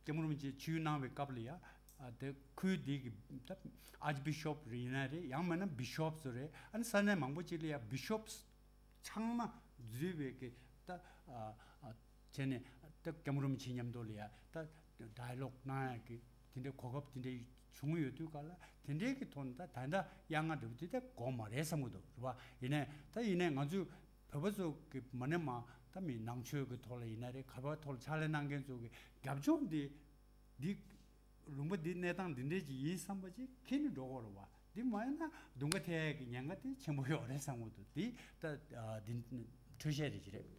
སྐྱབས་མགོན་རིན་པོ་ཆེ་ཆིབས་བསྒྱུར་གནང་བའི་སྐབས་ལ་ཡ་ཨ་དེ་ཁུལ་འདི་གི་ད་ཨར་ཅི་བི་ཤོབ་རེད་ཡིན་ན་རེད། ཡང་མིན་ན་བི་ཤོབ་ཚོ་རེད། ཨ་ནི་ས་གནས་མང་པོ་ཅིག་ལ་ཡ་བི་ཤོབ་ཚང་མ་འཛུལ་བའི་གི་ད་ཨ་ཨ་བྱས་ནས་ད་སྐྱབས་མགོན་རིན་པོ་ཆེ་མཉམ་དུ་ལ་ཡ་ད་ཌའི་ལོག་གནང་ཡ་གི་དེ་འདྲའི་གོ་སྐབས་དེ་འདྲའི་བྱུང་ཡོད་དུས་ག་ལ་དེ་འདྲའི་གི་ཐོག་ནས་ད་ད་ལྟ་གཡག་རྔ་འདྲ་བོ་དེ་ད་དགོས་མ་རེད་བསམ་གི་འདུག་རེད་བ། ཡིན་ནའི་ད་ཡིན་ནའི་ང་ཚོས་བོད་པ་ཚོ་གི་མ་ནས་མ་ད་མི་ནང་ཆོས་གི་ཐོག་ལ་ཡིན་ན་རེད། ག་བ་ཐོག་ལ་ཕྱག་ལས་གནང་མཁན་ཚོ་གི་རྒྱབ་ལྗོངས་འདི་འདི་ལུང་པ་འདི་གནས་སྟངས་འདི་འདྲས་ཅིག་ཡིན་བསམ་པ་ཅིག་ཁྱེར་ནས་འགྲོ་དགོས་རེད་བ། འདི་མ་ཡིན་ན་དུང་དཀར་ཐལ་ཡག་གི་ཉེན་ཁ་དེ་ཆེན་པོ་ཡོད་རེད་བསམ་གི་འདུག་འདི་ད་ཨ་འདི་འཕྲོས་བཤད་རེ་ཅིག་རེད།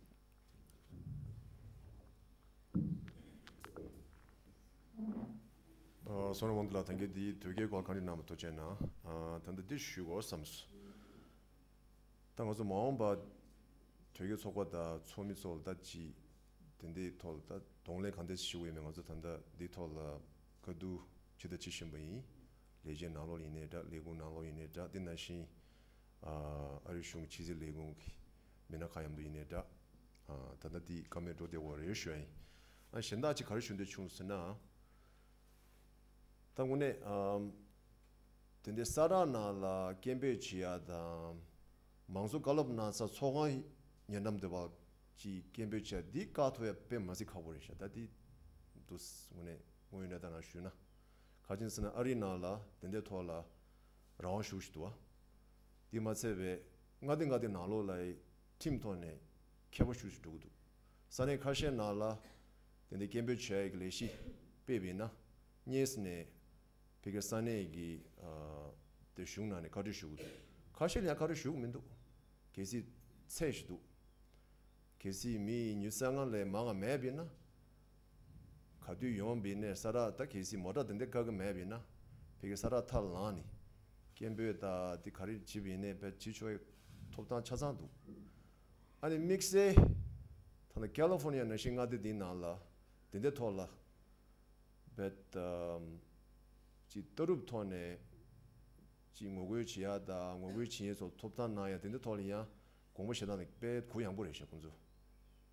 ཨ་སོ་ནམ་དབང་འདུས་ལགས། ད་གིན་འདི་དོལ་རྒྱལ་སྐོར་ག་རེ་གནང་བ་ཐུགས་རྗེ་གནང་། ཨ་ད་ལྟ་འདི་ཞུ་དགོས་བསམས་སོང་། ད་ང་ཚོ་མ་འོངས་པ་དོལ་རྒྱལ་ཚོགས་པ་དང་ཚོགས་མི་ཚོ་ལ་ད་ཅི་དེ་འདྲའི་ཐོག་ལ་ད་གདོང་ལེན་ག་འདྲ་ཞུ་དགོས་ཡོད་མེད་ང་ཚོ་ད་ལྟ་འདིའི་ཐོག་ལ་བཀའ་བསྡུར་ཇི་ལྟར་བྱེད་བཞིན་པ་ཡིན། ལས་བྱེད་ནང་ལོགས་ཡིན་ནའི་འདྲ། ལས་ཁུངས་ནང་ལོགས་ཡིན་ནའི་འདྲ། དེ་ནང་བཞིན་ཨ་ཨ་རིའི་གཞུང་ཕྱི་སྲིད་ལས་ཁུངས་ཀྱི་མི་སྣ་ཁག་མཉམ་དུ་ཡིན་ནའི་འདྲ། ཨ་ད་ལྟ་འདི་བཀའ་མོལ་འགྲོ་བསྡད་ཡོད་རེད་ཞུ་ཡ་ཡིན། ཨ་གཞན་དག་ཅིག་ག་རེ་ཞུ་འདོད་བྱུང་ཟེར་ན། ད་དངོས་གནས་ཨམ། དེ་འདྲའི་ས་རཱ་ནང་ལ་སྐད་འབོད་བྱེད་ཡ་དང་། མང་གཙོ་བཀའ་སློབ་གནང་ས་ཚོགས་ཁང་ཉེ་འགྲམ་དེ་བ་ཅིག་སྐད་འབོད་བྱེད་ཡ་འདི་བཀག་ཐུབ་ཡ་དཔེ་མ་སྲིད་ཁག་པོ་རེད་ཤག་ད་འདི་འདུག་དངོས་གནས་དངོས་ཡོད་གནས་སྟངས་ནང་ཞུས་ན། ག་རེ་ཡིན་ཟེར་ན་ཨ་རིའི་ནང་ལ་དེ་འདྲའི་ཐོག་ལ་རང་དབང་ཞུ་ཞིག་འདུག་བ། དེ་མ་ཚད་པའི་མངའ་སྡེ་མངའ་སྡེ་ནང་ལོགས་ལ་ཁྲིམས་ཐོག་ནས་ཁྱད་པར་ཞུ་ཞིག་འགྲོ་གི་འདུག་ས་གནས་ཁ་ཤས་ནང་ལ་དེ་འདྲའི་སྐད་འབོད་བྱེད་ཡ་གི་ལས་གཞི་སྤེལ་བ་ཡིན་ན་སྔོན་ནས་ཕ་གིའི་ས་གནས་ཀྱི་ཨ་དེ་གཞུང་ནང་ནས་བཀའ་འཁྲོལ་ཞུ་གི་འདུག་ཁ་ཤས་ལ་ཡང་བཀའ་འཁྲོལ་ཞུ་གི་མི་འདུག་གལ་སྲིད་ཚད་ཞིག་འདུག་གལ་སྲིད་མི་ཉི་ཤུ་རྩ་ལྔ་ལས་མང་བ་མེད་པ་ཡིན་ན། ག་དུས་ཡོང་བ་ཡིན་ནའི་ས་རཱ་ད་གལ་སྲིད་མོ་ཊ་དེ་འདྲ་བཀག་གི་མེད་པ་ཡིན་ན། ཕ་གིའི་ས་རཱ་མཐའ་ལངས་ནས་སྐད་འབོད་ད་དེ་ག་རེ་བྱེད་པ་ཡིན་ནའི་བས་བྱེད་ཆོག་པའི་ཐོབ་ཐང་ཆ་ཚང་འདུག་ཨ་ནི་དམིགས་བསལ་ད་ལྟ་ཀ་ལི་ཧྥོར་ནི་ཡ་ནང་བཞིན་མངའ་སྡེ་འདིའི་ནང་ལ་དེ་འདྲའི་ཐོག་ལ། བེད་ཅིག་ལྟ་གྲུབ་ཐོག་ནས་ཅིག་ངོ་རྒོལ་བྱེད་ཡ་དང་ངོ་རྒོལ་བྱེད་མཁན་ཚོ་ཐོབ་ཐང་གནང་ཡ་དེ་འདྲ་ཐོག་ལ་ཡང་དགོངས་པ་བཞེས་སྟངས་དེ་དཔེ་གུ་ཡངས་པོ་རེད་ཤག་ཁོང་ཚོ།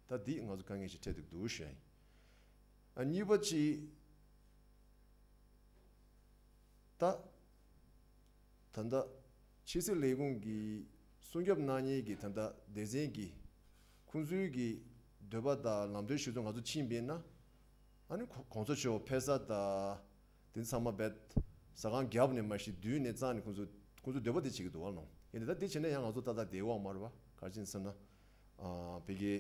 ད་འདི་ང་ཚོ་དཀའ་ངལ་ཞིག་འཕྲད་འདུག་འདུག་ཞུ་ཡ་ཡིན། ཨ་གཉིས་པ་ཅིག་ད། ད་ལྟ་ཕྱི་སྲིད་ལས་ཁུངས་ཀྱི་སྲུང་སྐྱོབ་གནང་མཁན་གྱི་ད་ལྟ་སྡེ་ཚན་གྱི་ཁོང་ཚོའི་གི་འདོད་པ་དང་ལམ་སྟོན་ཞུ་ཚུལ་ང་ཚོ་ཕྱིན་པ་ཡིན་ན། ཨ་ནི་གོ་གོང་ས་མཆོག་ཕེབས་ས་དང་དེ་ཚང་མ་རྦད་ཟ་ཁང་རྒྱབ་ནས་མ་གཞི་མདུན་ནས་བཙལ་ནས་ཁོང་ཚོ་ཁོང་ཚོ་འདོད་པ་དེ་བྱེད་ཀྱི་འདུག་བ་ལོང་། ཡིན་ནའི་ད་དེ་བྱས་ན་ཡང་ང་ཚོ་ཏག་ཏག་བསྡད་ཡོད་མ་རེད་བ། ག་རེ་བྱས་ཟེར་ན། ཨ་ཕ་གིའི་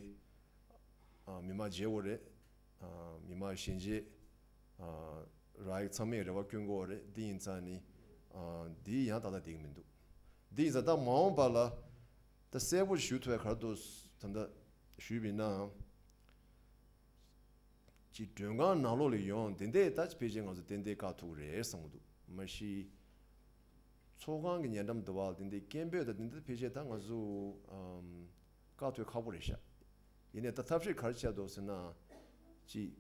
ཨ་མི་མང་བརྗེ་བོ་རེད། ཨ་མི་མང་གཞོན་སྐྱེས་ཨ་ར་ཡིག་ཚང་མས་རེ་བ་བསྐྱོན་གྱི་ཡོད་རེད། འདི་ཡིན་ཙང་ནི་ཨ་འདི་ཡང་ཏག་ཏག་བསྡད་ཀྱི་མི་འདུག་འདི་ཡིན་ཙང་ད་མ་འོངས་པ་ལ་ད་གསལ་པོ་ཞུ་ཐུབ་ཡ་ག་རེ་འདུག་ད་ལྟ་ཞུས་པ་ཡིན་ན། ཅིག་མགྲོན་ཁང་ནང་ལོགས་ལ་ཡོང་དེ་འདྲས་ད་ཕལ་ཆེར་ང་ཚོ་ཏན་ཏན་བཀག་ཐུབ་ཀྱི་རེད་བསམ་གྱི་འདུག་མ་གཞི་ཚོགས་ཁང་གི་ཉེ་འགྲམ་དུ་བ་དེ་འདྲས་སྐད་འབོད་ད་དེ་འདྲས་ཕལ་ཆེར་ད་ང་ཚོ་ཨམ་བཀག་ཐུབ་ཁག་པོ་རེད་ཤག་ཡིན་ནའི་ད་ཐབས་ཤེས་ག་རེ་བྱས་འདུག་ཟེར་ན། ཅིག་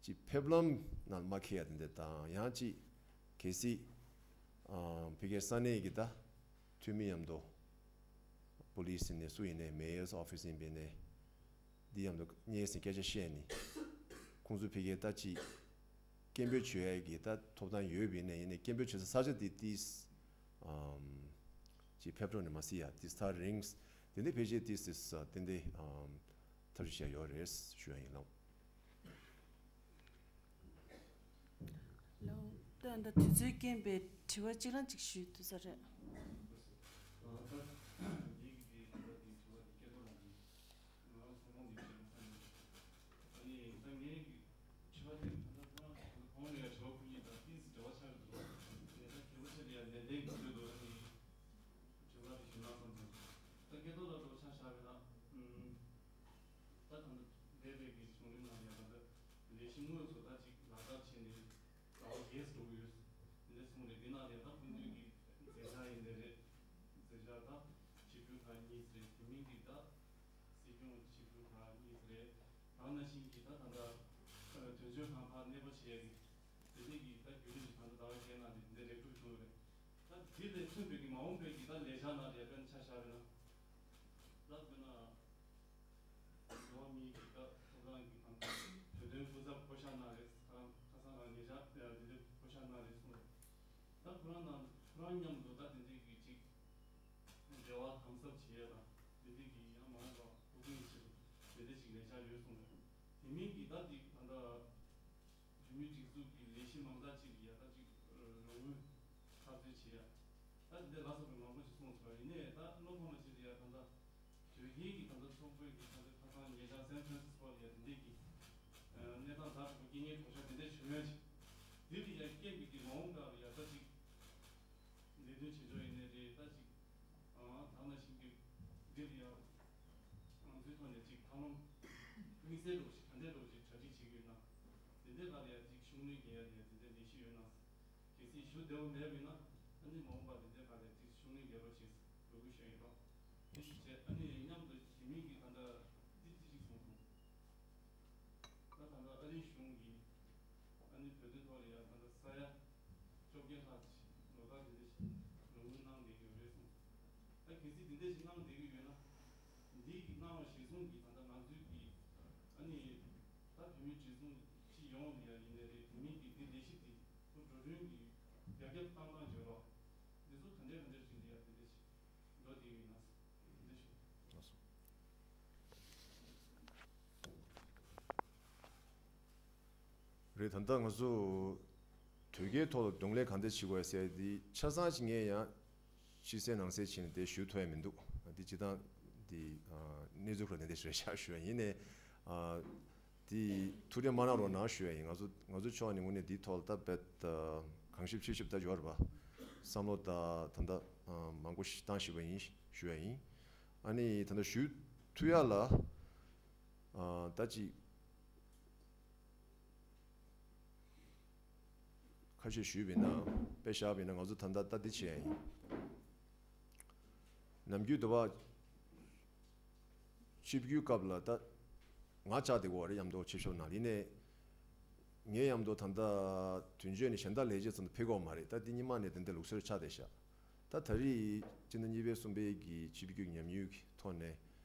ཅིག་ཕེབས་ལམ་ནང་མ་འཁེལ་ཡ་དེ་འདྲ་དང་ཡང་ཅིག་གལ་སྲིད་ཨ་ཕ་གིའི་ས་གནས་ཀྱི་ད་འཐུས་མི་མཉམ་དུ་པུ་ལིས་ཡིན་ནའི་སུ་ཡིན་ནའི་མེ་ཡར་ཨོ་ཕི་སི་ཡིན་པ་ཡིན་ནའི་འདི་མཉམ་དུ་སྙན་སེང་སྐད་ཆ་བཤད་ནས་ཁོང་ཚོ་ཕ་གིའི་ད་ཅིག་སྐད་འབོད་བྱེད་ཡ་གི་ད་ཐོབ་ཐང་ཡོད་པ་ཡིན་ནའི་ཡིན་ནའི་སྐད་འབོད་བྱེད་ས་ས་ཆ་དེ་ཏིས་ཨམ་ཅིག་ཕེབས་འགྲོ་ནས་མ་སྲིད་ཡ་ཏིས་ཐག་རིང་། དེ་འདྲའི་ཕལ་ཆེར་ཏིས་ཏིས་དེ་འདྲའི་ཐབས་ཤེས་བྱས་ཡོད་རེད་ཞུ་ཡ་ཡིན་ལགས། ལགས། ད་ལྟ་དུས་ཚོད་རྐྱེན་པས་དྲི་བ་གཅིག་རང་གཅིག་ཞུས་འདུག་ས་རེད། ཨ་ད་ངེད་ཀྱི་དེ་ད་ལྟ་དེ་དྲི་བ་དེ་སྐད་ཐོག་ལ་ནི་ང་ཚོ་མོ་ནི་ཅི་ལ་ས་ནི་ཨ་ནི་ད་ངེད་ཀྱི་དྲི་བ་དེ་ད་ལྟ་ཁོ་རང་ཁོང་ནས་ཡ་དྲི་བ་ཁུར་གྱི་ད་ཏིས་འབྲེལ་བ་ཆགས་འདུག་ཨ་ནི་ད་གལ་པོ་ཆེ་ལ་ཡ་ནན་ཏན་གྱི་ཚུལ་དུ་ཨ་ནི་དྲི་བ་དེ་ཞུ་ན་བསམ་སོང་། ད་སྐད་ཐོག་ལ་འགྲོ་ཆ་བཞག་པ་ཡིན་ན་ཨུམ། ད་ད་ལྟ་འདས་པའི་གི་གཞུང་ལུགས་ནང་ཡང་ད་ལྟ་ལས་གཞི་དངོས་སུ་ད་ཅིག་ལག་བསྟར་བྱས་ནས་ཟླ་བ་བརྒྱད་འགྲོ་གི་ཡོད། དེ་འདྲ་སོང་རེད། དེ་ནང་ལས་ད་ཀུན་འདུས་ཀྱི་མཛད་འཆར་ཡིན་ནའི་རེད། མཛད་འཆར་ད་ཆིབས་བསྒྱུར་ཁག་གཉིས་རེད། དེ་མིན་གྱི་ད་སྲིད་སྐྱོང་ཆིབས་བསྒྱུར་ཁག་གཉིས་རེད། ད་ནང་བཞིན་གྱི་ད་ད་ལྟ་དོན་གཅོད་ཁང་ཕར་གནས་སྤོ་བྱས་ཀྱི་དེ་འདྲས་ཀྱི་ད་རྒྱུན་ལས་ཀྱི་ད་ལྟ་ཟླ་བ་བརྒྱད་ནང་ལས་དེ་འདྲས་རེག་གྲུབ་བྱུང་རེད། ད་དེ་ལས་ཐོན་པའི་གི་མ་འོངས་པའི་གི་ད་ལས་འཆར་ནང་ལས་དཔེར་ན་ཆ་བཞག་པ་ཡིན་ན་ད་དཔེར་ན། འགྲོ་བ་མིའི་རིགས་ཁོ་རང་གི་གང་ལྟར་བོད་དོན་སྐུ་ཚབ་བསྐོ་བཞག་གནང་རེད། ཁ་ཁ་སང་རང་ཉེ་ཆར་འདི་འདྲ་བསྐོ་བཞག་གནང་རེད་གསུངས་རེད། ད་ཁོ་རང་ནང་ཁོ་རང་མཉམ་དུ་ད་དེ་འདྲའི་གི་ཅིག་འབྲེལ་བ་དམ་ཟབ་བྱེད་ཡ་དང་དེ་འདྲའི་གི་ཡང་མ་འོངས་པ་ཕྲུ་གུའི་ཆེད་དུ་དེ་འདྲའི་ཅིག་ལས་འཆར་ཡོད་གསུངས་རེད། དེ་མིན་གི་ད་འདི་གང་ལྟར། བོད་མིའི་སྒྲིག་འཛུགས་ཀྱི་ལས་གཞི་མང་དག་ཅིག་ལ་ཡ་ད་ཅིག་རོགས་དངུལ་ཚབ་མཚོན་བྱེད་ཡ། ད་འདི་ལ་སོགས་པའི་མང་པོ་ཞིག་གསུངས་སོང་། ཡིན་ནའི་ད་བློ་ཕམ་པ་ཅིག་ལ་ཡ་ད་ལྟ་དོལ་རྒྱལ་གྱི་ད་ལྟ་ཚོགས་པའི་གི་ད་ལྟ་ཁ་སང་ཉེ་ཆར་སན་ཧྥ་རན་སིས་ཀོ་ལ་ཡ་དེ་འདྲས་ཀྱི་གནས་སྟངས་དག་ཏུ་རྐྱེན་ངན་གྲོགས་ཤོག་དེ་འདྲས་བྱུང་ཡ་ཅིག་འདི་ལ་ཡ་རྐྱེན་པས་ཀྱི་མ་འོངས་པ་ལ་ཡ་ད་ཅིག་ལས་དོན་བྱེད་ཕྱོགས་ཡིན་ནའི་རེད། ད་ཅིག་ཨང་ད་ནང་བཞིན་གྱི་འདི་ལ་ཡང་ང་ཚོའི་ཐོག་ནས་ཅིག་ཐབས་ལམ་དམིགས་བསལ་འདྲ་བོ་ཞིག་ག་འདྲས་འདྲ་བོ་ཞིག་གྲ་སྒྲིག་བྱེད་ཀྱི་ཡོད་ན། དེ་འདྲའི་སྒང་ལ་ཡང་ཅིག་ཤུགས་སྣོན་རྒྱག་ཡ་ལ་ཡང་དེ་འདྲའི་ལས་གཞི་ཡོད་ན། གལ་སྲིད་ཞུ་བདེ་བོ་མེད་པ་ཡིན་ན་ཨ་ནི་མ་འོངས་པ་དེ་འདྲའི་སྒང་ལ་ཅིག་ཤུགས་སྣོན་རྒྱག་རོགས་བྱེད་འབོད་སྐུལ་ཞུ་ཡ་ཡིན་པ། དེ་ཞིག་བྱས་ཨ་ནི་མཉམ་དུ་དེ་མིན་གྱི་ད་ལྟ་ཏི་ཏི་ཅིག་གསུངས་སོང་། ད་ད་ལྟ་ཨ་རིའི་གཞུང་གིས་ཨ་ནི་བོད་དོན་ཐོག་ལ་ཡང་ད་ལྟ་ས་ཡ་བཅོ་བརྒྱད་ལྷག་ཅིག་ལོ་ལྟར་དེ་འདྲ་ཞིག་རོགས་དངུལ་གནང་བསྡད་ཀྱི་ཡོད་རེད་གསུངས། ད་གལ་སྲིད་དེ་འདྲ་ཞིག་གནང་བསྡད་ཀྱི་ཡོད་ན། འདི་གི་གནང་བ་གཞིར་བཟུང་གིས་ད་ལྟ་ང་ཚོའི་གི་ཨ་ནི་ད་བོད་མིའི་སྒྲིག་འཛུགས་སྤྱི་ཡོངས་ལ་ཡང་ཡིན་ནའི་རེད། དེ་མིན་གྱི་འདི་ལས་གཞི་འདི་ཁོ་འགྲོ་གྲོན་གྱི་རྒྱ་ཁྱབ་བཏང་སྟངས་བྱེད་རོགས། འདི་ཚོ་ག་འདྲ་ག་འདྲ་ཞིག་ལ་ཡང་དེ་འདྲ་ཞིག་འགྲོ་དེ་ཡིན་ན། འདི་ཞུ། རེད། ད་ལྟ་ང་ཚོ་དོལ་རྒྱལ་ཐོག་ལ་གདོང་ལེན་གང་འདྲ་བྱེད་དགོས་ཟེར་དེ་ཆ་ཚང་ཞིག་ངས་ཡང་ཕྱི་གསལ་ནང་གསལ་བྱས་ནས་དེ་ཞུ་ཐུབ་ཡ་མི་འདུག་འདི་སྤྱི་བཏང་འདི་གནས་ཚུལ་ཁོ་ན་དེ་འདྲ་ཞིག་རེད་ཤག་ཞུ་ཡ་ཡིན་ནའི། དེ་ཐུགས་ཁྲལ་མ་གནང་རོགས་གནང་ཞུ་ཡ་ཡིན། ང་ཚོ་ང་ཚོ་ཕྱོགས་ནས་དངོས་གནས་འདིའི་ཐོག་ལ་ད་རྦད་གང་ཞིབ་ཅི་ཞིབ་ད་ཡོད་རེད་པ། བསམ་བློ་ད་ད་ལྟ་མང་པོ་ཞིག་བཏང་བཞིན་པ་ཡིན་ཞུ་ཡ་ཡིན། ཨ་ནི་ད་ལྟ་ཞུ་ཐུབ་ཡ་ལ་ད་ཅིག་ཁ་ཤས་ཞུས་པ་ཡིན་ན་དཔེ་བཞག་པ་ཡིན་ན་ང་ཚོ་ད་ལྟ་ད་འདི་བྱས་ཡ་ཡིན། ནམ་རྒྱུན་དུ་བ། ཆིབས་བསྒྱུར་སྐབས་ལ་ད་ང་བཅར་བསྡད་ཀྱི་ཡོད་རེད། མཉམ་དུ་ཆིབས་ཞབས་ནང་ལ། ཡིན་ནའི་ངའི་མཉམ་དུ་ད་ལྟ་དོན་གཅོད་ནས་གཞན་དག་ལས་བྱེད་ཚོ་ཕེབས་ཀྱི་ཡོད་མ་རེད། ད་འདི་སྔོན་མ་ནས་དེ་འདྲ་ལུགས་སྲོལ་ཆགས་བསྡད་ཤག་ད་ད་རེས་སྤྱི་ཟླ་གཉིས་པའི་གསུམ་པའི་གི་ཆིབས་བསྒྱུར་ཉམས་མྱོང་གི་ཐོག་ནས་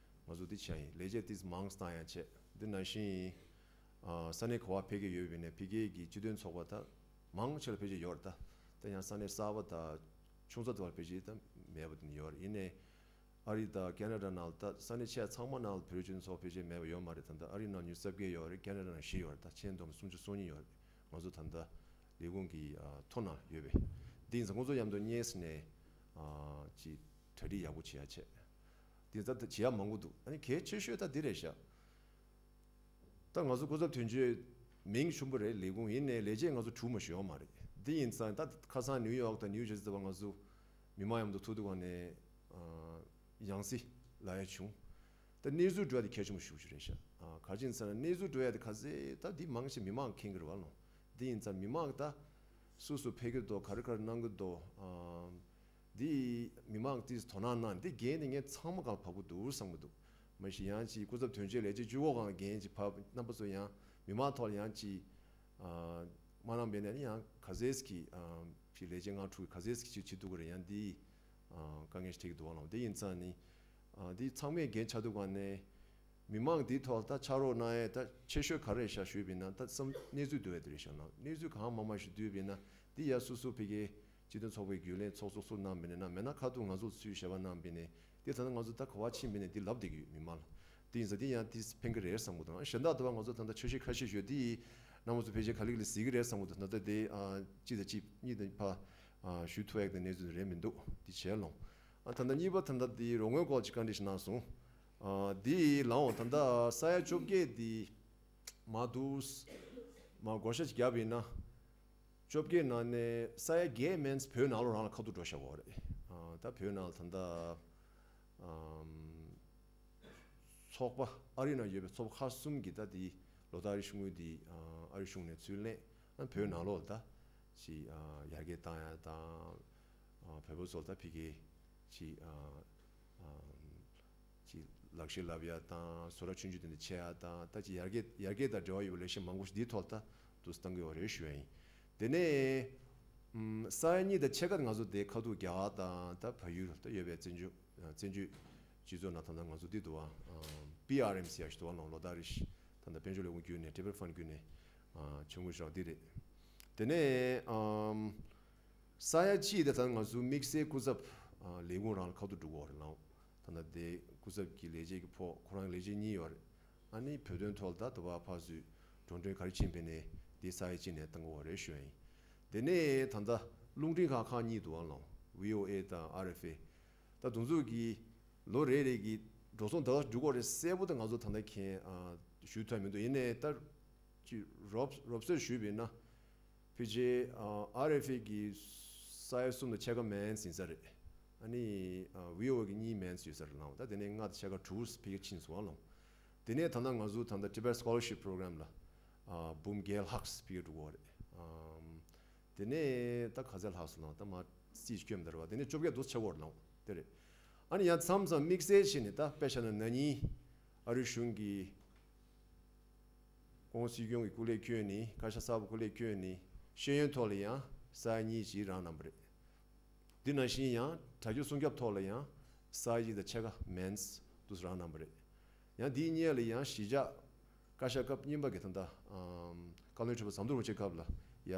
ང་ཚོ་འདི་བྱས་ཡིན། ལས་བྱེད་ཏིས་མང་བཏང་ཡ་བྱས། འདི་ནང་བཞིན་ས་གནས་ག་བ་ཕེབས་ཀྱི་ཡོད་པ་ཡིན་ནའི་ཕ་གིའི་གི་སྤྱི་མཐུན་ཚོགས་པ་ད་མང་ཆེ་ལ་ཕལ་ཆེར་ཡོད་རེད། ད་ད་ཡང་ས་གནས་གསར་པ་ད་ཆུང་ཙག་ཏུ་བ་ཕལ་ཆེར་ད་མེད་པ་དེ་འདྲ་ཡོད་རེད། ཡིན་ནའི། ཨ་རི་དང་ཁེ་ན་ཌ་ནང་ལ་ད་ས་གནས་ཆེ་ཚང་མ་ནང་ལ་བོད་རིགས་སྤྱི་མཐུན་ཚོགས་པ་ཕལ་ཆེར་མེད་པ་ཡོད་མ་རེད། ད་ལྟ་ཨ་རི་ནང་ཉི་ཤུ་རྩ་བརྒྱད་ཡོད་རེད། ཁེ་ན་ཌ་ནང་བཞི་ཡོད་རེད། ད་ཆེས་མཐོ་ན་སུམ་ཅུ་སོ་གཉིས་ཡོད་རེད། ང་ཚོ་ད་ལྟ་ལས་ཁུངས་ཀྱི་ཨ་ཐོ་ནང་ཡོད་པས། འདི་ཡིན་ཙང་ཁོང་ཚོ་མཉམ་དུ་གཉིས་ནས་ཨ་ཅིག་གྲ་སྒྲིག་ཡག་པོ་བྱེད་ཡ་བྱས། འདི་ད་ལྟ་བྱེད་ཡ་མང་པོ་འདུག་ཨ་ནི་གལ་ཆེ་ཤོས་ད་འདི་རེད་ཤག་ད་ང་ཚོ་སྐུ་ཚབ་དོན་གཅོད་མིང་ཆེན་པོ་རེད། ལས་ཁུངས་ཡིན་ནའི་ལས་བྱེད་ང་ཚོ་དྲུག་མ་ཞིག་ཡོད་མ་རེད། འདི་ཡིན་ཙང་ད་ཁ་སང་ནིའུ་ཡོག་དང་ནིའུ་ཇར་སི་ལྟ་བུ་ང་ཚོ་མི་མང་མཉམ་དུ་ཐུག་དུས་གང་ནས་ཡང་སྲིད་ལབ་ཡ་བྱུང་། ད་གནས་ཚུལ་འགྲོ་ཡ་དེ་གལ་ཆེན་པོ་ཞེ་པོ་ཅིག་རེད་ཤག་ག་རེ་ཡིན་ཟེར་ན་གནས་ཚུལ་འགྲོ་ཡ་དེ་ག་ཚད་ད་འདི་མང་ཆེ་མི་མང་མཁྱེན་གྱི་རེད་བ་ལོ། འདི་ཡིན་ཙང་མི་མང་ད་སུ་སུ་ཕེབས་ཀྱི་འདུག་ག་རེ་ག་རེ་གནང་གི་འདུག་འདི་མི་མང་ཏིས་དོ་སྣང་གནང་། འདི་འགན་དེ་ངས་ཚང་མ་གང་ཕབ་ཀྱི་འདུག་བསམ་གྱི་འདུག་མ་གཞི་ཡང་ཅིག་སྐུ་ཚབ་དོན་གཅོད་ལས་བྱེད་བཅུ་དགུ་གང་འགན་ཅིག་ཕབ། རྣམ་པ་ཚོ་ཡང་མི་མང་ཐོག་ལ་ཡང་ཅིག་མ་གནང་བས་ན་ཡང་ག་ཚད་ཀྱི་ཕྱི་ལས་བྱེད་ང་ཕྲུག་ག་ཚད་ཀྱི་ཅིག་བྱེད་ཐུབ་ཀྱི་རེད། ཡང་འདི་དཀའ་ངལ་ཞིག་འཕྲད་ཀྱི་འདུག་བ་ལོ། འདི་ཡིན་ཙང་ནི་འདི་ཚང་མས་འགན་ཆགས་དུས་གང་ནས་མི་མང་འདི་ཐོག་ལ་ད་ཕྱག་རོགས་གནང་ཡས་ད་ཆེ་ཤོས་ག་རེ་ཤག་ཞུས་པས་ན་ད་བསམ་གནས་ཚུལ་བསྡུ་བས་དེ་རེད་ཤག་ན། གནས་ཚུལ་གང་མང་མང་ཞིག་བསྡུས་པས་ན་འདི་ཡ་སུ་སུ་ཕ་གིའི་ སྤྱི་མཐུན་ཚོགས་པའི་རྒྱུན་ལས་ཚོགས་གཙོ་སུ་གནང་བ་ཡིན་ན། མེད་ན་ཁ་ཐུག་ང་ཚོ་ཚུར་ཞལ་པར་གནང་བ་ཡིན་ན། དེ་ད་ལྟ་ང་ཚོ་ད་ག་པར་ཕྱིན་པ་ཡིན་ན་དེ་ལབ་བསྡད་ཀྱི་ཡོད་མི་མང་ལ། དེ་ཡིན་ཙང་དེ་ཡང་དེ་ཕན་གྱི་རེད་བསམ་གྱི་འདུག་གཞན་དག་ལྟ་བ་ང་ཚོ་ད་ལྟ་འཆར་གཞི་ཁ་ཤས་ཡོད་དེ། རྣམ་པ་ཚོ་ཕལ་ཆེར་ག་ལེ་ག་ལེ་གཟིགས་ཀྱི་རེད་བསམ་གྱི་འདུག་ད་ལྟ་དེ་ཨ་གཅིག་དང་གཅིག་གཉིས་དང་ཕར་ཨ་ཞུ་ཐུབ་ཡག་དེ་གནས་ཚུལ་རེད་མི་འདུག་དེ་བྱས་ལོང་། ཨ་ད་ལྟ་གཉིས་པ་ད་ལྟ་དེ་རོགས་དངུལ་སྐོར་གྱི་བཀའ་འདྲི་ཞིག་གནང་སོང་། ཨ་དེ་ལའང་ད་ལྟ་ས་ཡ་བཅོ་བརྒྱད་དེ་མར་དུ་མར་བགོ་བཤའ་ཅིག་བརྒྱབ་པ་ཡིན་ན། བཅོ་བརྒྱད་ནང་ནས་ས་ཡ་བརྒྱད་མན་བོད་ནང་ལོགས་རང་ལ་ཁ་ཐུག་འགྲོ་བཞག་གི་ཡོད་རེད། ཨ་ད་བོད་ནང་ལ་ད་ལྟ་ཨམ་ཚོགས་པ་ཨ་རི་ནང་ཡོད་པའི་ཚོགས་པ་ཁག་གསུམ་གྱིས་ད་དེ་ལོ་ལྟར་ཨ་རི་གཞུང་གིས་དེ་ཨ་ཨ་རི་གཞུང་ནས་ཚུར་ལེན། ཨ་བོད་ནང་ལོགས་ལ་ད་ཅིག་ཨ་ཡར་རྒྱས་བཏང་ཡ་དང་། ཨ་བོད་པ་ཚོ་ལ་ད་ཕ་གི་ཅིག་ཨ་ཨ་ཅིག་ལག་ཤེས་བསླབ་ཡ་དང་བཟོ་གྲྭ་ཆུང་ཆུང་དེ་འདྲ་ཕྱེ་ཡ་དང་། ད་ཅིག་ཡར་རྒྱས་ཡར་རྒྱས་དང་འབྲེལ་བ་ཡོད་པའི་ལས་གཞི་མང་པོ་ཞིག་འདིའི་ཐོག་ལ་ད་འདུག་སེ་བཏང་གི་ཡོད་རེད་ཞུ་ཡ་ཡིན། དེ་ནས་ཨམ་ས་ཡ་གཉིས་དང་ཕྱེད་ཀ་ང་ཚོ་དེ་ཁ་ཐུག་རྒྱ་གར་དང་ད་བལ་ཡུལ་ད་ཡོད་པའི་བཙན་བྱོལ་བཙན་བྱོལ་སྤྱི་ཚོགས་ནང་ད་ལྟ་ང་ཚོ་འདི་འདུག་བ། པི་ཨར་ཨེམ་སི་ཡ་ཞིག་འདུག་བ། ལོ་ལོ་ལྟར་རེ་བཞིན་ད་ལྟ་དཔལ་འབྱོར་ལས་ཁུངས་བརྒྱུད་ནས་ཊི་བེཊ་ཕན་བརྒྱུད་ནས་ཨ་ཆུང་ངུ་ཞིག་འདི་རེད། དེ་ནས་ཨམ་ས་ཡ་གཅིག་དེ་ད་ང་ཚོ་དམིགས་བསལ་སྐུ་ཚབ་ཨ་ལས་ཁུངས་རང་ལ་ཁ་ཐུག་འགྲོ་གི་ཡོད་རེད་ལགས། ད་ལྟ་དེ་སྐུ་ཚབ་ཀྱི་ལས་བྱེད་ཀྱི་ཕོགས་ཁོ་རང་ལས་བྱེད་གཉིས་ཡོད་རེད། ཨ་ནི་བོད་དོན་ཐོག་ལ་ད་དུ་བ་ཕར་ཚུར་འགྲོ་གྲོན་ག་རེ་ཕྱིན་པ་ཡིན་ན་དེ་ས་ཡ་གཅིག་ནས་བཏང་གི་ཡོད་རེད་ཞུ་ཡ་ཡིན། དེ་ནས་ད་ལྟ་རླུང་འཕྲིན་ཁང་ཁག་གཉིས་འདུག་བ་ལགས། བྷི་ཨོ་ཨེ་དང་ཨར་ཨེཕ་ཨེ། ད་དེ་ཚོ་གི་ལོ་རེ་རེ་གི་འགྲོ་སོང་ད་ལྟ་འགྲོ་གི་ཡོད་རེད་གསལ་པོ་ད་ང་ཚོ་ད་ལྟ་མཁྱེན་ཨ་ཞུ་ཐུབ་མི་འདུག་ཡིན་ནའི་ད་ཅིག་རོབ་རོབ་སོད་ཞུས་པ་ཡིན་ན། ཕལ་ཆེར་ཨ་ཨར་ཨེཕ་ཨེ་གི་ས་ཡ་གསུམ་དང་ཕྱེད་ཀ་མན་ཡིན་ས་རེད། ཨ་ནི་ཨ་བྷི་ཨོ་ཨེ་གི་གཉིས་མན་ཡོད་ས་རེད་ལགས། ད་དེ་ནས་ལྔ་དང་ཕྱེད་ཀ་དྲུག་ཕལ་ཆེར་ཕྱིན་སོང་བ་ལགས། དེ་ནས་ད་ལྟ་ང་ཚོ་ད་ལྟ་Tibet Scholarship Program ལ་ཨ་འབུམ་བརྒྱད་ལྷག་ཕལ་ཆེར་འགྲོ་གི་ཡོད་རེད། ཨམ་དེ་ནས་ད་ག་ཚད་ལྷག་སོང་ལགས། ད་མར་རྩིས་བསྐྱོན་མི་འདུག་བ། དེ་ནས་བཅོ་བརྒྱད་འདུག་སེ་ཆགས་ཀྱི་ཡོད་རེད་ལགས། དེ་རེད། ཨ་ནི་ཡང་མཚམས་མཚམས་དམིགས་བསལ་བྱས་ནས་ད་དཔེ་བཞག་ན་ན་ནིང་ཨ་རི་གཞུང་གིས་ྋགོང་སྲིད་སྐྱོང་གི་སྐུ་ལས་བསྐྱོན་ནས། བཀའ་ཤག་གསར་པ་སྐུ་ལས་བསྐྱོན་ནས་ཤེས་ཡོན་ཐོག་ལ་ཡང་ས་ཡ་གཉིས་ཅིག་རག་གནང་བ་རེད། འདི་ནང་བཞིན་ཡང་དྲ་རྒྱ་སྲུང་སྐྱོབ་ཐོག་ལ་ཡང་ས་ཡ་གཅིག་དང་ཕྱེད་ཀ་མན་འདུག་སེ་རག་གནང་བ་རེད། ཡང་འདིའི་སྔོན་ལ་ཡང་གཞིས་ཆགས་བཀའ་ཤག་སྐབས་གཉིས་པ་གི་ད་ལྟ་ཨམ་བཀའ་བློན་ཁྲི་པ་ཟམ་གདོང་རིན་པོ་ཆེ་སྐབས་ལ་ཡ་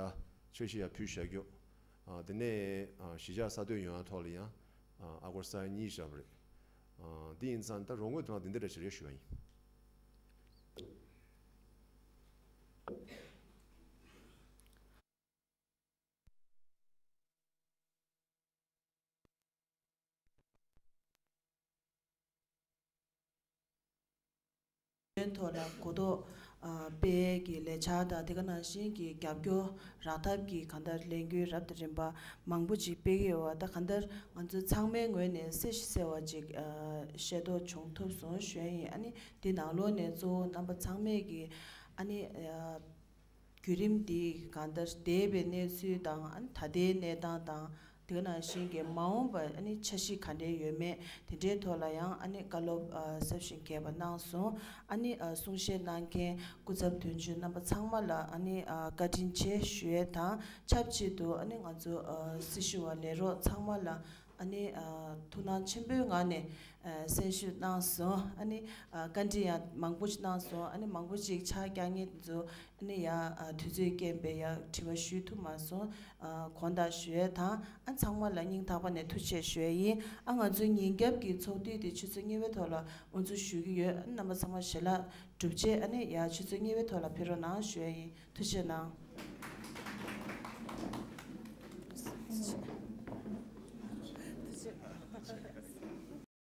འཆར་གཞི་ཡ་ཕུལ་བཞག་རྒྱུ། ཨ་དེ་ནས་ཨ་གཞིས་ཆགས་གསར་གཏོད་ཡོང་ཡ་ཐོག་ལ་ཡང་ཨ་ཨ་སྒོར་ས་ཡ་གཉིས་བཞག་པ་རེད། ཨ་འདི་ཡིན་ཙང་ད་རོགས་དངུལ་དེ་མ་འདི་འདྲ་འདྲ་ཞིག་རེད་ཞུ་བ་ཡིན། ཐོག་ལ་གོ་རྟོགས་ཨ་སྤེལ་གྱི་ལས་འཆར་དང་། དེ་ག་ནང་བཞིན་གྱི་རྒྱབ་སྐྱོར་རག་ཐབས་ཀྱི་གང་ལྟར་ལས་འགུལ་རབ་དང་རིམ་པ་མང་པོ་ཅིག་སྤེལ་གྱི་ཡོད་པ། ད་གང་ལྟར་ང་ཚོ་ཚང་མའི་ངོས་ནས་གསལ་ཞིང་གསལ་བ་ཅིག་ཨ་ཤེས་རྟོགས་བྱུང་ཐུབ་སོང་ཞུ་ཡ་ཡིན། ཨ་ནི་འདི་ནང་ལོགས་ནས་གཙོ་བོ་རྣམ་པ་ཚང་མས་ཀྱི་ཨ་ནི་ཨ་བརྒྱུད་རིམ་འདི་གང་ལྟར་འདས་པའི་གནས་ཚུལ་དང་། ཨ་ནི་ད་ལྟའི་གནས་སྟངས་དང་། དེ་ནང་བཞིན་གྱི་མ་འོངས་པར་ཨ་ནི་འཆར་གཞི་ག་འདྲ་ཡོད་མེད་དེ་འདྲའི་ཐོག་ལ་ཡང་ཨ་ནི་བཀའ་སློབ་ཨ་ཟབ་ཞིང་རྒྱས་པ་གནང་སོང་། ཨ་ནི་ཨ་གསུང་བཤད་གནང་མཁན་སྐུ་ཚབ་དོན་གཅོད་རྣམ་པ་ཚང་མ་ལ་ཨ་ནི་ཨ་བཀའ་དྲིན་ཆེ་ཞུ་ཡས་དང་། ཆབས་ཅིག་ཏུ་ཨ་ནི་ང་ཚོ་ཨ་སྲི་ཞུ་བ་ལས་རོགས་ཚང་མ་ལ་ཨ་ནི་ཨ་ཐུགས་སྣང་ཆེན་པོའི་ངང་ནས་ཨ་གསན་ཞིབ་གནང་སོང་། ཨ་ནི་ཨ་བཀའ་འདྲི་ཡང་མང་པོ་ཞིག་གནང་སོང་། ཨ་ནི་མང་པོ་ཞིག་ཕྱག་རྒྱག་མཁན་དེ་ཚོ་ཨ་ནི་ཡང་ཨ་དུས་ཚོད་རྐྱེན་པས་ཡང་དྲི་བ་ཞུ་ཐུབ་མ་སོང་། ཨ་དགོངས་དག་ཞུ་ཡས་དང་། ཨ་ཚང་མ་ལ་སྙིང་ཐག་པ་ནས་ཐུགས་རྗེ་ཆེ་ཞུ་ཡས་ཡིན། ཨ་ང་ཚོའི་ཉིན་རྒྱབ་ཀྱི་ཚོགས་འདུ་དེ་ཆུ་ཚོད་གཉིས་པའི་ཐོག་ལ་དབུ་འཛུགས་ཞུ་གི་ཡོད། ཨ་རྣམ་པ་ཚང་མ་ཞལ་ལག་གྲུབ་རྗེས་ཨ་ནི་ཡང་ཆུ་ཚོད་གཉིས་པའི་ཐོག་ལ་ཕེབས་རོགས་གནང་ཞུ་ཡས་ཡིན། ཐུགས་རྗེ་གནང་།